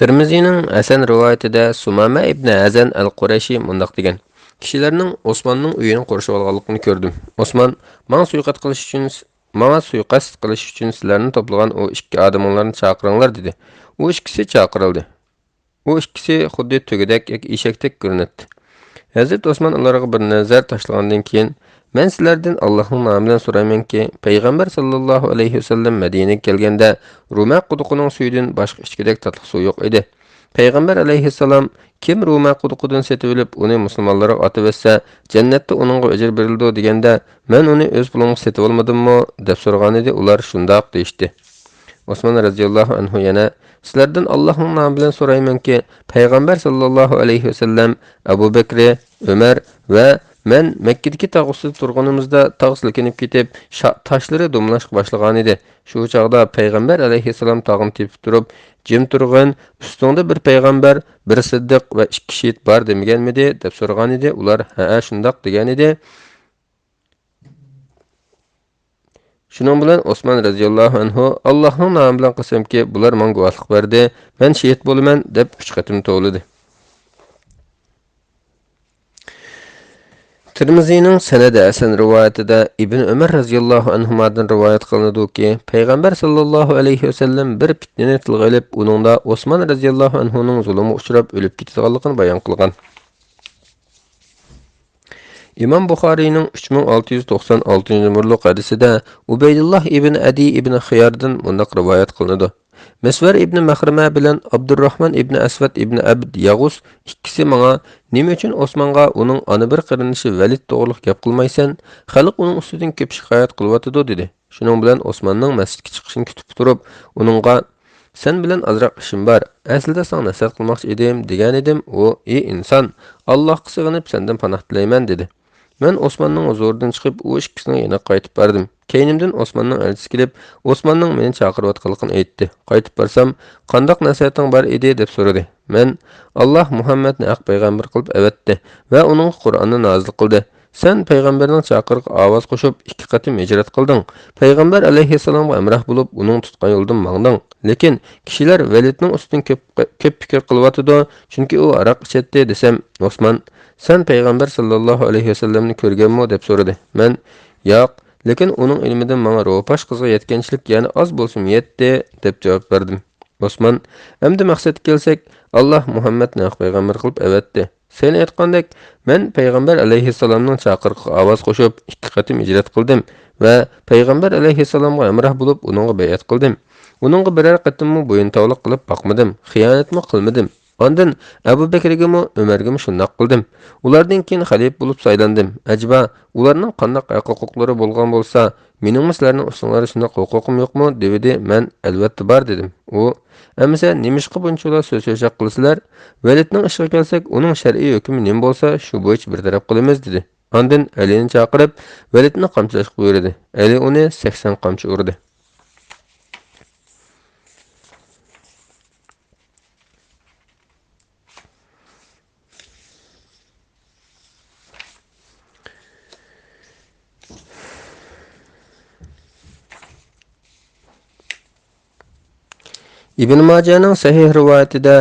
تىرمىزىنىڭ ھەسەن رىۋايىتىدە سۇمامە ئىبنى ھەزەن ئەل قۇرەيشى مۇنداق دېگەن: كىشىلەرنىڭ ئوسماننىڭ ئۆيىنى قورشىۋالغانلىقىنى كۆردۈم. ئوسمان ماڭا سۇيىقەست قىلىش ئۈچۈن، ماڭا سۇيىقەست قىلىش ئۈچۈن سىلەرنى توپلىغان ئۇ ئىككى ئادىمىڭلارنى چاقىرىڭلار، دېدى. ئۇ ئىككىسى چاقىرىلدى. ئۇ ئىككىسى خۇددى تۆگىدەك ياكى ئېشەكتەك كۆرۈنەتتى. ھەزرىتى ئوسمان ئۇلارغا بىر نەزەر تاشلىغاندىن كېيىن، مەن سىلەردىن ئاللاھنىڭ نامى بىلەن سورايمەنكى، پەيغەمبەر ساللاللاھۇ ئەلەيھى ۋەسەللەم مەدىنىگە كەلگەندە، رۇمە قۇدۇقىنىڭ سۈيىدىن باشقا ئىچكۈدەك تاتلىق سۇ يوق ئىدى. پەيغەمبەر ئەلەيھىسسالام، كىم رۇمە قۇدۇقىدىن سېتىۋېلىپ، ئۇنى مۇسۇلمانلارغا ئاتىۋەتسە، جەننەتتە ئۇنىڭغا ئۆجرە بېرىلىدۇ دېگەندە، مەن ئۇنى ئۆز پۇلۇڭغا سېتىۋالمىدىممۇ؟ دەپ سورىغانىدى، ئۇلار شۇنداق دېيىشتى. ئوسمان رەزىياللاھۇ ئەنھۇ يەنە، سىلەردىن ئاللاھنىڭ نامى بىلەن سورايمەنكى، پەيغەمبەر ساللاللاھۇ ئەلەيھى ۋەسەللەم، ئەبۇ بەكرى، ئۆمەر ۋە مەن مەككىدىكى تاغ ئۈستىدە تۇرغىنىمىزدا تاغ سىلكىنىپ كېتىپ، شا-، تاشلىرى دومىلاشقا باشلىغانىدى. شۇ چاغدا پەيغەمبەر ئەلەيھىسسالام تاغنى تېپىپ تۇرۇپ، جىم تۇرغىن، ئۈستۈڭدە بىر پەيغەمبەر، بىر سىددىق ۋە ئىككى شېھىت بار دېمىگەنمىدى؟ دەپ سورىغانىدى. ئۇلار، ھەئە، شۇنداق دېگەنىدى. شۇنىڭ بىلەن ئوسمان رەزىياللاھۇ ئەنھۇ، ئاللاھنىڭ نامى بىلەن قەسەمكى، بۇلار ماڭا گۇۋاھلىق بەردى، مەن شېھىت بولىمەن، دەپ ئۈچ قېتىم توۋلىدى. تىرمىزىنىڭ سەنەدى ھەسەن رىۋايىتىدە ئىبن ئۆمەر رەزىياللاھۇ ئەنھۇمادىن رىۋايەت قىلىنىدۇكى، پەيغەمبەر ساللاللاھۇ ئەلەيھى ۋەسەللەم بىر پىتنىنى تىلغا ئېلىپ، ئۇنىڭدا ئوسمان رەزىياللاھۇ ئەنھۇنىڭ زۇلۇمغا ئۇچراپ ئۆلۈپ كېتىدىغانلىقىنى بايان قىلغان. ئىمام بۇخارىينىڭ ئۈچ مىڭ ئالتە يۈز توقسان ئالتىنچى نومۇرلۇق ھەدىسىدە ئۇبەيدۇللاھ ئىبن ئەدى ئىبن خىياردىن مۇنداق رىۋايەت قىلىنىدۇ: مىسۋەر ئىبن مەخرىمە بىلەن ئابدۇرراھمان ئىبن ئەسۋەد ئىبن ئەبد ياغۇس ئىككىسى ماڭا، نېمە ئۈچۈن ئوسمانغا ئۇنىڭ ئانا بىر قېرىندىشى ۋەلىد توغرىلىق گەپ قىلمايسەن؟ خەلق ئۇنىڭ ئۈستىدىن كۆپ شىكايەت قىلىۋاتىدۇ، دېدى. شۇنىڭ بىلەن ئوسماننىڭ مەسچىتكە چىقىشىنى كۈتۈپ تۇرۇپ، ئۇنىڭغا، سەن بىلەن ئازراق ئىشىم بار، ئەسلىدە ساڭا نەسىھەت قىلماقچى ئىدىم، دېگەنىدىم. ئۇ، ئى ئىنسان، ئاللاھقا سېغىنىپ سەندىن پاناھ تىلەيمەن، دېدى. مەن ئوسماننىڭ ھۇزۇرىدىن چىقىپ، ئۇ ئىككىسىنىڭ يېنىغا قايتىپ باردىم. كەينىمدىن ئوسماننىڭ ئەلچىسى كېلىپ، ئوسماننىڭ مېنى چاقىرىۋاتقانلىقىنى ئېيتتى. قايتىپ بارسام، قانداق نەسىھەتىڭ بار ئىدى؟ دەپ سورىدى. مەن، ئاللاھ مۇھەممەدنى ھەق پەيغەمبەر قىلىپ ئەۋەتتى ۋە ئۇنىڭغا قۇرئاننى نازىل قىلدى. سەن پەيغەمبەرنىڭ چاقىرىقىغا ئاۋاز قوشۇپ، ئىككى قېتىم ھىجرەت قىلدىڭ. پەيغەمبەر ئەلەيھىسسالامغا ھەمراھ بولۇپ، ئۇنىڭ تۇتقان يولىدىن ماڭدىڭ. لېكىن كىشىلەر ۋەلىدنىڭ ئۈستىدىن كۆپ، كۆپ پىكىر قىلىۋاتىدۇ، چۈنكى ئۇ ھاراق ئىچەتتى، دېسەم، ئوسمان، سەن پەيغەمبەر ساللاللاھۇ ئەلەيھى ۋەسەللەمنى كۆرگەنمۇ؟ دەپ سورىدى. مەن، ياق، لېكىن ئۇنىڭ ئىلمىدىن ماڭا روپاش قىزغا يەتكەنچىلىك يەنە ئاز بولسىمۇ يەتتى، دەپ جاۋاب بەردىم. ئوسمان، ئەمدى مەقسەتكە كەلسەك، ئاللاھ مۇھەممەدنى ھەق پەيغەمبەر قىلىپ ئەۋەتتى. سەن ئېيتقاندەك، مەن پەيغەمبەر ئەلەيھىسسالامنىڭ چاقىرىقىغا ئاۋاز قوشۇپ، ئىككى قېتىم ھىجرەت قىلدىم ۋە پەيغەمبەر ئەلەيھىسسالامغا ھەمراھ بولۇپ، ئۇنىڭغا بەيئەت قىلدىم. ئۇنىڭغا بىرەر قېتىممۇ بويۇنتاۋلىق قىلىپ باقمىدىم، خىيانەتمۇ قىلمىدىم. ئاندىن ئەبۇ بەكرىگىمۇ، ئۆمەرگىمۇ شۇنداق قىلدىم. ئۇلاردىن كېيىن خەلىپە بولۇپ سايلاندىم. ئەجەبا، ئۇلارنىڭ قانداق ھەق-ھوقۇقلىرى بولغان بولسا، مېنىڭمۇ سىلەرنىڭ ئۈستۈڭلاردا شۇنداق ھوقۇقۇم يوقمۇ؟ دېۋىدى. مەن، ئەلۋەتتە بار، دېدىم. ئۇ، ئەمىسە نېمىشقا بۇنچىۋالا سۆز-چۆچەك قىلىسىلەر؟ ۋەلىدنىڭ ئىشىغا كەلسەك، ئۇنىڭ شەرئىي ھۆكمى نېمە بولسا، شۇ بويىچە بىر تەرەپ قىلىمىز، دېدى. ئاندىن ئەلىنى چاقىرىپ، ۋەلىدنى قامچىلاشقا بۇيرۇدى. ئەلى ئۇنى سەكسەن قامچا ئۇردى. ئىبن ماجەنىڭ سەھىھ رىۋايىتىدە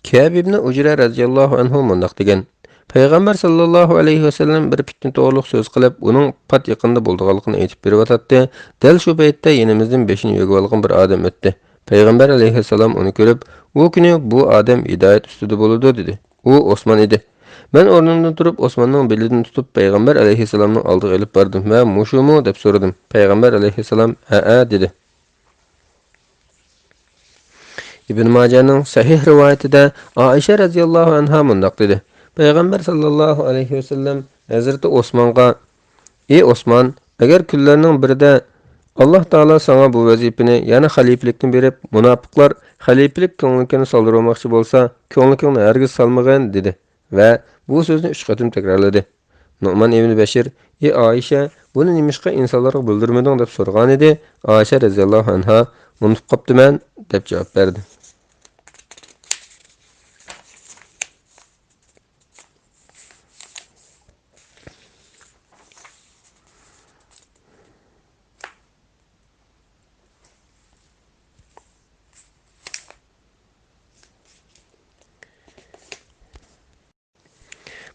كەئب ئىبنى ئۇجرە رەزىياللاھۇ ئەنھۇ مۇنداق دېگەن: پەيغەمبەر ساللاللاھۇ ئەلەيھى ۋەسەللەم بىر پىتنە توغرۇلۇق سۆز قىلىپ، ئۇنىڭ پات يېقىندا بولىدىغانلىقىنى ئېيتىپ بېرىۋاتاتتى. دەل شۇ پەيتتە يېنىمىزدىن بېشىنى يۆگىۋالغان بىر ئادەم ئۆتتى. پەيغەمبەر ئەلەيھىسسالام ئۇنى كۆرۈپ، ئۇ كۈنى بۇ ئادەم ھىدايەت ئۈستىدە بولىدۇ، دېدى. ئۇ ئوسمان ئىدى. مەن ئورنۇمدىن تۇرۇپ، ئوسماننىڭ بېلىدىن تۇتۇپ، پەيغەمبەر ئەلەيھىسسالامنىڭ ئالدىغا ئېلىپ باردىم ۋە مۇشۇمۇ؟ دەپ سورىدىم. پەيغەمبەر ئەلەيھىسسالام، ھەئە، دېدى. ئىبن ماجەنىڭ سەھىھ رىۋايىتىدە ئائىشە رەزىياللاھۇ ئەنھا مۇنداق دېدى: پەيغەمبەر ساللاللاھۇ ئەلەيھى ۋەسەللەم ھەزرىتى ئوسمانغا، ئى ئوسمان، ئەگەر كۈنلەرنىڭ بىرىدە ئاللاھ تائالا ساڭا بۇ ۋەزىپىنى، يەنى خەلىپىلىكنى بېرىپ، مۇناپىقلار خەلىپىلىك كۆڭلىكىنى سالدۇرماقچى بولسا، كۆڭلىكىڭنى ھەرگىز سالمىغىن، دېدى ۋە بۇ سۆزنى ئۈچ قېتىم تەكرارلىدى. نۇئمان ئىبنى بەشىر، ئى ئائىشە، بۇنى نېمىشقا ئىنسانلارغا بىلدۈرمىدىڭ؟ دەپ سورىغانىدى. ئائىشە رەزىياللاھۇ ئەنھا، ئۇنتۇپ قاپتىمەن، دەپ جاۋاب بەردى.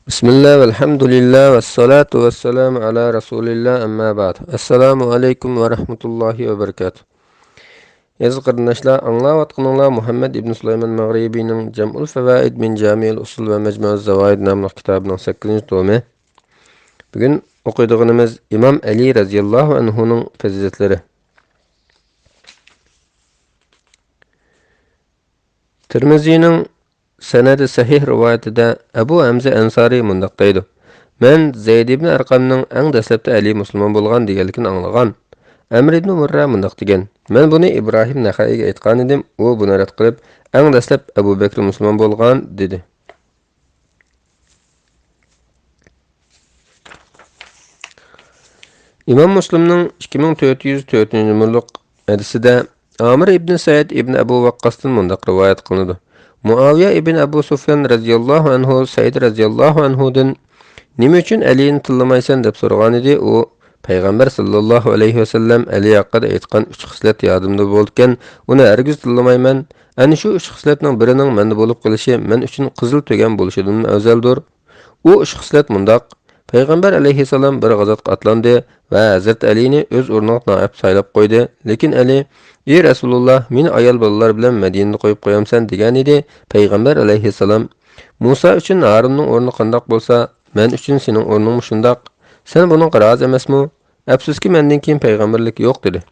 بىسمىللا، ۋەلھەمدۇلىللا، ۋەسسالاتۇ ۋەسسالامۇ ئالا رەسۇلىللا، ئەمما بەئد. ئەسسالامۇ ئەلەيكۇم ۋە رەھمەتۇللاھى ۋە بەرىكاتۇھ. ئەزىز قېرىنداشلار، ئاڭلاۋاتقىنىڭلار مۇھەممەد ئىبن سۇلايمان مەغرىبىنىڭ جەمئۇل فەۋائىد مىن جامىئىل ئۇسۇل ۋە مەجمۇئۇز زاۋائىد ناملىق كىتابىنىڭ سەككىزىنچى تومى. بۈگۈن ئوقۇيدىغىنىمىز ئىمام ئەلى رەزىياللاھۇ ئەنھۇنىڭ پەزىلەتلىرى. تىرمىزىنىڭ سەنەدى سەھىھ رىۋايىتىدە ئەبۇ ھەمزە ئەنسارى مۇنداق دەيدۇ: مەن زەيد ئىبن ئەرقەمنىڭ ئەڭ دەسلەپتە ئەلى مۇسۇلمان بولغان دېگەنلىكىنى ئاڭلىغان. ئەمر ئىبن مۇررە مۇنداق دېگەن: مەن بۇنى ئىبراھىم نەخەئىگە ئېيتقانىدىم، ئۇ بۇنى رەت قىلىپ، ئەڭ دەسلەپ ئەبۇ بەكرى مۇسۇلمان بولغان، دېدى. ئىمام مۇسلىمنىڭ ئىككى مىڭ تۆت يۈز تۆتىنچى نومۇرلۇق ھەدىسىدە ئامىر ئىبن سەئىد ئىبن ئەبۇ ۋەققاستىن مۇنداق رىۋايەت قىلىنىدۇ: مۇئاۋىيە ئىبن ئەبۇ سۇفيان رەزىياللاھۇ ئەنھۇ سەئىد رەزىياللاھۇ ئەنھۇدىن، «نېمە ئۈچۈن ئەلىنى تىللىمايسەن؟» دەپ سورىغانىدى. ئۇ، «پەيغەمبەر ساللاللاھۇ ئەلەيھى ۋەسەللەم ئەلى ھەققىدە ئېيتقان ئۈچ خىسلەت يادىمدا بولىدىكەن، ئۇنى ھەرگىز تىللىمايمەن. ئەنە شۇ ئۈچ خىسلەتنىڭ بىرىنىڭ مەندە بولۇپ قېلىشى مەن ئۈچۈن قىزىل تۆگەن بولۇشىدىنمۇ ئەۋزەلدۇر.» ئۇ ئۈچ خىسلەت مۇنداق: پەيغەمبەر ئەلەيھىسسالام بىر غازاتقا ئاتلاندى ۋە ھەزرىتى ئەلىنى ئۆز ئورنىغا نائىب سايلاپ قويدى. لېكىن ئەلى، «ئى رەسۇلۇللا، مېنى ئايال بالىلار بىلەن مەدىنىدە قويۇپ قويامسەن؟» دېگەنىدى. پەيغەمبەر ئەلەيھىسسالام، «مۇسا ئۈچۈن ھارۇننىڭ ئورنى قانداق بولسا، مەن ئۈچۈن سېنىڭ ئورنۇڭمۇ شۇنداق. سەن بۇنىڭغا رازى ئەمەسمۇ؟ ئەپسۇسكى، مەندىن كېيىن پەيغەمبەرلىك يوق» دېدى.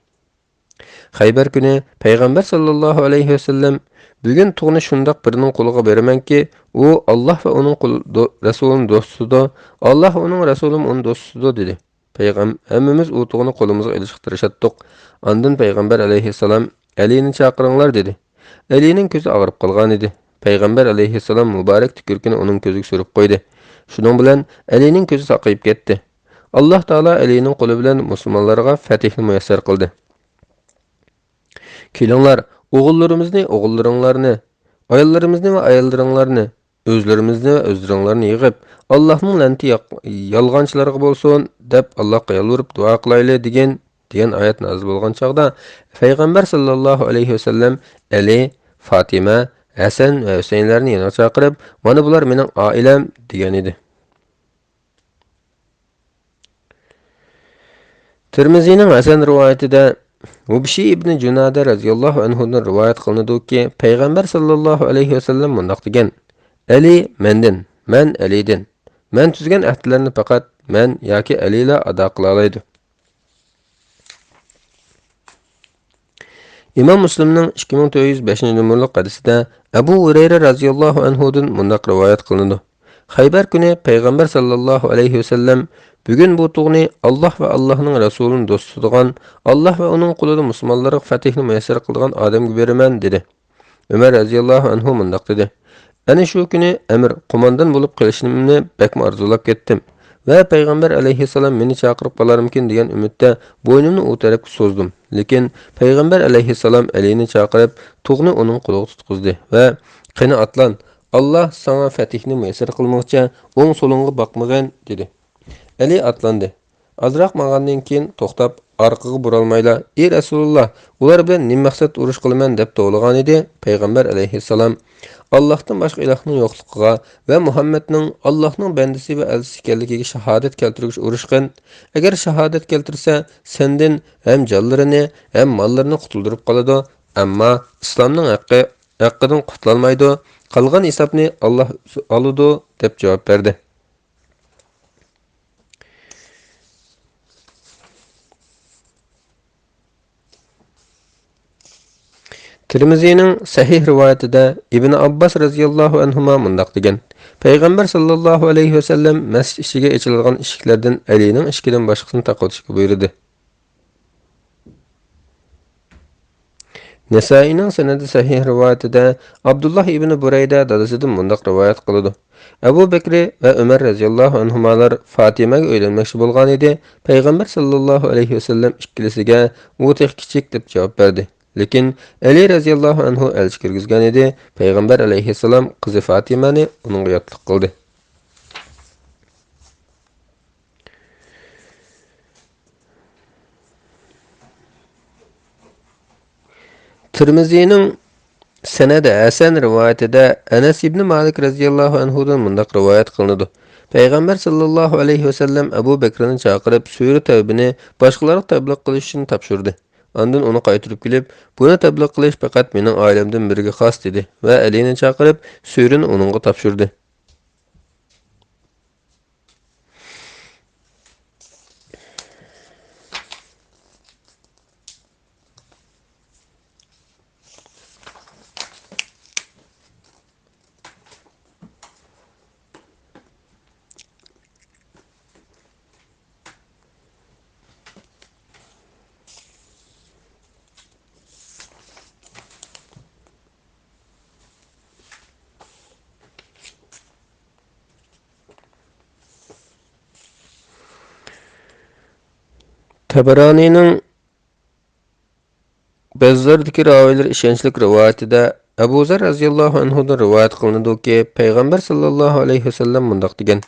خەيبەر كۈنى پەيغەمبەر ساللاللاھۇ ئەلەيھى ۋەسەللەم، «بۈگۈن تۇغنى شۇنداق بىرىنىڭ قولىغا بېرىمەنكى، ئۇ ئاللاھ ۋە ئۇنىڭ قۇل-، دو-، رەسۇلىنى دوستىدۇ، ئاللاھ ۋە ئۇنىڭ رەسۇلىمۇ ئۇنى دوستىدۇ» دېدى. پەيغەم-، ھەممىمىز ئۇ تۇغنى قولىمىزغا ئېلىشقا تىرىشاتتۇق. ئاندىن پەيغەمبەر ئەلەيھىسسالام، «ئەلىنى چاقىرىڭلار» دېدى. ئەلىنىڭ كۆزى ئاغرىپ قالغانىدى. پەيغەمبەر ئەلەيھىسسالام مۇبارەك تۈكۈرۈكىنى ئۇنىڭ كۆزىگە سۈرۈپ قويدى. شۇنىڭ بىلەن ئەلىنىڭ كۆزى ساقىيىپ كەتتى. ئاللاھ تائالا ئەلىنىڭ قولى بىلەن مۇسۇلمانلارغا فەتھنى مۇيەسسەر قىلدى. «كېلىڭلار، ئوغۇللىرىمىزنى ئوغۇللىرىڭلارنى، ئاياللىرىمىزنى ۋە ئاياللىرىڭلارنى، ئۆزلىرىمىزنى ۋە ئۆزلىرىڭلارنى يىغىپ، ئاللاھنىڭ لەنىتى ياق-، يالغانچىلارغا بولسۇن، دەپ ئاللاھقا يالۋۇرۇپ دۇئا قىلايلى» دېگەن، دېگەن ئايەت نازىل بولغان چاغدا، پەيغەمبەر ساللاللاھۇ ئەلەيھى ۋەسەللەم ئەلى، فاتىمە، ھەسەن ۋە ھۈسەيىنلەرنى يېنىغا چاقىرىپ، «مانا بۇلار مېنىڭ ئائىلەم» دېگەنىدى. تىرمىزىنىڭ ھەسەن رىۋايىتىدە ھۇبشى ئىبنى جۇنادە رەزىياللاھۇ ئەنھۇدىن رىۋايەت قىلىنىدۇكى، پەيغەمبەر ساللاللاھۇ ئەلەيھى ۋەسەللەم مۇنداق دېگەن: «ئەلى مەندىن، مەن ئەلىدىن. مەن تۈزگەن ئەھدىلەرنى پەقەت مەن ياكى ئەلىلا ئادا قىلالايدۇ.» ئىمام مۇسلىمنىڭ ئىككى مىڭ تۆت يۈز بەشىنچى نومۇرلۇق ھەدىسىدە ئەبۇ ھۇرەيرە رەزىياللاھۇ ئەنھۇدىن مۇنداق رىۋايەت قىلىنىدۇ: خەيبەر كۈنى پەيغەمبەر ساللاللاھۇ ئەلەيھى ۋەسەللەم، «بۈگۈن بۇ تۇغنى ئاللاھ ۋە ئاللاھنىڭ رەسۇلىنى دوستىدىغان، ئاللاھ ۋە ئۇنىڭ قولىدا مۇسۇلمانلارغا فەتھنى مۇيەسسەر قىلىدىغان ئادەمگە بېرىمەن» دېدى. ئۆمەر رەزىياللاھۇ ئەنھۇ مۇنداق دېدى: «ئەنە شۇ كۈنى ئەمىر، قوماندان بولۇپ قېلىشنىمنى بەكمۇ ئارزۇلاپ كەتتىم ۋە پەيغەمبەر ئەلەيھىسسالام مېنى چاقىرىپ قالارمىكىن دېگەن ئۈمىدتە بوينۇمنى ئۇ تەرەپكە سوزدۇم. لېكىن پەيغەمبەر ئەلەيھىسسالام ئەلىنى چاقىرىپ، تۇغنى ئۇنىڭ قولىغا تۇتقۇزدى ۋە، 'قېنى ئاتلان، ئاللاھ ساڭا فەتھنى مۇيەسسەر قىلمىغۇچە ئوڭ-سولۇڭغا باقمىغىن' دېدى. ئەلى ئاتلاندى. ئازراق ماڭغاندىن كېيىن توختاپ، ئارقىغا بۇرالمايلا، ئى رەسۇلۇللاھ، ئۇلار بىلەن نېمە مەقسەتتە ئۇرۇش قىلىمەن؟ دەپ توۋلىغانىدى. پەيغەمبەر ئەلەيھىسسالام، ئاللاھتىن باشقا ئىلاھنىڭ يوقلۇقىغا ۋە مۇھەممەدنىڭ ئاللاھنىڭ بەندىسى ۋە ئەلچىسى ئىكەنلىكىگە شاھادەت كەلتۈرگۈچە ئۇرۇش قىل. ئەگەر شاھادەت كەلتۈرسە، سەندىن ھەم جانلىرىنى، ھەم ماللىرىنى قۇتۇلدۇرۇپ قالىدۇ. ئەمما ئىسلامنىڭ ھەققى، ھەققىدىن قۇتۇلالمايدۇ. قالغان ھېسابنى ئاللاھ ئالىدۇ، دەپ جاۋاب بەردى. تىرمىزىنىڭ سەھىھ رىۋايىتىدە ئىبن ئابباس رەزىياللاھۇ ئەنھۇما مۇنداق دېگەن: پەيغەمبەر ساللاللاھۇ ئەلەيھى ۋەسەللەم مەسچىت ئىچىگە ئېچىلىدىغان ئىشىكلەردىن ئەلىنىڭ ئىشىكىدىن باشقىسىنى تاقىۋېتىشكە بۇيرۇدى. نەسائىينىڭ سەنىدى سەھىھ رىۋايىتىدە ئابدۇللاھ ئىبنى بۇرەيدە دادىسىدىن مۇنداق رىۋايەت قىلىدۇ: ئەبۇ بەكرى ۋە ئۆمەر رەزىياللاھۇ ئەنھۇمالار فاتىمەگە ئۆيلەنمەكچى بولغانىدى، پەيغەمبەر ساللاللاھۇ ئەلەيھى ۋەسەللەم ئىككىلىسىگە، «ئۇ تېخى كىچىك» دەپ جاۋاب بەردى. لېكىن ئەلى رەزىياللاھۇ ئەنھۇ ئەلچى كىرگۈزگەنىدى، پەيغەمبەر ئەلەيھىسسالام قىزى فاتىمەنى ئۇنىڭغا ياتلىق قىلدى. تىرمىزىنىڭ سەنەدى ھەسەن رىۋايىتىدە ئەنەس ئىبنى مالىك رەزىياللاھۇ ئەنھۇدىن مۇنداق رىۋايەت قىلىنىدۇ: پەيغەمبەر ساللاللاھۇ ئەلەيھى ۋەسەللەم ئەبۇ بەكرىنى چاقىرىپ، سۈرە تەۋبىنى باشقىلارغا تەبلىغ قىلىش ئۈچۈن تاپشۇردى. ئاندىن ئۇنى قايتۇرۇپ كېلىپ، بۇنى تەبلىغ قىلىش پەقەت مېنىڭ ئائىلەمدىن بىرىگە خاس، دېدى ۋە ئەلىنى چاقىرىپ، سۈرىنى ئۇنىڭغا تاپشۇردى. تەبەرانىنىڭ بەززاردىكى راۋىيلىرى ئىشەنچلىك رىۋايىتىدە ئەبۇ زەر رەزىياللاھۇ ئەنھۇدىن رىۋايەت قىلىنىدۇكى، پەيغەمبەر ساللاللاھۇ ئەلەيھى ۋەسەللەم مۇنداق دېگەن: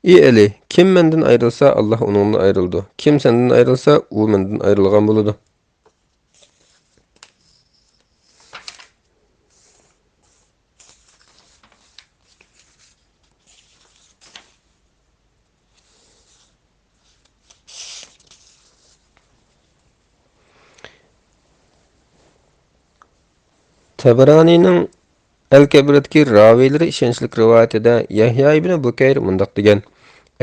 «ئى ئەلى، كىم مەندىن ئايرىلسا، ئاللاھ ئۇنىڭدىن ئايرىلىدۇ. كىم سەندىن ئايرىلسا، ئۇ مەندىن ئايرىلغان بولىدۇ.» تەبەرانىنىڭ ئەل-كەبىردىكى راۋىيلىرى ئىشەنچلىك رىۋايىتىدە يەھيا ئىبنى بۇكەير مۇنداق دېگەن: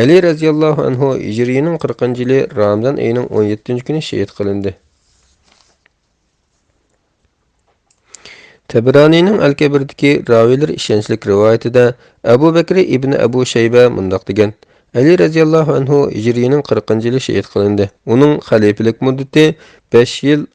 ئەلى رەزىياللاھۇ ئەنھۇ ھىجرىينىڭ قىرىقىنچى يىلى رامىزان ئېيىنىڭ ئون يەتتىنچى كۈنى شېھىت قىلىندى. تەبرانىنىڭ ئەل-كەبىردىكى راۋىيلىرى ئىشەنچلىك رىۋايىتىدە ئەبۇ بەكرى ئىبنى ئەبۇ شەيبە مۇنداق دېگەن: ئەلى رەزىياللاھۇ ئەنھۇ ھىجرىينىڭ قىرىقىنچى يىلى شېھىت قىلىندى. ئۇنىڭ خەلىپىلىك مۇددىتى بەش يىل.